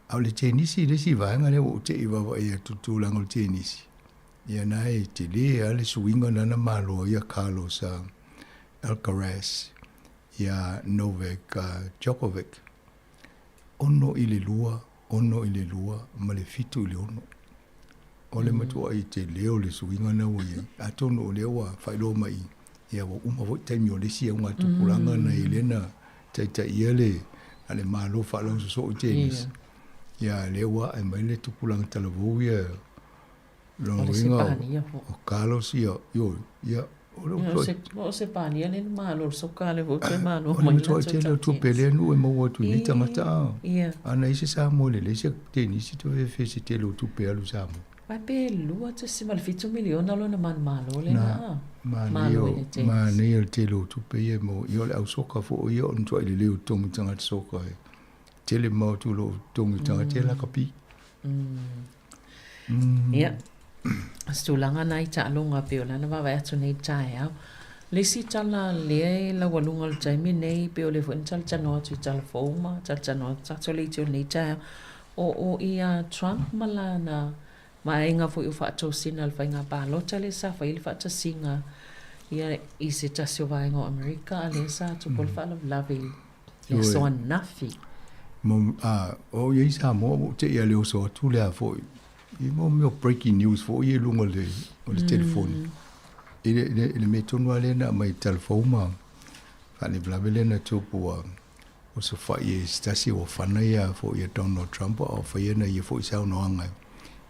A o le tenisi le isi vaega lea ua ou te i vaavaai atu i le tulaga o le tenisi, ia na e tele lava le suiga lena na malo ai ia Carlos Alcaraz ia Novak Djokovic. 6 i le 2, 6 i le 2 ma le 7 i le 6. O le matuai tele o le suiga lena ua i ai. Atonu o lea ua faailoa mai i, Ia ua uma foi taimi o le isi augatupulaga na i lea na taitaia le a le Malo faalausosoo i tenisi. Ia a lea ua ae mai le tupulaga talavou ia lona uiga o Carlos ia ioe ia o le O Sepania lea na malo le soka lea foi toe malo mai. O le matuai tele o tupe lea nuu e maua atu i nei tagata a. Ana i se Samoa lelei se tenisi toe fefe i se tele o tupe alu i Samoa. Ae pe 2.7 miliona lona manumalo lena a Malo i le tennis. Manaia le tele o tupe ia e maua. Ia o le au soka foi ia o le matuai lelei o totogi tagata soka e tele mamao atu i lo totogi tagata ia lakapi. Ia, o se tulaga na i taaloga pei o lana vaavaai atu nei i le taeao. Le isi tala lea e laualuga o le taimi nei pei o lea foi na talatalanoa atu i tala fou ma talatalanoa atu tatou leitio i lenei taeao, o ia Trump ma lana vaega foi o faatosina o le faiga palota lea sa fai ai le faatasiga ia i se tasi o vaega o Amerika a lea sa tupu le faalavelave i le aso ananafi. O i ai Samoa ua ou te i a le oso atu lea foi i mo mea o breaking news foi ia i luga o le telefoni. I le mea tonu lava lea na aumai i tala fou ma faalavelave lea na tupu ua osofai e se tasi ua fana ia foi ia Donald Trump a o faia na ia foi saunoaga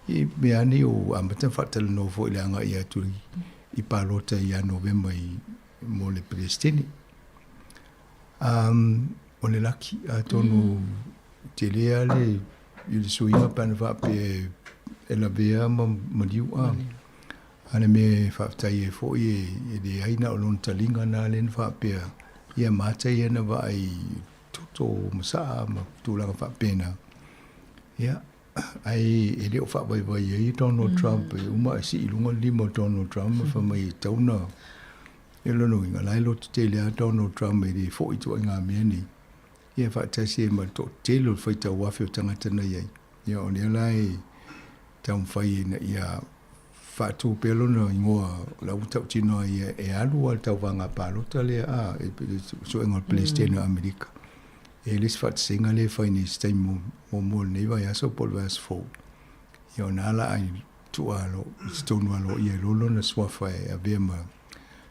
i mea lava nei ua amata ona faatalanoa foi i le agai atu i palota ia Novema i mo le Peresetene. O le laki, atonu tele lava le i le suiga pe ana faapea e lavea ma maliu a. A o le mea e faafetai ai foi e leai na o lona taliga na lea na faapea ia mata ia na vaai toto ma saa ma tulaga faapena. Ia, ae e le o faavaivai ai Donald Trump e uma ae sii i luga le lima o Donald Trump ma fai mai e tatau ona E lona uiga, la e loto tele lava Donald Trump e le foi ituaiga mea nei. Ia faatasi ai ma le toatele o le faitau afe o tagata na i ai. Ia o lea la e taumafai ina ia faatu pea lona igoa o la ua tautino ai ia e alu lava le tauvaga palota lea a le suega o le Peresetene o Amerika. E le se faatasiga lea e fai nei i se taimi muamua o lenei vaiaso po o le vaiaso fou. Ia ona ala ai tuu alo i totonu aloaia i loa lona suafa e avea ma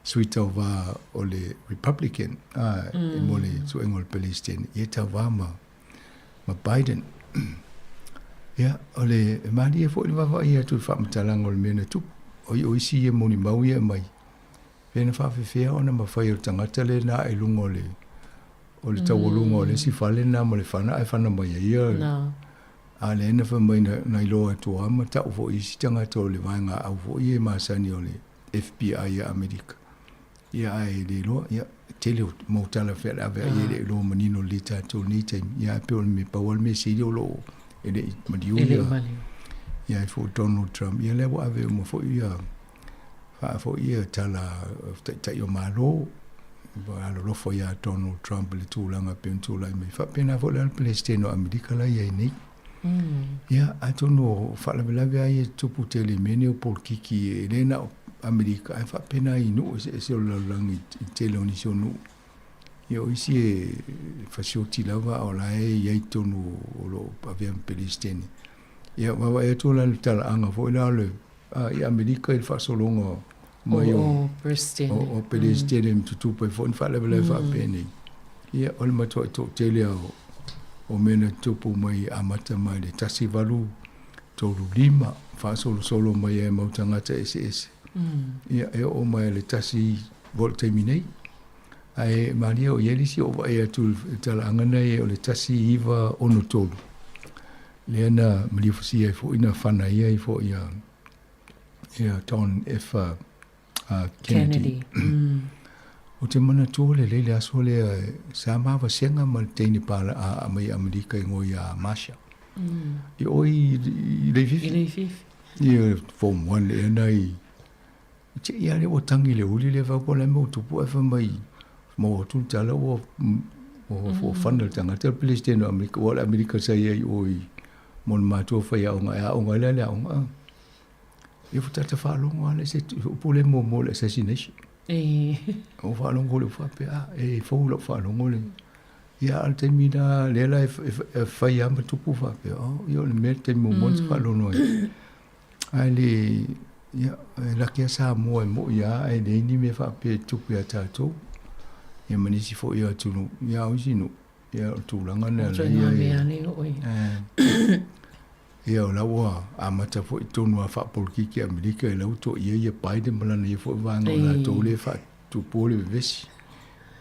sui tauva o le Republican a e mo le suega o le Peresetene ia tauva ma ma Biden. Ia o le e malie foi le vaavaai atu i le faamatalaga o le mea na tupu. O i o isi ia molimau ia e aumai, pe na faafefea ona mafai o le tagata lea na ae i luga o le o le taualuga o le isi fale lena ma le fana ae fana mai ai ia A lea na fai mai na iloa atu lava ma tau foi isi tagata o le vaega au foi ia e masani o le FBI a Amerika. Ia ae le iloa, ia tele o mau tala fealaveai e le iloa manino lelei tatou i lenei taimi. Ia ae pei o le mea, pau lava le mea sili o lo o e le i maliu E le i maliu. Ia ai foi Donald Trump, ia lea ua ave uma foi ia faa foi ia tala taitai o Malo ua alolofa ia Donald Trump i le tulaga pei ona tulai mai. Faapena foi la le Peresetene o Amerika la e i ai nei. Ia, atonu o faalavelave lava ia e tutupu tele i mea nei o polokiki e le na o Amerika ae faapena i nuu eseese o le lalolagi i le tele o nisi o nuu. Ia o isi e fasioti lava a o la e i ai i totonu o lo o avea ma Peresetene. Ia, vaavaai atu la i le talaaga foi la o le i Amerika i le faasologa mai o o Peresetene ma tutupu ai foi ni faalavelave faapenei. Ia, o le matuai toatele lava o mea na tutupu mai amata mai le 1835 faasolosolo mai ai mau tagata eseese. Ia, e oo mai le tasi o le taimi nei. Ae malie o i ai le isi o vaai atu i le talaaga nei o le 1963. Lea na maliufasia ai foi na fana ia ai foi ia ia John F. Kennedy. Kennedy. O te manatua lelei le aso lea sa mavasega ma le teine pala a mai Amerika i ngoi a Marsha. I oi i Leififi. I Leififi. Ia form 1 ea na i te ia le ua tangi le uli le fau ko le mo tupu e fa mai mo atu le tala ua ua fana le tagata le Peresetene o Amerika ua le Amerika sa i ai oi mo le matua fai aoga e aoga ai la le aoga ia ua tata faalogo lava le se upu lea muamua o le assassination o faalogo le faapea ah e fou lau faalogo le ia a o le taimi la lea la e fai lava ma tupu faapea oh ia o le mea le taimi muamua na faalogo ai ae le Ia, e laki a Samoa e mo'i a e leai ni mea faapea e tupu iā tatou, ia ma nisi foi o atunuu, ia a o isi nuu, ia o le tulaga lena la ia e, ia o la ua amata foi tonu a faapolokiki a Amerika e la ua to'ia ia Biden ma lana ia foi vaega o latou lea e faatupua le vevesi.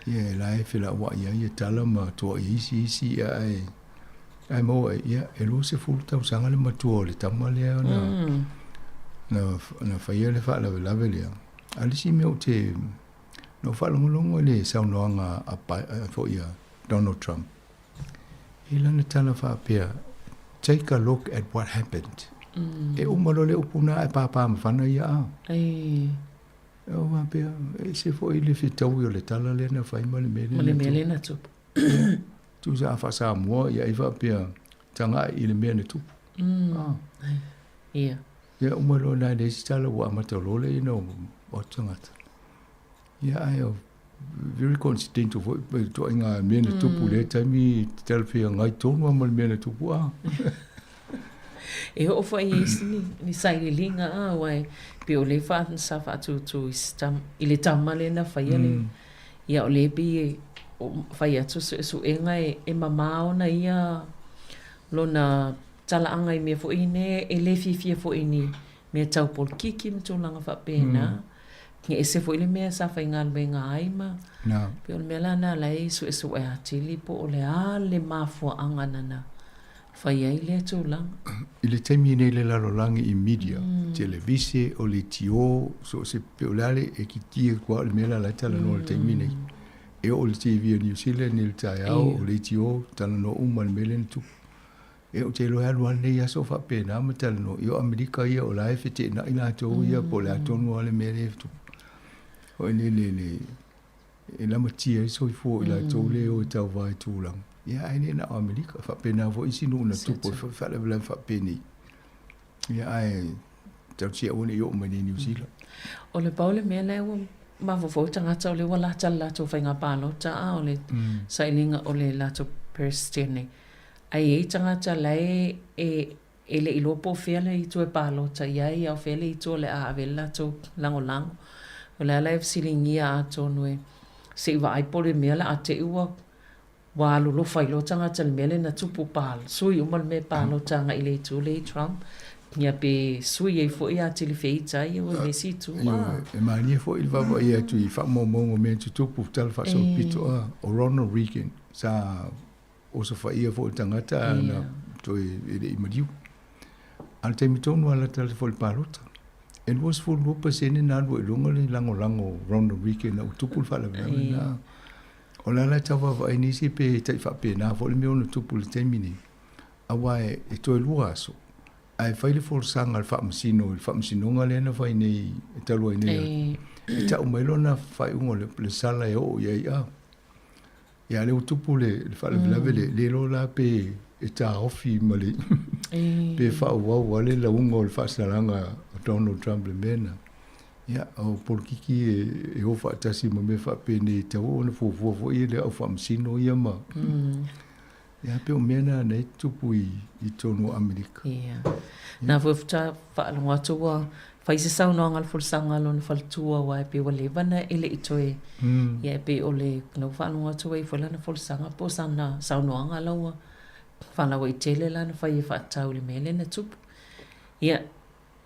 Ia e la e felaua'i ai ia tala ma toa'i isi isi ia ae Ae maua ai, ia, e 20 tausaga le matua o le tama lea na, mm. na, na faia le faalavelave lea. A le isi mea ou te, na ou faalogologo i le saunoaga a, a, foi a Donald Trump. I lana tala faapea, take a look at what happened. Mm. E uma loa le upu na e pāpā mafana ia a. Ei. E o faapea, e se foi le fetaui o le tala lea na fai ma le mea lea. Ma le mea lea na tupu. Tusa a faa-Samoa ia ai faapea, taga'i i le mea na tupu. Mm. Ah. Ia. Ia uma loa nai le isi tala ua amata loa le ina o tagata. Ia ai o very coincidental foi pe toaiga mea na tupu mm. lea taimi te talafia ngai tonu a ma le mea na tupu a. E oo foi i isi ni, ni sailiiliga a aua e pei o lea fa, sa faatūtū i, tam, i le tama lea na faia le mm. Ia o lea pei e fai atu suesuega e, e mamā ona ia lona talaaga i mea foi nei e le fiafia foi i ni mea tau polokiki ma tulaga faapena. Mm. E ese foi le mea sa faigaluega ai ma no. Pei o le mea la na la e suesue atili po o le a le mafuaaga nana fai ai lea tulaga. I le taimi nei le lalolagi i media, mm. televise, o le tio, so se pe o le ale e ki tia kua o le mea la la talanoa le taimi nei. Mm. E o le TV o New Zealand i le taeao, o le tio, talanoa uma le mea lea na tupu. E o te iloa e alu lava lenei aso o faapena ma talanoa. I o Amerika ia o la e feteenai latou ia po o le a tonu lava le mea lea e tupu. Foi lele le e lamatia ai soifua o i latou lea e o e tauva i tulaga. Ia, ae le na o Amerika. Faapena foi isi nuu na tupu ai foi faalavelave faapenei. Ia, ae talosia aua ne i oo mai nei Niu Sila. O le pau le mea lea ua mafaufau tagata o lea ua lata le latou faiga palota a o le sailiga o le latou President ae i ai tagata la e E le i iloa po o fea le itu e palota i ai, a o fea le itu o le a ave ai le latou lagolago. O le ala e fesiligia atonu e se i vaai po o le mea la a te i ua ua alolofa ai loa tagata i le mea lea na tupu pa sui uma le mea e palota agai i le itu lea i Trump, ia pe sui ai foi atili feita ai ua i le isi itu. Ioe, e malie foi le vaavaai atu i faamaumauga o mea tutupu tala faasolopito a o Ronald Reagan sa Osofaia foi le tagata na toe e le i maliu. A o le taimi tonu lava lata foi le palota. E 22% na alu ai i luga le lagolago o Ronald Reagan ina ua tupu le faalavelave lena. O le ala e tau vaavaai nisi pe tai faapena foi le mea ono tupu i le taimi nei, aua e toe lua aso ae fai le folasaga a le faamasino i le faamasinoga lea na fai nei e talu ai nei e tau mai lona faaiuga o le sala e oo i ai a. Ia lea ua tupu le, le faalavelave mm. le, le iloa la pe e taofi ma le pe faaauau lava le lauga o le faasalaga a Donald Trump le mea lena. Ia, o polokiki e, e o faatasi ma mea faapenei e tatau ona fuafua foi e le au faamasino ia ma mm. Ia, pei o mea na na e tupu i, i totonu o Amerika. Ia. Na foi faatoa faalogo atu ua fai se saunoaga a le folasaga a lona faletua aua e pei ua leva ona e le i toe ia e pei o le na ua faalogo atu ai foi lana folasaga po o sana saunoaga la ua faalauaitele la na fai e faatatau i le mea lea na tupu. Ia,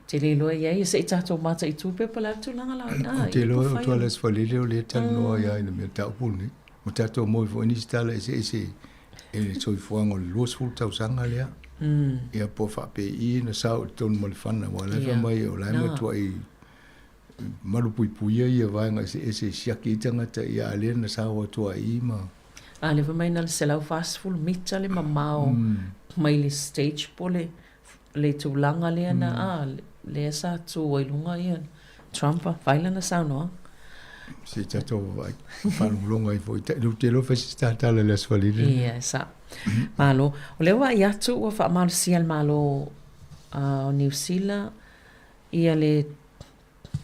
te le iloa i ai se i tatou mataitu pe po o le a le tulaga la a Ou te iloa o Tuala Sefalele o lea e talanoa ia i le mea mataupu lenei. Ua tatou moe foi nisi tala eseese i le soifuaga o le 20 tausaga lea. Ia po o faapei na sao i totonu ma le fana aua o la e fai mai o la e matuai malupuipuia ia vaega eseese e siaki ai tagata ia a o lea na sao atu ai i ma A lea fai mai na o le 140 mita le mamao mai le stage po o le le tulaga lea na a lea sa tu ai luga ia Trump fai lana saunoaga. Se tatou vaai faalogologo ai foi ou te iloa fai se tatala i le Aso Faraile. Ia e sao. Malo. O lea ua vaai atu ua faamalosia e le Malo o Niu Sila ia le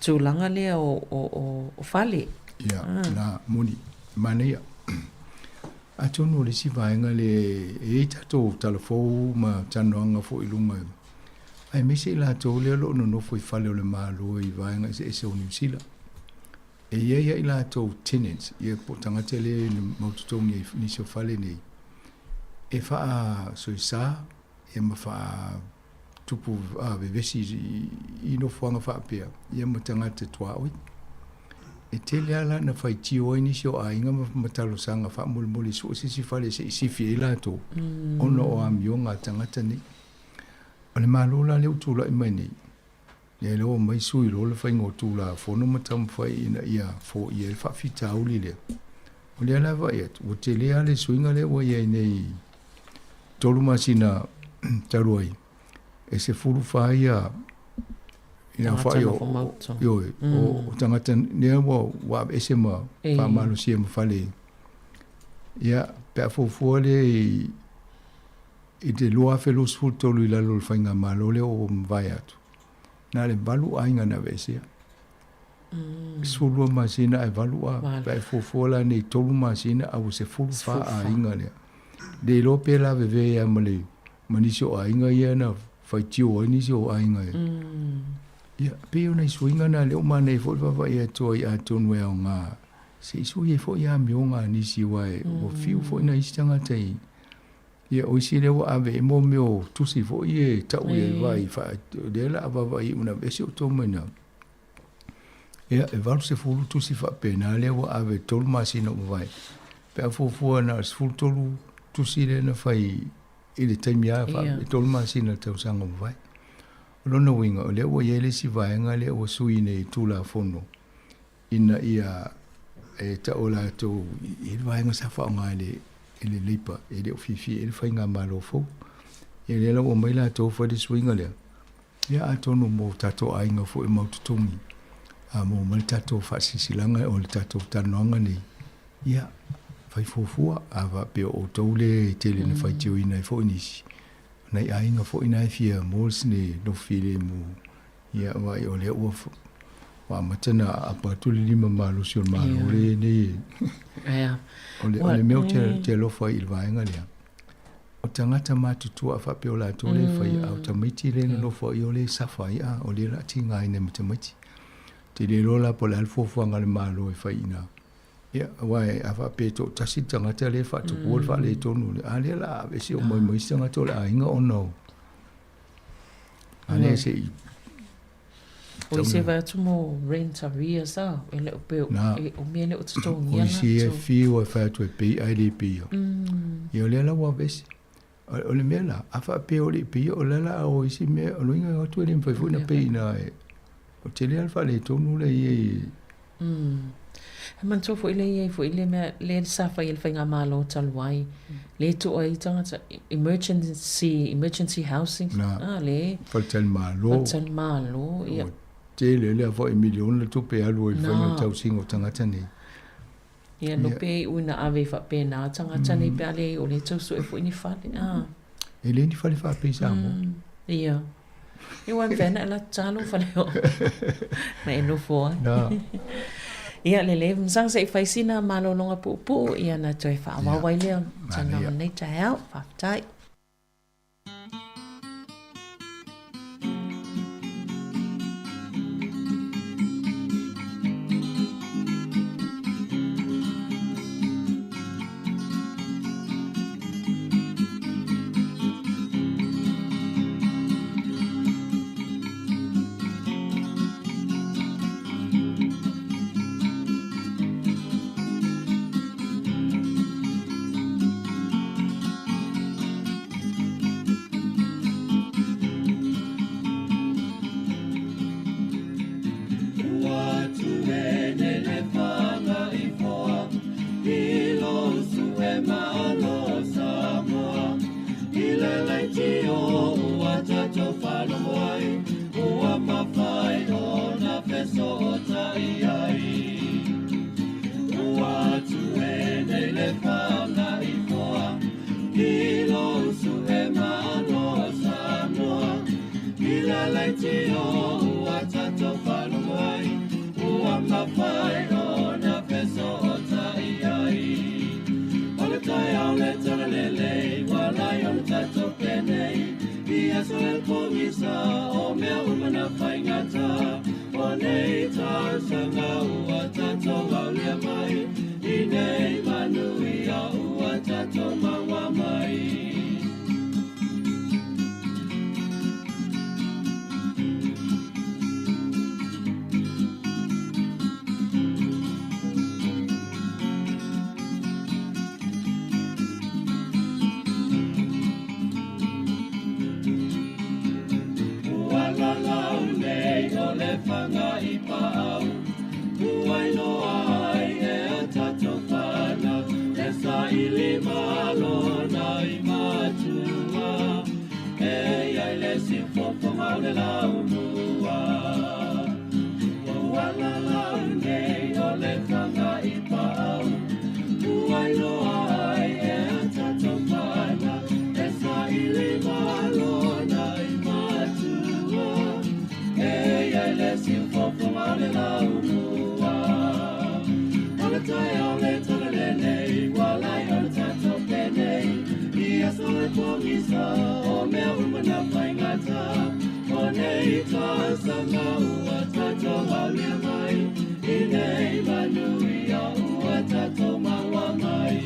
tulaga lea o fale. Ia, na moni, manaia. Atonu o le isi vaega lea e i ai tatou tala fou ma talanoaga foi i luga. Aemaise i latou lea o lo o nonofo i fale o le Malo i vaega eseese o Niu Sila. E i ai lava i latou tenants, ia po o tagata lea e mautotogi ai nisi o fale nei, e faasoesa ia ma faatupu vevesi i nofoaga faapea, ia ma tagata tuaoi. E tele lava la ina faitio ai nisi o aiga ma talosaga faamolemole e sue se isi fale se i sifi ai latou ona o amioga a tagata nei. O le Malo la lea ua tulai mai nei, lea lea ua omai sui loa le faiga o Tulafono ma taumafai ina ia foia ai le faafitauli lea. O lea la e vaai atu, ua tele lava le suiga lea ua i ai nei i 3 masina talu ai, e 14 ia ina Tagata o, nofo mautu. ioe, o tagata lea ua aveese ma faamalosia ma fale. Ia, pe a fuafua lea i te 2023 i lalo o le faigamalo lea ua mavae atu, na o le 8 aiga na aveesea. 12 masina ae 8 a, pe a e fuafua la nei 3 masina a ua 14 aiga lea. Le iloa pe lavevea ia ma le ma nisi o aiga ia na faitio ai nisi o aiga e. Ia, pei o nai suiga na lea ua manaia foi le vaavaai atu ai atonu e aoga se i sui ai foi amioga a nisi aua ua fiu foi nai isi tagata i Ia, o isi lea ua ave i ai mea o tusi foi ia e tau i ai vai faa, lea la a vaavaai i una ese outou mai na. Ia, e 80 tusi faapena lea ua ave i 3 masina ua mavae. Pe a fuafua na o le 13 tusi lea na fai i le taimi lava faa, e 3 masina o le tausaga ua mavae. O lona uiga, o lea ua i ai le isi vaega lea ua sui nei i Tulafono ina ia e tau latou i le vaega sa faaaoga e le e le Labour e le o fiafia i ai le faigamalo fou. Ia lea la ua aumai latou fai le suiga lea, ia atonu mo tatou aiga foi mau totogi, a mo mai le tatou faasilasilaga o le tatou talanoaga nei, ia fai fuafua, a faapea o outou lea e tele ina faitioina ai foi nisi, nai aiga foi na e fia maua sina nofo filemu. Ia, vaai, o lea ua ua amata ona aapa atu le lima malosi o le Malo lea nei. O le, o le mea ou te, te alofa ai i le vaega lea, o tagata matutua a faapea o latou lea e faia, a o tamaiti lea e nonofo ai o lea e safa ai, a o lea o le a tigaina ai ma tamaiti. Ou te le iloa la po o le a le fuafuaga a le Malo e fai i ina. Ia, aua a faapea e toatasi le tagata lea e faatupua le faaletonu lea, a lea o le a aveese uma ai ma isi tagata o le aiga ona o A lea se i O isi e vaai atu mo rent arrears a, e le o pe e o mea le o totogia O isi e fiu e fai atu e pei ae le peia. Ia o lea la ua aveese. O le mea la, a faapea o le i peia, o lea la a o isi mea, o loiga atu e le mafai foi ona pei ina e, o tele lava le faaletonu lea i ai. He manatua foi lea i ai foi le mea lea sa fai e le faigamalo talu ai, lea e to'a ai tagata emergency, emergency housing, a le. Faletalimalo. Faletalimalo, ia. Ua tele lea foi miliona le tupe e alu ai i le faiga o le tausiga o tagata nei. Ia, no pe iu ina ave i faapena tagata nei pe a leai o lea e tau sue foi ni fale, a. E le ni fale faapea i Samoa. Ia. Ia ua mafai ona e latou talo fale o na e nofo ai. Na. Ia lelei, masalo se i fai sina malologa puupuu ia na toe faaauau ai lea talanoaga i lenei taeao. Faafetai. le faga i paau Ua iloa ai e a tatou fanau Le saili malo na i matua E iai le siufofoga o le laumua Ua alalau nei o le faga i paau Ua iloa ai e a tatou fanau Le saili malo na i matua E iai le siufofoga o le laumua O le taeao le tala lenei Ua lai o le tatou penei Ia so le pogisa O mea uma na faigata O nei tausaga ua tatou aulia mai I nei manuia ua tatou maua mai.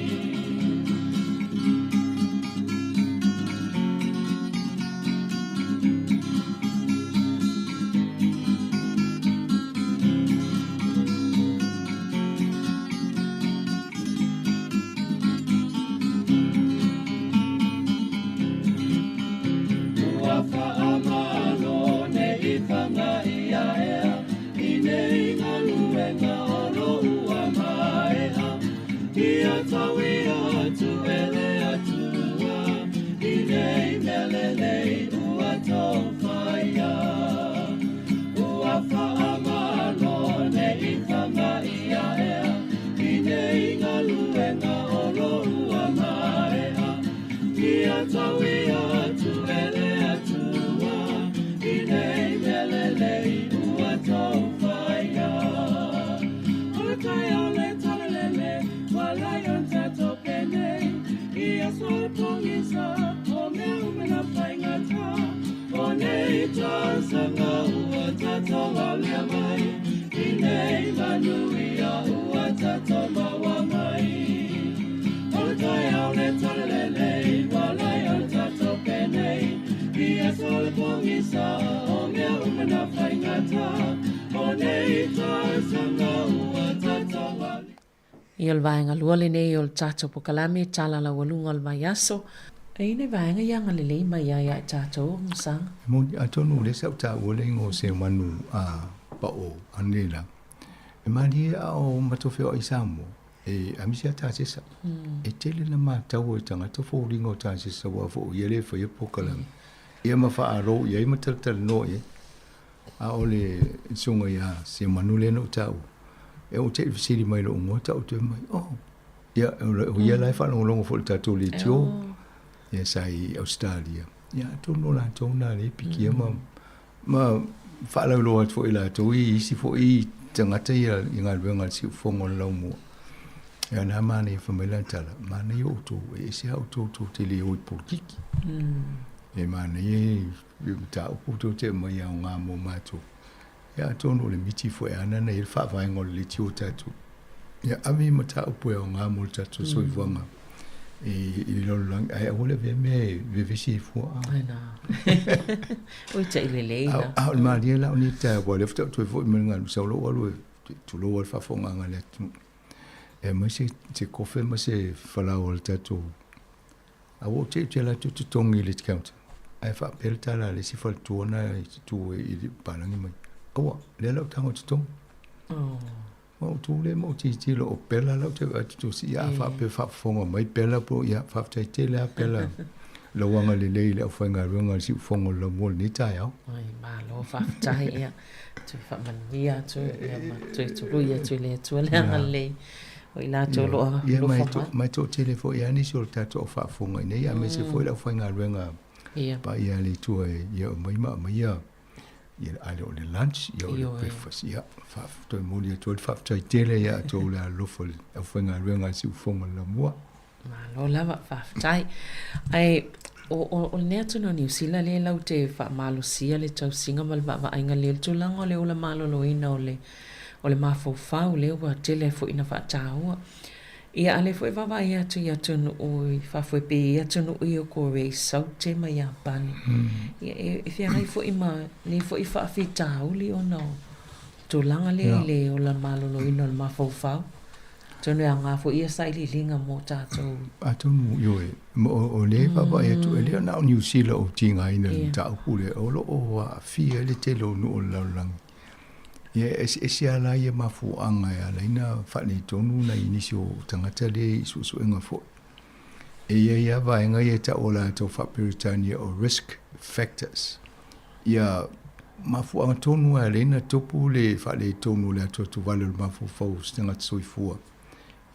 Ua faamalo nei faga ia ea I nei galuega o lo ua maea Ia tauia atu e le Atua I nei mea lelei ua taufaia Ua faamalo nei faga ia ea I nei galuega o lo ua maea Ia tauia atu e le Atua I nei mea lelei ua taufaia O le taeao le tala lele Ua lai o le tatou penei Ia so le pogisa O mea uma na faigata O nei tausaga ua tatou aulia mai I nei manuia ua tatou maua mai O le taeao le tala lelei Ua lai o le tatou penei Ia so le pogisa O mea uma na faigata O nei tausaga ua tatou aulia Ia o le vaega lua lenei o le tatou polokalame tala laualuga o le vaiaso. E i ai nai vaega ia agalelei mai ai ia i tatou Masaga. E moni, atonu o lea sa ou taua le igoa o Seumanu a Pao ananei la. E malie a o matou feoai i Samoa, e aemaise lava Tasesa. E tele na matau e tagata foliga o Tasesa aua foi o ia lea e faia polokalame. Ia ma faalo i ai ma talatalanoa i ai. A o le susuga ia Seumanu lea na ou taua, e ou te i fesili mai i lou igoa tau toe mai, oh, ia, o ia la e faalogologo foi i le tatou leitio, ia sa i Ausetalia. Ia, atonu o latou na lea e pikia ma, ma faalauiloa atu foi e latou i isi foi tagata ia i galuega a le siufofoga o le laumua. Ia na manaia fai mai lana tala, manaia outou, e ese lava outou tou te le o i polokiki. E manaia i mataupu tou te aumai aoga mo matou. Ia atonu o le miti foi ana na i ai le faavaega o le leitio o tatou. Ia ave i mataupu e aoga mo le tatou soifuaga i le lalolagi, ae aua le avea mea e vevesi ai fua. Ai na. Ui taʻi lelei la. A o le malie la o nei taeao, aua o lea faatoa ou toe foi mai le galuega, sau loa ou alu e tulou lava le faafofogaaga a le atunuu. E aumai se kofe ma se falaoa o le tatou A ua ou te i alu atu totogi i le counter, ae faapea le tala a le isi faletua na i tu i le palagi mai, aua, lea la ou tago totogi. Ma ou tu lea ma ou tilotilo o Bella la ou te vaai atu tusi, ia a faapea faafofoga mai Bella po, ia faafetai tele lava Bella lau agalelei i le aufaigaluega a le siufofoga o le laumua i lenei taeao. Oi, malo faafetai, ia, toe faamanuia atu, ia ma toe tului atu i le Atua le agalelei. O i latou o lo o alofa mai. Ma e toatele foi lava nisi o le tatou faafofoga i inei, aemaise foi le aufaigaluega paia a le Atua ia aumai ma aumaia a le o le lunch, ia o le breakfast. Ia, toe momoli atu ai le faafetai tele ia outou le alolofa i le aufaigaluega a le Siufofoga o le Laumua. Malo lava, faafetai. Ae o lenei atunuu o Niu Sila lea lau te faamalosia le tausiga ma le vaavaaiga lelei o le tulaga o le ola maloloina o le o le mafaufau lea ua tele ai foi ina faataua. Ia a o lea foi e vaavaai atu i atunuu i fafo e pei e i atunuu ia o Korea i Saute ma Iapani. Ia e feagai foi ma nei foi faafitauli ona o tulaga lea i le ola maloloina o le mafaufau. Atonu e aoga foi ia sailiiliga mo tatou. Atonu, ioe, o lea e vaavaai atu, e le o na o Niu Sila o tigaina i le mataupu lea, o lo o aafia ai le tele o nuu o le lalolagi. Ia, e eseese lava la ia mafuaaga e ala ai ona faaletonu nai nisi o tagata lea i suesuega foi. E i ai lava vaega ia e tau o latou faa-Peretania o risk factors. Ia mafuaaga tonu lava e ala ai ona tupu le faaletonu o le atuatuvale o le mafaufau o se tagata soifua.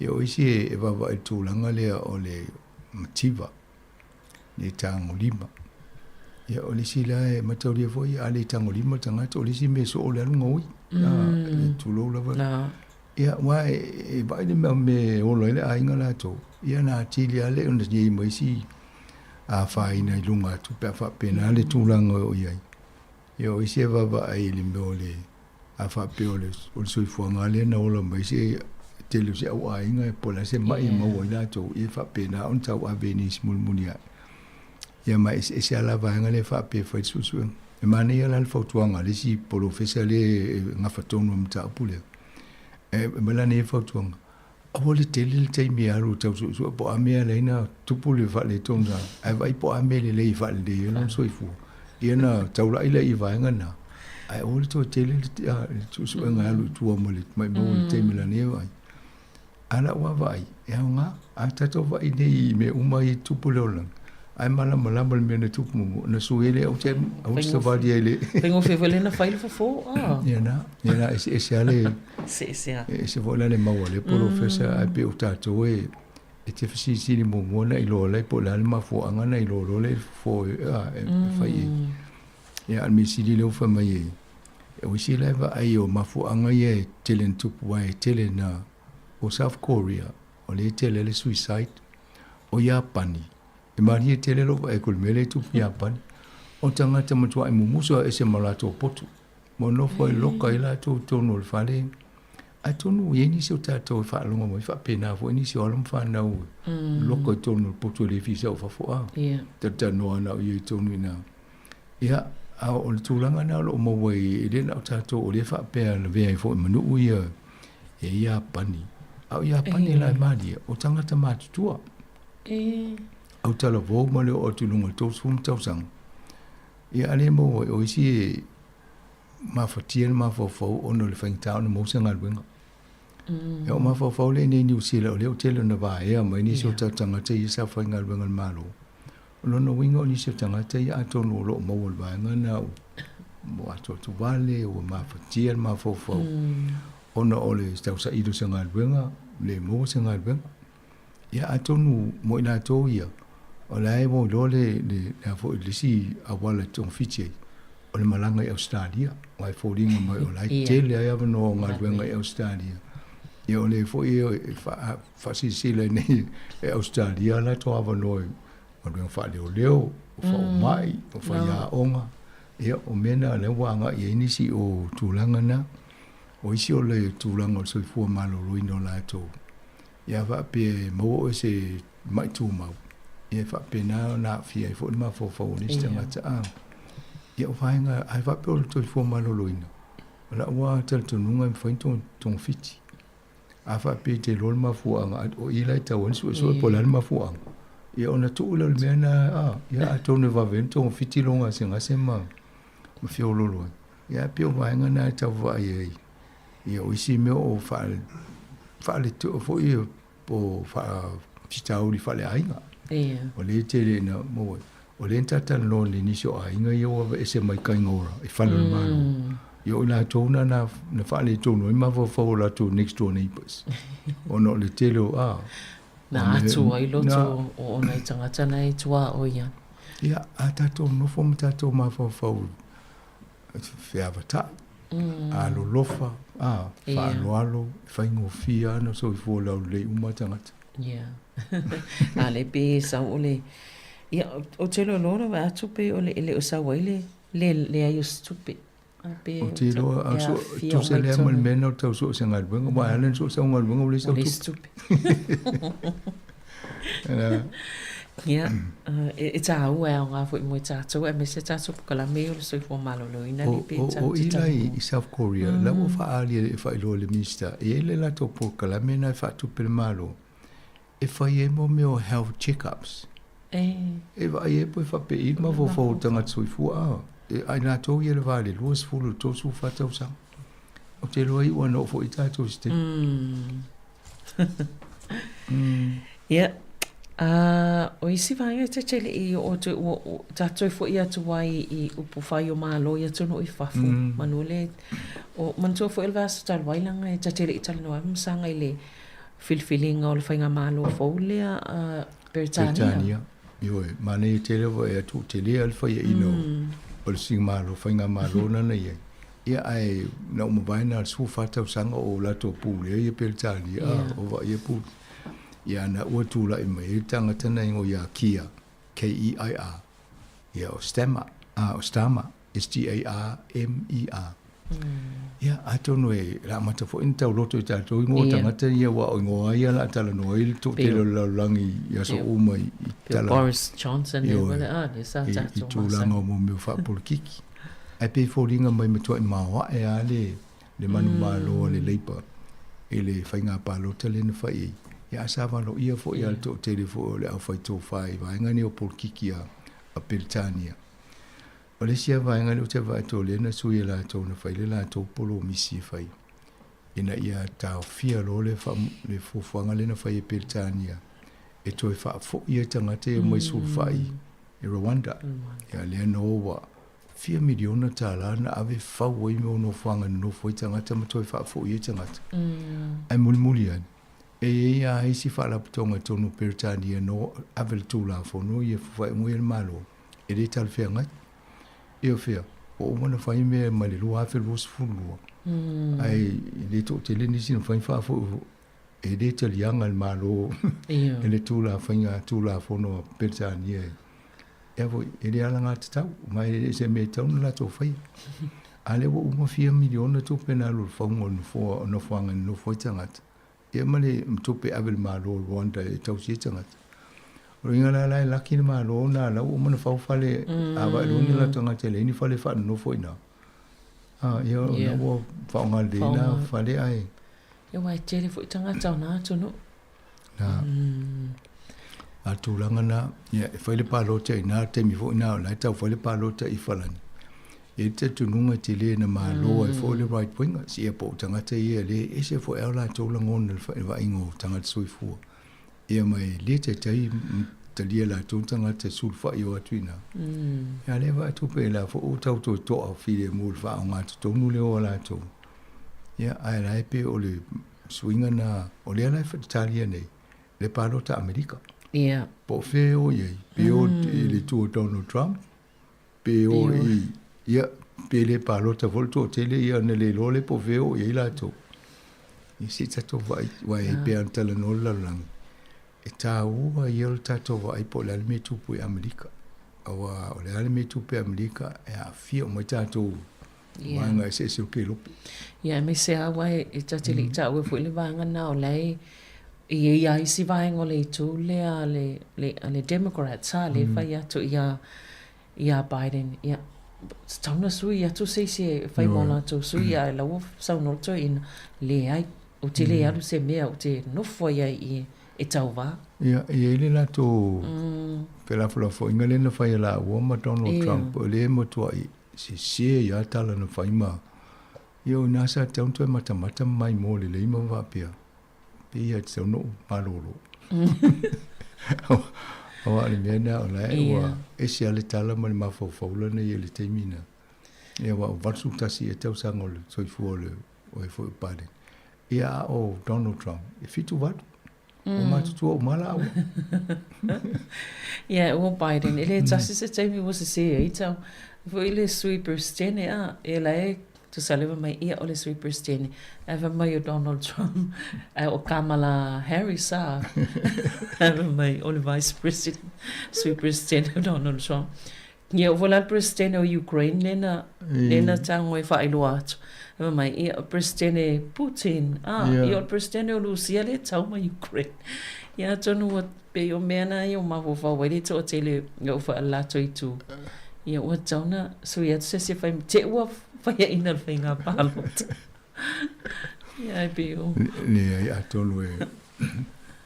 Ia o isi e vaavaai i le tulaga lea o le mativa, le tagolima. Ia o le isi la e mataulia foi a le tagolima le tagata, o le isi mea soo o le alu gaoi. Mm. Tulou lava. No. Ia, aua e vaai le mea me e ola ai le aiga latou, ia na atili lava le ona i ai ma isi afaina i luga atu pe a faapena le tulaga o i ai. Ia o isi e vaavaai i le mea o le, a faapea o le, o le soifuaga lea na ola mai se tele o se au aiga po o le a se mai e maua ai latou, ia e faapena ona tauave i nisi mulimuli ae. Ia ma e eseese lava la vaega lea e faapea e fai le suesuega. E manaia la le fautuaga a le isi polofesa lea e gafa tonu i le mataupu lea. E aumai lana ia fautuaga, aua le tele le taimi e alu e tau suesue po o a mea e ala ai ona tupu le faaletonu lena, ae vaai po o a mea lelei e faalelei ai lona soifua. Ia ona taulai lea i vaega na, ae aua le toe tele le suesuega e alu i tua ma le maumau o le taimi lana ia vaai. A o lau lava vaai, e aoga. A tatou vaai nei i mea uma ia e tupu i le olaga, ae malamalama le mea na tupu muamua, ona sui ai lea, aua te, aua te savali ai i le... Faigofie foi lea na fai le fofo. Ah. Ia na, ia na, eseese lava le... Eseese lava. E ese foi la le mau a lea polofesa, ae pei o tatou e, e te fesilisili muamua ona iloa lea po o le a le mafuaaga ona iloa loa lea i le fofo e, e fai ai. Ia, a o le mea sili lea ua fai mai e, o isi la e vaai o mafuaaga ia e tele na tupu ai, e tele na, o South Korea, o lea e tele ai le suicide. O Iapani, e malie tele lou vaai atu i le mea lea e tupu i Iapani. O tagata matuai mumusu a ese ma latou potu. Ua nofo ai loka ai latou i totonu o le fale. Atonu e i ai nisi o tatou e faalogo mai faapena foi nisi o alo ma fanau loka i totonu o le potu e le fia sau i fafo a. Talatalanoa na o ia i totonu i ina. Ia, a o le tulaga lena o lo o maua ai, e le na o tatou o lea e faapea lavea ai foi ma nuu ia e Iapani. A o Iapani la e malie, o tagata matutua. Autalavou ma le oo atu i luga o le 30 tausaga. Ia a le maua ai, o isi e mafatia le mafaufau ona o le faigata ona maua se galuega. E o mafaufau lea i inei i Niu Sila, o lea ua tele ona vaea mai nisi o tatou tagata ia sa faigaluega i le Malo. O lona uiga o nisi o tagata ia atonu o lo o maua i le vaega lena ua atoatovale, ua mafatia le mafaufau ona o le tausaili o se galuega, le maua se galuega. Ia atonu mo i latou ia, o la e ua iloa le, le, le a foi le isi auala e togafiti ai, o le malaga i Ausetalia, aua e foliga mai o la e tele ai avanoa o galuega i Ausetalia. Ia o lea foi e faasilasila ai nei e Ausetalia latou avanoa i galuega faaleoleo, o faomai, o faiaoga. Ia o mea na lea ua agai ai nisi o tulaga na. O isi o le tulaga o le soifua maloloina o latou, ia faapea e maua oe se mai tumau, ia e faapena ona aafia ai foi le mafaufau o nisi tagata. A, ia o vaega, ae faapea o le soifua maloloina, o lau lava talitonuga e mafai ona togafiti. A faapea e te iloa le mafuaaga, o i la e tatau ai ona suesue po o le a le mafuaaga, ia ona tuu lea o le mea lena, a, ia atonu e vave ai ona togafiti lou gasegase ma feoloolo ai. Ia ae pei o vaega na e tau vaai ai, ia o isi mea o faale foi po o faafitauli faaleaiga. Ia. O lea e tele ina maua ai. O lea na talatalanoa nei nisi o aiga ia ua aveese mai kai ora i fale o le Malo. Ia o i latou na na faaletonu ai mafaufau o latou next door neighbours. Ona o le tele o a. Na atu ai loto o ona i tagata na e tuaoi ana. Ia, a tatou nofo ma tatou mafaufau feavatai, alolofa, a, faaaloalo, e faigofie lava ona soifua laulelei uma tagata. Ia. A lea pei e sau o le, ia, ou te iloa loa vaai atu pei o le, e le o sau ai le, le leai o se tupe. Ou te iloa, a so, tusa lea ma le mea na o tau so o se galuega, aua e ala ona so o sau galuega ua leai sau tupe. Ia, e tāua e aoga foi mo i tātou, aemaise tātou polokalame o le soifua maloloina le pe tātou. O i la i South Korea, la ua faaali e faailoa e le Minista, e i ai le latou polokalame na e faatupe e le Malo, e fai ai mo mea o health check-ups. E vaai ai po e faapei le mafaufau o le tagata soifua, a i latou ia i le va i le 20 i le 34 tausaga. Ou te iloa iu ana oo foi i tatou i se taimi. Ia, ā, o isi vaega e tete le i oo atu, ua, ua tatou foi atu ai i upu whai o Malo i atunuu i fafo, manu le, o, manatua foi o le vaiaso talu ai leaga e tete le i talanoa ai ma Saga i le filifiliga o le faigamalo fou lea a Peretania. Peretania, ioe, manaia tele lava e atu tele lava le faiaina o le sigamalo, faigamalo lena na i ai. Ia ae na uma vae na o le 14 tausaga o latou pulea ia Peretania, a o vaaia pule. Ia na ua tulai mai ai le tagata na igoa ia Keir, K-E-I-R, ia o Stammer, a o Starmer, S-T-A-R-M-E-R. Ia, atonu e la amata foi ona tauloto i tatou ingoa o tagata ia aua o ingoa ia la talanoa ai le toatele o le lalolagi i aso uma i tala Boris Johnson e wale a le sa tatou i tulaga o mea faapolokiki. Ae pei e foliga mai matuai maoae lava le le manumalo a le Labour i le faiga palota lea na fai ai. Ia a sa valoia foi lava le toatele foi o le aufaitofa i vaega nei o polokiki a Peretania. O le isi lava vaega lea ou te vaai atu o lea na sui e latou na fai le latou polomisi e fai ina ia taofia loa le faa, le fuafuaga lea na fai e Peretania e toe faafoi ai tagata ia mai sulufai i Rwanda. Ia lea nō ua fia miliona tālā na ave fau ai mea o nofoaga e nonofo ai tagata ma toe faafoi ai tagata. Ae mulimuli ane, e i ai lava isi faalapotopotoga i totonu o Peretania nō ave le Tulafono ia fuafua'i ai le Malo e le talafeagai. Ia fea, ua uma ona fai mea mai le 2022, ae e le toatele nisi na mafai ona faafoi, e le taliaga e le Malo i le faiga Tulafono a Peretania e foi, e le alagatatau, ma e le o se mea e tatau ona latou faia. A lea ua uma fia miliona tupe na alu i le fauga o le nofoa, o nofoaga e nonofo ai tagata. Ia ma le tupe e ave i le Malo o Rwanda e tausi ai tagata. O le uiga la la e laki le Malo na la ua uma ona fau fale a vaai loa ni latou tagata e leai ni fale e faanonofo i ina. A ia o lena ua faaaoga lelei na fale ae. Ia aua e tele foi tagata o na atunuu. Na. A le tulaga na, ia e fai le palota i ina, taimi foi na o la e tau fai le palota i Falani. E i ai le talitonuga e tele na malo ai foi le right wingers, ia po o tagata ia e le ese foi lava o latou lagona i le vaaiga o tagata soifua. Ia ma e le taitai talia e latou tagata e sulufai o atu i ina. Ia a lea vaai atu pe la foi ua tau toe toa filemu i le faaaogatotonu lea o latou. Ia ae la e pei o le suiga na, o lea la e talia nei le palota Amerika. Ia. Po o fea e o i ai, pe o i le itu o Donald Trump, Pe o i, ia, pe le palota foi le toatele, ia, ona le iloa lea po o fea e oo i ai latou. Ia se i tatou vaai, aua e pei lava ona talanoa le lalolagi, e taua ia o le tatou vaai po o le a le mea e tupu i Amerika. Aua o le a le mea e tupu i Amerika, e aafia uma ai tatou i vaega eseese o kelope. Ia, aemaise lava aua e ta te le i taua foi le vaega lena o la e i ai lava isi vaega o le itu lea a le, le, a le Democrats a, lea e fai atu ia, ia Biden, ia, tatau ona sui atu se isi e fai mo latou sui, ae la ua saunoa le toeaina, leai, ou te le alu se mea ou te nofo ai ai i e tauva. Ia, e i ai le latou felafolafoaiga lea na fai e laua ma Donald Trump, o lea e matuai sese ai lava tala na fai ma, ia o i ina sa tatau ona toe matamata ma maimoa lelei ma faapea. Pei ia te tau malolo. Aua o le mea lena o la e ua ese lava le tala ma le mafaufau lana ia i le taimi lena. Ia aua ua 81 ea tausaga o le soifua o le o e foi o Biden. Ia a o Donald Trump, e 78. Ua matutua uma lava lāua. Ia, ua Biden, e le tasi se taimi ua sese ai tau. Foi le sui Peresetene, a, e la e Tusa leva mai ia o le Sui Peresetene, ae fai mai o Donald Trump, ae o Kamala Harris a, ae fai mai o le Vice President, Sui Peresetene o Donald Trump. Ia o foi la le Peresetene o Ukraine lena, lena tago e faailoa atu. Ae fai mai, ia o Peresetene Putin, a, ia o le Peresetene o Lusia lea e tau ma Ukraine. Ia atonu ua pei o mea na ia ua mafaufau ai le toatele o latou itu. Ia ua tatau ona sui atu se isi e fai te ua faiaina le faiga palota. Ia e pei o. Leai, atonu e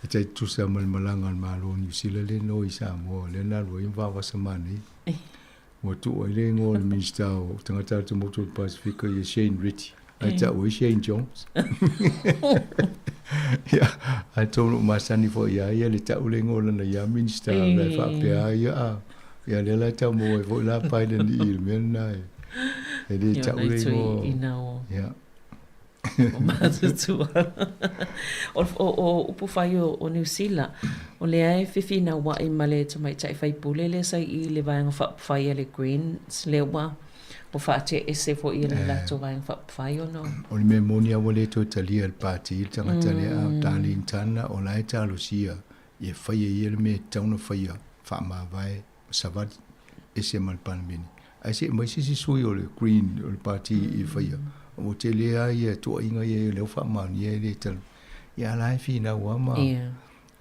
e tai tutusa ma le malaga a le Malo o Niu Sila lea na o i Samoa, lea na alu ai ma Vaavasa Manaia. Ua tuu ai le igoa o le Minisita o Tagata Atumotu o le Pasefika ia Shane Ritchie. Ai ta'u ai Shane Jones. Ia, atonu ua masani foi ia ia le ta'u le igoa o lana ia Minista mea faapea ia a. Ia lea la e tau maua ai foi la Biden i i le mea lena e e le ta'u le igoa. Ia. O matutua. O, o, o upu fai o, o Niu Sila, o lea e fefinaua'i ma le tamaitai faipule lea sa i i le Vaega Faaupufai a le Greens, lea ua ua faate'e foi e le latou Vaega Faaupufai ona o. O le mea moni a ua le toe talia e le Pati le tagata lea a o Darlene Turner o la e talosia ia faia e ia le mea e tatau ona faia faamavae ma savali ese ma le Palemene. Ae se i aumai se isi sui o le Green o le Pati i faia ua tele lava ia tuuaiga ia lea ua faamaonia e le talu. Ia a la e finau lava ma ia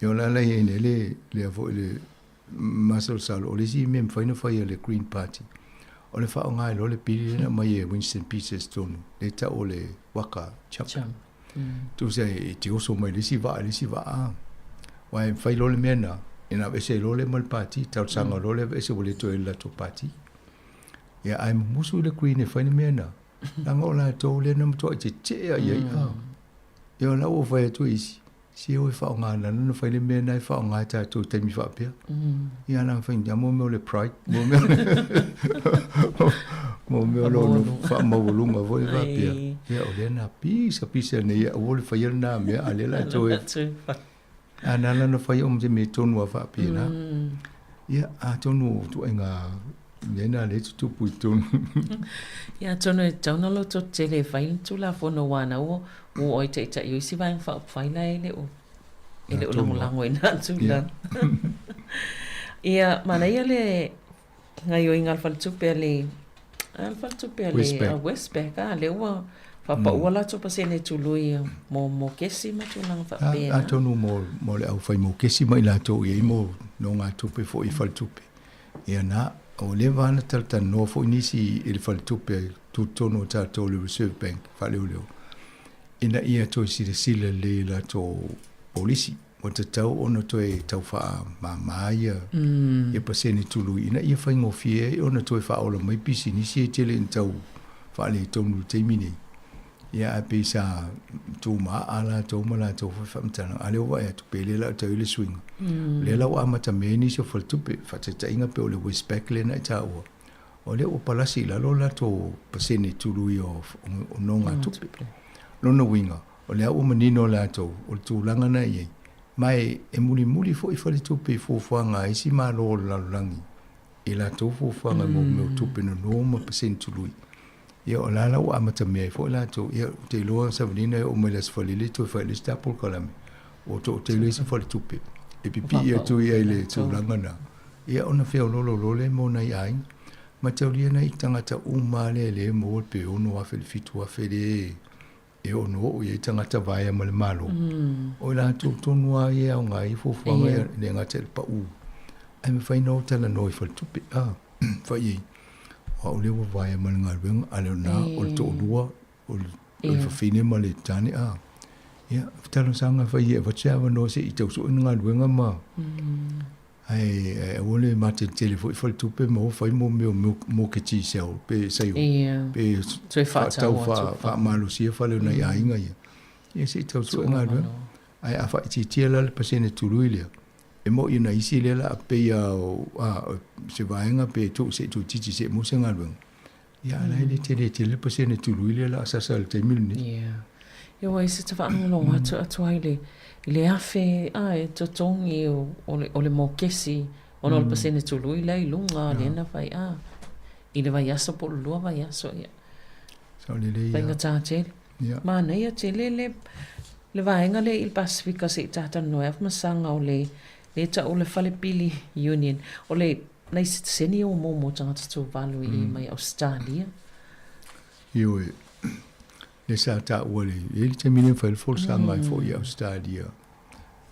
o le ala i ai nei le lea foi le masalosalo o le isi mea e mafai ona fai e le Green Party o le faaaoga ai loa le pili lea na aumai e Winston Peters tonu lea e tau o le waka jump. Tusa e te oso mai le isi vaa i le isi vaa. Aua e fai loa le mea lena, ina aveese ai loa lea ma le pati, talosaga loa lea aveese ua le toe i le latou pati. Ia ae mumusu le Green e fai le mea lena, leaga o latou lea na matuai tetee lava i ai. Ia o la ua fai atu e isi, se o e faaaoga lana ona fai le mea lena e faaaoga e tatou i taimi faapea. Ia la fai ia mo mea o le pride, mo mea mo mea o lona faamaualuga foi faapea. Ia o lea na pisa pisa nei ia aua le faia lena mea a lea la toe a na la na fai o te mea tonu a faapena. Ia atonu o ituaiga mea na lea e tutupu i totonu. Ia atonu e tatau ona loto tele e fai le Tulafono aua na ua ua oo ai taitai o isi Vaega Faaupufai la e le o e le o lagolago i na tulaga. Ia manaia le gaioiga a le faletupe a le a le faletupe a le Westpac a lea ua faapaua latou pasene tului mo mokesi ma tulaga faapena. Atonu mo le aufai mokesi ma i latou i ai mo nogatupe foi i faletupe. Ia na, ua leva lava ona talatalanoa foi nisi i le faletupe tutotonu o tatou le Reserve Bank faaleoleo ina ia toe silasila lelei i latou polisi ua tatau ona toe tau faamama ia ia pasene tului ina ia faigofie ai ona toe faaola mai pisinisi e tele ina tau faaletonu i le taimi nei. Ia ae pei sa tumaa latou ma latou foi faamatalaga, a lea ua vaai atu pe le la o tau i le suiga. O lea la ua amata mea ai nisi o faletupe, faataitaiga pei o le Westpac lea na e taua, o lea ua palasi i lalo latou pasene tului o nogatupe. Lona uiga, o lea ua manino latou o le tulaga na i ai, ma e mulimuli foi faletupe i fuafuaga a isi Malo o le lalolagi i latou fuafuaga mo mea o tupe nono ma pasene tului. Ia o la la ua amata mea ai foi latou, ia ou te iloa Savanina e oo mai le Aso Faraile toe fai le isi ta polokalame, ua toatele isi faletupe e pipii atu i ai i le tulaga na. Ia ona feoloolo loa lea mo nai aiga. Mataulia nai tagata uma lava lea e le maua pe $6,000 i le $7,000 lea e ono oo i ai tagata vaea ma le Malo. O i latou tonu lava ia e aoga ai fuafuaga ia, e le gata i le pau, ae mafai ona o talanoa i faletupe. Fai i ai, o au lea ua vaea ma le galuega, a le o lena, o le toalua, o le fafine ma le tane, a. Ia, talosaga fai e avatu se avanoa se i tau sue ni galuega ma, ae aua le mateletele foi faletupe ma o fai mo mea o moketi sell pe sale, pe faatau faamalosia fale o nai aiga ia. Ia se i tau sue galuega. Ae a faaitiitia la le pasene tului lea, e moni na isi lea la pei a o se vaega pe tuu se i toeitiiti se i maua se galuega. Ia a la e le tele tele le pasene tului lea la a sasa i le taimi lenei. Ia. Ia ua i se tafaalogologo atu atu ai le i le afe a e totogi o o le o le mokesi ona o le pasene tului la i luga lea na fai a i le vaiaso po o le lua vaiaso ia. Sao lelei ia. Faigata tele. Ia. Manaia tele le le vaega lea i le Pasefika se i talatalanoa ai Afamasaga o le le tau o le Falepili Union o le nai sitiseni o momo tagata Tuvalu i mai Ausetalia. Ioe, lea sa taua le, e i ai le taimi lea na fai ai le folasaga ai foi i Ausetalia,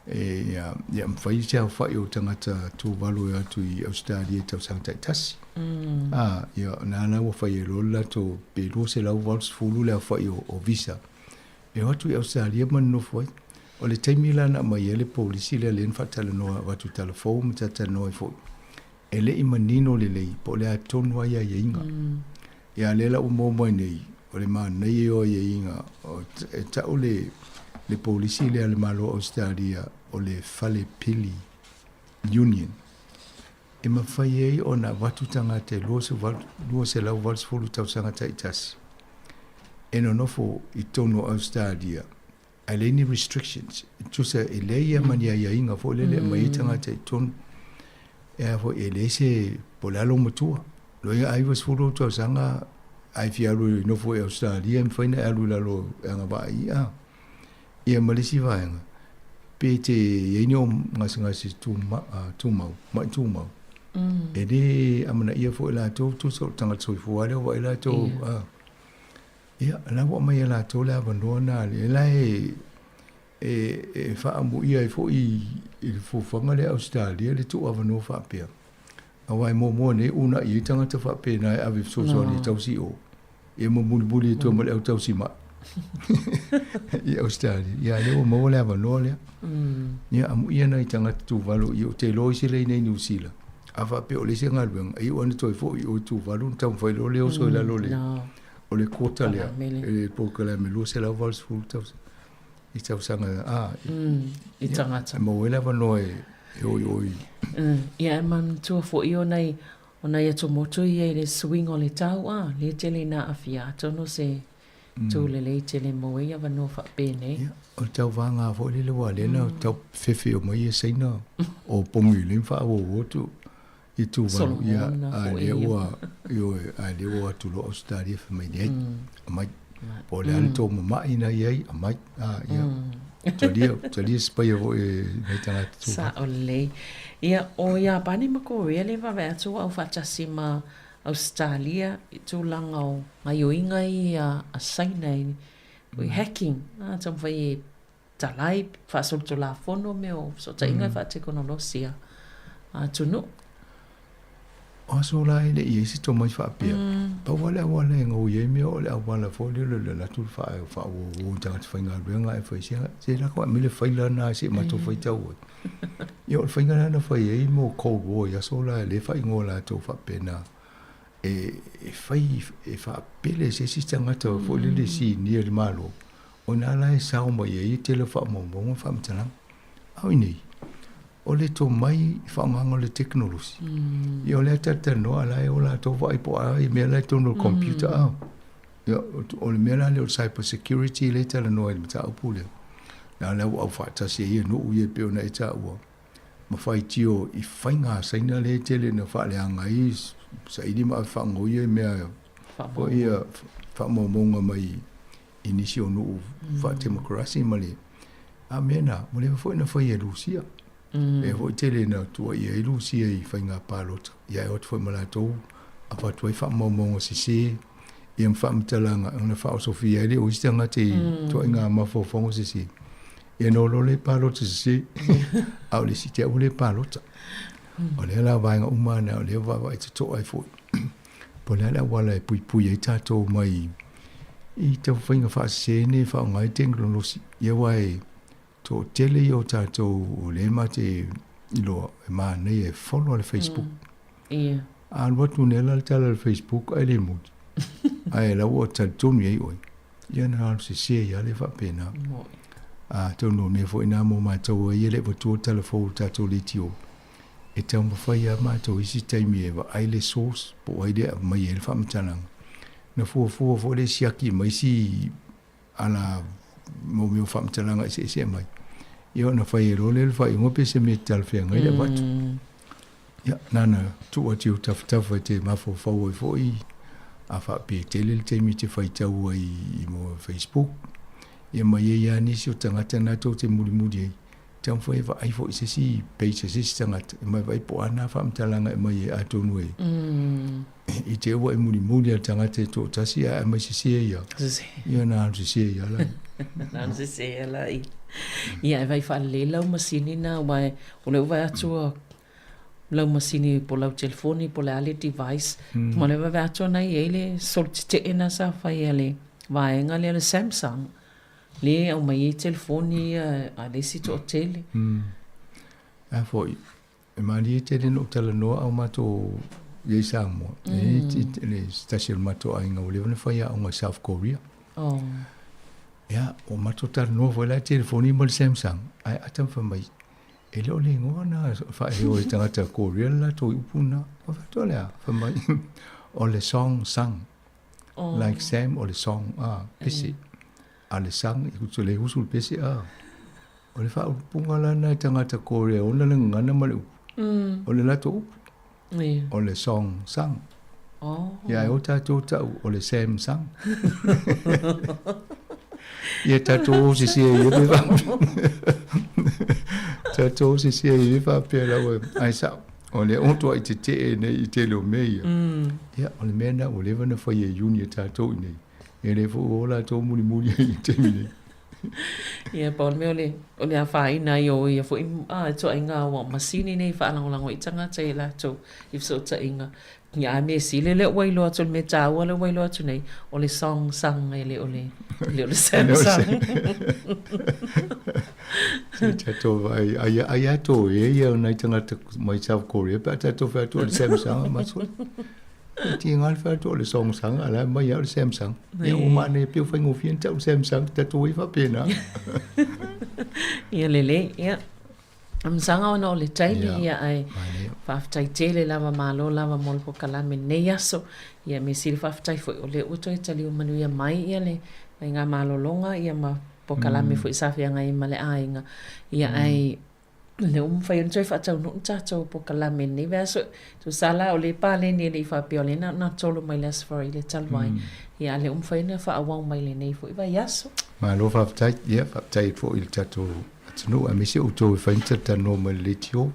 e ia, ia mafai se aofai o tagata Tuvalu e o atu i Ausetalia i tausaga taitasi. A, ia, na la ua fai ai loa le latou pe 280 le aofai o visa e o atu i Ausetalia ma nonofo ai. O le taimi la na aumai ai le polisi lea lea na faatalanoa avatu i talafou ma talatalanoa ai foi, e le i manino lelei po o le a tonu ai aiaiga. Ia, lea la ua maua mai nei, o le manaia o aiaiga e ta'u le le polisi lea a le Malo o Ausetalia o le fale pili union e mafai ai ona avatu tagata e 280 tausaga taitasi e nonofo i totonu o Ausetalia ae leai ni restrictions, e tusa e leai lava ma ni aiaiga foi lele e aumai ai tagata i totonu. E a foi, e leai se, po o le a lou matua. Loia a 90 ou tausaga a e fia alu e nofo i Ausetalia, e mafai ona e alu i lalo e agavaa i ia. Ia ma le isi vaega, pe te i ai ni ou gasegase tumau, ma'i tumau, e le amanaia foi e latou, tusa o le tagata soifua lava lea ua vaai latou, Ia, o la ua aumai e latou le avanoa na, e la e, e, e faaamuia ai foi i le fuafuaga lea a Ausetalia le tuu avanoa faapea. Aua e muamua nei uunai ai tagata faapena e ave e fesoasoani e tausi i o, ia ma mulimuli atu ai ma le au tausi mai i Ausetalia. Ia, lea ua maua le avanoa lea. Ia, amuia nai tagata Tuvalu, ia ou te iloa o isi lea i inei i Niu Sila, a faapea o le isi galuega, e iu lava ina toe foi i o i Tuvalu ona taumafai loa lea oso i lalo o le O le quota lea, e le polokalame 280 tausaga i tausaga a i tagata. E maua ai le avanoa e o i o i. Ia e manatua foi o nai o nai atumotu ia i le suiga o le tau a, lea tele ina aafia atonu se tu lelei tele maua ai avanoa faapenei. Ia, o le tauvaga foi lele aua lea na tau fefe uma ai Saina o pogi lea ma faaauau atu. I Tuvalu, ia, a lea ua, ioe, a lea ua o atu loa Ausetalia fai mai, leai, aumai. Po o le a le tou mama'i na i ai, aumai. A, ia, talia, talia sipaia foi e nai tagata Tuvalu. Sao lelei. Ia, o Iapani ma Korea lea e vaavaai atu ua aufaatasi ma Ausetalia i tulaga o gaioiga ia a Saina i hacking, a, taumafai e talai, faasolitulafono mea o fesootaiga faatekonolosi a atunuu. O aso la e le i ai se tomai faapea. Pau lava le auala e gaoi ai mea o le auala foi lea o le alu atu faauouo i tagata faigaluega ae fai se se lako ae mai le faila lena se i matou faitau ai. Ia o le faiga lena na fai ai mo Cold War i aso la lea e faaigoa latou faapena e fai e faapele se isi tagata foi lele sinia i le Malo. O ina la e sao mai ai le tele o faamaumauga ma faamatalaga. A o i inei, o le tomai i faaaogaina o le tekonolosi. Ia o lea talatalanoa a la e o latou vaai po o a i mea la i totonu o le computer a. Ia, o le mea la lea o le cyber security lea e talanoa i le mataupu lea. Na lea ua aufaatasi ai nuu ia e pei ona e taua ma faitio i faiga a Saina lea e tele ina faaleaga ai saili ma ave faagaoia i mea foi ia faamaumauga mai i nisi o nuu faatemokarasi ma le a mea na, ua leva foi ona fai e Lusia. Lea foi tele na tuuaia ai Lusia i faiga palota, ia e o atu foi ma latou avatu ai faamaumauga sese ia ma faamatalaga ona faaosofia ai lea o isi tagata i ituaiga mafaufauga sese. Ia na o loa le palota sese, a o le isi te au ua le palota. O lea la vaega uma na o lea vaavaai totoa ai foi. Po o le a le auala e puipui ai tatou mai i taumafaiga faasese nei e faaaoga ai tekonolosi. Ia aua e toatele ia o tatou o lea ma te iloa e manaia e follow le Facebook. Ia. A alu atu nei la le tala i le Facebook ae le moni. Ae la ua talitonu i ai oe. Ia na alu sese ai lava lea faapena. Atonu o mea foi na mo matou ai e le i avatua le tala fou i le tatou leitio. E taumafai lava matou i isi taimi e vaai le source po o ai lea e aumai ai le faamatalaga. Na fuafua foi le siaki ma isi ala mo mea o faamatalaga eseese aumai. Ia ona fai ai loa lea o le faaiuga pe se mea e talafeagai le avatu. Ia, na ona tuu atu i ou tafatafa e te mafaufau ai foi a faapea e tele le taimi e te faitau ai i mo Facebook. Ia ma i ai lava nisi o tagata na tou te mulimuli ai Taumafai e vaai foi i se isi page a se isi tagata e mai vaai po o a na faamatalaga e aumai ai atonu e i te ua e mulimuli a le tagata e toatasi ae aumai sese ia ia na alu sese ia la. Na alu sese ia la i. Ia e vai faalelei lau masini na aua o lea ua vaai atu a lau masini po o lau telefoni po o le a le device ma lea ua vaai atu na i ai le soli tetee na sa fai a le vaega lea le Samsung. Le aumai ai telefoni ia a le isi toatele. A foi, e malie tele na ou talanoa au matou i ai Samoa. E i le se tasi o le matou aiga ua leva ona faiaoga i South Korea. Oh. Ia, ua matou talanoa foi la i telefoni ma le Samsung, ae ata ma fai mai, e le o le igoa na faaeo e tagata Korea le latou upu na. Ou fai atu, o le a? Fai mai, o le Song Sang. Oh. Like Sam o le Song, ah, pese. A le Sang, i kutu le usu le pese, ah. O le faaupuga la na e tagata Korea ona le gagana ma le upu. O le latou upu. Ia. O le Song Sang. Oh. Ia, e o tatou tau o le Sam Sang. Ia tatou o sisi e ia pe Tatou o sisi e ia faapea laua ai sao. O le o toa i te tee nei i tele o mea ia. Ia, o le mea na ua leva na fai e Iuni e tatou i nei. E le fo o latou mulimuli ai i taimi nei. Ia, pau o le mea o le, o le afaina ai o ia foi a ituaiga ua masini nei e faalagolago ai tagata i a latou i fesootaiga. Ia, a mea sili lea ua iloa atu, o le mea taua lea ua iloa atu nei, o le Song Sang e le o le, e le o le Samsung. Se tatou vaai, ai, ai a tō e ia o nai tagata mai South Korea, pe a tatou whai atu o le Samsung, ma sole. E ti ngā whai atu o le Song Sang, ala mai au le Samsung. Ia o mane peo whaingofie ni tau Samsung, tatou e whapena. Ia lelei, ia. Masaga ona o le taimi ia ae faafetai tele lava malo lava mo le pokalame lenei aso. Ia me sili faafetai foi o lea ua toe taliu manuia mai ia le faiga malologa ia ma pokalame foi sa feagai ai ma le aiga. Ia ae lea ua mafai ona toe faataunuu le tatou pokalame lenei vaiaso. Tusa la o le paleni e le i faapea o lea na ona tolo mai le Aso Faraile talu ai. Ia a lea ua mafai ona faaauau mai lenei foi vaiaso. Malo faafetai. Ia faafetai foi i le tatou atunuu aemaise outou e fai ma talatalanoa mai le leitio.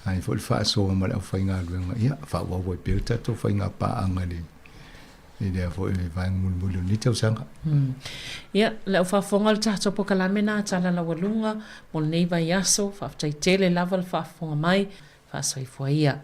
Ai foi le faasoa ma le aufaigaluega. Ia faaauau ai pea le tatou faiga paaga i le i lea foi vaega mulimuli o lenei tausaga. Ia, le au faafofoga o le tatou pokalame na tala laualuga mo lenei vaiaso. Faafetai tele lava le faafofoga mai. Faasoifua ia.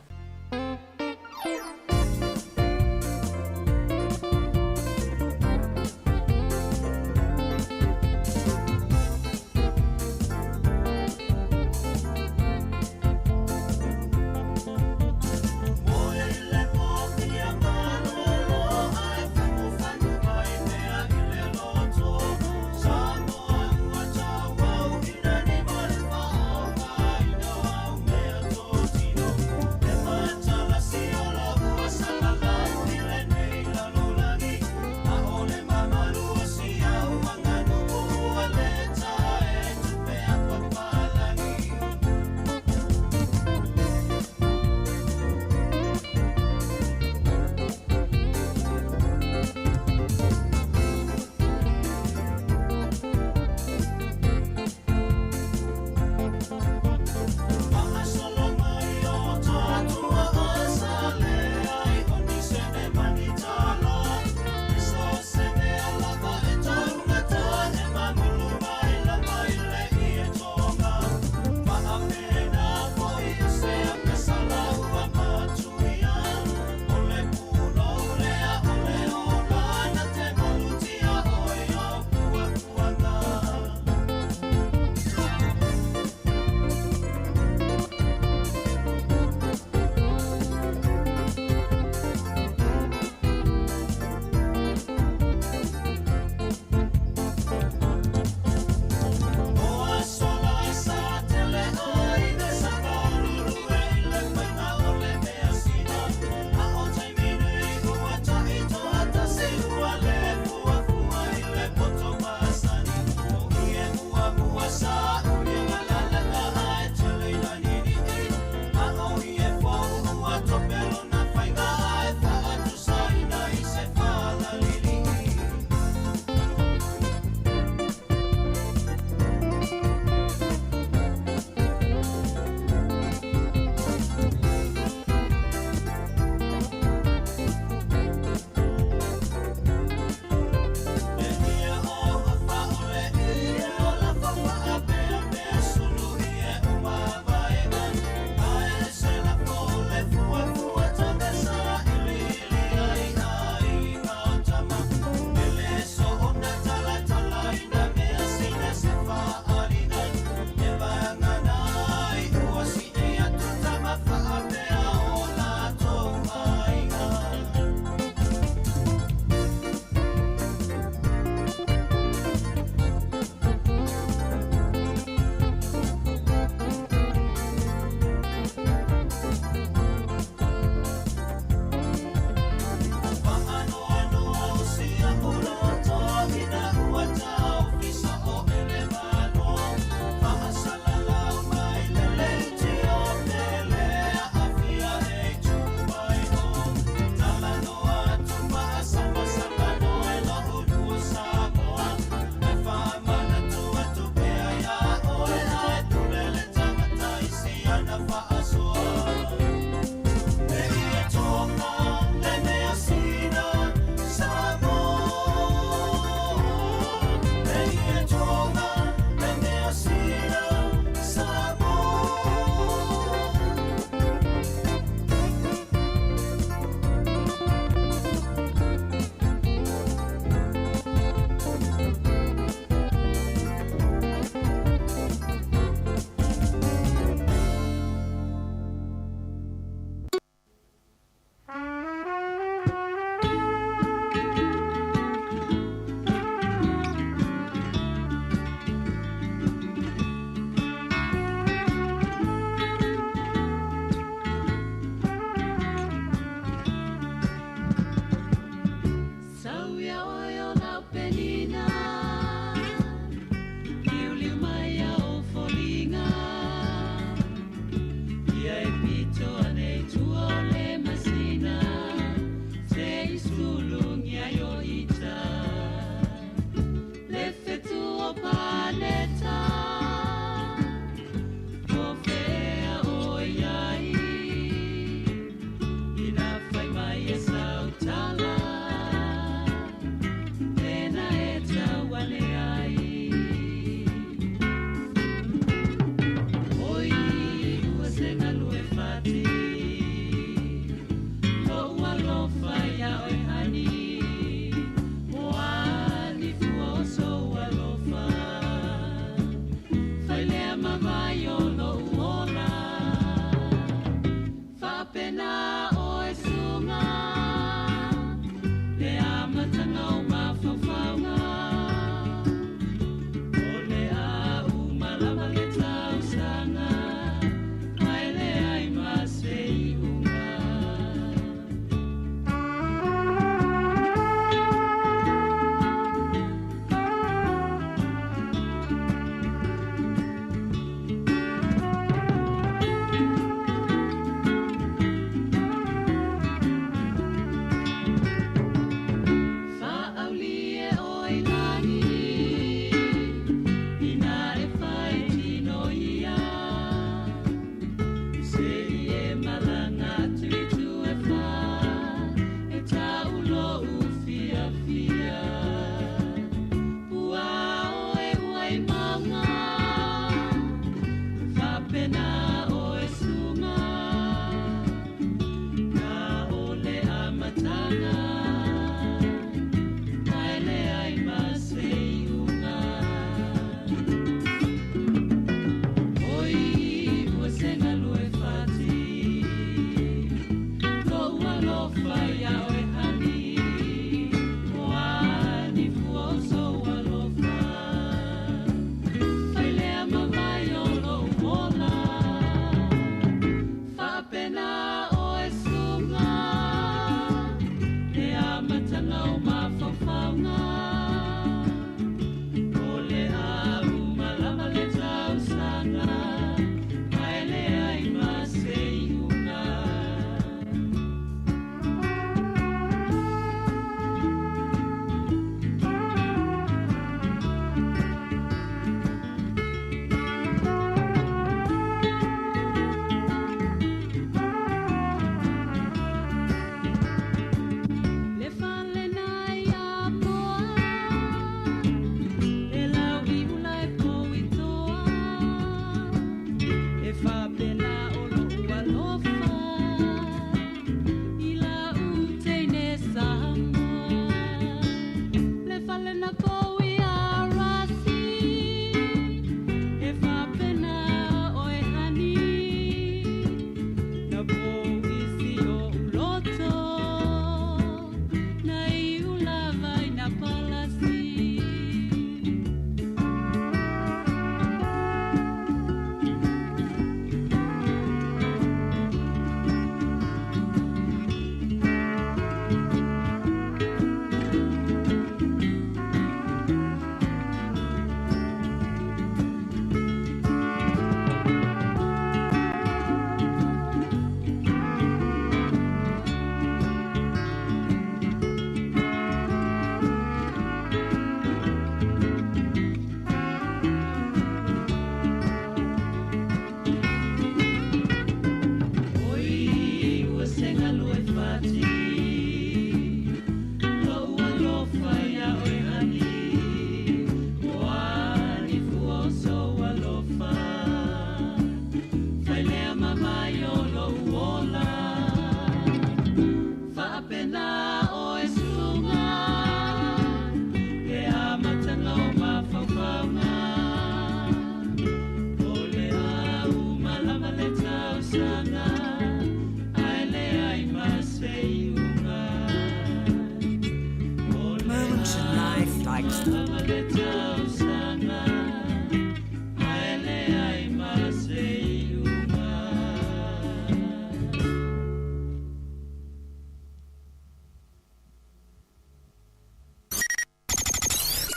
Le fale na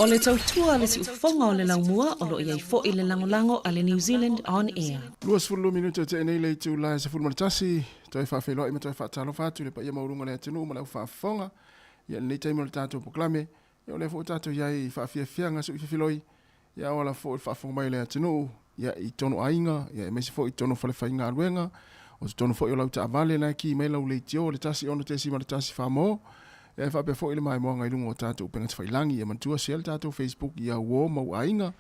O le tautua a le siufofoga o le laumua o lo o i ai foi le lagolago a le New Zealand On Air. 22 minute ua tea nei le itula e 11, toe faafeiloai ma toe faatalofa atu i le paia maualuga o le atunuu ma le aufaafofoga i lenei taimi o le tatou polokalame. Ia o lea foi ua tatou i ai i faafiafiaga suififiloi, ia o ala foi le faafofoga mai o le atunuu, ia i totonu o aiga, ia aemaise foi i totonu o falefaigaluega, o totonu foi o lau taavale la e ki mai lau leitio le 1 6.1 mo. Ia e faapea foi le maimoaga i luga o tatou upega tafailagi. Ia manatua share le tatou Facebook ia uo ma ou aiga,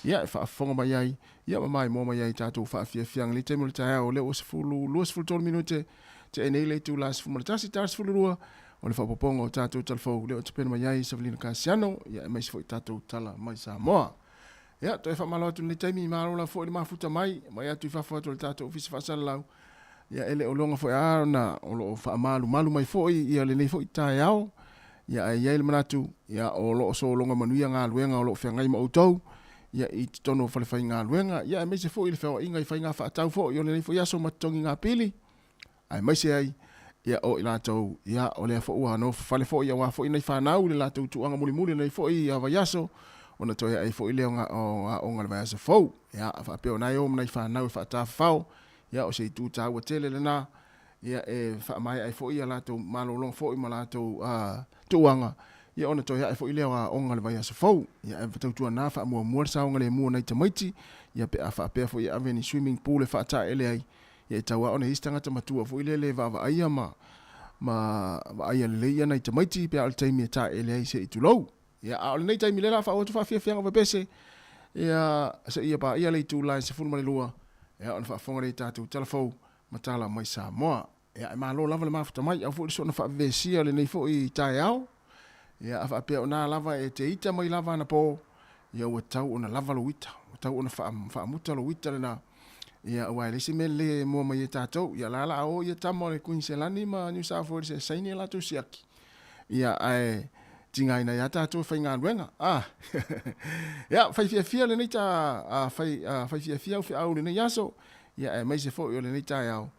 ia e faafofoga mai ai, ia ma maimoa mai ai i tatou faafiafiaga i le taimi o le taeao. O lea ua 10, 23 minute tea nei le itula 11, ta 12 o le faaopoopoga o tatou tala fou lea ua tapena mai ai Savelina Kasiano, ia aemaise foi tatou tala mai Samoa. Ia, toe faamalo atu i lenei taimi, malo lava foi le mafuta mai, mai atu i fafo atu o le tatou Ofisa Faasalalau. Ia, e le o loga foi lava ona o lo o faamalumalu mai foi ia lenei foi taeao. Ia, ae i ai le manatu, ia, o lo o sologa manuia galuega o lo o feagai ma outou, ia, i totonu o falefaigaluega, ia, aemaise foi le feoaiga i faiga faatau foi o lenei foi aso ma totogi pili. Aemaise ai, ia, o i latou, ia, o lea foi ua nofo fale foi aua foi nai fanau i le latou tuuaga mulimuli o lenei foi vaiaso, ona toe ae foi lea o aoga i le vaiaso fou. Ia, faapea o na e o ma nai fanau e faatafafao, ia, o se itu taua tele lena, ia, e faamaea ai foi a latou malologa foi ma latou tuuaga, ia, ona toe ae foi lea o aoga i le vaiaso fou. Ia, ae tautuana faamuamua le saogalemu o nai tamaiti, ia, pe a faapea foi e ave ni swimming pool e faataele ai, Ia e tau lava ona i ai se tagata matua foi lele e vaavaaia ma ma vaaia lelei ia nai tamaiti pe a o le taimi e taele ai se i tulou. Ia a o lenei taimi lea la faaauau atu faafiafiaga pepese ia seia paia le itula e 12 ia ona faafofoga lea i tatou tala fou ma tala mai Samoa. Ia e malo lava le mafuta mai au foi le soona faavevesia o lenei foi taeao. Ia a faapea o na lava e te ita mai lava anapo, ia ua tatau ona lava lou ita, ua tatau ona faamuta lou ita lena. Ia aua e leai se mea lelei e moa mai e tatou. Ia la la a o ia tama o le Kuiniselani ma Niu South Wales e saini a latou siaki. Ia ae tigaina ai lava tatou e faigaluega. Ah. Ia fai fiafia lenei ta a, fai a, fai fiafia au feau i lenei aso. Ia aemaise foi o lenei taeao.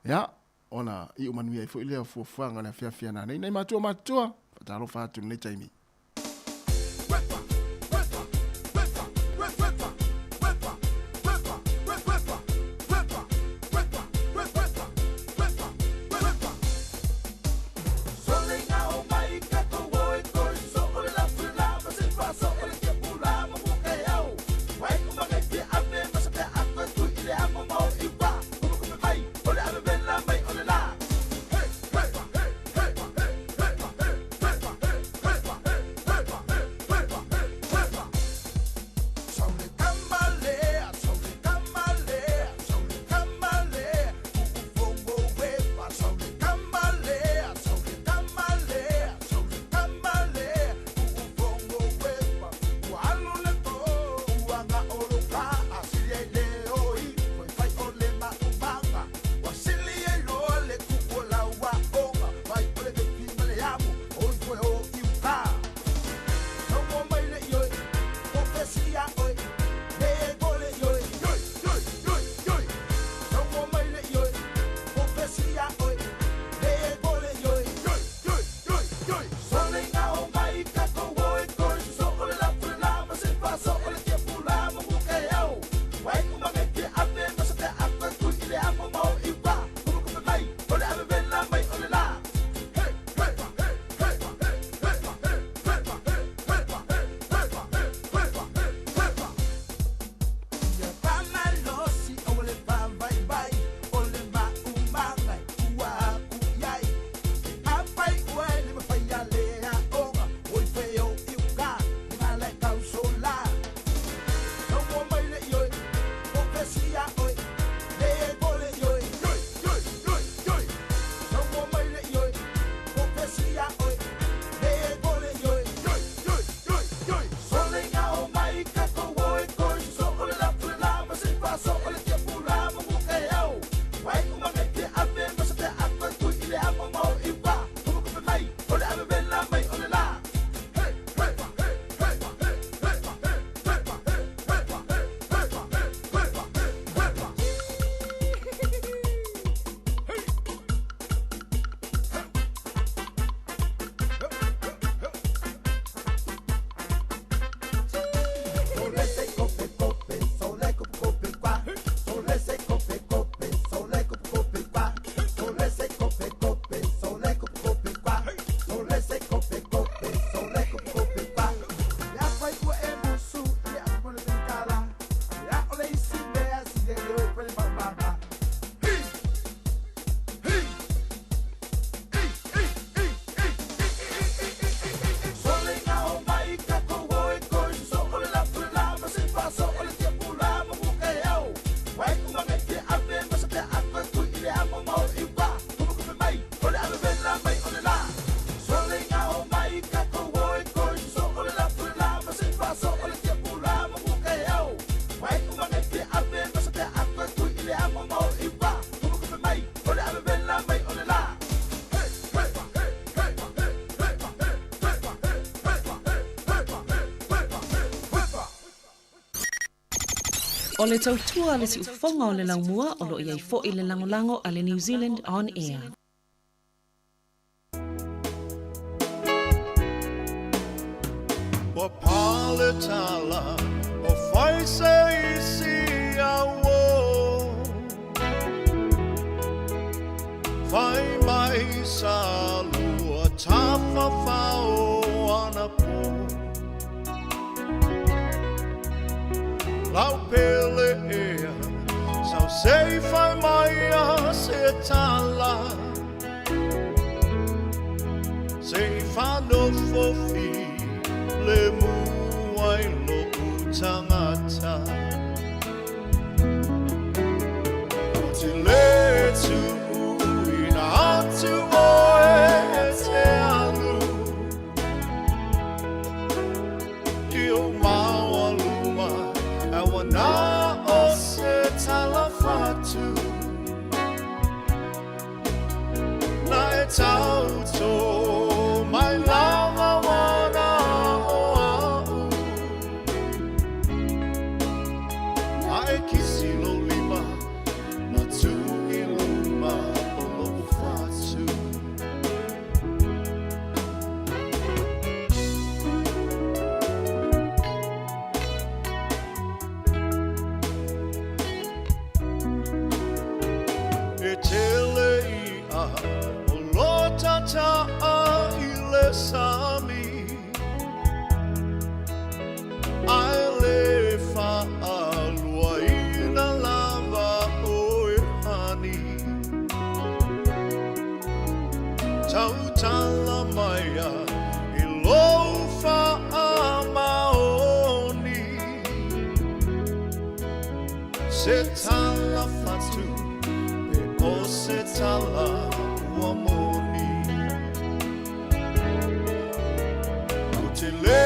Ia ona iu manuia ai foi lea o fuafuaga o le afiafi a nanei. Nai matua matutua, faatalofa atu i lenei taimi. O le tautua a le siufofoga o le laumua o lo o i ai foi le lagolago a le New Zealand On Air. Ua pale tala o fai se isi au Fai mai sa lua tafafao anapo Lau pele ea sau sei fai mai a se tala Sei whanofo fi le mua i lo tangata Ko te le tuuina atu oe e te alu I o maualuma e wana o se tala whatu Na e tauto mai lava wana o au Ma e kisi lo lima ma tu i luma o lo'u fatu. E tele i'a o lo tata'a i le sami. Ae le faaluaina lava oe hani. Tautala maia i lou faamaoni. Se tala fatu pe o se tala ua moni. Ko te le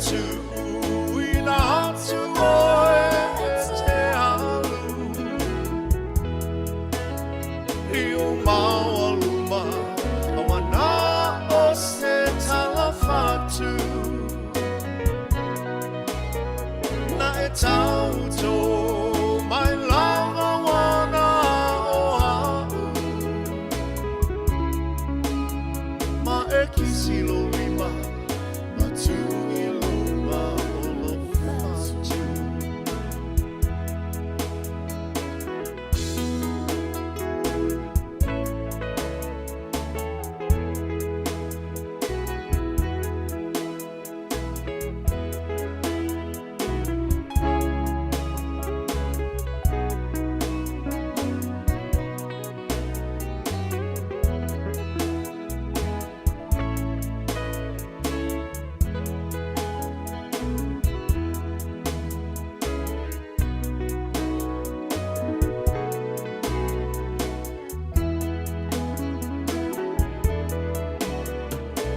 tuuina atu oe te alu I o maualuma awana o se tala fatu Na e tauto mai lava wana o au Ma e kisi lo lima ma tu i luma o lou fatu.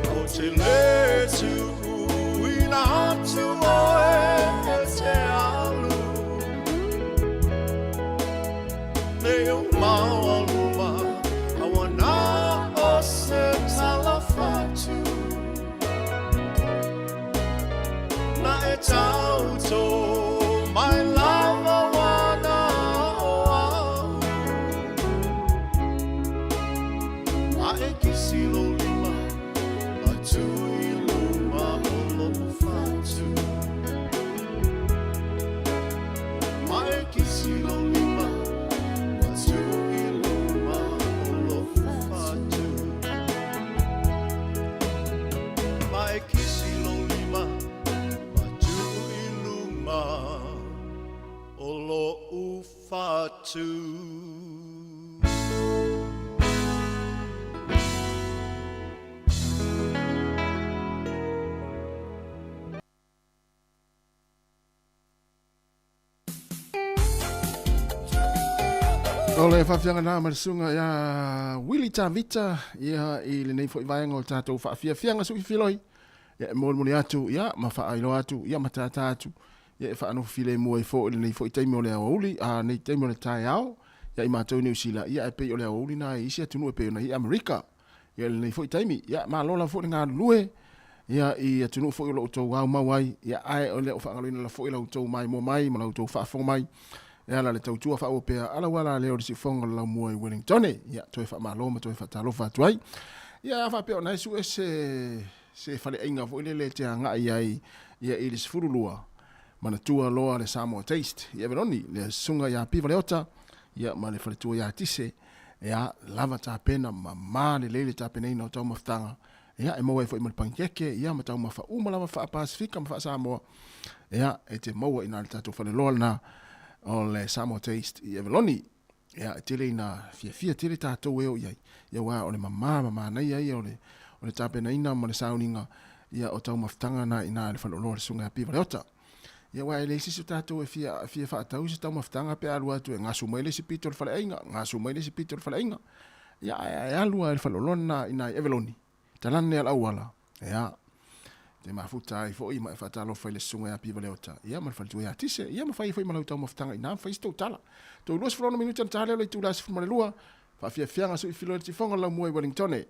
Ko te le tuuina atu oe e te alu Nei o maualuma awana o se tala fatu Na e tauto mai lava wana o au Ma e kisi lo lima ma tu i luma o lou fatu Ma e kisi lo lima ma tu i luma o lou fatu Ma e kisi lo lima ma tu i luma o lou fatu. O le faafiaga na ma le susuga ia Willie Tavita ia i lenei foi vaega o le tatou faafiafiaga suifiloi ia e molimoli atu ia ma faailoa atu ia ma tātā atu ia e faanofo filemu ai foi i lenei foi taimi o le aoauli a nei taimi o le taeao ia i matou i Niu Sila ia ae pei o le aoauli na i isi atunuu e pei ona i Amerika ia i lenei foi taimi. Ia malo lava foi le galulue. Ia, i atunuu foi o lo o outou aumau ai, ia, ae o le o faagaloina lava foi la outou maimoa mai ma la outou faafofoga mai e ala i le tautua faaauau pea a lau ala lea o le siufofoga o le laumua i Wellingtone. Ia, toe faamalo ma toe faatalofa atu ai. Ia, a faapea o na e sue se, se faleaiga foi lele e te agai ai, ia, i le 12, manatua loa le Samoa Taste i Aveloni, le Susuga ia Piva Leota, ia, ma le faletua ia Tise, ia, lava tapena ma ma lelei le tapenaina o taumafataga, Ia, e maua ai foi ma le panikeke, ia, ma taumafa uma lava faa-Pasefika ma faa-Samoa, ia, e te maua i ina i le tatou faleloa lena o le Samoa Taste i Avaloni. Ia, e tele ina fiafia tele tatou e o i ai, ia, aua o le mama ma manaia ia o le, o le tapenaina ma le sauniga, ia, o taumafataga na i ina i le faleoloa o le Susuga ia Piva Leota. Ia, aua e leai se isi o tatou e fia, fia faatau se taumafataga pe a alu atu e gasu mai le isi pito o le faleaiga, gasu mai le isi pito o le faleaiga. Ia, ae alu lava i le faleoloa lena i ina i Avaloni, talane a le auala, ia, te mafuta ai foi ma e faatalofa i le susuga ia Piva Leota, ia, ma le faletua ia Tise, ia, ma fai ai foi ma lau taumafataga i ina, ma fai se tou tala. Tou 26 minute ona ta lea o le itula 12, faafiafiaga sui filo i le tifoga o le laumua i Wellingtone.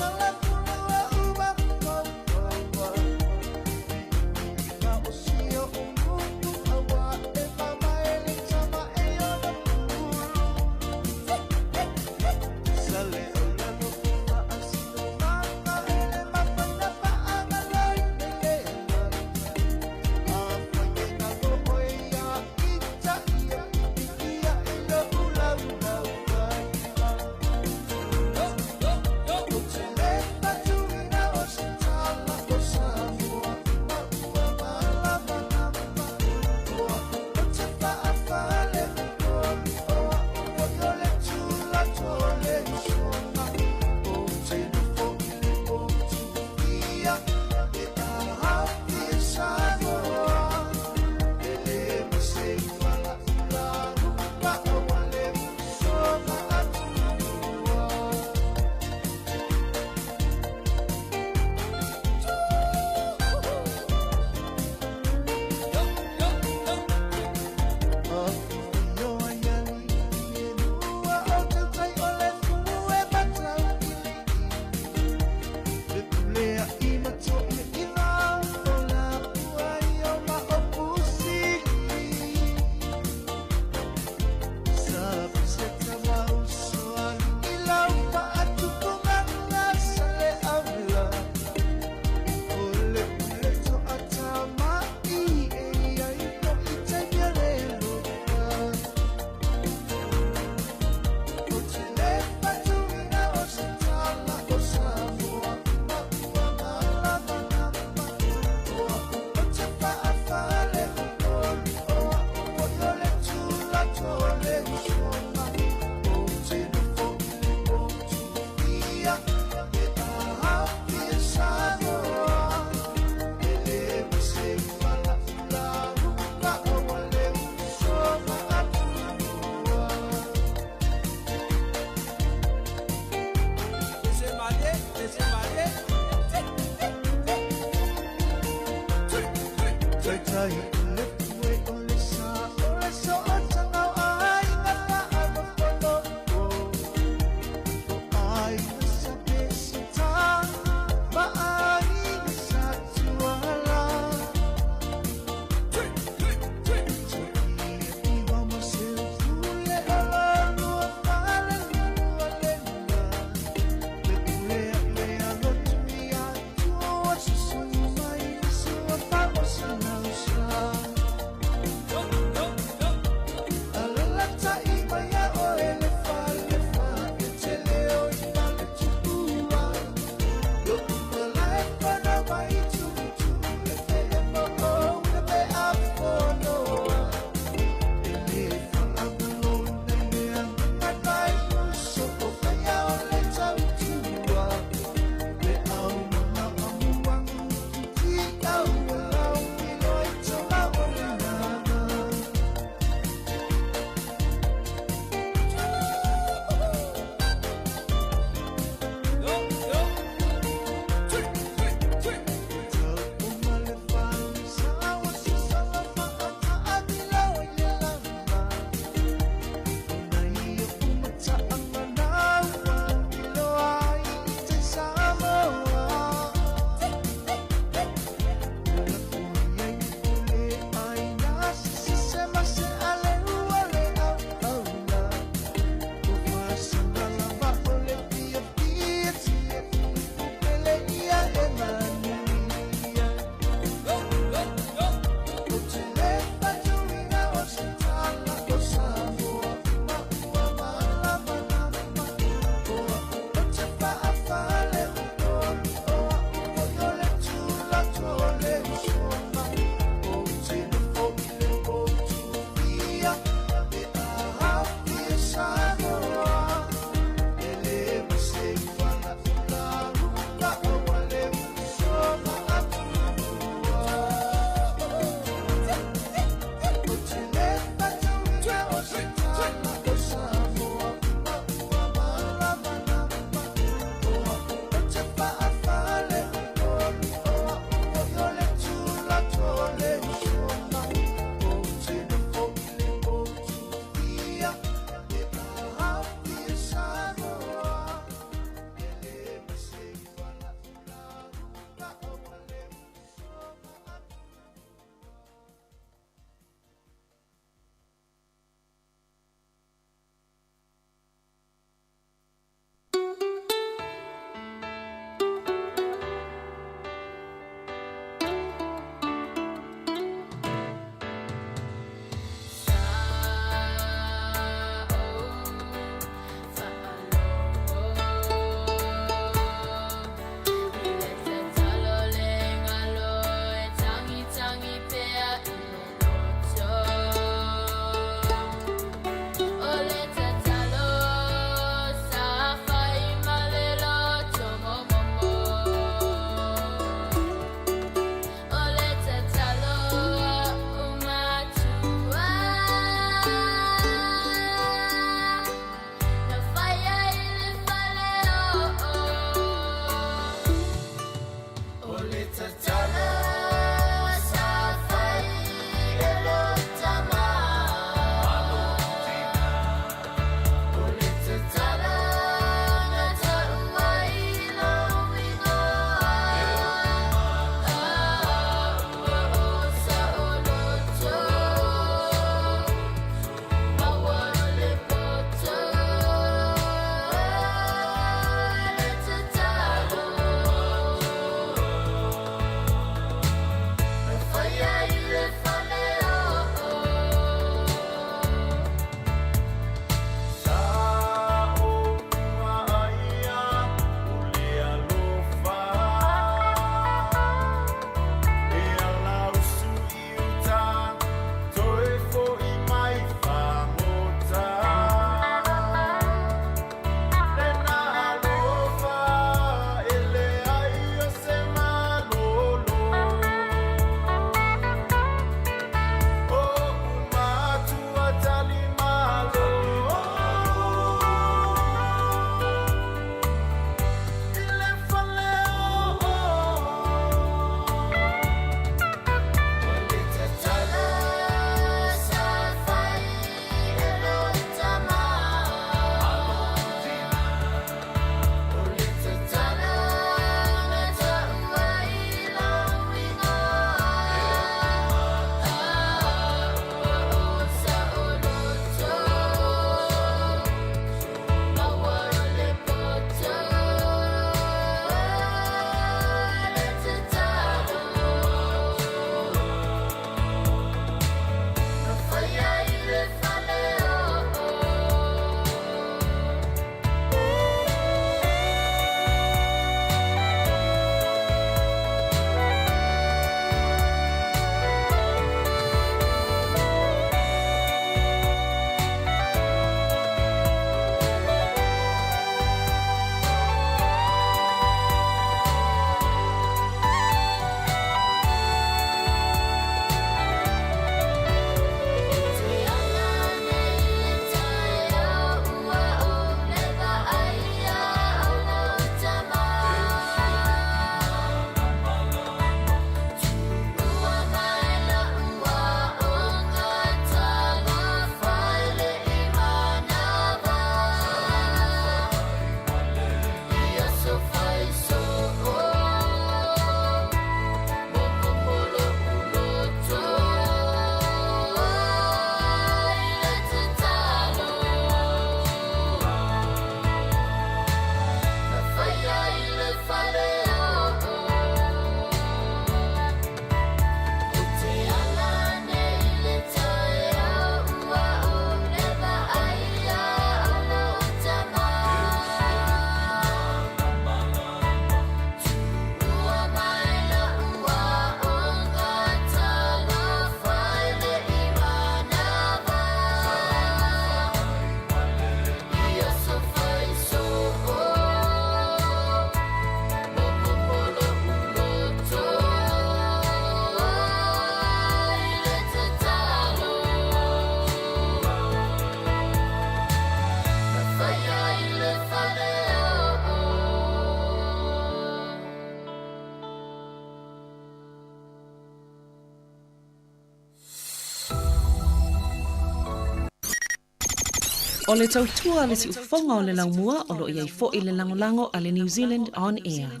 O le tautua a le siufofoga o le laumua o lo o i ai foi le lagolago a le New Zealand On Air.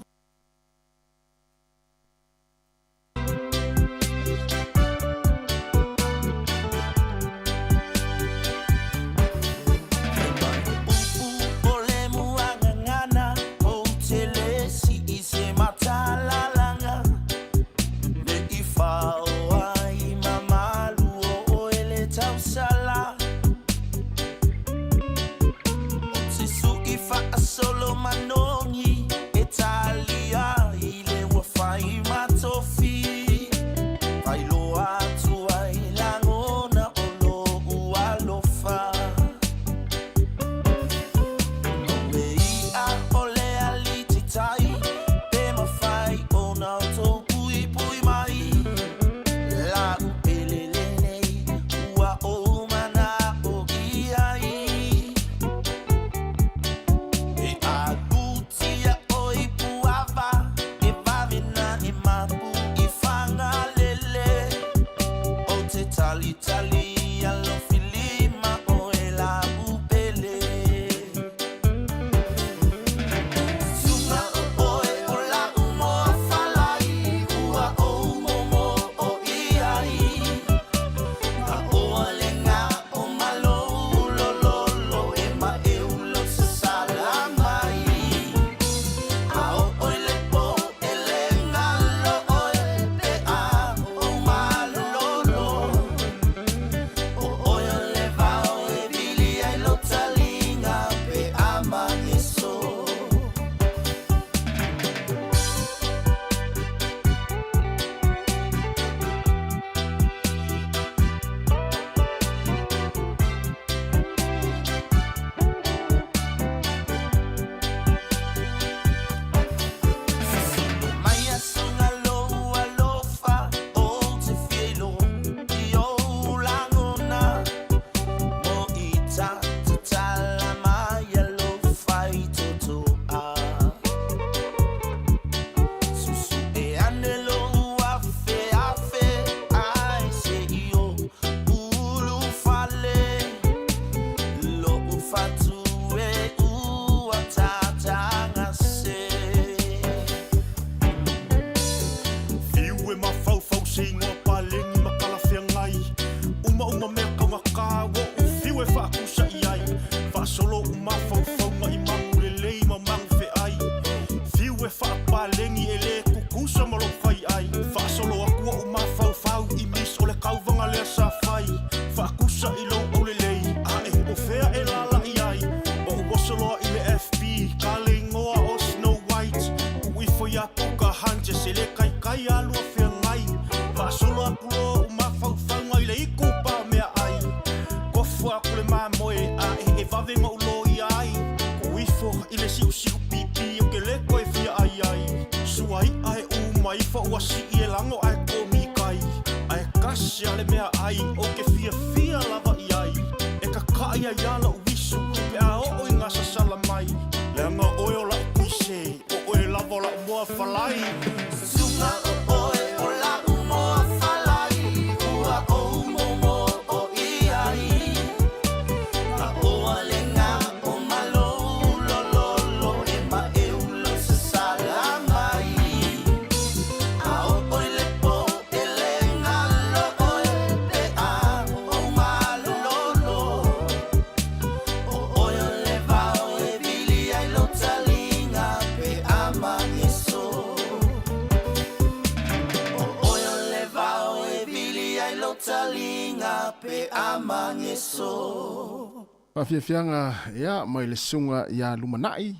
Faafiafiaga ia mai le susuga ia Lumanai,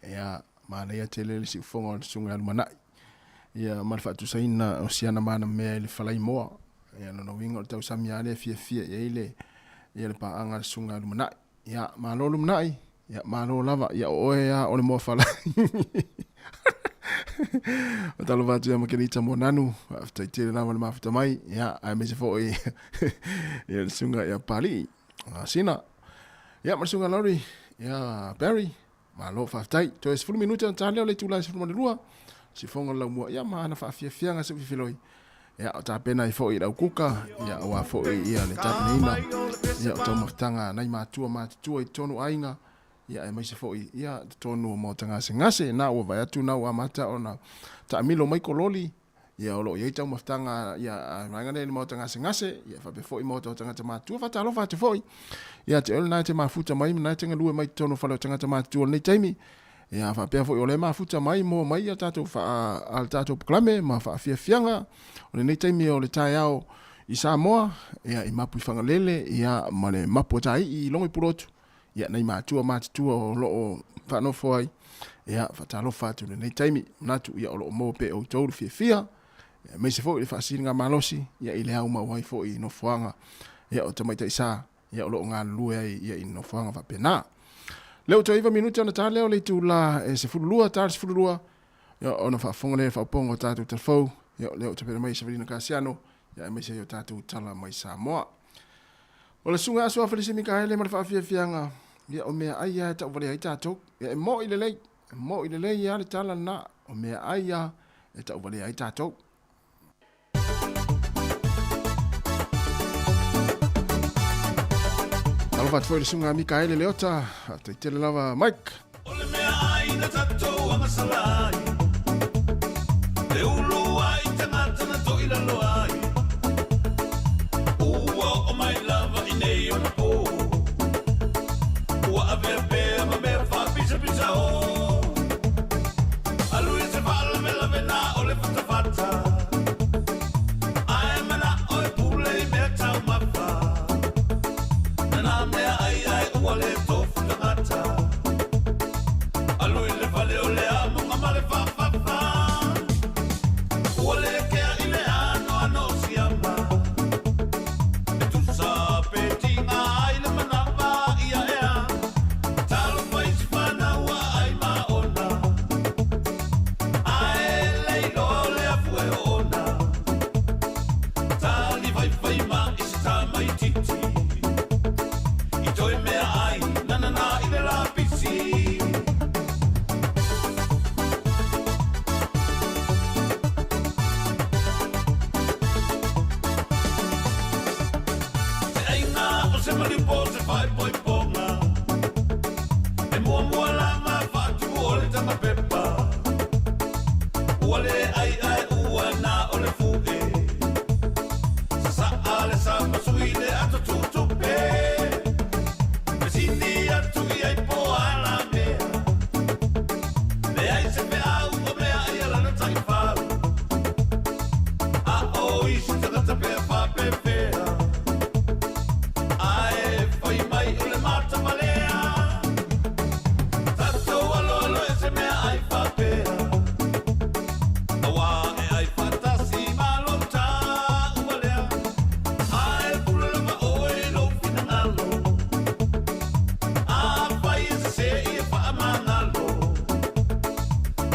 ia manaia tele le siufofoga o le susuga ia Lumanai, ia ma le faatusaina o siana mana mea i le falaimoa. Ia lona uiga o le tausami lava lea e fiafia i ai le ia le paaga a le susuga ia Lumanai. Ia malo Lumanai, ia malo lava, ia o oe lava o le moa falai. Faatalofa atu ia Makenita Moananu, faafetai tele lava le mafuta mai, ia aemaise foi ia le susuga ia Papalii. Sina. Ia, ma le susuga Laurie, ia, Barry, malo faafetai. Toe 10 minute ona ta lea o le itula e 12, sifoga o le laumua, ia ma ana faafiafiaga se fifiloi. Ia, o tapena ai foi i lau kuka, ia, aua foi ia le tapenaina. Ia, o taumafataga a nai matua matutua i totonu o aiga, ia aemaise foi ia totonu o maota gasegase. Na ua vaai atu na ua amata ona taamilo mai kololi, ia o lo o i ai taumafataga ia a vaega lea i le maota gasegase, ia faapea foi maota o tagata matutua. Faatalofa atu foi ia te oe lena e te mafuta mai ma lena e te galue mai i totonu o fale o tagata matutua i lenei taimi. Ia faapea foi o lea e mafuta mai moa mai ia tatou faa a le tatou polokalame ma faafiafiaga o lenei taimi o le taeao i Samoa, ia i mapu i Fagalele, ia ma le mapu a Taii i Logo i Pulotu, ia nai matua matutua o lo o faanofo ai, ia faatalofa atu i lenei taimi, manatu ia o lo o maua pea e outou le fiafia, aemaise foi le faasiligamalosi ia i le aumau ai foi i nofoaga ia o tamaitai sa ia o lo o galulue ai ia i nofoaga faapena. Lea ua toe 9 minute ona ta lea o le itula e 12, ta le 12, ia ona faafofoga lea i le faaopoopoga o tatou talafou, ia lea ua tapena mai e Savalina Kasiano, ia aemaise ai o tatou tala mai Samoa. O le Susuga Aso Afelisi Mikaele ma le faafiafiaga, ia o meaai lava e tauvalea ai tatou. Ia e mo'i lelei, e mo'i lelei lava le tala lena, o meaai lava e tauvalea ai tatou. Talofa atu foi i le Susuga Mikaele Leota, faafetai tele lava Mike. O le meaai na tatou agasala ai, Le ulu ai tagata na toilalo ai, Ua oo mai lava i nei ona po, Ua avea pea ma mea faapisapisa o. Alu i se faalavelave na o le fatafata, Ae manao e pule i mea taumafa, Na nā mea ai ae ua le tofu tagata. Alu i le fale o le amoga ma le faafafa, Ua le kea i le anoano o siama, E tusa pe tiga ai le manava ia ea, Talofa i si fanau a ai ma ona, Ae le iloa o le afu e oona, Tali faifai ma i se tamaititi, I toe mea ai nanana i le lapisi. Se aiga o se maliu po se faaipoipoga, E muamua lava faatupu o le tagapepa, Ua le ai ae ua na o le fu'e, Sasaa le samasui le ato tutupe, Fesili atu i ai po o a la mea, Leai se feau o mea ai a lana taifau, A o isi tagata pea faapefea, Ae fai mai o le matamalea, Tatou aloalo e se mea ai faapea, Auā e ai faatasi ma lou tauvalea, Ae pule lava oe i lou finagalo, Afai e sese ia faamagalo,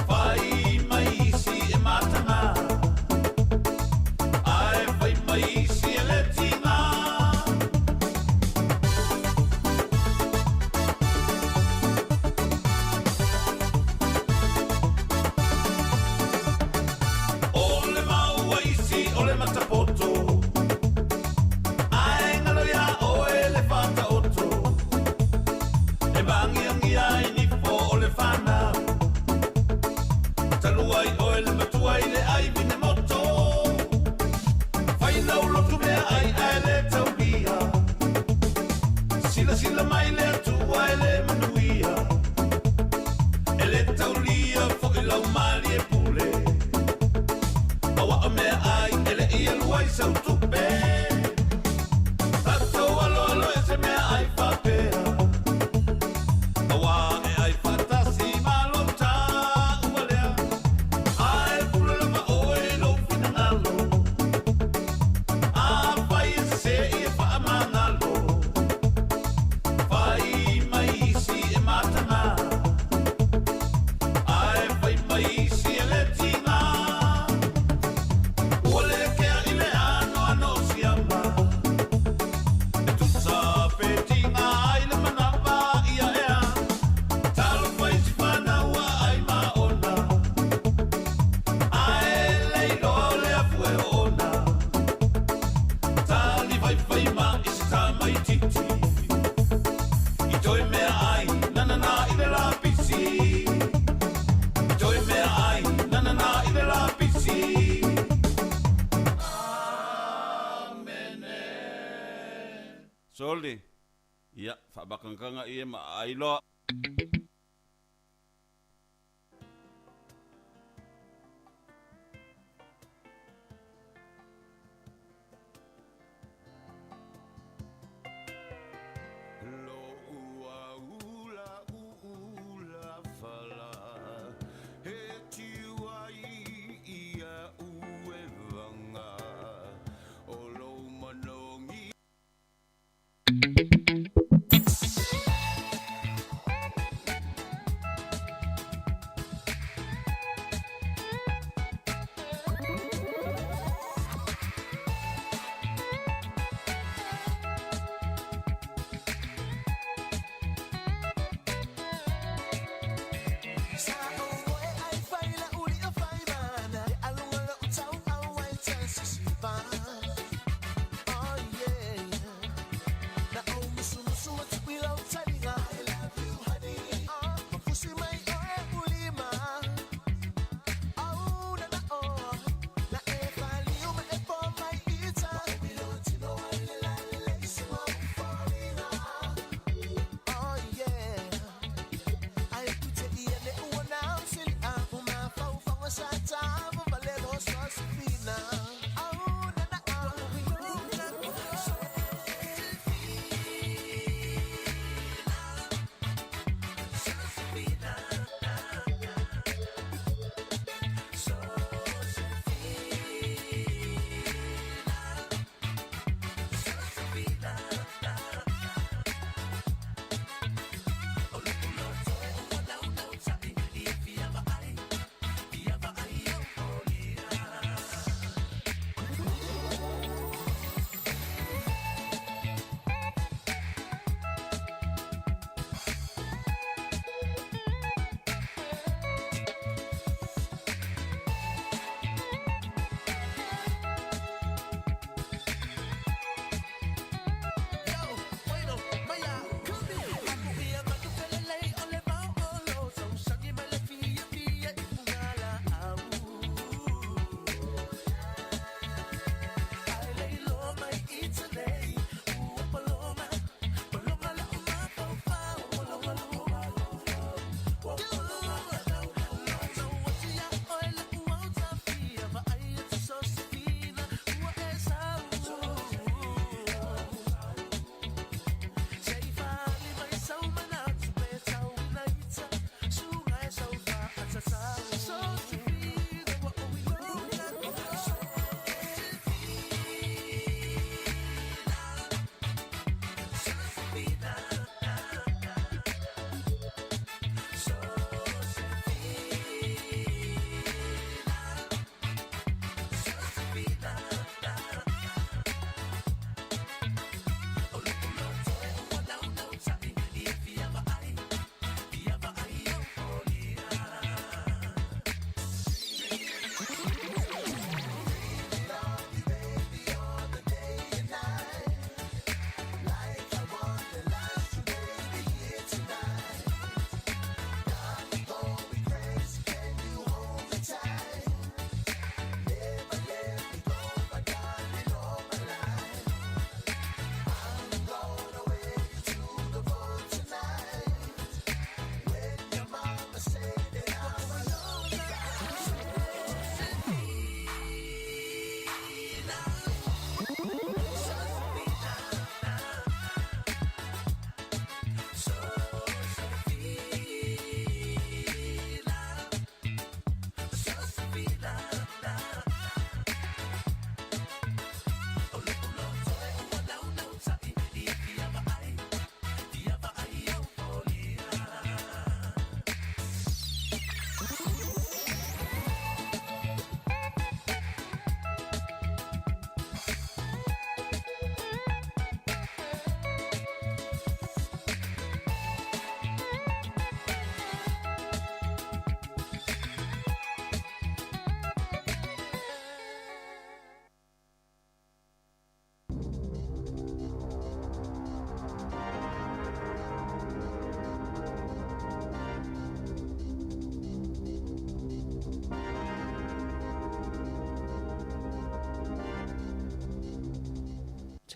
Fai mai isi e mataga, Ae fai mai isi e le tiga. O le mau a isi o le matapoto, Ae galo iā oe le faataoto, E māgiagia ai nifo o le fanau, Talu ai oe le matua i le ai vine moto, Fai lau lotu mea ai ae le taulia, Silasila mai le Atua e le manuia, E le taulia foi lau malie pule, Aua o mea ai e le i alu ai sau tupe, Tatou aloalo e se mea ai faapea, Auā e ai faatasi ma lou tauvalea, Ae pule lava oe i lou finagalo, Afai e sese ia faamagalo, Fai mai isi e mataga, Ae fai mai isi e le tiga, Ua le kea i le anoano o siama. Soli, ia, faavakagakaga ia ma aai loa.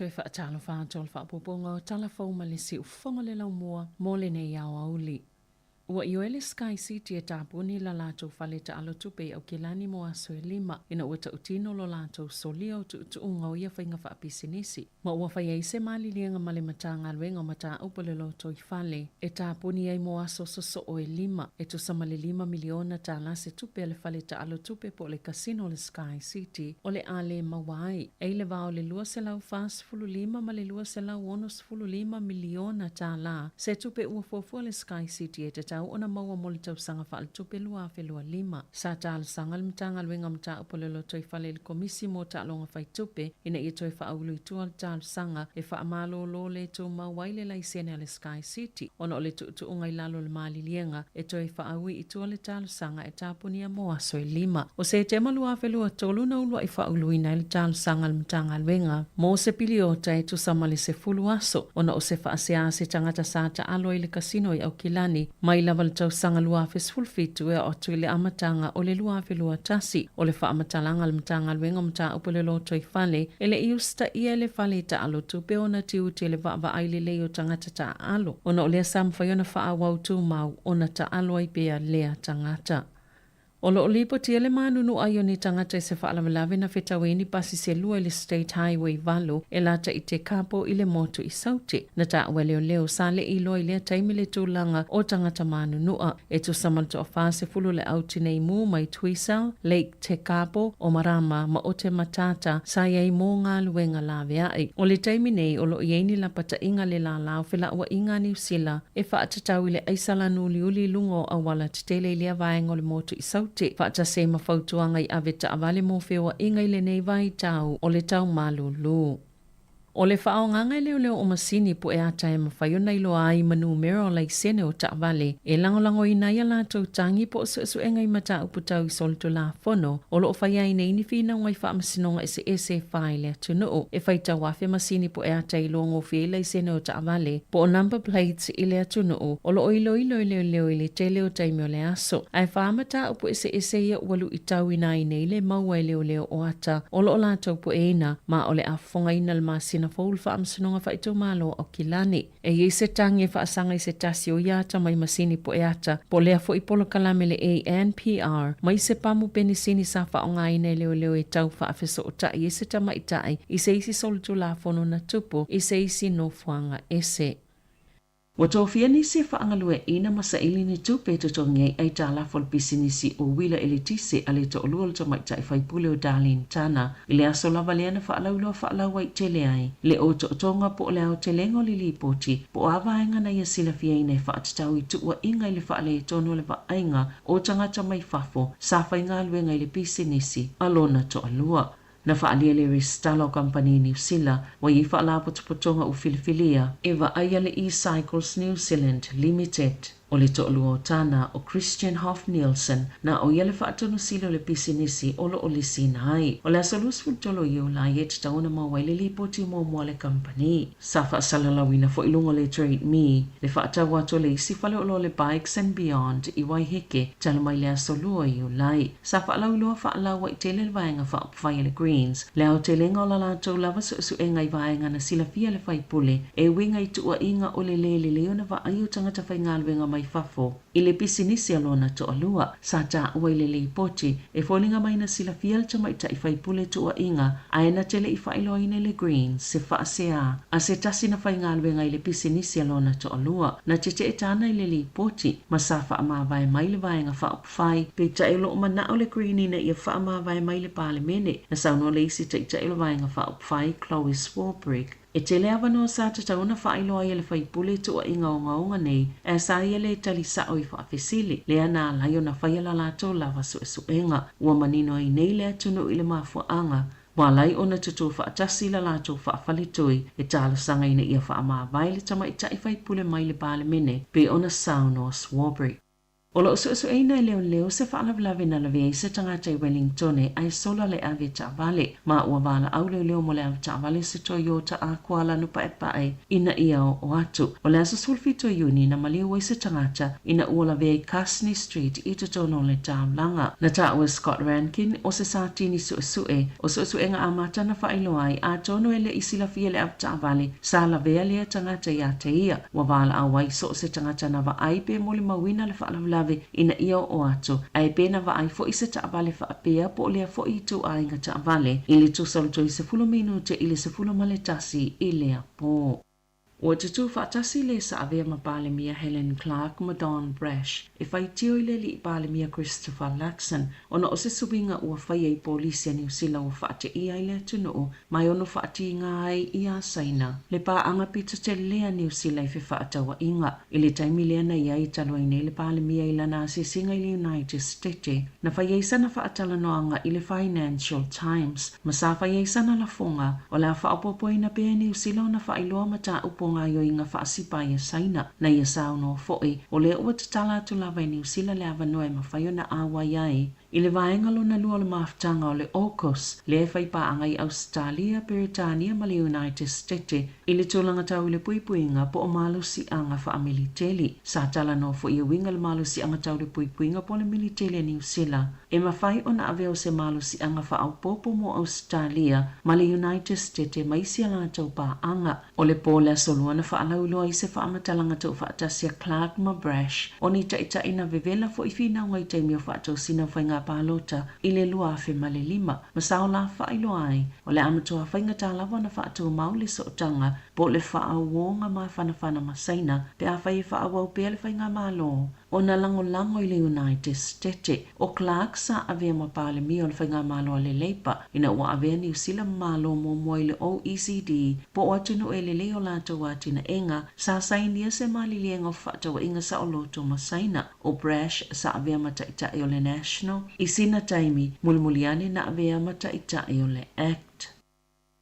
Toe faatalofa atu o le faaopoopoga o Tala Fou ma le Siufofoga le Laumua mo lenei aoauli. Ua ioe le Sky City e tapuni la latou fale taalo tupe i Aukilani mo aso e lima, ina ua tautino lo latou solia o tuutuuga o ia faiga faapisinisi, ma ua fai ai se maliliega ma le Matagaluega o Mataupu o le Lotoifale e tapuni ai mo aso sosoo e lima, e tusa ma le $5 miliona se tupe a le fale taalo tupe po o le kasino o le Sky City o le a le maua ai. E i le va o le $245 ma le $265 miliona se tupe ua fuafua le Sky City e tatau ona maua mo le tausaga faaletupe 2025. Sa talosaga le Matagaluega o Mataupu o le Lotoifale i le Komisi mo Taaloga Faitupe ina ia toe faaulu i tua le talosaga e faamalōlō le tumau ai le laisene a le Sky City ona o le tuutuuga i lalo o le maliliega e toe faaui i tua le talosaga e tapunia mo aso e lima. O Setema 2023 na uluai faauluina ai le talosaga a le Matagaluega mo se piliota e tusa ma le 10 aso ona o se faasea a se tagata sa taalo ai i le kasino i Aukilani mai lava le tausaga 2017 e oo atu i le amataga o le 2021. O le faamatalaga a le Matagaluega o Mataupu o le Lotoifale e le i usitaia e le fale taalo tupe ona tiute le vaavaai lelei o tagata taaalo ona o lea sa mafai ona faaauau tumau ona taalo ai pea lea tagata. O lo o lipotia le manunu ai o ni tagata i se faalavelave na fetaui ai ni pasi se lua i le State Highway 8 e lata i Tekapo i le motu i Saute. Na taua e leoleo sa le i iloa i lea taimi le tulaga o tagata manunua. E tusa ma le toa-40 le au tinei mu mai Tuisau, Lake Tekapo, Omarama ma Otematata sa i ai mo galuega laveai. O le taimi nei o lo o i ai ni lapataiga le lala o felauaiga a Niu Sila e faatatau i le aisa uliuli i luga o auala tetele i lea vaega o le motu i Saute, faatasi ai ma fautuaga i ave taavale mo feoaiga i lenei vaitau o le tau malūlū. O le faaaogaga e leoleo o masini pue ata e mafai ona iloa ai ma numera o laisene o taavale e lagolagoina ai a latou tagi po o suesuega i mataupu tau i solitulafono o lo o faia ai nei ni finauga i faamasinoga eseese e fa i le atunuu. E faitau afe masini pue ata e iloa gofie ai laisene o taavale po o number plates i le atunuu o lo o iloilo e leoleo i le tele o taimi o le aso. Ae fa mataupu eseese ia ua luitauina ai nei le maua e leoleo o ata o lo o latou pueina ma o le a fofogaina le masina fou le Faamasinoga Faaitumalo o Aukilani. E i ai se tagi e faasaga i se tasi o ia ata mai masini poe ata, po o lea foi polokalame le ANPR, mai se pamu penisini sa faaaogaina e leoleo e tau faafesootai ai se tamaitai i se isi solitulafono na tupu i se isi nofoaga ese. Ua tofia nisi e faagalueaiina ma saili ni tupe e totogi ai aitalafu a le pisinisi uila eletise a le toalua o le tamaitai faipule o Darlene Tana i le aso lava lea na faalauiloa faalauaitele ai le otootoga po o le aotelega o le lipoti po o a vaega na ia silafiaina e faatatau i tuuaiga i le faaletonu o le vaaiga o tagata mai fafo sa faigaluega i le pisinisi a lona toalua. Na faaalia le resitala o kamupani Niu Sila ua i ai faalapotopotoga ua filifilia e vaaia le E-Cycles New Zealand Limited. O le toalua o Tana, o Christian Hoff Nielsen, na o ia le faatonusili o le pisinisi o lo o lisiina ai. O le aso 23 o Iulai e tatau ona maua ai le lipoti muamua a le kamupani. Sa faasalalauina foi i luga o le Trade Me le faatau atu o le isi faleoloa o le Bikes and Beyond i Waiheke talu mai le aso 2 o Iulai. Sa faalauiloa faalauaitele le Vaega Faaupufai a le Greens le aotelega o la latou lava suesuega i vaega na silafia e le faipule e uiga i tuuaiga o le lē lelei ona vaai o tagata faigaluega mai fafo i le pisinisi a lona toalua. Sa taua i le lipoti e foliga mai na silafia le tamaitai faipule tuuaiga ae na te le i faailoaina i le Greens se faasea a se tasi na faigaluega i le pisinisi a lona toalua. Na tetee Tana i le lipoti ma sa faamavae mai le Vaega Faaupufai, peitai o lo o manao le Green ina ia faamavae mai le Palemene. Na saunoa le isi taitai o le Vaega Faaupufai, Chloe Swarbrick, e tele avanoa sa tatau ona faailoa ai e le faipule tuuaiga ogaoga nei, ae sa ia le tali sao i faafesili, lea na ala ai ona faia la latou lava suesuega. Ua manino ai nei le atunuu i le mafuaaga ua ala ai ona tutū faatasi la latou faafaletui e talosaga ina ia faamavae le tamaitai faipule mai le Palemene, pei ona saunoa Swarbrick. O lo o suesueina e leoleo se faalavelave na lavea ai se tagata i Wellingtone ae sola le ave taavale, ma ua valaau leoleo mo le avetaavale se Toyota Aqua lanu paepae ina ia oo atu. O le aso 17 o Iuni na maliu ai se tagata ina ua lavea i Carsney Street i totonu o le taulaga. Na taua e Scott Rankin o se satini suesue o suesuega amata na faailoa ai atonu e le i silafia le avetaavale sa lavea lea tagata ia te ia. Ua valaau ai so o se tagata na vaai pe molimauina le faalavelave ina ia oo atu, ae pe na vaai foi se taavale faapea po o lea foi ituaiga taavale i le tusa o le 30 minute i le 11 i lea po. Ua tutū faatasi le sa avea ma Palemia Helen Clark ma Don Brash e faitio i le alii Palemia Christopher Luxon ona o se suiga ua faia i polisi a Niu Sila ua faateia ai le atunuu ma e ono faatigā ai iā Saina le paaga pito tele a Niu Sila i fefaatauaiga. I le taimi lea na i ai talu ai nei le Palemia i lana asiasiga i le United Stete, na fai ai sana faatalanoaga i le Financial Times ma sa fai ai sana lafoga o le a faaopoopoina pea e Niu Sila ona faailoa mataupu o gaoioiga faasipa ia Saina. Na ia saunoa foi, o lea ua tatala atu lava e Niu Sila le avanoa e mafai ona auai ai I le vaega lona lua o le mafutaga o le AUKUS, lea e fai paaga i Ausetalia, Peretania ma le United Stete i le tulaga tau i le puipuiga po o malosiaga faamiliteli. Sa talanoa foi e uiga le malosiaga tau le puipuiga po o le militeli a Niu Sila e mafai ona avea o se malosiaga faaopoopo mo Ausetalia ma le United Stete ma isi a latou paaga. O le po o le Aso Lua na faalauiloa ai se faamatalaga tuufaatasi a Clark ma Brash o ni taitai na vevela foi finauga i taimi o faatosina o faiga palota i le 2005 ma sa ola faailoa ai o le a matua faigata lava ona faatumau le sootaga po o le faauoga mafanafana ma Saina pe afai e faaauau pea le faigamalo ona lagolago i le United Stete. O Clark sa avea ma Palemia o le Faigamalo a le Leipa ina ua avea Niu Sila ma Malo muamua i le OECD po o atunuu e lelei o latou atinaega sa sainia se maliliega o fefaatauaiga saoloto ma Saina. O Brash sa avea ma taitai o le National i sina taimi mulimuli ane na avea ma taitai o le act.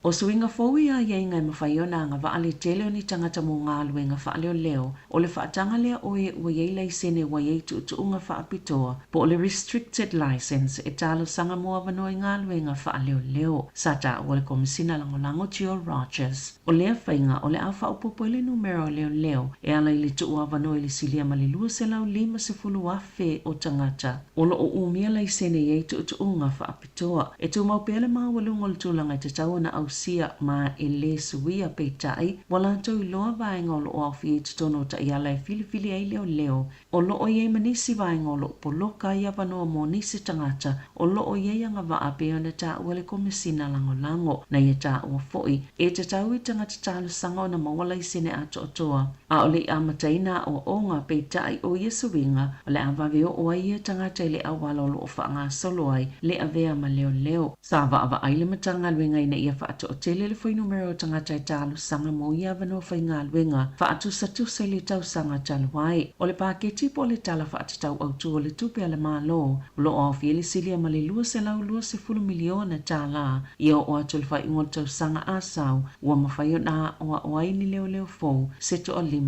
O suiga fou ia aiaiga e mafai ona agavaa le tele o ni tagata mo galuega faaleoleo, o le faataga lea o e ua i ai laisene ua i ai tuutuuga faapitoa, po o le restricted licence e talosaga mo avanoa i galuega faaleoleo. Sa taua le Komesina Lagolago Jill Rogers, o lea faiga o le a faaopoopo ai le numera o leoleo e ala i le tuu avanoa i le silia ma le 250,000 o tagata o lo o umia laisene i ai tuutuuga faapitoa. Toa, e tumau pea le maualuga o le tulaga e tatau ona ausia ma e lē suia, peitai, ua latou iloa vaega o lo o aofia i totonu o taiala e filifili ai leoleo. O lo o i ai ma nisi vaega o lo o poloka ai avanoa mo nisi tagata o lo o i ai agavaa pei ona taua le Komesina Lagolago. Na ia taua foi, e tatau i tagata talosaga ona maua laisene atoatoa a o le i amataina aoaoga, peitai, o ia suiga o le a vave oo ai ia tagata i le auala o lo o faagasolo ai le avea ma leoleo. Sa vaavaai le Matagaluega ina ia faatoatele le fuainumera o tagata e talosaga mo ia avanoa faigaluega faatusatusa i le tausaga talu ai. O le paketi po o le Tala Faatatau Autu o le Tupe a le Malo o lo o aofia le silia ma le $220 miliona tala ia oo atu i le faaiuga o le tausaga a sau ua mafai ona aoao ai ni leoleo fou se 500.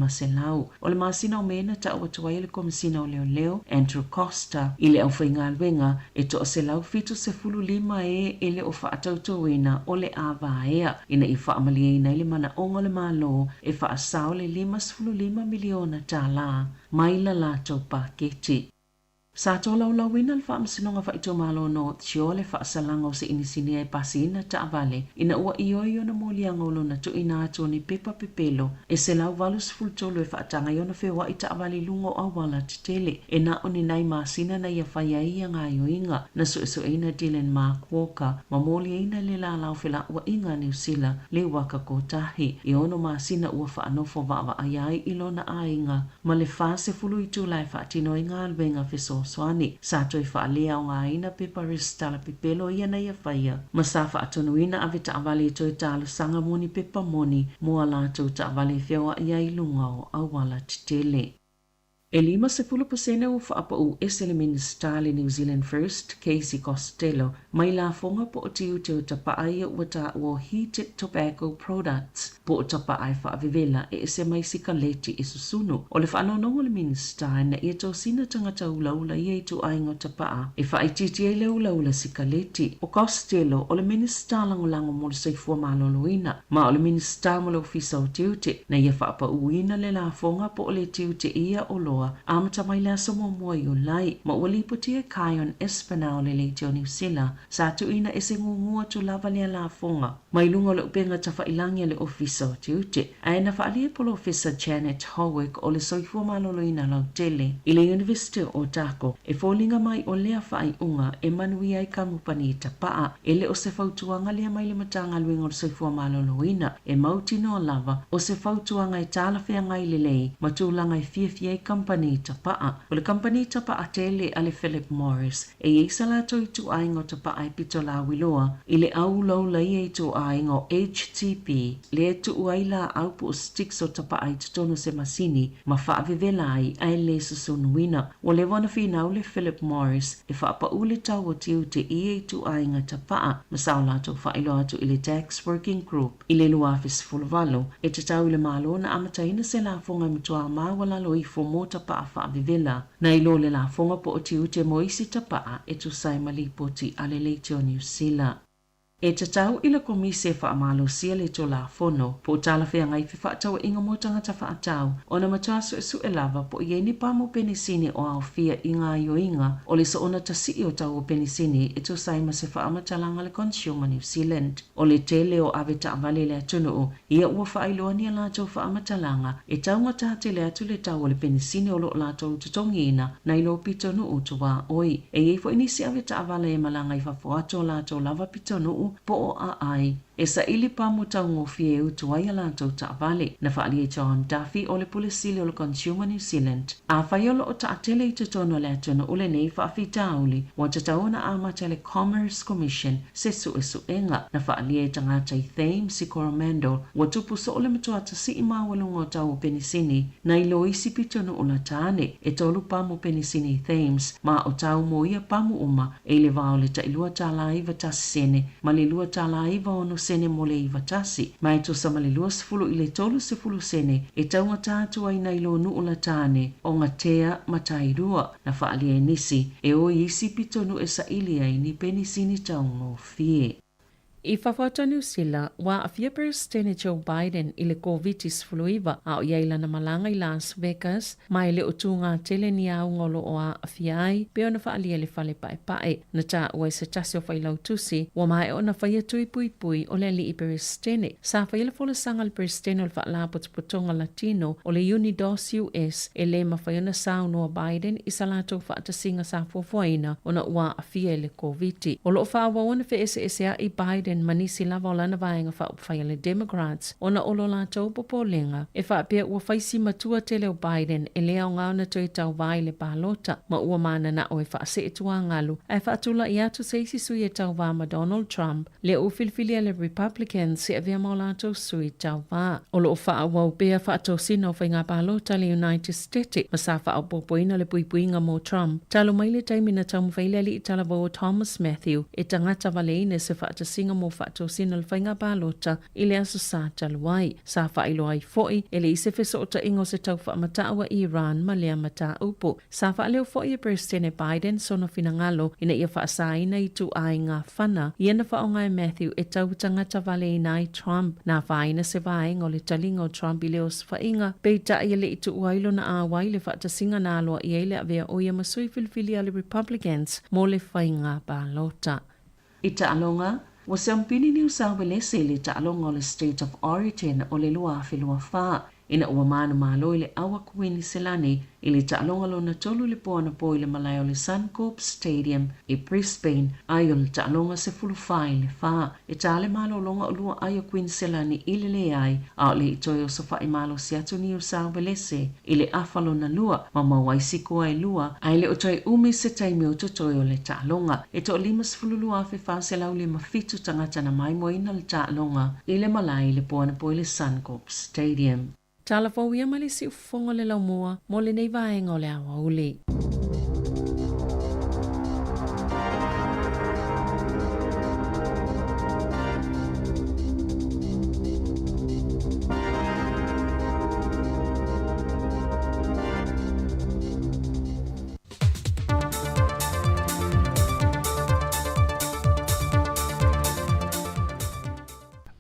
O le masina o Me na tau atu ai e le Komesina o Leoleo, Andrew Coster, i le aufaigaluega e 175 e e le o faatautoina o le a vaea ina ia faamalieina ai le manaoga o le Malo e faasao le $55 miliona tala mai la latou paketi. Sa tolaulauina le Faamasinoga Faaitumalo o North Shore le faasalaga o se inisinia e pasiina taavale ina ua ioe i ona moliaga o lona tuuina atu o ni pepa pepelo e 183 e faataga ai ona feoai taavale i luga o auala tetele e na o ni nai masina na ia fai ai ia gaoioiga. Na suesueina Dylan Mark Walker ma moliaina le lalau felauaiga a Niu Sila le Waka Kotahi e ono masina ua faanofo vaavaaia ai i lona aiga ma le 40 itula e faatino ai galuega fesoasoani. Sa toe faaleaogaina pepa resitala pepelo ia na ia faia ma sa faatonuina ave taavale e toe talosaga mo ni pepa moni mo a latou taavale e feoai ai i luga o auala tetele. E 50% ua faapauu ese le Minisita a le New Zealand First, Casey Costello, mai lafoga po o tiute o tapaa ia ua taua o heated tobacco products po o tapaa e faavevela e ese mai sikaleti e susunu. O le faanoanoga o le Minisita ina ia tosina tagata ulaula ia i ituaiga o tapaa e faaitiitia ai le ulaula sikaleti. O Costello o le Minisita Lagolago mo le Soifua Maloloina ma o le Minisita mo le Ofisa o Tiute na ia faapauina le lafoga po o le tiute i ia oloa amata mai le aso muamua o Iulai, ma ua lipotia e Kion Espinal le Leitio Niu Sila sa tuuina ese gugu atu lava lea lafoga mai luga o le upega tafailagi a le Ofisa o Tiute. Ae na faaalia e Polofesa Janet Howick o le Soifua Maloloina Lautele i le Iunivesite o Otago e foliga mai o lea faaiuga e manuia ai kamupani tapaa. E le o se fautuaga lea mai le Matagaluega o le Soifua Maloloina e mautinoa lava o se fautuaga e talafeagai lelei ma tulaga e fiafia ai kamupani tapaa. O le kamupani tapaa tele a le Philip Morris e i ai sa latou ituaiga o tapaa e pito lauiloa i le au ulaula i ia ituaiga o HTP lea e tuu ai laau po o sticks o tapaa i totonu o se masini ma faavevela ai ae le susunuina. Ua leva ona finau le Philip Morris e faapauu le tau o tiute i ia ituaiga tapaa ma sa o latou faailoa atu i le Tax Working Group i le 2018 e tatau i le Malo ona amataina se lafoga e matuā maualalo ifo mo tapaa faavevela nai lo le lafoga po o tiute mo isi tapaa e tusa ai ma lipoti a le Leitio Niu Sila. E tatau i le Komisi e faamalosia le Tulafono po o talafeagai fefaatauaiga mo tagata faatau ona matua suesue lava po o i ai ni pamu penisini o aofia i gaoioiga o le soona tasii o tau o penisini e tusa ai ma se faamatalaga a le Consumer New Zealand. O le tele o ave taavale i le atunuu, ia ua faailoa ni a latou faamatalaga e taugata tele atu le tau o le penisini o lo o latou totogiina nai lo pitonuu tuaoi. E i ai foi nisi ave taavale e malaga i fafo atu o latou lava pitonuu po o aai e saili pamu taugofie e utu ai a latou taavale. Na faaalia e John Duffy o le Pule Sili o le Consumer New Zealand, Afai o lo o taatele i totonu o le atunuu lenei faafitauli, ua tatau ona amata e le Commerce Commission se suesuega. Na faaalia e tagata i Thames i Coromandel, ua tupu soo le matua tasii maualuga o tau o penisini nai lo isi pitonuu lata ane. E tolu pamu penisini i Thames, ma o tau mo ia pamu uma e i le va o le tailua tālā 91 sene ma le lua tālā 96 sene mo le 91, ma e tusa ma le 20 i le 30 sene e taugata atu ai nai lo nuu lata ane o Ngatea ma Tairua. Na faaalia e nisi e o i isi pitonuu e saili ai ni penisini taugofie. I fafo atu o Niu Sila, ua aafia Peresetene Joe Biden i le Koviti-19 a o i ai lana malaga i Las Vegas, ma e le o tūgā tele ni auga o lo o aafia ai, pei ona faaalia e le fale paepae. Na taua e se tasi o failautusi, ua maea ona faia tui puipui o le alii Peresetene. Sa faia le folasaga a le Peresetene o le Faalapotopotoga Latino o le Unidos US e lē mafai ona saunoa Biden i sa latou faatasiga sa fuafuaina ona ua aafia i le Koviti. O lo o faaauau ona feeseesea'i Biden ma nisi lava o lana vaega faaupufai a le Democrats ona o lo latou popolega e faapea ua fai si matua tele o Biden e lē aoga ona toe tauvā i le palota ma ua mananao e faasee tuagalu ae faatula'i atu se isi sui e tauvā ma Donald Trump lea ua filifilia le Republicans e avea ma o latou sui tauvā. O lo o faaauau pea faatosina o faiga palota a le United States ma sa faaopoopoina le puipuiga mo Trump talu mai le taimi na taumafai le alii talavou o Thomas Matthew e tagata valeina se faatasiga mo faatosina o le faiga palota i le Aso Sa talu ai. Sa faailoa ai foi e leai se fesootaiga o se tau faamatau a Iran ma lea mataupu. Sa faaleo foi e Peresetene Biden sona finagalo ina ia faasaina ituaiga fana ia na faaaoga e Matthew e tau tagata valeina ai Trump. Na afaina se vaega o le taliga o Trump i le osofaiga, peitai e le i tuua ai lona auai i le faatasiga na aloaia ai le avea o ia ma sui filifili a le Republicans mo le faiga palota. I taaloga, ua siampini Niu Sauelese i le taaloga o le State of Origin o le 2024 ina ua manumalo i le ʻAua Kuiniselani i le taaloga lona tolu i le po anapo i le malae o le Suncorp Stadium i Brisbane ai o le taaloga 14 i le 4. E tā le malologa o lua ai o Kuiniselani i le leai a o le i toe osofaʻi malosi atu Niu Sauelese i le afa lona lua ma maua ai sikoa e lua ae le o toe umi se taimi o totoe o le taaloga. E 152,457 tagata na maimoaina le taaloga i le malae i le po anapo i le Suncorp Stadium. Tala fou ia mai le siufofoga o le laumua mo lenei vaega o le aoauli.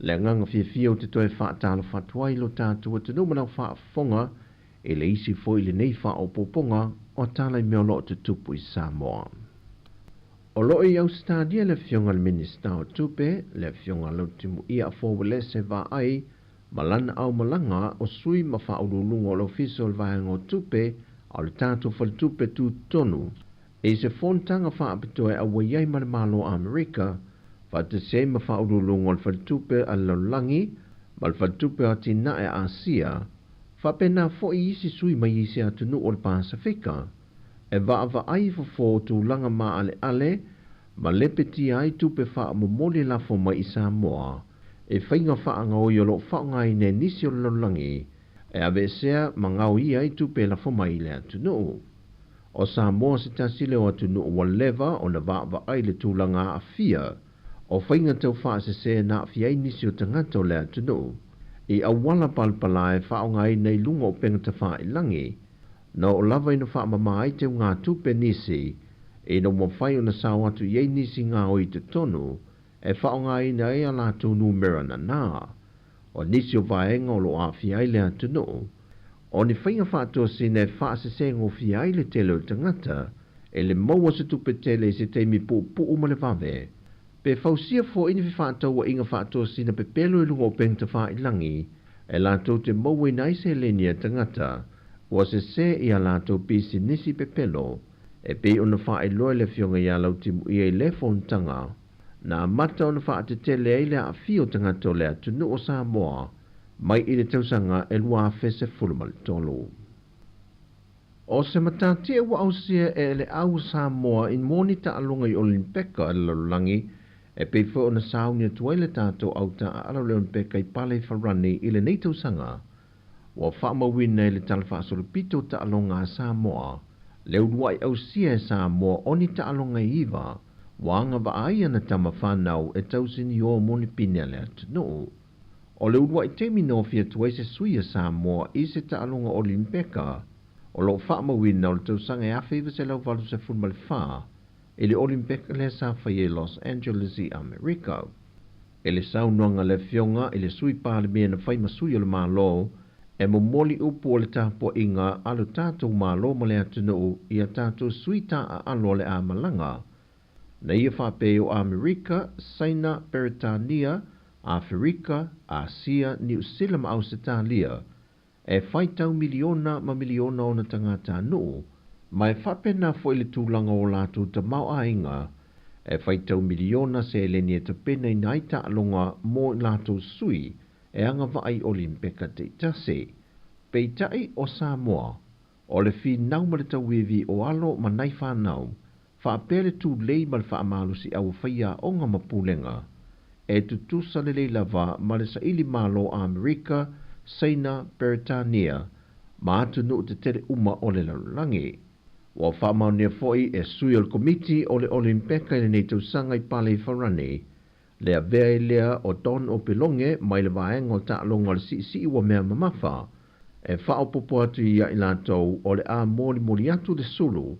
Le agaga fiafia ou te toe faatalofa atu ai i lo tatou atunuu ma lau faafofoga i le isi foi lenei faaopoopoga o tala i mea o lo o tutupu i Samoa. O lo o i Ausetalia le Afioga i le Minisita o Tupe, le Afioga Lautimuia Afuawelese Vaai ma lana aumalaga o sui ma faauluuluga o le Ofisa o le Vaega o Tupe a o le tatou Faletupe Tutotonu i se fonotaga faapitoa e auai ai ma le Malo o Amerika faatasi ai ma faauluuluga o le Faletupe a le Lalolagi ma le Faletupe o Atinae a Asia, faapena foi isi sui mai isi atunuu o le Pasefika, e vaavaai i fofo o tulaga maaleale ma lepetia ai tupe faamomoli lafo mai i Samoa i faiga faagaoi o lo o faaaogaina e nisi o le lalolagi e aveesea ma gaoia ai tupe lafo mai i le atunuu. O Samoa se tasi lea o atunuu ua leva ona vaavaai i le tulaga aafia o faiga tau faasese na aafia ai nisi o tagata o le atunuu i auala palapala e faaaogaina i luga o upega tafailagi na oo lava ina faamama ai teugatupe nisi ina ua mafai ona sao atu i ai nisi gaoi i totonu e faaaogaina ai a latou numera nanā. O nisi o vaega o lo o aafia ai le atunuu, o ni faiga faatosina e faasesegofie ai le tele o tagata e le maua se tupe tele i se taimi puupuu ma le vave, pe fausia foi ni fefaatauaiga faatosina pepelo i luga o upega tafailagi e latou te mauaina ai seleni a tagata ua sese i a latou pisinisi pepelo, e pei ona faailoa e le Afioga ia Lautimuia i lea fonotaga. Na amata ona faatetele ai le aafia o tagata o le atunuu o Samoa mai i le tausaga e 2013. O se matatia ua ausia e le au Samoa i mo ni taaloga i Olimpeka a le lalolagi e pei foi ona sauni atu ai le tatou au taaalo le Olimpeka i pale i Farani i lenei tausaga. Ua faamauina i le Tala Faasolopito o Taaloga a Samoa le uluai ausia e Samoa o ni taaloga e iva ua agavaa ai ana tama fanau e tausiniō mo ni pine a le atunuu. O le uluai taimi na ofi atu ai se sui a Samoa i se taaloga Olimpeka o lo o faamauina o le tausaga e 1984 i le Olimpeka lea sa faia i Los Angeles i Amerika. I le saunoaga a le Afioga i le Sui Palemia na fai ma sui o le Malo, e momoli upu o le tapuaiga a lo tatou Malo ma le atunuu i a tatou sui taaalo o le a malaga na ia faapea o Amerika, Saina, Peretania, Aferika, Asia, Niu Sila ma Ausetalia, e faitau miliona ma miliona ona tagatanuu, ma e faapena foi le tulaga o latou tamaoaiga, e faitau miliona seleni e tapenaina ai taaloga mo i latou sui e agavaa i Olimpeka taitasi. Peitai o Samoa, o le finau ma le tauivi o alo ma nai fanau, faapea le tulei ma le faamalosiau o faiaoga ma pulega, e tutusa lelei lava ma le saili malo a Amerika, Saina, Peretania, ma atunuu tetele uma o le lalolagi. Ua faamaonia foi e sui o le Komiti o le Olimpeka i lenei tausaga i pale i Farani, le avea ai lea o Don Opeloge mai le vaega o taaloga o le siisii ua mea mamafa, e faaopoopo atu ia i latou o le a molimoli atu le sulu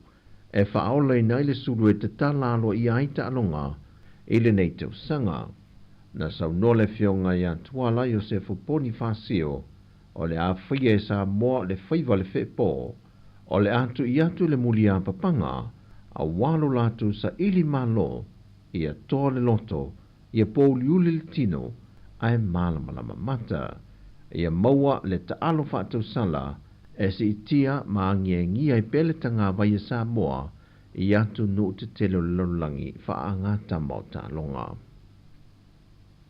e faaolaina ai le sulu e tatala aloaia ai taaloga i lenei tausaga. Na saunoa le Afioga ia Tuala Iosefo Ponifasio, o le a faia e Samoa le faiva le feepo, o le a tu'i atu le muliapapaga, auā lo latou saili malo, ia toa le loto, ia pōuliuli le tino, ae malamalama mata. Ia maua le taalo faatausala e siitia ma agiagia ai pea le tagavai a Samoa i atunuu tetele o le lalolagi faagatama o taaloga.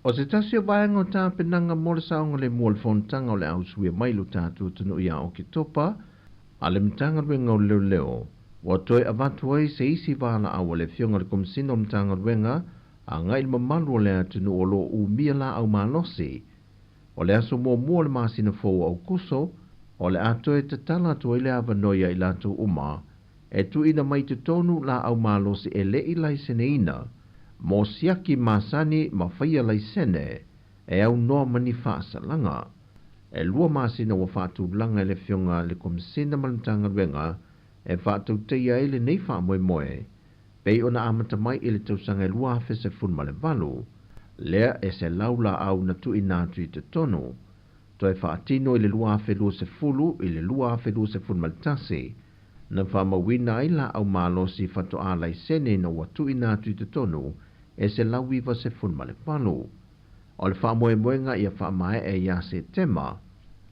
O se tasi o vaega o tapenaga mo le saogalemu o le fonotaga o le a usuia mai lo tatou atunuu ia Oketopa a le Matagaluega o Leoleo, ua toe avatu ai se isi valaau a le Afioga i le Komesina o le Matagaluega agai i le mamalu o le atunuu o lo o umia laau malosi. O le aso muamua o le masina fou o Aokuso, o le a toe tatala atu ai le avanoa ia i latou uma e tuuina mai i totonu laau malosi e le i laiseneina, mo siaki masani ma faia laisene e aunoa ma ni faasalaga. E lua masina ua faatulaga e le Afioga i le Komesina ma le Matagaluega e faatautaia ai lenei faamoemoe, pei ona amata mai i le tausaga e 2018, lea e 100 laau na tuuina atu i totonu, toe faatino i le 2020 i le 2021, na faamauina ai laau malosi faatoa laisene ina ua tuuina atu i totonu e 198. O le faamoemoega ia faamaea ia Setema.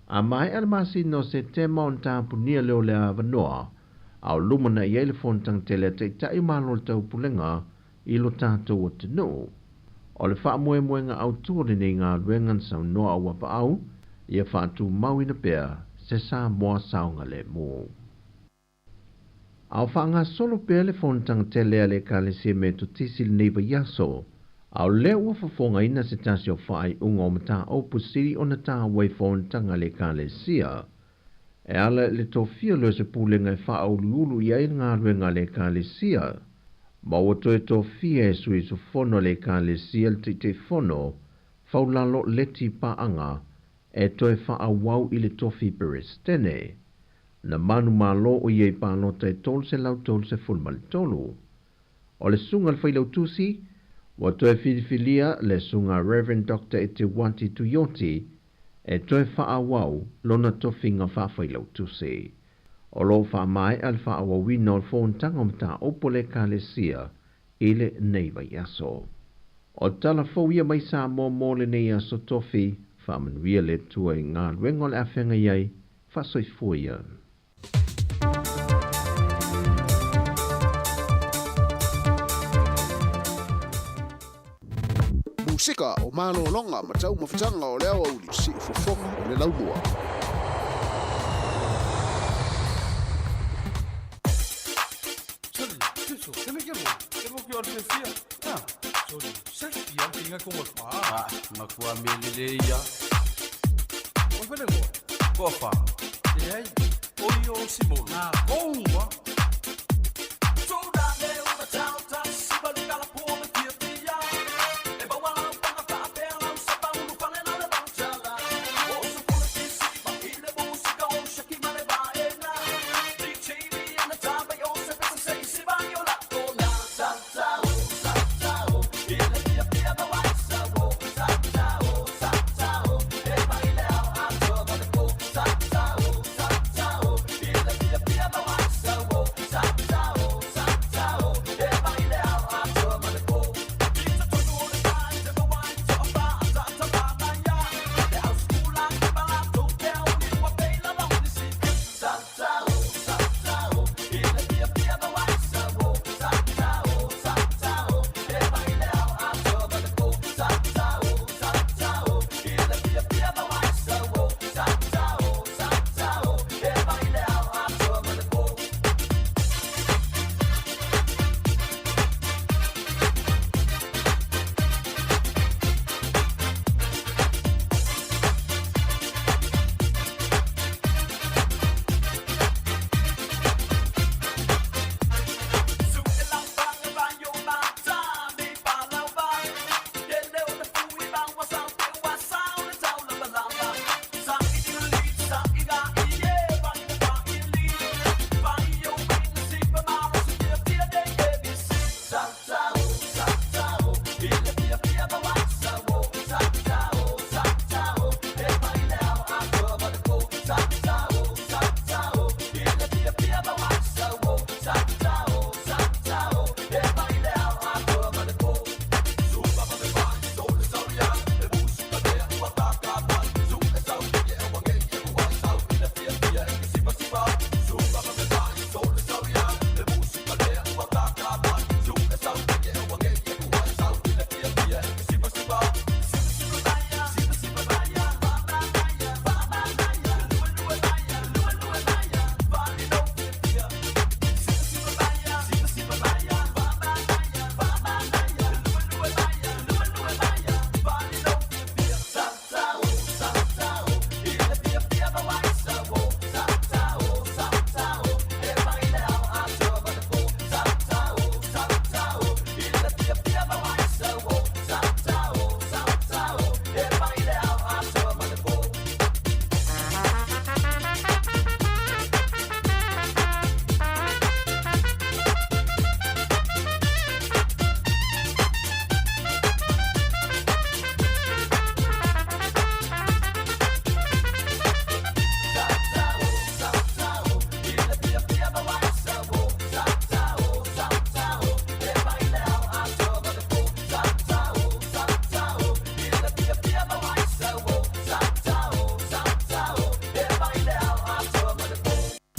A maea le masina o Setema ona tapunia lea o le avanoa, a o lumanai ai le fonotaga tele a Taitai o Malo o le Taupulega i lo tatou atunuu. O le faamoemoega autu o lenei galuega na saunoa a Uapaau ia faatumauina pea se Samoa saogalemu. A o faagasolo pea le fonotaga tele a le Ekalesia Metotisi i lenei vaiaso, a o lea ua fofogaina se tasi o faaiuga o mataupu sili ona taua i fonotaga a le Ekalesia. E ala i le tofia lea o se pulega e faauluulu i ai le galuega a le Ekalesia, ma ua toe tofia e sui usufono a le Ekalesia le Taitaifono Faulalo Leti Paaga e toe faaauau i le tofi Peresetene. Na manumalo o ia i palota e 333. O le susuga i le Failautusi, ua toe filifilia le Susuga Rev. Doctor Eteuati Tuioti e toe faaauau lona tofiga faa-Failautusi. O lo o faamaea le faaauauina o le fonotaga o mataupu a le Ekalesia i lenei vaiaso. O tala fou ia mai Samoa mo lenei aso tofi, faamanuia le Atua i galuega o le a feagai ai, faasoifua ia. Musika o malologa ma taumafataga o le aoauli, siufofoga o le laumua.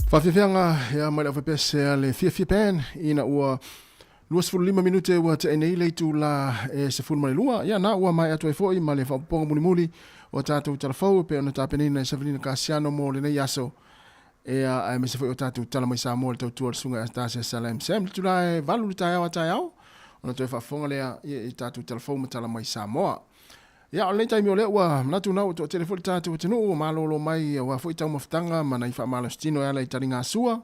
Faafiafiaga ia mai le aufaipiase a le Fiafia Band ina ua 25 minute ua tea nei le itula e 12. Ia na ua maea atu ai foi ma le faaopoopoga mulimuli o tatou tala fou e pei ona tapenaina e Savelina Kasiano mo lenei aso. Ea aemaise foi o tatou tala mai Samoa i le tautua a le Susuga ia Anastasia Salam Sam. Le itula e 8 i le taeao a taeao ona toe faafofoga lea i tatou tala fou ma tala mai Samoa. Ia, o lenei taimi o lea ua manatu na ua toatele foi le tatou atunuu ua malolo mai aua foi taumafataga ma nai faamalositino e ala i taligasua,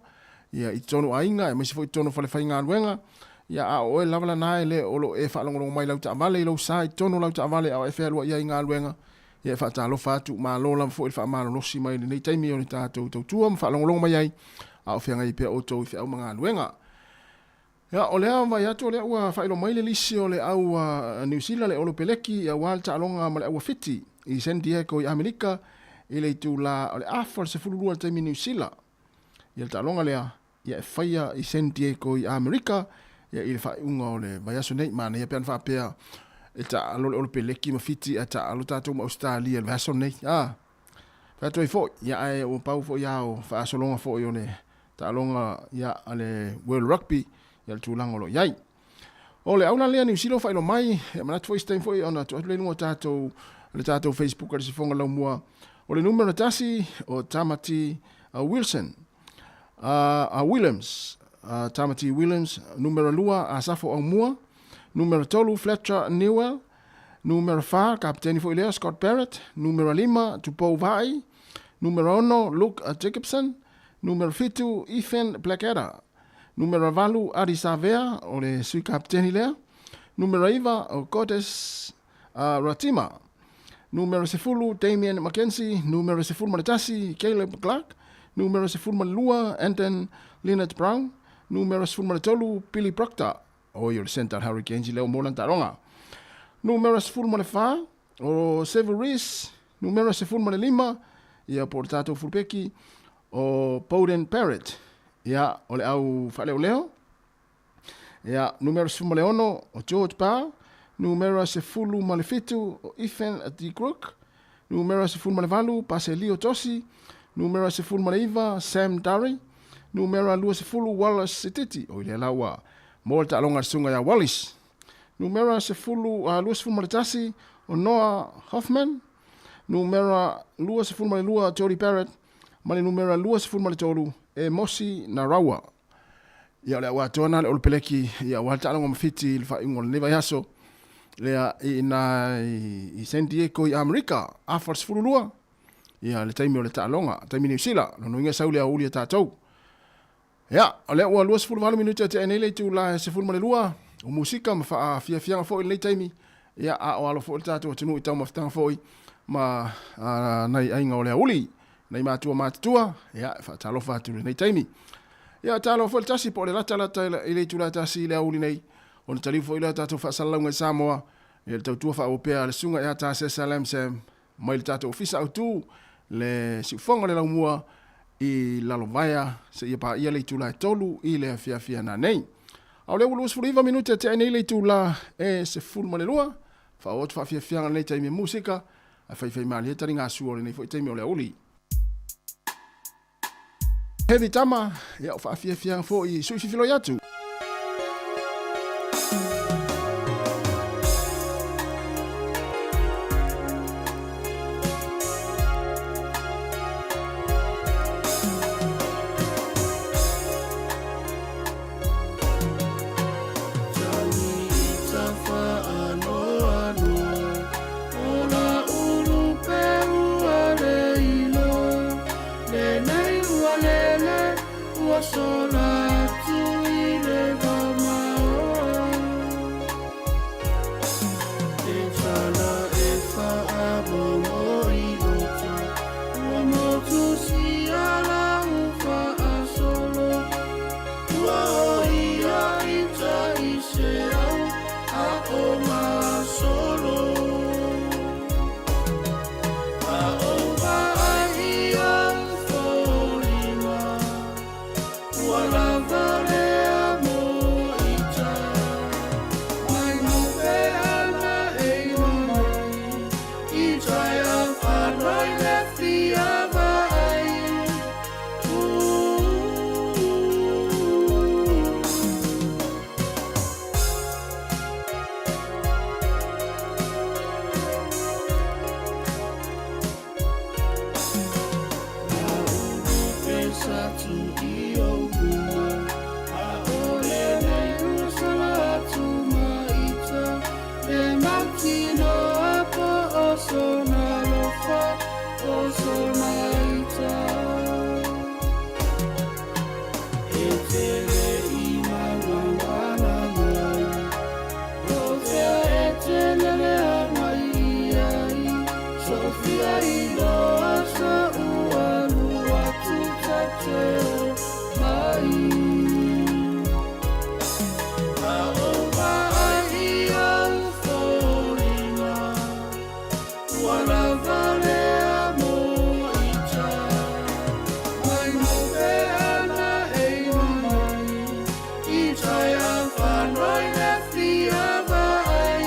ia, i totonu o aiga, aemaise foi i totonu o falefaigaluega. Ia, a o oe lava lana e le o lo o e faalogologo mai i lau taavale, i lou sa i totonu o lau taavale a o e fealuai ai i galuega, ia, e faatalofa atu, malo lava foi le faamalolosi mai i lenei taimi o le tatou tautua ma faalogologo mai ai a o feagai pea outou i feau ma galuega. Ia, o lea vaai atu o lea ua faailoa mai le lisi o le au a Niu Sila, le Olopeleki, aua le taaloga ma le au a Fiti i San Diego i Amerika i le itula o le afa o le 12 i le taimi Niu Sila. Ia le taaloga lea, ia e faia i San Diego i Amerika ia i le faaiuga o le vaiaso nei. Manaia pe ana faapea e taalo le Olopeleki ma Fiti ae taalo tatou ma Ausetalia i le vaiaso lenei. A, fai atu ai foi, ia ae ua pau foi a o faasologa foi o le taaloga ia a le World Rugby ia le tulaga o lo o i ai. O le aula lea Niu Sila ua faailoa mai, ia manatu foi se taimi foi ona tuu atu lea i luga o tatou le tatou Facebook a le Sifoga Laumua. O le numera 1 o Tamati Wilson, Williams, Tamati Williams, numera 2 Asafo Aumua, numera 3 Fletcher Newell, numera 4 kapiteni foi lea Scott Barrett, numera 5 Tupou Vaai, numera 6 Luke Jacobson, Numera 7, Ethan Blackadder. Numera 8, Adi Savea, o le sui kapiteni lea. Numera 9, o Goddess Ratima. Numera 10, Damien McKenzie. Numera 11, Caleb Clark. Numera 12, Anton Leonard Brown. Numera 13, Billy Proctor. Oi, o le centre Hurricanes i lea o mo lana taaloga. Numera 14, o Sevu Reece. Numera 15, ia po o le tatou fulupeki, o Beauden Barrett. Ia, o le au faaleoleo. Ia, numera 16, o George Barr. Numera 17, o Ethan De Grook. Numera 18, Paselio Tosi. Numera 19, Sam Darry. Numera 20, Wallace Sititi. Oi lea la ua mo le taaloga a le susuga ia Wallace. Numera 21, o Noah Hoffman. Numera 22, Jody Barrett. Ma le numera 23, e Mosi Naraua. Ia, o le au atoa na le Olopeleki, ia, aua le taaloga ma Fiti i le faaiuga o lenei vaiaso, lea i ina i San Diego i Amerika, afa le 12, ia, le taimi o le taaloga, taimi Niu Sila, lona uiga e sau le aoauli a tatou. Ia, o lea ua 28 minute e tea nei le itula e 12, o musika ma faafiafiaga foi i lenei taimi, ia, a o alo foi le tatou atunuu i taumafataga foi ma nai aiga o le aoauli. Nai matua matutua, ia, e faatalofa atu i lenei taimi. Ia, talo foi le tasi po o le latalata i le itula e tasi i le aoauli nei, ona taliu foi lea o tatou faasalalauga i Samoa, ia le tautua faaauau pea a le Susuga ia Tasesa Lamsam mai le tatou Ofisa Autu, le Siufoga o le Laumua i Lalovaea, seia paia le itula e 3 i le afiafi ana nei. A o lea ua 29 minute e tea nei le itula e 12, faaauau atu faafiafiaga lenei taimi e musika, Ae faifai malie taligasua o lenei foi taimi o le aoauli. Heavy tama, ia o faafiafiaga foi sui fifiloi atu. atu i ou luma. ʻAʻole nei ua sala atu ma ita, Le mautinoa po o sona alofa, o sona ita. E tele i manawana mai, O fea e te lele agai i ai, Sofia i loa sa ua lua atu ta te o mai. A o vaai i au foliga, Ua lava lea mo ita. Mai mope ana e inu mai, I tai a whanoi le fia vaai.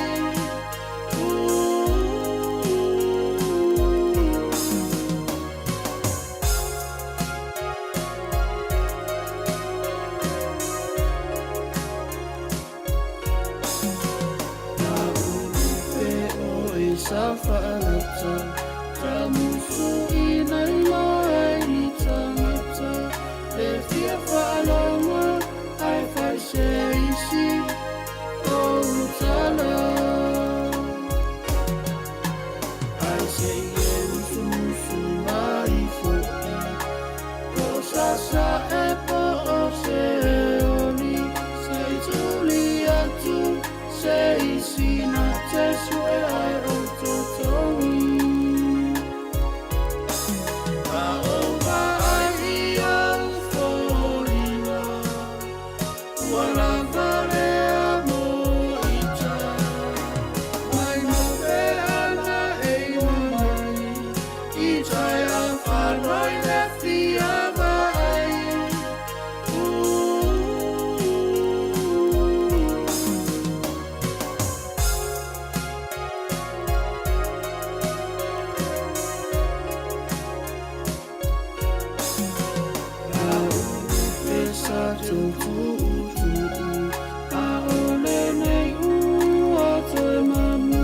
Na ulupe oe sa whaalata, Ta musu i nai loa i tangata, Le fia whaalonga, ai whai se isi o utala. Ai se i e musumusu mai fo'i, Po sasa e po o se oli, Sai tuli atu se isi na te sue ai o totogi. A o vaai i au foliga, Ua lava lea mo ita. Mai mope ana e inu mai, I tai a whanoi le fia vaai. Na ulupe sa tautuutuu, ʻAʻole nei ua toe mamu.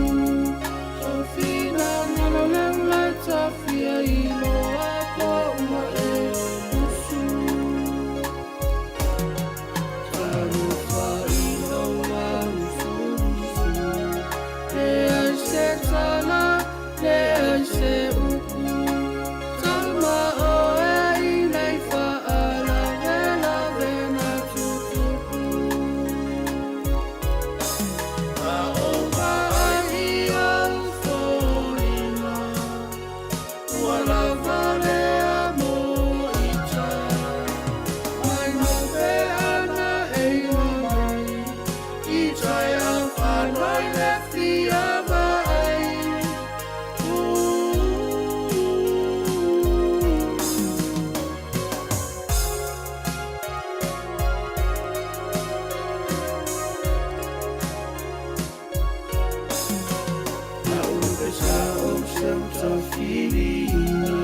Tofina ngalo leu lai tafia i loa po ua e usu. Talofa i lou lusulusu, Leai se tala, leai se upu. Tama oe i nei faalavelave na tutupu. A o vaai i au foliga, Ua lava lea mo ita. Mai mope ana e inu mai, I tai a whanoi le fia vaai. Na ulupe sa o seu tafiliina,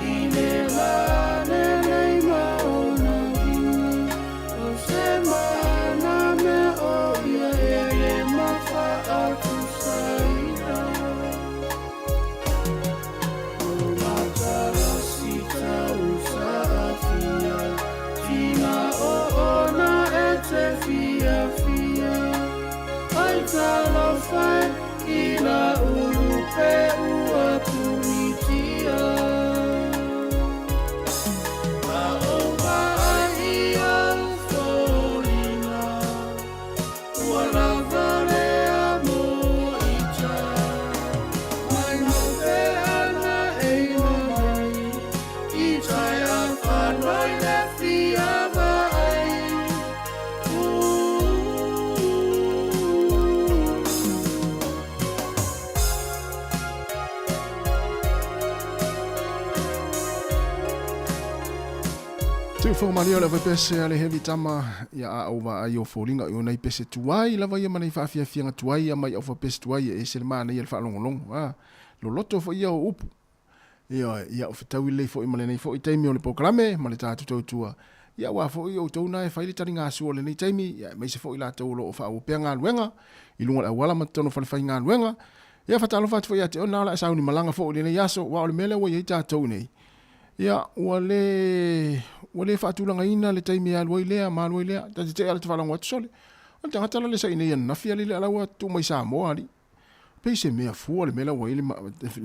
I le la lelei ma ona uiga, O se maana mea o ia e le mawhaatusaina. O matarasi tau saafia, Tina o ona e te fiafia, Ai talofa e i la ulupe ua punitia. A o vaai i au foliga, Ua lava lea mo ita. Mai mope ana e inu mai, I tai a whanoi le fia vaai. Teu whakamalia o le pese a le heavy tama ia a au vaai o foliga i ona i pese tuai lava ia ma nei faafiafiaga tuai ia mai au pese tuai e ese le manaia le faalogologo a loloto foi ia o upu. Ioe, ia o fetaui lelei foi ma lenei foi taimi o le polokalame ma le tatou tautua. Ia aua foi outou na e fai le taligasua o lenei taimi, ia aemaise foi latou o lo o faaauau pea galuega i luga o le auala ma totonu o falefaigaluega. Ia faatalofa atu foi ia te oe na o le a sauni malaga foi i lenei aso, aua o le mea lea ua i ai tatou nei, ia ua le Ua le faatulagaina le taimi e alu ai lea ma alu ai lea. Ta te te ala te faalogo atu sole. O le tagata la le saina ia ananafi alii le ala ua tuu mai Samoa alii. Pei se mea fua le mea la ua i ai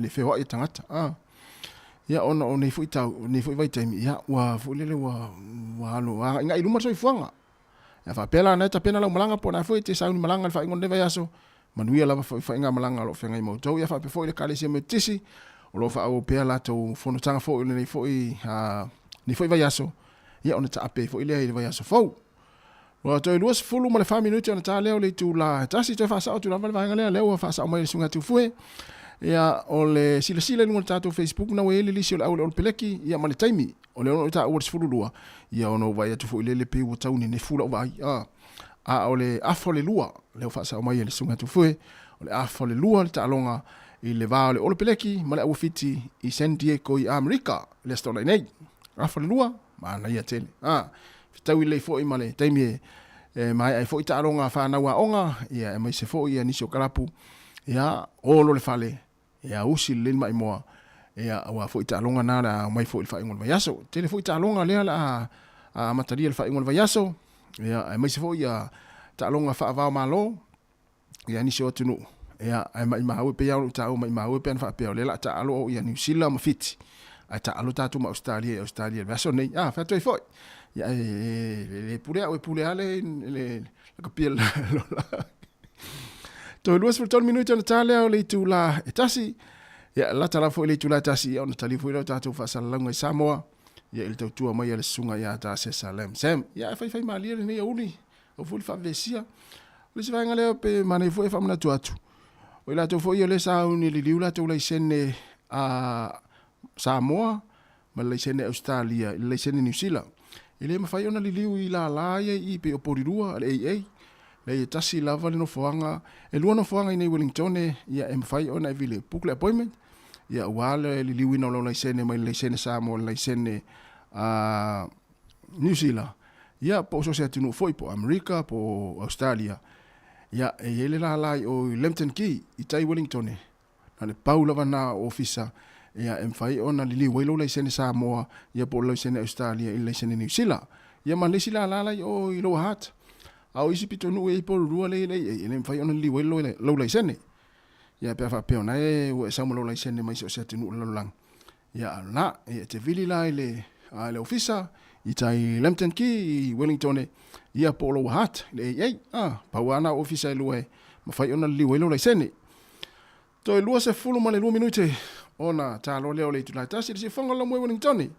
le feoai o tagata. A. Ia ona o nei foi tau, nei foi vaitaimi, ia ua foi lele ua ua alo agaigai i luma le soifuaga. Ia faapea la na e tapena lau malaga po o na foi e te sauni malaga i le faaiuga o lenei vaiaso, manuia lava foi faigamalaga o lo o feagai ma outou. Ia faapea foi le Ekalesia Metotisi o lo o faaauau pea latou fonotaga foi o lenei foi, lenei foi vaiaso, ia ona taape ai foi lea i le vaiaso fou. Ua toe 24 minute ona ta lea o le itula e tasi. Toe faasao atu lava le vaega lea, lea ua faasao mai e le Susuga Tufue. Ia, o le silasila i luga o le tatou Facebook na ua i ai le lisi o le au o le Olopeleki, ia ma le taimi. O le ono taua le 12, ia ona ou vaai atu foi lele pei ua tau nenefu lau vaai. A, a o le afa o le lua, lea ua faasao mai e le Susuga Tufue, o le afa o le lua le taaloga i le va o le Olopeleki ma le Auafiti i San Diego i Amerika, le Aso Toonai nei. Afa o le lua, manaia tele. A, fetaui lelei foi ma le taimi e, e maea ai foi taaloga a fanau aoga, ia aemaise foi ia nisi o kalapu, ia olo le fale, ia usi lelei le maimoa, ia aua foi taaloga na o le a omai foi i le faaiuga o le vaiaso. Tele foi taaloga lea o le a amatalia i le faaiuga o le vaiaso, ia aemaise foi ia taaloga faava-o-Malo, ia nisi o atunuu, ia ae maimau e pei lava ona ou taua maimau e pe ana faapea o lea o le a taalo o ia Niu Sila ma Fiti, ae taalo tatou ma Ausetalia i Ausetalia i le vaiaso lenei. A, fai atu ai foi. Ia e le pule au, e pule lava le le lakapi a le lola. Toe 23 minute ona ta lea o le itula e tasi. Ia lata lava foi le itula e tasi ia ona taliu foi lea o tatou faasalalauga i Samoa. Ia i le tautua mai a le susuga ia Tasesa Lam Sam. Ia ae faifai malie lenei aoauli. Au foi le faavesia. O le isi vaega lea pe manaia foi e faamanatu atu, o i latou foi o lea sa uni liliu latou laisene a Samoa ma le laisene Ausetalia i le laisene Niu Sila. E le mafai ona liliu i lala ia i i pei o Porirua, le AA. Leai e tasi lava le nofoaga, e lua nofoaga i nei Wellingtone, ia e mafai ona e vili e book le appointment, ia aua le liliuina o lau laisene mai le laisene Samoa i le laisene a Niu Sila. Ia, po o so o se atunuu foi, po o Amerika, po o Australia, ia, e i ai le lala i o i Lambton Quay, i tai Wellingtone, na o le pau lava na o ofisa, ia, e mafai ona liliu ai lou laisene Samoa, ia, po o le laisene Australia i le laisene Niu Sila. Ia, ma le isi lala la i o i Lower Hutt. A o isi pitonuu e i ai Porirua lea e i ai, e le mafai ona liliu ai lou laisene. Ia, pe a faapea o na e ua e sau ma lou laisene mai so o se atunuu o le lalolagi, Ia, a la, e te vili la i le, a, le ofisa, i tai Lambton Quay, i Wellington e, ia po o Lower Hutt, i le AA. A, pau lava na o ofisa e lua e mafai ona liliu ai lou laisene. Toe 22 minute ona talo lea o le itula e tasi i le siufofoga o le laumua i Wellington.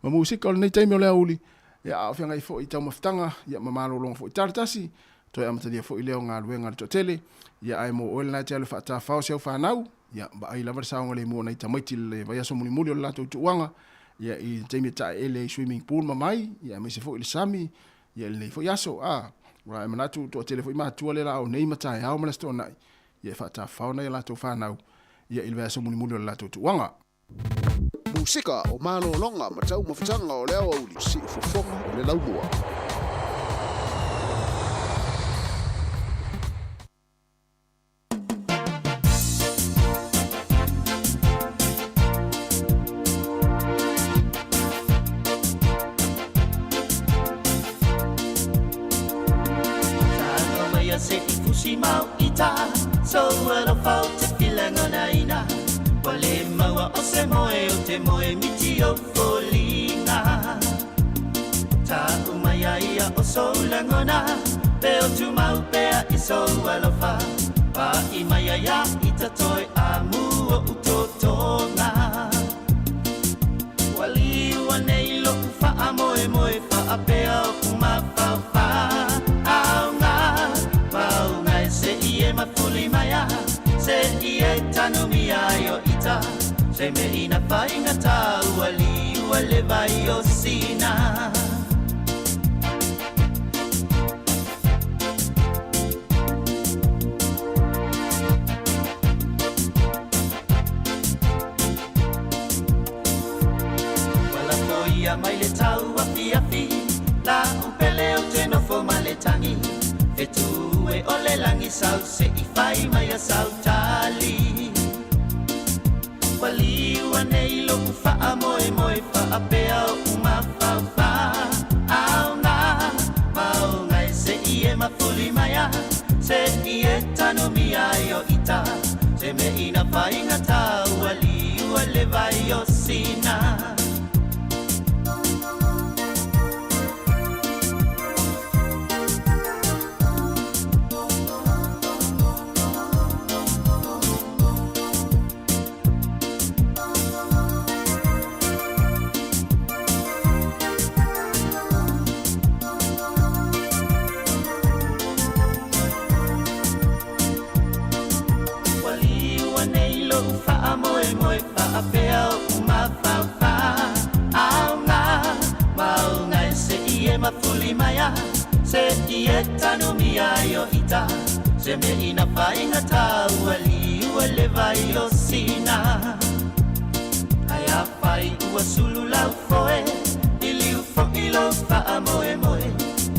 Ma musika o lenei taimi o le aoauli, ia a o feagai foi i taumafataga, ia ma malologa foi tala tasi, toe amatalia foi lea o galuega a le toatele, ia ae mo oe lena e te alu e faatafao si au fanau, Ia, vaai lava le saogalemu o nai tamaiti i le vaiaso mulimuli o le latou tuuaga, ia, i le taimi e taeele ai i swimming pool ma mai, ia, aemaise foi i le sami, ia, i lenei foi aso. A, aua e manatu ua toatele foi matua lea la o nei ma taeao ma le Aso Toonai, ia, e faatafafao nai a latou fanau, ia, i le vaiaso mulimuli o le latou tuuaga. Musika o malologa ma taumafataga o le aoauli, siufofoga o le laumua. vai o sina. Ua nei lou faamoemoe faapea o mafaufā Auga mauga e se'i e mafuli maia Se'i e tanumia ai o ita Se mea ina faigata ua liua le vai o Sina Ae afai ua sulu lau foe I liu fo'i lou faamoemoe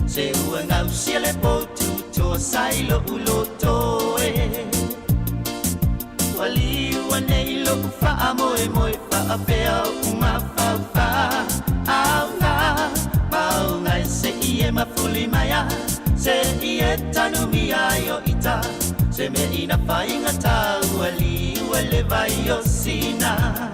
Se ua gausia le potu toa i lo'u loto e Ua liua nei lo'u faamoemoe faapea o mafaufā Auga mauga e se'i e mafuli maia Se'i e tanumia ai o ita Se mea ina faigata ua liua le vai o Sina.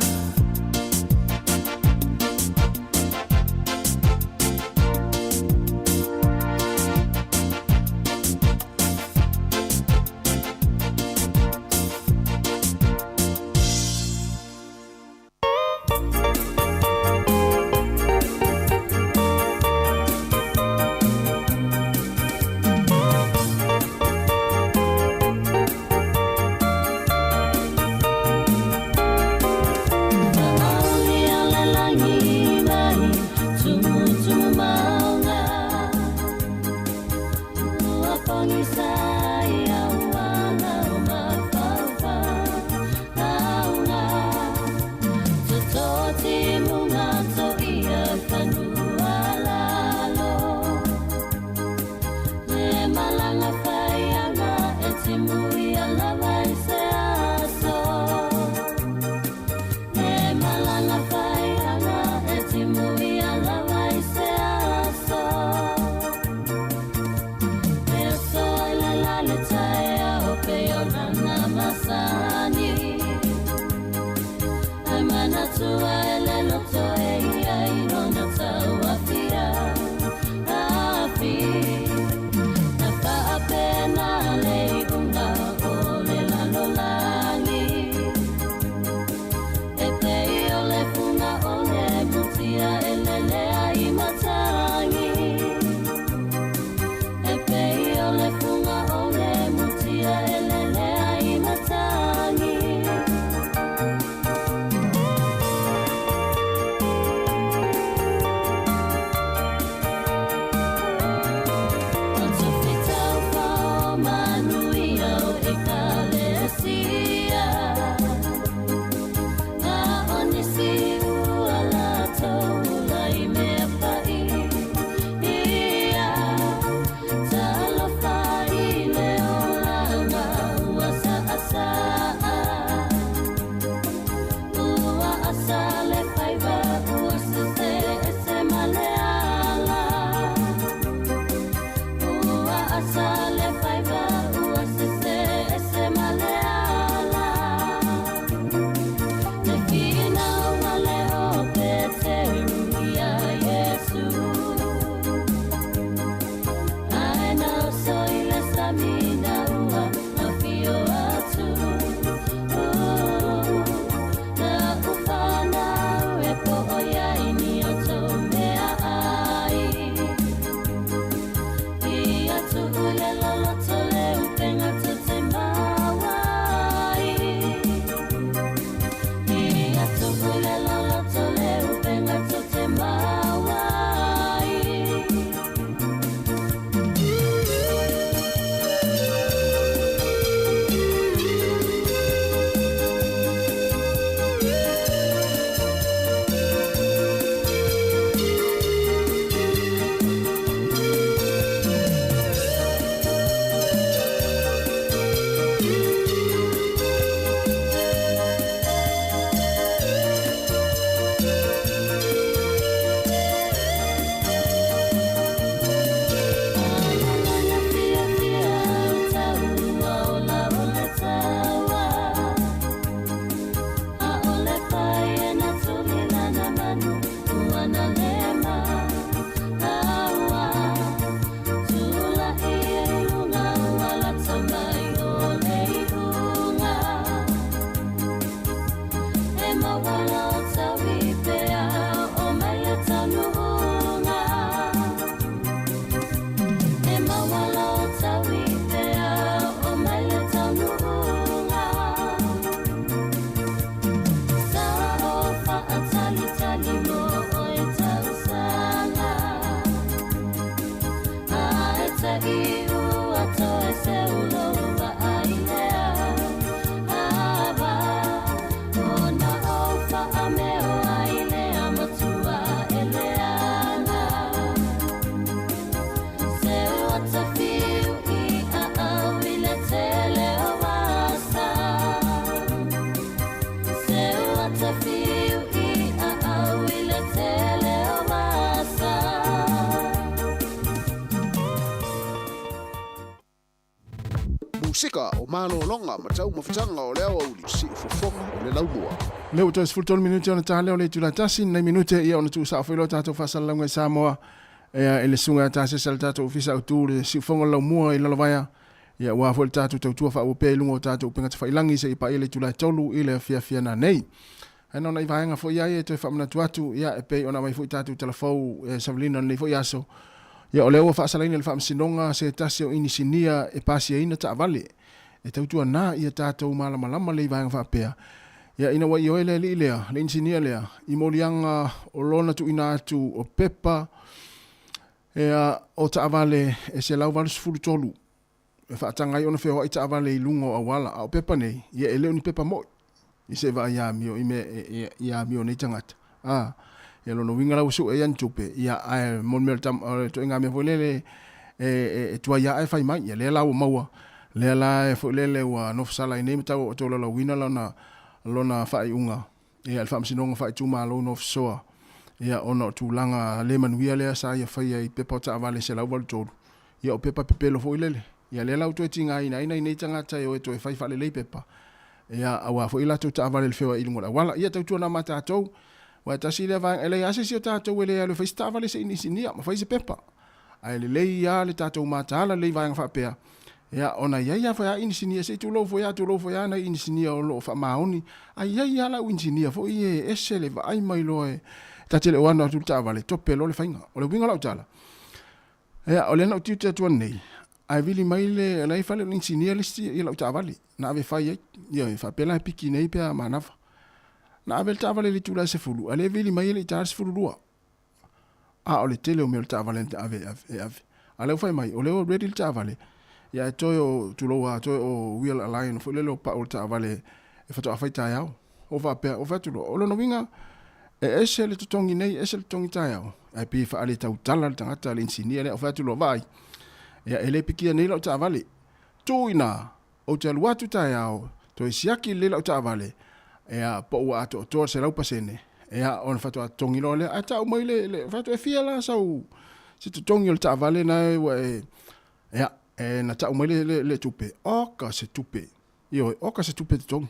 Musika o malologa ma taumafataga o le aoauli, siufofoga o le laumua. Lea ua toe 13 minute ona ta lea o le itula e tasi, nai minute ia ona tuusaa foi loa tatou faasalalauga i Samoa ia i le susuga ia Tasesa le tatou ofisa autu le siufofoga o le laumua i Lalovaea ia aua foi le tatou tautua faaauau pea i luga o tatou upega tafailagi seia paia le itula e 3 i le afiafi ana nei. Ae na ona i vaega foi ia e toe faamanatu atu ia e pei ona aumai foi tatou tala fou e Savelina i lenei foi aso ia o lea ua faasalaina e le Faamasinoga se tasi o inisinia e pasiaina taavale e tautuana ia tatou malamalama lelei i vaega faapea ia ina ua ioe le alii lea, le inisinia lea i moliaga o lona tuuina atu o pepa ea o taavale e 183 e faataga ai ona feoai taavale i luga o auala, a o pepa nei, ia e le o ni pepa moi, i se vaai amio i mea e, i amio nei tagata. A, ia lona uiga la ua sue ai ana tupe, ia ae mo le mea o le tama, o le ituaiga mea foi lele e, e, e tuai lava ae fai mai, ia lea la ua maua, lea la e foi lele ua nofosala ai nei ma tau tolaulauina lona, lona faaiuga, ia le Faamasinoga Faaitumalo Nofosoa, ia ona o tulaga le manuia lea sa ia faia i pepa o taavale 183, ia o pepa pepelo foi lele. Ia lea la ua toe tigaina ai nai nei tagata e o e toe fai faalelei pepa, ia aua foi latou taavale i le feoai i luga o le auala. Ia tautuana ma tatou, aua e tasi lea vaega, e leai lava se isi o tatou e le alu e fai se taavale se i inisinia ma fai se pepa. Ae lelei lava le tatou mataala lelei vaega faapea, ia, ona e i ai lava foi a inisinia, se i tulou foi a, tulou foi a nai inisinia o lo o faamaoni, ae i ai lava lau inisinia foi e ese le vaai mai loa e ta te le o ano atu i le taavale, tope loa le faiga. O le uiga o lau tala, ia, o lea na ou tiute atu ananei, ae vili mai le, la e i fale o le inisinia le isi i lau taavale, na ave e fai ai, ioe, faapea la e piki nei pe a manava. Na ave le taavale i le itula e 10, a o lea e vili mai e le i ta le 12. A o le tele o mea o le taavale na ave e ave. A o lea ua fai mai, o lea ua ready le taavale, ia e toe o, tulou lava, toe o wheel align foi lele o pau o le taavale e faatoa fai taeao. Ou faapea, ou fai atu loa, o lona uiga, e ese le totogi nei, ese le totogi taeao. Ae pei e faaletautala le tagata, le inisinia lea. Ou fai atu loa, vaai, ia e le pikia nei lau taavale. Tuu i ina, ou te alu atu taeao, toe siaki lelei lau taavale, ea, po ua atoatoa le 100%, ea, ona faatoa totogi loa lea. Ae tau mai le, le, fai atu, e fia la sau, se totogi o le taavale na ua e, ea, e, na tau mai le, le, le tupe, oka se tupe, ioe, oka se tupe totogi.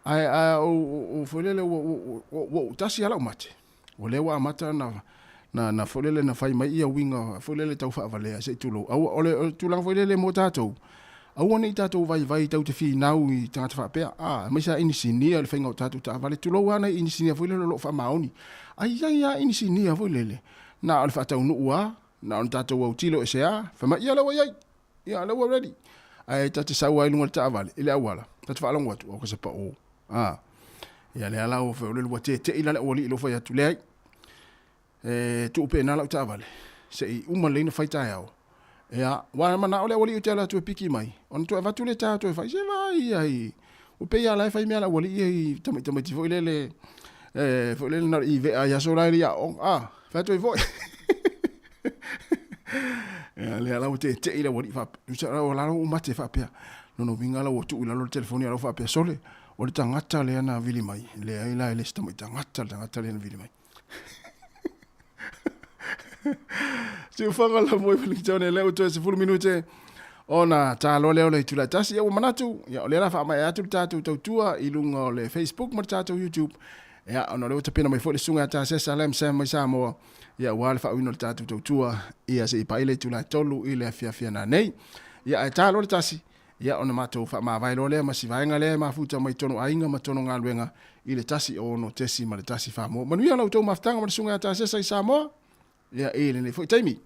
Ae, ae, ou, ou, foi lele, ua, ua, ua, ua ou tasi lava lau mate. O lea ua amata na na na foi lele na fai mai ia uiga foi lele tau faavalea se i tulou. Aua o le, o le tulaga foi lele mo tatou, aua ne i tatou vaivai tau te finau i tagata faapea, a, aemaise lava inisinia i le faiga o tatou taavale, tulou lava nai inisinia foi lele o lo o faamaoni. Ae i ai lava inisinia foi lele, na o le faataunuu lava, na ona tatou autilo ese lava, fai mai, ia lea ua i ai, ia lea ua ready. Ae ta te sau lava i luga o le taavale, i le auala, ta te faalogo atu, o ka se pao. A, ia lea la ua fai, o le ua tete'i la le aualii lea ua fai atu, leai, e tuu pea i ina lau taavale, se i uma lelei ona fai taeao. Ia, ua manao le aualii ou te alu atu e piki mai, ona toe avatu lea taeao toe fai, se vaai ai, ua pei lava la e fai mea a le aualii ia i tamaiti foi lele, e, foi lele na o le ivea i aso la e le i aoga, a, fai atu ai foi. Ia, lea la ua tete'i le aualii faapea, ua la ua mate faapea, lona uiga la ua tuu i lalo le telefoni a la ua faapea, sole, O le tagata lea na vili mai, leai la e le se tamai tagata le tagata lea na vili mai. Siufaga la moi Wellington e lea ua toe 10 minute ona taloa lea o le itula e tasi. Ia ua manatu, ia o lea la faamaea atu le tatou tautua i luga o le Facebook ma le tatou YouTube. Ia ona o lea ua tapena mai foi le susuga ia Tasesa Lam Sam mai Samoa, ia aua le faauiina o le tatou tautua, ia se i pai le itula e 3 i le afiafi ana nei. Ia ae taloa le tasi, Ia ona matou faamavae loa lea ma si vaega lea e mafuta mai tonu aiga ma tonu galuega i le 1 6.1 Samoa. Manuia la outou mafutaga ma le Susuga ia Tasesa i Samoa, ia i lenei foi taimi.